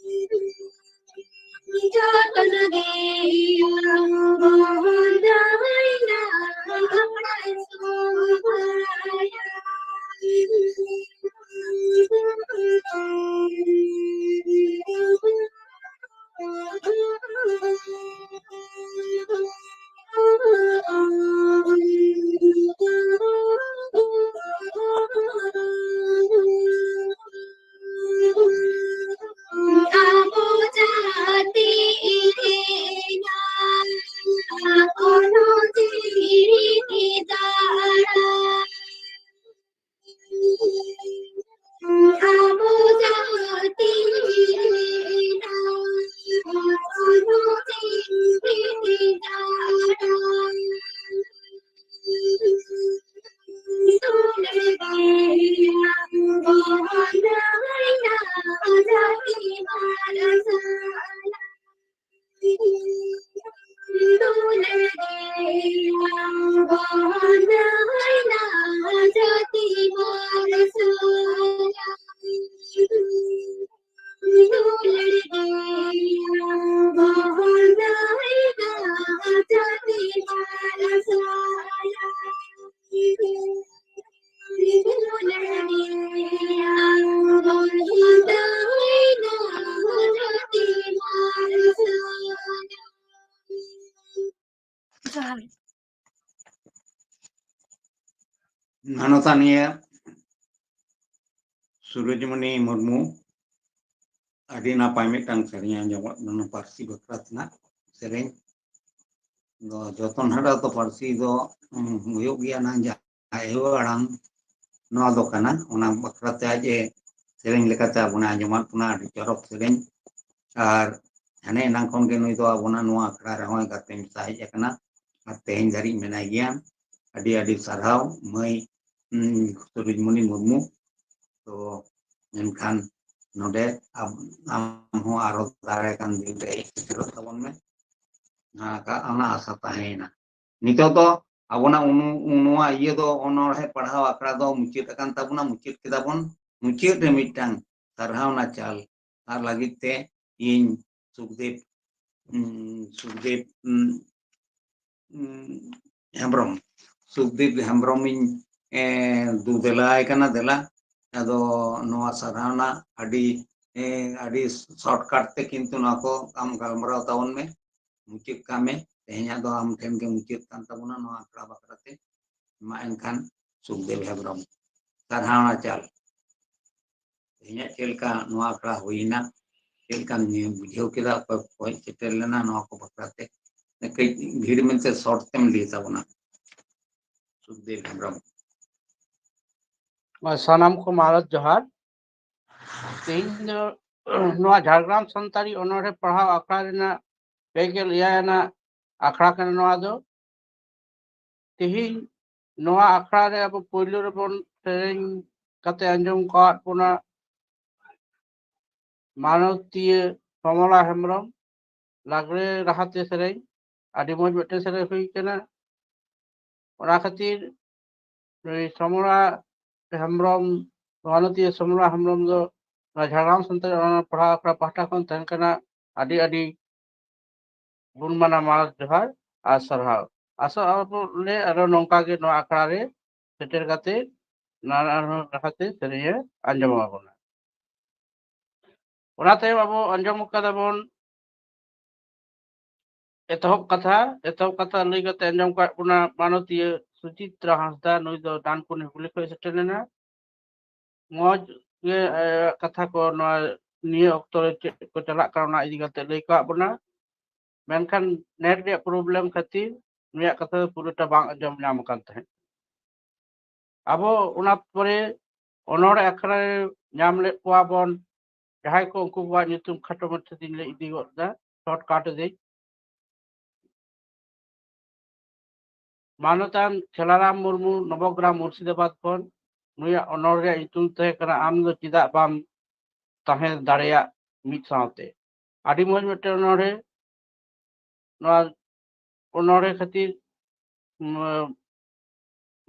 ᱢᱟᱱᱚᱛᱟᱱᱤᱭᱟᱹ ᱥᱩᱨᱚᱡᱽᱢᱚᱱᱤ ᱢᱩᱨᱢᱩ, ᱟᱹᱰᱤ ᱱᱟᱯᱟᱭ ᱢᱤᱫᱴᱟᱝ ᱥᱮᱨᱮᱧ ᱟᱸᱡᱚᱢᱚᱜ ᱠᱟᱱᱟ, ᱯᱟᱹᱨᱥᱤ ᱵᱟᱠᱷᱨᱟ ᱛᱮᱱᱟᱜ ᱥᱮᱨᱮᱧ ᱫᱚ᱾ ᱡᱚᱛᱚᱱ ᱦᱟᱨᱟ ᱫᱚ ᱯᱟᱹᱨᱥᱤ ᱫᱚ, ᱩᱸ, ᱦᱩᱭᱩᱜ ᱜᱮᱭᱟ ᱱᱟᱝ ᱡᱟᱦᱟᱸ ᱟᱭᱳ ᱟᱲᱟᱝ ᱱᱚᱣᱟ ᱫᱚ ᱠᱟᱱᱟ, ᱚᱱᱟ ᱵᱟᱠᱷᱨᱟ ᱛᱮ ᱟᱡ ᱮ ᱥᱮᱨᱮᱧ ᱞᱮᱠᱟᱛᱮ ᱟᱵᱚᱱᱟᱜ ᱟᱸᱡᱚᱢᱟᱫ ᱵᱚᱱᱟ, ᱟᱹᱰᱤ ᱪᱚᱨᱚᱠ ᱥᱮᱨᱮᱧ᱾ ᱟᱨ ᱦᱟᱱᱮ ᱮᱱᱟᱝ ᱠᱷᱚᱱ ᱜᱮ ᱱᱩᱭ ᱫᱚ ᱟᱵᱚᱱᱟᱜ ᱱᱚᱣᱟ ᱟᱠᱷᱲᱟ ᱨᱮᱦᱚᱸᱭ ᱜᱟᱛᱮ ᱢᱮᱥᱟ ᱦᱮᱡ ᱟᱠᱟᱱᱟ ᱟᱨ ᱛᱮᱦᱮᱧ ᱫᱷᱟᱹᱨᱤᱡ ᱢᱮᱱᱟᱭ ᱜᱮᱭᱟ᱾ ᱟᱹᱰᱤ ᱟᱹᱰᱤ ᱥᱟᱨᱦᱟᱣ ᱢᱟᱹᱭ, ᱩᱸ, ᱥᱩᱨᱩᱡᱽᱢᱚᱱᱤ ᱢᱩᱨᱢᱩ᱾ ᱛᱚ ᱢᱮᱱᱠᱷᱟᱱ ᱱᱚᱰᱮ ᱟᱢ, ᱟᱢ ᱦᱚᱸ ᱟᱨᱦᱚᱸ ᱫᱟᱨᱟᱭ ᱠᱟᱱ ᱫᱤᱱ ᱨᱮ ᱦᱮᱡ ᱥᱮᱴᱮᱨᱚᱜ ᱛᱟᱵᱚᱱ ᱢᱮ, ᱚᱱᱟ ᱟᱥᱟ ᱛᱟᱦᱮᱸᱭᱮᱱᱟ᱾ ᱱᱤᱛᱚᱜ ᱫᱚ ᱟᱵᱚᱱᱟᱜ ᱩᱱᱩ-, ᱱᱚᱣᱟ ᱤᱭᱟᱹ ᱫᱚ, ᱚᱱᱚᱬᱦᱮ ᱯᱟᱲᱦᱟᱣ ᱟᱠᱷᱲᱟ ᱫᱚ ᱢᱩᱪᱟᱹᱫ ᱟᱠᱟᱱ ᱛᱟᱵᱚᱱᱟ, ᱢᱩᱪᱟᱹᱫ ᱠᱮᱫᱟ ᱵᱚᱱ᱾ ᱢᱩᱪᱟᱹᱫ ᱨᱮ ᱢᱤᱫᱴᱟᱝ ᱥᱟᱨᱦᱟᱣᱱᱟ ᱪᱟᱞ ᱟᱨ ᱞᱟᱹᱜᱤᱫ ᱛᱮ ᱤᱧ ᱥᱩᱠᱫᱮᱵ, ᱩᱸ, ᱥᱩᱠᱫᱮᱵ, ᱩᱸ, ᱩᱸ, ᱦᱮᱢᱵᱨᱚᱢ, ᱥᱩᱠᱫᱮᱵ ᱦᱮᱢᱵᱨᱚᱢ ᱤᱧ, ᱮ, ᱫᱩ ᱫᱮᱞᱟᱭ ᱠᱟᱱᱟ, ᱫᱮᱞᱟ᱾ ᱟᱫᱚ ᱱᱚᱣᱟ ᱥᱟᱨᱦᱟᱣᱱᱟ ᱟᱹᱰᱤ, ᱮ, ᱟᱹᱰᱤ shortcut ᱛᱮ ᱠᱤᱱᱛᱩ ᱱᱚᱣᱟ ᱠᱚ ᱟᱢ ᱜᱟᱞᱢᱟᱨᱟᱣ ᱛᱟᱵᱚᱱ ᱢᱮ, ᱢᱩᱪᱟᱹᱫ ᱠᱟᱜ ᱢᱮ᱾ ᱛᱮᱦᱮᱧᱟᱜ ᱫᱚ ᱟᱢ ᱴᱷᱮᱱ ᱜᱮ ᱢᱩᱪᱟᱹᱫ ᱠᱟᱱ ᱛᱟᱵᱚᱱᱟ ᱱᱚᱣᱟ ᱟᱠᱷᱲᱟ ᱵᱟᱠᱷᱨᱟ ᱛᱮ᱾ ᱢᱟ ᱮᱱᱠᱷᱟᱱ ᱥᱩᱠᱫᱮᱵ ᱦᱮᱢᱵᱨᱚᱢ, ᱥᱟᱨᱦᱟᱣᱱᱟ ᱪᱟᱞ᱾ ᱛᱮᱦᱮᱧᱟᱜ ᱪᱮᱫ ᱞᱮᱠᱟ ᱱᱚᱣᱟ ᱟᱠᱷᱲᱟ ᱦᱩᱭᱮᱱᱟ, ᱪᱮᱫ ᱞᱮᱠᱟᱢ ᱵᱩᱡᱷᱟᱹᱣ ᱠᱮᱫᱟ, ᱚᱠᱚᱭ ᱠᱚ ᱦᱮᱡ ᱥᱮᱴᱮᱨ ᱞᱮᱱᱟ, ᱱᱚᱣᱟ ᱠᱚ ᱵᱟᱠᱷᱨᱟ ᱛᱮ ᱠᱟᱹᱡ ᱵᱷᱤᱲ ᱢᱮᱱᱛᱮ short ᱛᱮᱢ ᱞᱟᱹᱭ ᱛᱟᱵᱚᱱᱟ, ᱥᱩᱠᱫᱮᱵ ᱦᱮᱢᱵᱨᱚᱢ᱾ ᱥᱟᱱᱟᱢ ᱠᱚ ᱢᱟᱞᱚᱛ ᱡᱚᱦᱟᱨ᱾ ᱛᱮᱦᱮᱧ ᱫᱚ ᱱᱚᱣᱟ ᱡᱷᱟᱲᱜᱨᱟᱢ ᱥᱟᱱᱛᱟᱲᱤ ᱚᱱᱚᱬᱦᱮ ᱯᱟᱲᱦᱟᱣ ᱟᱠᱷᱲᱟ ᱨᱮᱱᱟᱜ ᱯᱮ ᱜᱮᱞ ᱮᱭᱟᱭ ᱟᱱᱟᱜ ᱟᱠᱷᱲᱟ ᱠᱟᱱᱟ ᱱᱚᱣᱟ ᱫᱚ᱾ ᱛᱮᱦᱮᱧ ᱱᱚᱣᱟ ᱟᱠᱷᱲᱟ ᱨᱮ ᱟᱵᱚ ᱯᱳᱭᱞᱳ ᱨᱮᱵᱚᱱ ᱥᱮᱨᱮᱧ ᱠᱟᱛᱮ ᱟᱸᱡᱚᱢ ᱠᱟᱣᱟᱫ ᱵᱚᱱᱟ ᱢᱟᱱᱚᱛᱤᱭᱟᱹ ᱥᱚᱢᱚᱞᱟ ᱦᱮᱢᱵᱨᱚᱢ ᱞᱟᱜᱽᱲᱮ ᱨᱟᱦᱟᱛᱮ ᱥᱮᱨᱮᱧ, ᱟᱹᱰᱤ ᱢᱚᱡᱽ ᱢᱤᱫᱴᱮᱱ ᱥᱮᱨᱮᱧ ᱦᱩᱭ ᱠᱟᱱᱟ᱾ ᱚᱱᱟ ᱠᱷᱟᱹᱛᱤᱨ ᱱᱩᱭ ᱥᱚᱢᱚᱞᱟ ᱦᱮᱢᱵᱨᱚᱢ, ᱢᱟᱱᱚᱛᱤᱭᱟᱹ ᱥᱚᱢᱚᱞᱟ ᱦᱮᱢᱵᱨᱚᱢ ᱫᱚ ᱱᱚᱣᱟ ᱡᱷᱟᱲᱜᱨᱟᱢ ᱥᱟᱱᱛᱟᱲᱤ ᱚᱱᱚᱞ ᱯᱟᱲᱦᱟᱣ ᱟᱠᱷᱲᱟ ᱯᱟᱦᱴᱟ ᱠᱷᱚᱱ ᱛᱟᱦᱮᱱ ᱠᱟᱱᱟ ᱟᱹᱰᱤ ᱟᱹᱰᱤ ᱜᱩᱱ ᱢᱟᱱᱟᱣ ᱢᱟᱱᱚᱛ ᱡᱚᱦᱟᱨ ᱟᱨ ᱥᱟᱨᱦᱟᱣ᱾ ᱟᱥᱚᱜ ᱟᱵᱚ ᱞᱮ ᱟᱨᱚ ᱱᱚᱝᱠᱟ ᱜᱮ ᱱᱚᱣᱟ ᱟᱠᱷᱲᱟ ᱨᱮ ᱥᱮᱴᱮᱨ ᱠᱟᱛᱮ ᱱᱟᱱᱟ ᱦᱩᱱᱟᱹᱨ ᱨᱟᱦᱟᱛᱮ ᱥᱮᱨᱮᱧᱮ ᱟᱸᱡᱚᱢ ᱟᱵᱚᱱᱟ᱾ ᱚᱱᱟ ᱛᱟᱭᱚᱢ ᱟᱵᱚ ᱟᱸᱡᱚᱢ ᱠᱟᱫᱟ ᱵᱚᱱ ᱮᱛᱚᱦᱚᱵ ᱠᱟᱛᱷᱟ, ᱮᱛᱚᱦᱚᱵ ᱠᱟᱛᱷᱟ ᱞᱟᱹᱭ ᱠᱟᱛᱮ ᱟᱸᱡᱚᱢ ᱠᱟᱜ ᱵᱚᱱᱟ ᱢᱟᱱᱚᱛᱤᱭᱟᱹ ᱥᱩᱪᱤᱛᱨᱟ ᱦᱟᱸᱥᱫᱟ, ᱱᱩᱭ ᱫᱚ ᱰᱟᱱᱠᱩᱱᱤ ᱦᱩᱜᱽᱞᱤ ᱠᱷᱚᱱ ᱥᱮᱴᱮᱨ ᱞᱮᱱᱟ᱾ ᱢᱚᱡᱽ ᱜᱮ ᱮ, ᱠᱟᱛᱷᱟ ᱠᱚ ᱱᱚᱣᱟ ᱱᱤᱭᱟᱹ ᱚᱠᱛᱚ ᱨᱮ ᱪᱮᱫ ᱠᱚ ᱪᱟᱞᱟᱜ ᱠᱟᱱᱟ ᱚᱱᱟ ᱤᱫᱤ ᱠᱟᱛᱮ ᱞᱟᱹᱭ ᱠᱟᱜ ᱵᱚᱱᱟ᱾ ᱢᱮᱱᱠᱷᱟᱱ ᱱᱮᱴ ᱨᱮᱭᱟᱜ ᱯᱨᱚᱵᱞᱮᱢ ᱠᱷᱟᱹᱛᱤᱨ ᱱᱩᱭᱟᱜ ᱠᱟᱛᱷᱟ ᱫᱚ ᱯᱩᱨᱟᱹᱴᱟ ᱵᱟᱝ ᱟᱸᱡᱚᱢ ᱧᱟᱢ ᱟᱠᱟᱱ ᱛᱟᱦᱮᱸᱫ᱾ ᱟᱵᱚ ᱚᱱᱟ ᱯᱚᱨᱮ ᱚᱱᱚᱲᱦᱮ ᱟᱠᱷᱲᱟ ᱨᱮ ᱧᱟᱢ ᱞᱮᱫ ᱠᱚᱣᱟ ᱵᱚᱱ ᱡᱟᱦᱟᱸᱭ ᱠᱚ, ᱩᱱᱠᱩ ᱠᱚᱣᱟᱜ ᱧᱩᱛᱩᱢ ᱠᱷᱟᱴᱚ ᱢᱟᱪᱷᱟ ᱛᱤᱧ ᱞᱟᱹᱭ ᱤᱫᱤ ᱜᱚᱫ ᱮᱫᱟ, ᱥᱚᱨᱴᱠᱟᱴ ᱮᱫᱟᱹᱧ᱾ ᱢᱟᱱᱚᱛᱟᱱ ᱠᱷᱮᱞᱟᱨᱟᱢ ᱢᱩᱨᱢᱩ, ᱱᱚᱵᱚᱜᱨᱟᱢ, ᱢᱩᱨᱥᱤᱫᱟᱵᱟᱫᱽ ᱠᱷᱚᱱ᱾ ᱱᱩᱭᱟᱜ ᱚᱱᱚᱲᱦᱮ ᱨᱮᱭᱟᱜ ᱧᱩᱛᱩᱢ ᱛᱟᱦᱮᱸ ᱠᱟᱱᱟ ᱟᱢ ᱫᱚ ᱪᱮᱫᱟᱜ ᱵᱟᱢ ᱛᱟᱦᱮᱸ ᱫᱟᱲᱮᱭᱟᱜ ᱢᱤᱫ ᱥᱟᱶᱛᱮ᱾ ᱟᱹᱰᱤ ᱢᱚᱡᱽ ᱢᱤᱫᱴᱮᱱ ᱚᱱᱚᱲᱦᱮ᱾ ᱱᱚᱣᱟ ᱚᱱᱚᱲᱦᱮ ᱠᱷᱟᱹᱛᱤᱨ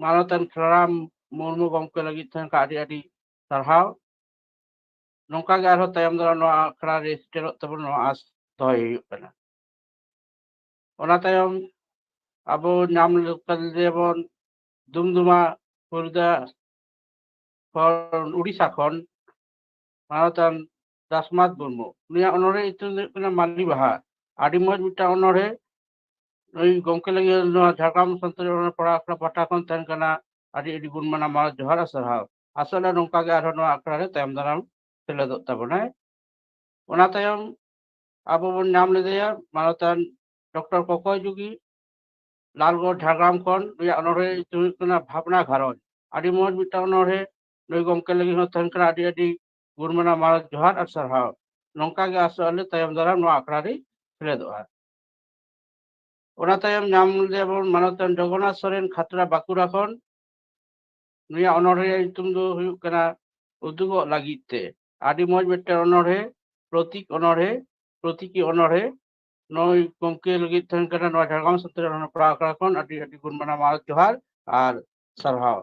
ᱢᱟᱱᱚᱛᱟᱱ ᱠᱷᱮᱞᱟᱨᱟᱢ ᱢᱩᱨᱢᱩ ᱜᱚᱢᱠᱮ ᱞᱟᱹᱜᱤᱫ ᱛᱟᱦᱮᱸ ᱠᱟᱱᱟ ᱟᱹᱰᱤ ᱟᱹᱰᱤ ᱥᱟᱨᱦᱟᱣ᱾ ᱱᱚᱝᱠᱟ ᱜᱮ ᱟᱨᱦᱚᱸ ᱛᱟᱭᱚᱢ ᱫᱟᱨᱟᱢ ᱱᱚᱣᱟ ᱟᱠᱷᱲᱟ ᱨᱮ ᱥᱮᱴᱮᱨᱚᱜ ᱛᱟᱵᱚᱱ, ᱱᱚᱣᱟ ᱟᱸᱥ ᱫᱚᱦᱚᱭ ᱦᱩᱭᱩᱜ ᱠᱟᱱᱟ᱾ ᱚᱱᱟ ᱛᱟᱭᱚᱢ ᱟᱵᱚ ᱧᱟᱢ ᱞᱮᱫᱮᱭᱟᱵᱚᱱ ᱫᱩᱢᱫᱩᱢᱟ ᱦᱩᱨᱫᱟ ᱠᱷᱚᱱ, ᱩᱲᱤᱥᱥᱟ ᱠᱷᱚᱱ ᱢᱟᱱᱚᱛᱟᱱ ᱫᱟᱥᱢᱟᱛ ᱢᱩᱨᱢᱩ᱾ ᱩᱱᱤᱭᱟᱜ ᱚᱱᱚᱲᱦᱮ ᱧᱩᱛᱩᱢ ᱫᱚ ᱦᱩᱭᱩᱜ ᱠᱟᱱᱟ ᱢᱟᱹᱞᱤ ᱵᱟᱦᱟ᱾ ᱟᱹᱰᱤ ᱢᱚᱡᱽ ᱢᱤᱫᱴᱟᱝ ᱚᱱᱚᱲᱦᱮ᱾ ᱱᱩᱭ ᱜᱚᱢᱠᱮ ᱞᱟᱹᱜᱤᱫ ᱱᱚᱣᱟ ᱡᱷᱟᱲᱜᱨᱟᱢ ᱥᱟᱱᱛᱟᱲᱤ ᱚᱱᱚᱞ ᱯᱟᱲᱦᱟᱣ ᱟᱠᱷᱲᱟ ᱯᱟᱦᱴᱟ ᱠᱷᱚᱱ ᱛᱟᱦᱮᱱ ᱠᱟᱱᱟ ᱟᱹᱰᱤ ᱟᱹᱰᱤ ᱜᱩᱱ ᱢᱟᱱᱟᱣ ᱢᱟᱱᱚᱛ ᱡᱚᱦᱟᱨ ᱟᱨ ᱥᱟᱨᱦᱟᱣ᱾ ᱟᱥᱚᱜ ᱟᱞᱮ ᱱᱚᱝᱠᱟ ᱜᱮ ᱟᱨᱦᱚᱸ ᱱᱚᱣᱟ ᱟᱠᱷᱲᱟ ᱨᱮ ᱛᱟᱭᱚᱢ ᱫᱟᱨᱟᱢ ᱥᱮᱞᱮᱫᱚᱜ ᱛᱟᱵᱚᱱᱟᱭ᱾ ᱚᱱᱟ ᱛᱟᱭᱚᱢ ᱟᱵᱚ ᱵᱚᱱ ᱧᱟᱢ ᱞᱮᱫᱮᱭᱟ ᱢᱟᱱᱚᱛᱟᱱ ᱰᱚᱠᱴᱚᱨ ᱠᱚᱠᱚᱭ ᱡᱩᱜᱤ, ᱞᱟᱞᱜᱚᱲ ᱡᱷᱟᱲᱜᱨᱟᱢ ᱠᱷᱚᱱ᱾ ᱱᱩᱭᱟᱜ ᱚᱱᱚᱲᱦᱮ ᱧᱩᱛᱩᱢ ᱦᱩᱭᱩᱜ ᱠᱟᱱᱟ ᱵᱷᱟᱵᱽᱱᱟ ᱜᱷᱟᱨᱚᱸᱡᱽ᱾ ᱟᱹᱰᱤ ᱢᱚᱡᱽ ᱢᱤᱫᱴᱟᱝ ᱚᱱᱚᱲᱦᱮ᱾ ᱱᱩᱭ ᱜᱚᱢᱠᱮ ᱞᱟᱹᱜᱤᱫ ᱦᱚᱸ ᱛᱟᱦᱮᱱ ᱠᱟᱱᱟ ᱟᱹᱰᱤ ᱟᱹᱰᱤ ᱜᱩᱱ ᱢᱟᱱᱟᱣ ᱢᱟᱱᱚᱛ ᱡᱚᱦᱟᱨ ᱟᱨ ᱥᱟᱨᱦᱟᱣ᱾ ᱱᱚᱝᱠᱟ ᱜᱮ ᱟᱥᱚᱜ ᱟᱞᱮ ᱛᱟᱭᱚᱢ ᱫᱟᱨᱟᱢ ᱱᱚᱣᱟ ᱟᱠᱷᱲᱟ ᱨᱮ ᱥᱮᱞᱮᱫᱚᱜᱼᱟ᱾ ᱚᱱᱟ ᱛᱟᱭᱚᱢ ᱧᱟᱢ ᱞᱮᱫᱮᱭᱟᱵᱚᱱ ᱢᱟᱱᱚᱛᱟᱱ ᱡᱚᱜᱚᱱᱱᱟᱛᱷ ᱥᱚᱨᱮᱱ, ᱠᱷᱟᱛᱲᱟ, ᱵᱟᱸᱠᱩᱲᱟ ᱠᱷᱚᱱ᱾ ᱱᱩᱭᱟᱜ ᱚᱱᱚᱬᱦᱮ ᱧᱩᱛᱩᱢ ᱫᱚ ᱦᱩᱭᱩᱜ ᱠᱟᱱᱟ ᱩᱫᱩᱜᱚᱜ ᱞᱟᱹᱜᱤᱫ ᱛᱮ᱾ ᱟᱹᱰᱤ ᱢᱚᱡᱽ ᱢᱤᱫᱴᱮᱱ ᱚᱱᱚᱬᱦᱮ, ᱯᱨᱚᱛᱤᱠ ᱚᱱᱚᱬᱦᱮ, ᱯᱨᱚᱛᱤᱠᱤ ᱚᱱᱚᱬᱦᱮ᱾ ᱱᱩᱭ ᱜᱚᱢᱠᱮ ᱞᱟᱹᱜᱤᱫ ᱛᱟᱦᱮᱱ ᱠᱟᱱᱟ ᱱᱚᱣᱟ ᱡᱷᱟᱲᱜᱨᱟᱢ ᱥᱟᱱᱛᱟᱲᱤ ᱚᱱᱚᱬᱦᱮ ᱯᱟᱲᱦᱟᱣ ᱟᱠᱷᱲᱟ ᱠᱷᱚᱱ ᱟᱹᱰᱤ ᱟᱹᱰᱤ ᱜᱩᱱ ᱢᱟᱱᱟᱣ ᱢᱟᱱᱚᱛ ᱡᱚᱦᱟᱨ ᱟᱨ ᱥᱟᱨᱦᱟᱣ᱾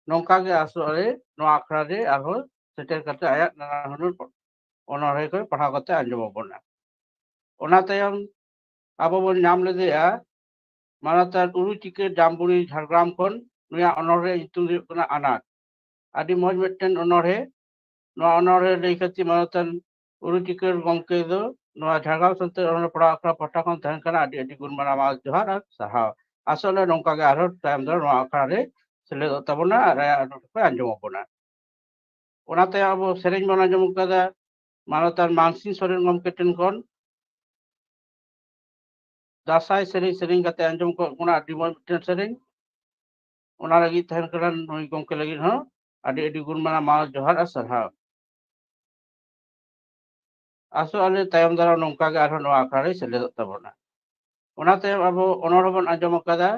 ᱱᱚᱝᱠᱟ ᱜᱮ ᱟᱥᱚᱜ ᱟᱞᱮ ᱱᱚᱣᱟ ᱟᱠᱷᱲᱟ ᱨᱮ ᱟᱨᱦᱚᱸ ᱥᱮᱴᱮᱨ ᱠᱟᱛᱮ ᱟᱭᱟᱜ ᱱᱟᱱᱟ ᱦᱩᱱᱟᱹᱨ ᱚᱱᱚᱬᱦᱮ ᱠᱚ ᱯᱟᱲᱦᱟᱣ ᱠᱟᱛᱮ ᱟᱸᱡᱚᱢ ᱟᱵᱚᱱᱟ᱾ ᱚᱱᱟ ᱛᱟᱭᱚᱢ ᱟᱵᱚ ᱵᱚᱱ ᱧᱟᱢ ᱞᱮᱫᱮᱭᱟ ᱢᱟᱱᱚᱛᱟᱱ ᱩᱨᱩᱪᱤᱠᱟᱹ ᱡᱟᱢᱵᱩᱲᱤ ᱡᱷᱟᱲᱜᱨᱟᱢ ᱠᱷᱚᱱ᱾ ᱱᱩᱭᱟᱜ ᱚᱱᱚᱬᱦᱮ ᱧᱩᱛᱩᱢ ᱫᱚ ᱦᱩᱭᱩᱜ ᱠᱟᱱᱟ ᱟᱱᱟᱴ᱾ ᱟᱹᱰᱤ ᱢᱚᱡᱽ ᱢᱤᱫᱴᱮᱱ ᱚᱱᱚᱬᱦᱮ᱾ ᱱᱚᱣᱟ ᱚᱱᱚᱬᱦᱮ ᱞᱟᱹᱭ ᱠᱷᱟᱹᱛᱤᱨ ᱢᱟᱱᱚᱛᱟᱱ ᱩᱨᱩᱪᱤᱠᱟᱹ ᱜᱚᱢᱠᱮ ᱫᱚ ᱱᱚᱣᱟ ᱡᱷᱟᱲᱜᱨᱟᱢ ᱥᱟᱱᱛᱟᱲᱤ ᱚᱱᱚᱬᱦᱮ ᱯᱟᱲᱦᱟᱣ ᱟᱠᱷᱲᱟ ᱯᱟᱦᱴᱟ ᱠᱷᱚᱱ ᱛᱟᱦᱮᱱ ᱠᱟᱱᱟ ᱟᱹᱰᱤ ᱟᱹᱰᱤ ᱜᱩᱱ ᱢᱟᱱᱟᱣ ᱡᱚᱦᱟᱨ ᱟᱨ ᱥᱟᱨᱦᱟᱣ᱾ ᱟᱥᱚᱜ ᱟᱞᱮ ᱱᱚᱝᱠᱟ ᱜᱮ ᱟᱨᱦᱚᱸ ᱛᱟᱭᱚᱢ ᱫᱟᱨᱟᱢ ᱱᱚᱣᱟ ᱟᱠᱷᱲᱟ ᱨᱮ ᱥᱮᱞᱮᱫᱚᱜ ᱛᱟᱵᱚᱱᱟ ᱟᱨ ᱟᱭᱟᱜ ᱚᱱᱚᱬᱦᱮ ᱠᱚ ᱟᱸᱡᱚᱢ ᱟᱵᱚᱱᱟ᱾ ᱚᱱᱟ ᱛᱟᱭᱚᱢ ᱟᱵᱚ ᱥᱮᱨᱮᱧ ᱵᱚᱱ ᱟᱸᱡᱚᱢ ᱠᱟᱫᱟ ᱢᱟᱱᱚᱛᱟᱱ ᱢᱟᱱᱥᱤᱝ ᱥᱚᱨᱮᱱ ᱜᱚᱢᱠᱮ ᱴᱷᱮᱱ ᱠᱷᱚᱱ᱾ ᱫᱟᱸᱥᱟᱭ ᱥᱮᱨᱮᱧ ᱥᱮᱨᱮᱧ ᱠᱟᱛᱮ ᱟᱸᱡᱚᱢ ᱠᱚᱜ ᱠᱟᱱᱟ, ᱟᱹᱰᱤ ᱢᱚᱡᱽ ᱢᱤᱫᱴᱮᱱ ᱥᱮᱨᱮᱧ᱾ ᱚᱱᱟ ᱞᱟᱹᱜᱤᱫ ᱛᱟᱦᱮᱱ ᱠᱟᱱᱟ ᱱᱩᱭ ᱜᱚᱢᱠᱮ ᱞᱟᱹᱜᱤᱫ ᱦᱚᱸ ᱟᱹᱰᱤ ᱟᱹᱰᱤ ᱜᱩᱱ ᱢᱟᱱᱟᱣ ᱢᱟᱱᱚᱛ ᱡᱚᱦᱟᱨ ᱟᱨ ᱥᱟᱨᱦᱟᱣ᱾ ᱟᱥᱚᱜ ᱟᱞᱮ ᱛᱟᱭᱚᱢ ᱫᱟᱨᱟᱢ ᱱᱚᱝᱠᱟ ᱜᱮ ᱟᱨᱦᱚᱸ ᱱᱚᱣᱟ ᱟᱠᱷᱲᱟ ᱨᱮ ᱥᱮᱞᱮᱫᱚᱜ ᱛᱟᱵᱚᱱᱟ᱾ ᱚᱱᱟ ᱛᱟᱭᱚᱢ ᱟᱵᱚ ᱚᱱᱚᱬᱦᱮ ᱵᱚᱱ ᱟᱸᱡᱚᱢ ᱟᱠᱟᱫᱟ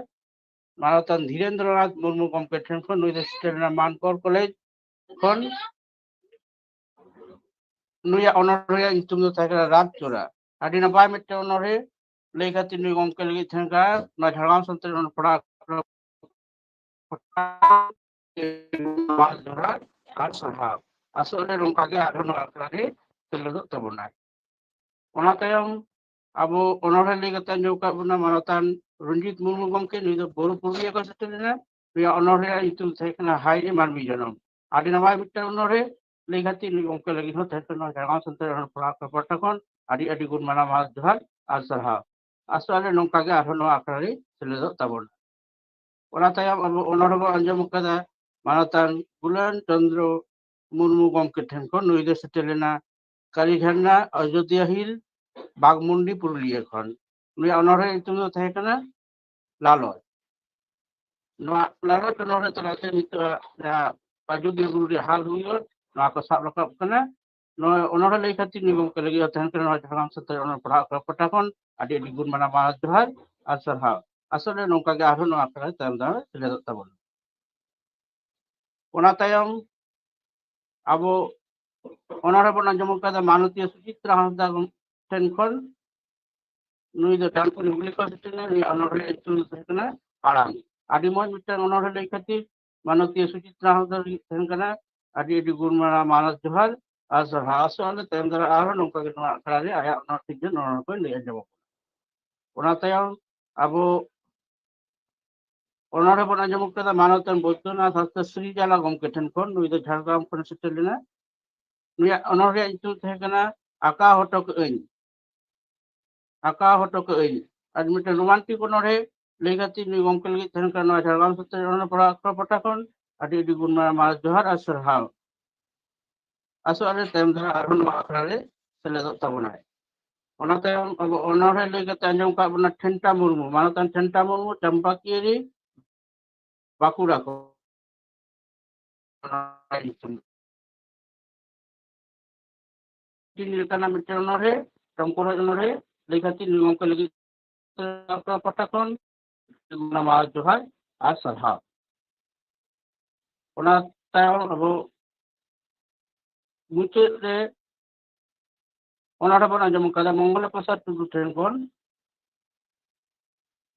ᱢᱟᱱᱚᱛᱟᱱ ᱫᱷᱤᱨᱮᱱᱫᱨᱚᱱᱟᱛᱷ ᱢᱩᱨᱢᱩ ᱜᱚᱢᱠᱮ ᱴᱷᱮᱱ ᱠᱷᱚᱱ᱾ ᱱᱩᱭ ᱫᱚ ᱥᱮᱴᱮᱨ ᱞᱮᱱᱟ ᱢᱟᱱᱠᱚᱨ ᱠᱚᱞᱮᱡᱽ ᱠᱷᱚᱱ᱾ ᱱᱩᱭᱟᱜ ᱚᱱᱚᱬᱦᱮ ᱨᱮᱭᱟᱜ ᱧᱩᱛᱩᱢ ᱫᱚ ᱛᱟᱦᱮᱸ ᱠᱟᱱᱟ ᱨᱟᱡᱽ ᱪᱚᱨᱟ᱾ ᱟᱹᱰᱤ ᱱᱟᱯᱟᱭ ᱢᱤᱫᱴᱮᱱ ᱚᱱᱚᱬᱦᱮ ᱞᱟᱹᱭ ᱠᱷᱟᱹᱛᱤᱨ ᱱᱩᱭ ᱜᱚᱢᱠᱮ ᱞᱟᱹᱜᱤᱫ ᱛᱟᱦᱮᱸ ᱠᱟᱱᱟ ᱱᱚᱣᱟ ᱡᱷᱟᱲᱜᱨᱟᱢ ᱥᱟᱱᱛᱟᱲᱤ ᱚᱱᱚᱬᱦᱮ ᱯᱟᱲᱦᱟᱣ ᱡᱚᱦᱟᱨ ᱟᱨ ᱥᱟᱨᱦᱟᱣ᱾ ᱟᱥᱚᱜ ᱟᱞᱮ ᱱᱚᱝᱠᱟ ᱜᱮ ᱟᱨᱦᱚᱸ ᱱᱚᱣᱟ ᱟᱠᱷᱲᱟ ᱨᱮ ᱥᱮᱞᱮᱫᱚᱜ ᱛᱟᱵᱚᱱᱟᱭ᱾ ᱚᱱᱟ ᱛᱟᱭᱚᱢ ᱟᱵᱚ ᱚᱱᱚᱬᱦᱮ ᱞᱟᱹᱭ ᱠᱟᱛᱮ ᱟᱸᱡᱚᱢ ᱟᱠᱟᱫ ᱵᱚᱱᱟ ᱢᱟᱱᱚᱛᱟᱱ ᱨᱚᱧᱡᱤᱛ ᱢᱩᱨᱢᱩ ᱜᱚᱢᱠᱮ᱾ ᱱᱩᱭ ᱫᱚ ᱵᱳᱨᱳ ᱯᱩᱨᱩᱞᱤᱭᱟᱹ ᱠᱷᱚᱱ ᱥᱮᱴᱮᱨ ᱞᱮᱱᱟ᱾ ᱱᱩᱭᱟᱜ ᱚᱱᱚᱬᱦᱮ ᱨᱮᱭᱟᱜ ᱧᱩᱛᱩᱢ ᱛᱟᱦᱮᱸ ᱠᱟᱱᱟ ᱦᱟᱭ ᱨᱮ ᱢᱟᱹᱱᱢᱤ ᱡᱚᱱᱚᱢ᱾ ᱟᱹᱰᱤ ᱱᱟᱯᱟᱭ ᱢᱤᱫᱴᱟᱝ ᱚᱱᱚᱬᱦᱮ ᱞᱟᱹᱭ ᱠᱷᱟᱹᱛᱤᱨ ᱱᱩᱭ ᱜᱚᱢᱠᱮ ᱞᱟᱹᱜᱤᱫ ᱦᱚᱸ ᱛᱟᱦᱮᱸ ᱠᱟᱱᱟ ᱡᱷᱟᱲᱜᱨᱟᱢ ᱥᱟᱱᱛᱟᱲᱤ ᱚᱱᱚᱬᱦᱮ ᱯᱟᱲᱦᱟᱣ ᱟᱠᱷᱲᱟ ᱯᱟᱦᱴᱟ ᱠᱷᱚᱱ ᱟᱹᱰᱤ ᱟᱹᱰᱤ ᱜᱩᱱ ᱢᱟᱱᱟᱣ ᱢᱟᱱᱚᱛ ᱡᱚᱦᱟᱨ ᱟᱨ ᱥᱟᱨᱦᱟᱣ᱾ ᱟᱥᱚᱜ ᱟᱞᱮ ᱱᱚᱝᱠᱟ ᱜᱮ ᱟᱨᱦᱚᱸ ᱱᱚᱣᱟ ᱟᱠᱷᱲᱟ ᱨᱮ ᱥᱮᱞᱮᱫᱚᱜ ᱛᱟᱵᱚᱱᱟ᱾ ᱚᱱᱟ ᱛᱟᱭᱚᱢ ᱟᱵᱚ ᱚᱱᱚᱬᱦᱮ ᱵᱚᱱ ᱟᱸᱡᱚᱢ ᱟᱠᱟᱫᱟ ᱢᱟᱱᱚᱛᱟᱱ ᱜᱩᱞᱟᱱ ᱪᱚᱸᱫᱽᱨᱚ ᱢᱩᱨᱢᱩ ᱜᱚᱢᱠᱮ ᱴᱷᱮᱱ ᱠᱷᱚᱱ᱾ ᱱᱩᱭ ᱫᱚ ᱥᱮᱴᱮᱨ ᱞᱮᱱᱟ ᱠᱟᱞᱤ ᱡᱷᱟᱨᱱᱟ, ᱚᱡᱳᱫᱽᱫᱷᱟ ᱦᱤᱞ, ᱵᱟᱜᱽᱢᱩᱱᱰᱤ, ᱯᱩᱨᱩᱞᱤᱭᱟᱹ ᱠᱷᱚᱱ᱾ ᱱᱩᱭᱟᱜ ᱚᱱᱚᱬᱦᱮ ᱧᱩᱛᱩᱢ ᱫᱚ ᱛᱟᱦᱮᱸ ᱠᱟᱱᱟ ᱞᱟᱞᱚᱪ᱾ ᱱᱚᱣᱟ ᱞᱟᱞᱚᱪ ᱚᱱᱚᱬᱦᱮ ᱛᱟᱞᱟᱛᱮ ᱱᱤᱛᱚᱜ ᱡᱟᱦᱟᱸ ᱟᱡᱳᱫᱤᱭᱟᱹ ᱵᱩᱨᱩ ᱨᱮ ᱦᱟᱞ ᱦᱩᱭᱩᱜᱼᱟ, ᱱᱚᱣᱟ ᱠᱚ ᱥᱟᱵ ᱨᱟᱠᱟᱵ ᱠᱟᱱᱟ᱾ ᱱᱚᱣᱟ ᱚᱱᱚᱬᱦᱮ ᱞᱟᱹᱭ ᱠᱷᱟᱹᱛᱤᱨ ᱱᱩᱭ ᱜᱚᱢᱠᱮ ᱞᱟᱹᱜᱤᱫ ᱦᱚᱸ ᱛᱟᱦᱮᱱ ᱠᱟᱱᱟ ᱱᱚᱣᱟ ᱡᱷᱟᱲᱜᱨᱟᱢ ᱥᱟᱱᱛᱟᱲᱤ ᱚᱱᱚᱬᱦᱮ ᱯᱟᱲᱦᱟᱣ ᱟᱠᱷᱲᱟ ᱯᱟᱦᱴᱟ ᱠᱷᱚᱱ ᱟᱹᱰᱤ ᱟᱹᱰᱤ ᱜᱩᱱ ᱢᱟᱱᱟᱣ ᱢᱟᱱᱚᱛ ᱡᱚᱦᱟᱨ ᱟᱨ ᱥᱟᱨᱦᱟᱣ᱾ ᱟᱥᱚᱜ ᱟᱞᱮ ᱱᱚᱝᱠᱟ ᱜᱮ ᱟᱨᱦᱚᱸ ᱱᱚᱣᱟ ᱟᱠᱷᱲᱟ ᱨᱮ ᱛᱟᱭᱚᱢ ᱫᱟᱨᱟᱢ ᱥᱮᱞᱮᱫᱚᱜ ᱛᱟᱵᱚᱱᱟ᱾ ᱚᱱᱟ ᱛᱟᱭᱚᱢ ᱟᱵᱚ ᱚᱱᱚᱬᱦᱮ ᱵᱚᱱ ᱟᱸᱡᱚᱢ ᱟᱠᱟᱫᱟ ᱢᱟᱱᱚᱛᱤᱭᱟᱹ ᱥᱩᱪᱤᱛᱨᱟ ᱦᱟᱸᱥᱫᱟ ᱴᱷᱮᱱ ᱠᱷᱚᱱ᱾ ᱱᱩᱭ ᱫᱚ ᱰᱟᱱᱠᱩᱱᱤ ᱦᱩᱜᱽᱞᱤ ᱠᱷᱚᱱ ᱥᱮᱴᱮᱨ ᱮᱱᱟ᱾ ᱱᱩᱭᱟᱜ ᱚᱱᱚᱬᱦᱮ ᱧᱩᱛᱩᱢ ᱫᱚ ᱛᱟᱦᱮᱸ ᱠᱟᱱᱟ ᱟᱲᱟᱝ᱾ ᱟᱹᱰᱤ ᱢᱚᱡᱽ ᱢᱤᱫᱴᱟᱝ ᱚᱱᱚᱬᱦᱮ ᱞᱟᱹᱭ ᱠᱷᱟᱹᱛᱤᱨ ᱢᱟᱱᱚᱛᱤᱭᱟᱹ ᱥᱩᱪᱤᱛᱨᱟ ᱦᱟᱸᱥᱫᱟ ᱛᱟᱦᱮᱸ ᱠᱟᱱᱟ᱾ ᱟᱹᱰᱤ ᱟᱹᱰᱤ ᱜᱩᱱ ᱢᱟᱱᱟᱣ ᱢᱟᱱᱚᱛ ᱡᱚᱦᱟᱨ ᱟᱨ ᱥᱟᱨᱦᱟᱣ᱾ ᱟᱥᱚᱜ ᱟᱞᱮ ᱛᱟᱭᱚᱢ ᱫᱟᱨᱟᱢ ᱟᱨᱦᱚᱸ ᱱᱚᱝᱠᱟ ᱜᱮ ᱱᱚᱣᱟ ᱟᱠᱷᱲᱟ ᱨᱮ ᱟᱭᱟᱜ ᱚᱱᱚᱬᱦᱮ ᱥᱤᱨᱡᱚᱱ ᱚᱱᱚᱬᱦᱮ ᱠᱚᱭ ᱞᱟᱹᱭ ᱟᱸᱡᱚᱢ ᱟᱵᱚᱱᱟ᱾ ᱚᱱᱟ ᱛᱟᱭᱚᱢ ᱟᱵᱚ ᱚᱱᱚᱬᱦᱮ ᱵᱚᱱ ᱟᱸᱡᱚᱢ ᱠᱮᱫᱟ ᱢᱟᱱᱚᱛᱟᱱ ᱵᱳᱭᱫᱚᱱᱟᱛᱷ ᱦᱟᱸᱥᱫᱟ ᱥᱨᱤᱡᱟᱞᱟ ᱜᱚᱢᱠᱮ ᱴᱷᱮᱱ ᱠᱷᱚᱱ᱾ ᱱᱩᱭ ᱫᱚ ᱡᱷᱟᱲᱜᱨᱟᱢ ᱠᱷᱚᱱ ᱥᱮᱴᱮᱨ ᱞᱮᱱᱟ᱾ ᱱᱩᱭᱟᱜ ᱚᱱᱚᱬᱦᱮ ᱨᱮᱭᱟᱜ ᱧᱩᱛᱩᱢ ᱛᱟᱦᱮᱸ ᱠᱟᱱᱟ ᱟᱠᱟ ᱦᱚᱴᱚ ᱠᱟᱜ ᱟᱹᱧ, ᱟᱠᱟ ᱦᱚᱴᱚ ᱠᱟᱜ ᱟᱹᱧ᱾ ᱟᱨ ᱢᱤᱫᱴᱮᱱ ᱨᱳᱢᱟᱱᱴᱤᱠ ᱚᱱᱚᱬᱦᱮ ᱞᱟᱹᱭ ᱠᱟᱛᱮ ᱱᱩᱭ ᱜᱚᱢᱠᱮ ᱞᱟᱹᱜᱤᱫ ᱛᱟᱦᱮᱸ ᱠᱟᱱᱟ ᱱᱚᱣᱟ ᱡᱷᱟᱲᱜᱨᱟᱢ ᱥᱚᱛᱮ ᱚᱱᱚᱬᱦᱮ ᱯᱟᱲᱦᱟᱣ ᱟᱠᱷᱲᱟ ᱯᱟᱦᱴᱟ ᱠᱷᱚᱱ ᱟᱹᱰᱤ ᱟᱹᱰᱤ ᱜᱩᱱ ᱢᱟᱱᱟᱣ ᱡᱚᱦᱟᱨ ᱟᱨ ᱥᱟᱨᱦᱟᱣ᱾ ᱟᱥᱚᱜ ᱟᱞᱮ ᱛᱟᱭᱚᱢ ᱫᱟᱨᱟᱢ ᱟᱨᱦᱚᱸ ᱱᱚᱣᱟ ᱟᱠᱷᱲᱟ ᱨᱮ ᱥᱮᱞᱮᱫᱚᱜ ᱛᱟᱵᱚᱱᱟᱭ᱾ ᱚᱱᱟ ᱛᱟᱭᱚᱢ ᱟᱵᱚ ᱚᱱᱚᱬᱦᱮ ᱞᱟᱹᱭ ᱠᱟᱛᱮ ᱟᱸᱡᱚᱢ ᱠᱟᱜ ᱵᱚᱱᱟ ᱴᱷᱮᱱᱴᱟ ᱢᱩᱨᱢᱩ, ᱢᱟᱱᱚᱛᱟᱱ ᱴᱷᱮᱱᱴᱟ ᱢᱩᱨᱢᱩ, ᱪᱟᱢᱯᱟᱠᱤᱭᱟᱹᱨᱤ, ᱵᱟᱸᱠᱩᱲᱟ ᱠᱷᱚᱱ᱾ ᱚᱱᱟ ᱧᱩᱛᱩᱢ ᱫᱤᱱ ᱞᱮᱠᱟᱱᱟᱜ ᱢᱤᱫᱴᱮᱱ ᱚᱱᱚᱬᱦᱮ, ᱪᱚᱢᱠᱚᱨ ᱚᱱᱚᱬᱦᱮ ᱞᱟᱹᱭ ᱠᱷᱟᱹᱛᱤᱨ ᱱᱩᱭ ᱜᱚᱢᱠᱮ ᱞᱟᱹᱜᱤᱫ ᱯᱟᱦᱴᱟ ᱠᱷᱚᱱ ᱢᱟᱱᱟᱣ ᱡᱚᱦᱟᱨ ᱟᱨ ᱥᱟᱨᱦᱟᱣ᱾ ᱚᱱᱟ ᱛᱟᱭᱚᱢ ᱟᱵᱚ ᱢᱩᱪᱟᱹᱫ ᱨᱮ ᱚᱱᱚᱬᱦᱮ ᱵᱚᱱ ᱟᱸᱡᱚᱢ ᱠᱟᱫᱟ ᱢᱚᱝᱜᱚᱞᱟ ᱯᱨᱚᱥᱟᱫᱽ ᱴᱩᱰᱩ ᱴᱷᱮᱱ ᱠᱷᱚᱱ,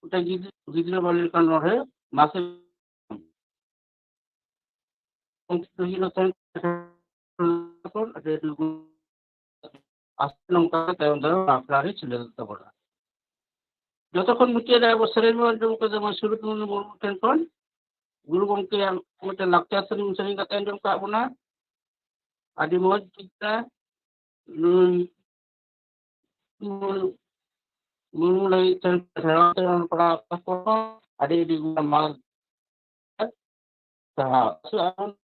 ᱢᱤᱫᱴᱟᱝ ᱜᱤᱫᱽᱨᱟᱹ, ᱜᱤᱫᱽᱨᱟᱹ ᱵᱟᱞᱮ ᱞᱮᱠᱟᱱ ᱚᱱᱚᱬᱦᱮ, ᱢᱟᱥᱮ ᱟᱥ ᱱᱚᱝᱠᱟ ᱛᱟᱭᱚᱢ ᱫᱟᱨᱟᱢ ᱟᱠᱷᱲᱟ ᱨᱮ ᱥᱮᱞᱮᱫᱚᱜ ᱛᱟᱵᱚᱱᱟ᱾ ᱡᱚᱛᱚ ᱠᱷᱚᱱ ᱢᱩᱪᱟᱹᱫ ᱨᱮ ᱟᱵᱚ ᱥᱮᱨᱮᱧ ᱵᱚᱱ ᱟᱸᱡᱚᱢ ᱠᱟᱫᱟ ᱢᱟᱹᱭ ᱥᱩᱨᱚᱡᱽ ᱢᱩᱨᱢᱩ ᱴᱷᱮᱱ ᱠᱷᱚᱱ᱾ ᱜᱩᱨᱩ ᱜᱚᱢᱠᱮᱭᱟᱜ ᱢᱤᱫᱴᱮᱱ ᱞᱟᱠᱪᱟᱨ ᱥᱮᱨᱮᱧ ᱥᱮᱨᱮᱧ ᱠᱟᱛᱮ ᱟᱸᱡᱚᱢ ᱠᱟᱜ ᱵᱚᱱᱟ᱾ ᱟᱹᱰᱤ ᱢᱚᱡᱽ ᱪᱮᱫᱠᱟ ᱱᱩᱭ ᱢᱩᱨᱢᱩ ᱞᱟᱹᱜᱤᱫ ᱛᱮ ᱥᱮᱨᱣᱟ ᱛᱮ ᱚᱞ ᱯᱟᱲᱦᱟᱣ ᱟᱠᱟᱫ ᱠᱚ ᱟᱹᱰᱤ ᱟᱹᱰᱤ ᱜᱩᱱ ᱢᱟᱱ ᱥᱟᱨᱦᱟᱣ᱾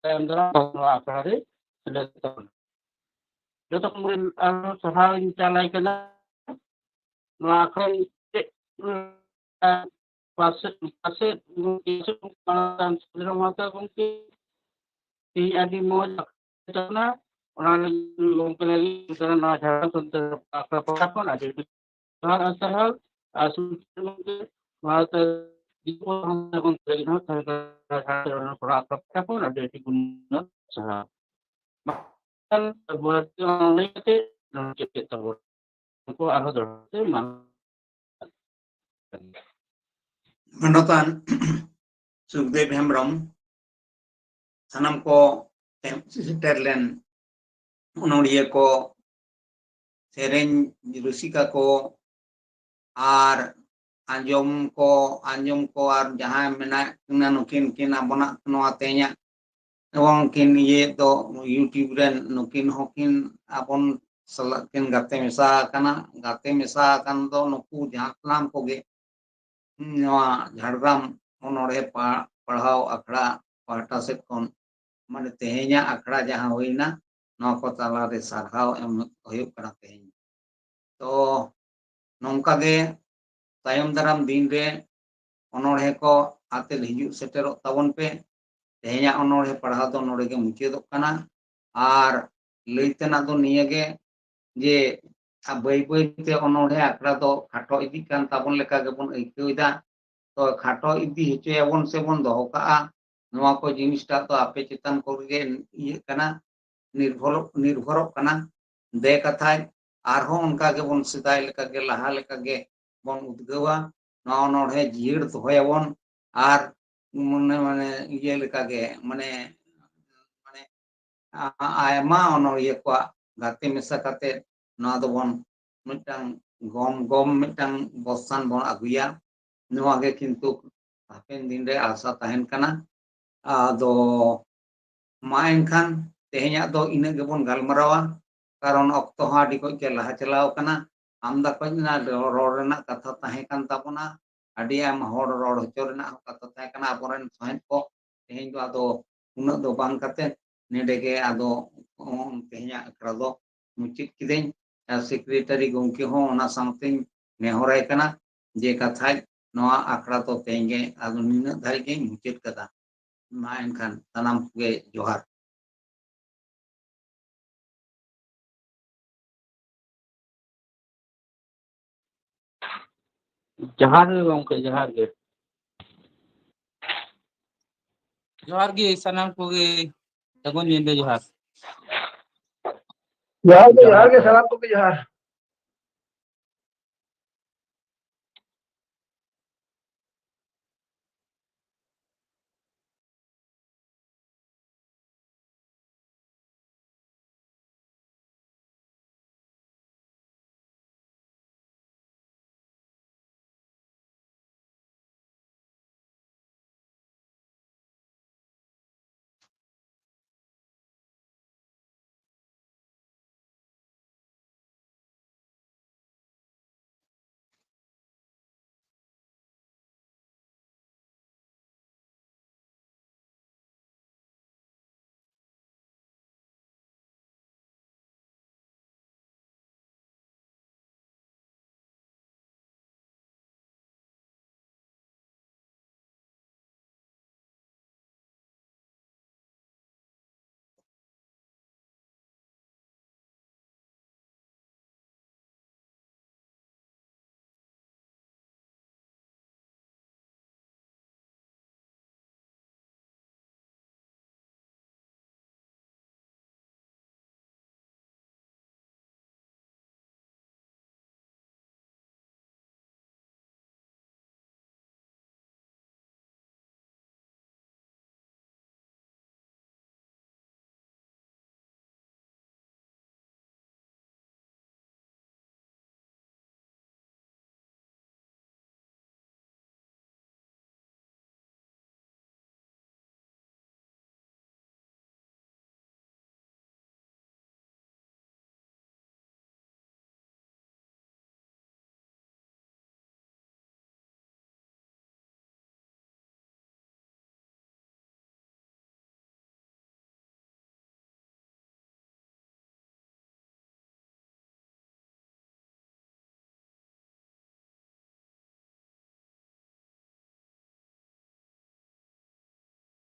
ᱛᱟᱭᱚᱢ ᱫᱟᱨᱟᱢ ᱱᱚᱣᱟ ᱟᱠᱷᱲᱟ ᱨᱮ ᱥᱮᱞᱮᱫ ᱛᱟᱵᱚᱱᱟ᱾ ᱡᱚᱛᱚ ᱠᱷᱚᱱ ᱟᱨᱦᱚᱸ ᱥᱟᱨᱦᱟᱣ ᱤᱧ ᱪᱟᱞᱟᱭ ᱠᱟᱱᱟ᱾ ᱱᱚᱣᱟ ᱟᱠᱷᱲᱟ ᱪᱮᱫ, ᱯᱟᱥᱮ, ᱯᱟᱥᱮ ᱜᱚᱢᱠᱮ, ᱥᱟᱫᱷᱩᱨᱟᱢ ᱦᱟᱸᱥᱫᱟ ᱜᱚᱢᱠᱮ, ᱛᱮᱦᱮᱧ ᱟᱹᱰᱤ ᱢᱚᱡᱽ ᱟᱠᱷᱲᱟ ᱛᱟᱵᱚᱱᱟ᱾ ᱚᱱᱟ ᱞᱟᱹᱜᱤᱫ ᱜᱚᱢᱠᱮ ᱞᱟᱹᱜᱤᱫ ᱱᱚᱣᱟ ᱡᱷᱟᱲᱠᱷᱚᱸᱰ ᱥᱟᱱᱛᱟᱲ ᱟᱠᱷᱲᱟ ᱯᱟᱦᱴᱟ ᱠᱷᱚᱱ ᱟᱹᱰᱤ ᱟᱹᱰᱤ ᱡᱚᱦᱟᱨ ᱟᱨ ᱥᱟᱨᱦᱟᱣ᱾ ᱟᱨ ᱥᱩᱪᱤᱛᱨᱟ ᱜᱚᱢᱠᱮ, ᱱᱚᱣᱟ ᱛᱮ ᱠᱚ ᱦᱚᱸ ᱛᱟᱦᱮᱸ ᱠᱟᱱᱟ, ᱛᱟᱦᱮᱸ ᱠᱟᱱᱟ, ᱠᱚᱨᱟᱣ ᱟᱠᱟᱫ ᱛᱟᱵᱚᱱᱟ, ᱟᱹᱰᱤ ᱟᱹᱰᱤ ᱜᱩᱱ ᱥᱟᱨᱦᱟᱣ᱾ ᱢᱟ, ᱵᱟᱹᱲᱛᱤ ᱵᱟᱝ ᱞᱟᱹᱭ ᱠᱟᱛᱮ ᱱᱚᱰᱮ ᱪᱮᱫ ᱛᱟᱵᱚᱱ? ᱩᱱᱠᱩ ᱟᱨᱦᱚᱸ ᱫᱚᱦᱲᱟ ᱛᱮ ᱢᱟ᱾ ᱢᱟᱱᱚᱛᱟᱱ ᱥᱩᱠᱫᱮᱵ ᱦᱮᱢᱵᱨᱚᱢ, ᱥᱟᱱᱟᱢ ᱠᱚ ᱥᱮᱴᱮᱨ ᱞᱮᱱ ᱚᱱᱚᱲᱦᱤᱭᱟᱹ ᱠᱚ, ᱥᱮᱨᱮᱧ ᱨᱩᱥᱤᱠᱟ ᱠᱚ, ᱟᱨ ᱟᱸᱡᱚᱢ ᱠᱚ, ᱟᱸᱡᱚᱢ ᱠᱚ ᱟᱨ ᱡᱟᱦᱟᱸᱭ ᱢᱮᱱᱟᱜ ᱠᱤᱱᱟ ᱱᱩᱠᱤᱱ, ᱠᱤᱱ ᱟᱵᱚᱱᱟᱜ ᱱᱚᱣᱟ ᱛᱮᱦᱮᱧᱟᱜ ᱮᱵᱚᱝ ᱠᱤᱱ ᱤᱭᱟᱹ ᱫᱚ YouTube ᱨᱮᱱ ᱱᱩᱠᱤᱱ ᱦᱚᱸᱠᱤᱱ ᱟᱵᱚᱱ ᱥᱟᱞᱟᱜ ᱠᱤᱱ ᱜᱟᱛᱮ ᱢᱮᱥᱟ ᱟᱠᱟᱱᱟ᱾ ᱜᱟᱛᱮ ᱢᱮᱥᱟ ᱟᱠᱟᱱ ᱫᱚ ᱱᱩᱠᱩ ᱡᱟᱦᱟᱸ ᱥᱟᱱᱟᱢ ᱠᱚᱜᱮ ᱱᱚᱣᱟ ᱡᱷᱟᱲᱜᱨᱟᱢ ᱚᱱᱚᱬᱦᱮ ᱯᱟ-, ᱯᱟᱲᱦᱟᱣ ᱟᱠᱷᱲᱟ ᱯᱟᱦᱴᱟ ᱥᱮᱫ ᱠᱷᱚᱱ, ᱢᱟᱱᱮ ᱛᱮᱦᱮᱧᱟᱜ ᱟᱠᱷᱲᱟ ᱡᱟᱦᱟᱸ ᱦᱩᱭᱱᱟ, ᱱᱚᱣᱟ ᱠᱚ ᱛᱟᱞᱟᱨᱮ ᱥᱟᱨᱦᱟᱣ ᱮᱢ ᱦᱩᱭᱩᱜ ᱠᱟᱱᱟ ᱛᱮᱦᱮᱧ᱾ ᱛᱚ ᱱᱚᱝᱠᱟ ᱜᱮ ᱛᱟᱭᱚᱢ ᱫᱟᱨᱟᱢ ᱫᱤᱱ ᱨᱮ ᱚᱱᱚᱬᱦᱮ ᱠᱚ ᱟᱛᱮ ᱦᱤᱡᱩᱜ ᱥᱮᱴᱮᱨᱚᱜ ᱛᱟᱵᱚᱱ ᱯᱮ᱾ ᱛᱮᱦᱮᱧᱟᱜ ᱚᱱᱚᱬᱦᱮ ᱯᱟᱲᱦᱟᱣ ᱫᱚ ᱱᱚᱰᱮ ᱜᱮ ᱢᱩᱪᱟᱹᱫᱚᱜ ᱠᱟᱱᱟ᱾ ᱟᱨ ᱞᱟᱹᱭ ᱛᱮᱱᱟᱜ ᱫᱚ ᱱᱤᱭᱟᱹ ᱜᱮ ᱡᱮ ᱵᱟᱹᱭ ᱵᱟᱹᱭ ᱛᱮ ᱚᱱᱚᱬᱦᱮ ᱟᱠᱷᱲᱟ ᱫᱚ ᱠᱷᱟᱴᱚ ᱤᱫᱤᱜ ᱠᱟᱱ ᱛᱟᱵᱚᱱ ᱞᱮᱠᱟ ᱜᱮᱵᱚᱱ ᱟᱹᱭᱠᱟᱹᱣ ᱮᱫᱟ᱾ ᱛᱚ ᱠᱷᱟᱴᱚ ᱤᱫᱤ ᱦᱚᱪᱚᱭᱟᱵᱚᱱ ᱥᱮᱵᱚᱱ ᱫᱚᱦᱚ ᱠᱟᱜᱼᱟ, ᱱᱚᱣᱟ ᱠᱚ ᱡᱤᱱᱤᱥᱴᱟᱜ ᱫᱚ ᱟᱯᱮ ᱪᱮᱛᱟᱱ ᱠᱚᱜᱮ ᱤᱭᱟᱹᱜ ᱠᱟᱱᱟ, ᱱᱤᱨᱵᱷᱚᱨᱚᱜ, ᱱᱤᱨᱵᱷᱚᱨᱚᱜ ᱠᱟᱱᱟ᱾ ᱫᱮ ᱠᱟᱛᱷᱟᱡ ᱟᱨᱦᱚᱸ ᱚᱱᱠᱟ ᱜᱮᱵᱚᱱ ᱥᱮᱫᱟᱭ ᱞᱮᱠᱟ ᱜᱮ, ᱞᱟᱦᱟ ᱞᱮᱠᱟ ᱜᱮ ᱵᱚᱱ ᱩᱫᱽᱜᱟᱹᱣᱟ᱾ ᱱᱚᱣᱟ ᱚᱱᱚᱬᱦᱮ ᱡᱤᱭᱟᱹᱲ ᱫᱚᱦᱚᱭᱟᱵᱚᱱ᱾ ᱟᱨ ᱢᱟᱱᱮ, ᱢᱟᱱᱮ ᱤᱭᱟᱹ ᱞᱮᱠᱟ ᱜᱮ, ᱢᱟᱱᱮ, ᱢᱟᱱᱮ ᱟ-, ᱟᱭᱢᱟ ᱚᱱᱚᱬᱦᱤᱭᱟᱹ ᱠᱚᱣᱟᱜ ᱜᱟᱛᱮ ᱢᱮᱥᱟ ᱠᱟᱛᱮ ᱱᱚᱣᱟ ᱫᱚᱵᱚᱱ ᱢᱤᱫᱴᱟᱝ ᱜᱚᱢ ᱜᱚᱢ ᱢᱤᱫᱴᱟᱝ ᱵᱚᱥᱛᱟᱱ ᱵᱚᱱ ᱟᱹᱜᱩᱭᱟ᱾ ᱱᱚᱣᱟ ᱜᱮ ᱠᱤᱱᱛᱩ ᱦᱟᱯᱮᱱ ᱫᱤᱱ ᱨᱮ ᱟᱥᱟ ᱛᱟᱦᱮᱱ ᱠᱟᱱᱟ᱾ ᱟᱫᱚ ᱢᱟ ᱮᱱᱠᱷᱟᱱ ᱛᱮᱦᱮᱧᱟᱜ ᱫᱚ ᱤᱱᱟᱹᱜ ᱜᱮᱵᱚᱱ ᱜᱟᱞᱢᱟᱨᱟᱣᱟ, ᱠᱟᱨᱚᱱ ᱚᱠᱛᱚ ᱦᱚᱸ ᱟᱹᱰᱤ ᱠᱚᱡ ᱜᱮ ᱞᱟᱦᱟ ᱪᱟᱞᱟᱣ ᱠᱟᱱᱟ᱾ ᱟᱢᱫᱟ ᱠᱚᱡ ᱨᱮᱱᱟᱜ ᱨᱚᱲ ᱨᱮᱱᱟᱜ ᱠᱟᱛᱷᱟ ᱛᱟᱦᱮᱸ ᱠᱟᱱ ᱛᱟᱵᱚᱱᱟ, ᱟᱹᱰᱤ ᱟᱭᱢᱟ ᱦᱚᱲ ᱨᱚᱲ ᱦᱚᱪᱚ ᱨᱮᱱᱟᱜ ᱦᱚᱸ ᱠᱟᱛᱷᱟ ᱛᱟᱦᱮᱸ ᱠᱟᱱᱟ ᱟᱵᱚᱨᱮᱱ ᱥᱚᱦᱮᱫ ᱠᱚ᱾ ᱛᱮᱦᱮᱧ ᱫᱚ ᱟᱫᱚ ᱩᱱᱟᱹᱜ ᱫᱚ ᱵᱟᱝ ᱠᱟᱛᱮ ᱱᱚᱰᱮ ᱜᱮ ᱟᱫᱚ ᱛᱮᱦᱮᱧᱟᱜ ᱟᱠᱷᱲᱟ ᱫᱚ ᱢᱩᱪᱟᱹᱫ ᱠᱤᱫᱟᱹᱧ᱾ ᱟᱨ ᱥᱮᱠᱨᱮᱴᱟᱨᱤ ᱜᱚᱢᱠᱮ ᱦᱚᱸ ᱚᱱᱟ ᱥᱟᱶᱛᱮᱧ ᱱᱮᱦᱚᱨᱟᱭ ᱠᱟᱱᱟ ᱡᱮ ᱠᱟᱛᱷᱟᱡ ᱱᱚᱣᱟ ᱟᱠᱷᱲᱟ ᱫᱚ ᱛᱮᱦᱮᱧ ᱜᱮ ᱟᱫᱚ ᱱᱤᱱᱟᱹᱜ ᱫᱷᱟᱹᱨᱤᱡ ᱜᱮᱧ ᱢᱩᱪᱟᱹᱫ ᱠᱟᱫᱟ᱾ ᱢᱟ ᱮᱱᱠᱷᱟᱱ ᱥᱟᱱᱟᱢ ᱠᱚᱜᱮ ᱡᱚᱦᱟᱨ᱾ ᱡᱚᱦᱟᱨ ᱜᱮ ᱜᱚᱢᱠᱮ, ᱡᱚᱦᱟᱨ ᱜᱮ᱾ ᱡᱚᱦᱟᱨ ᱜᱮ ᱥᱟᱱᱟᱢ ᱠᱚᱜᱮ, ᱥᱟᱹᱜᱩᱱ ᱧᱤᱫᱟᱹ ᱡᱚᱦᱟᱨ᱾ ᱡᱚᱦᱟᱨ ᱜᱮ, ᱡᱚᱦᱟᱨ ᱜᱮ, ᱥᱟᱱᱟᱢ ᱠᱚᱜᱮ ᱡᱚᱦᱟᱨ᱾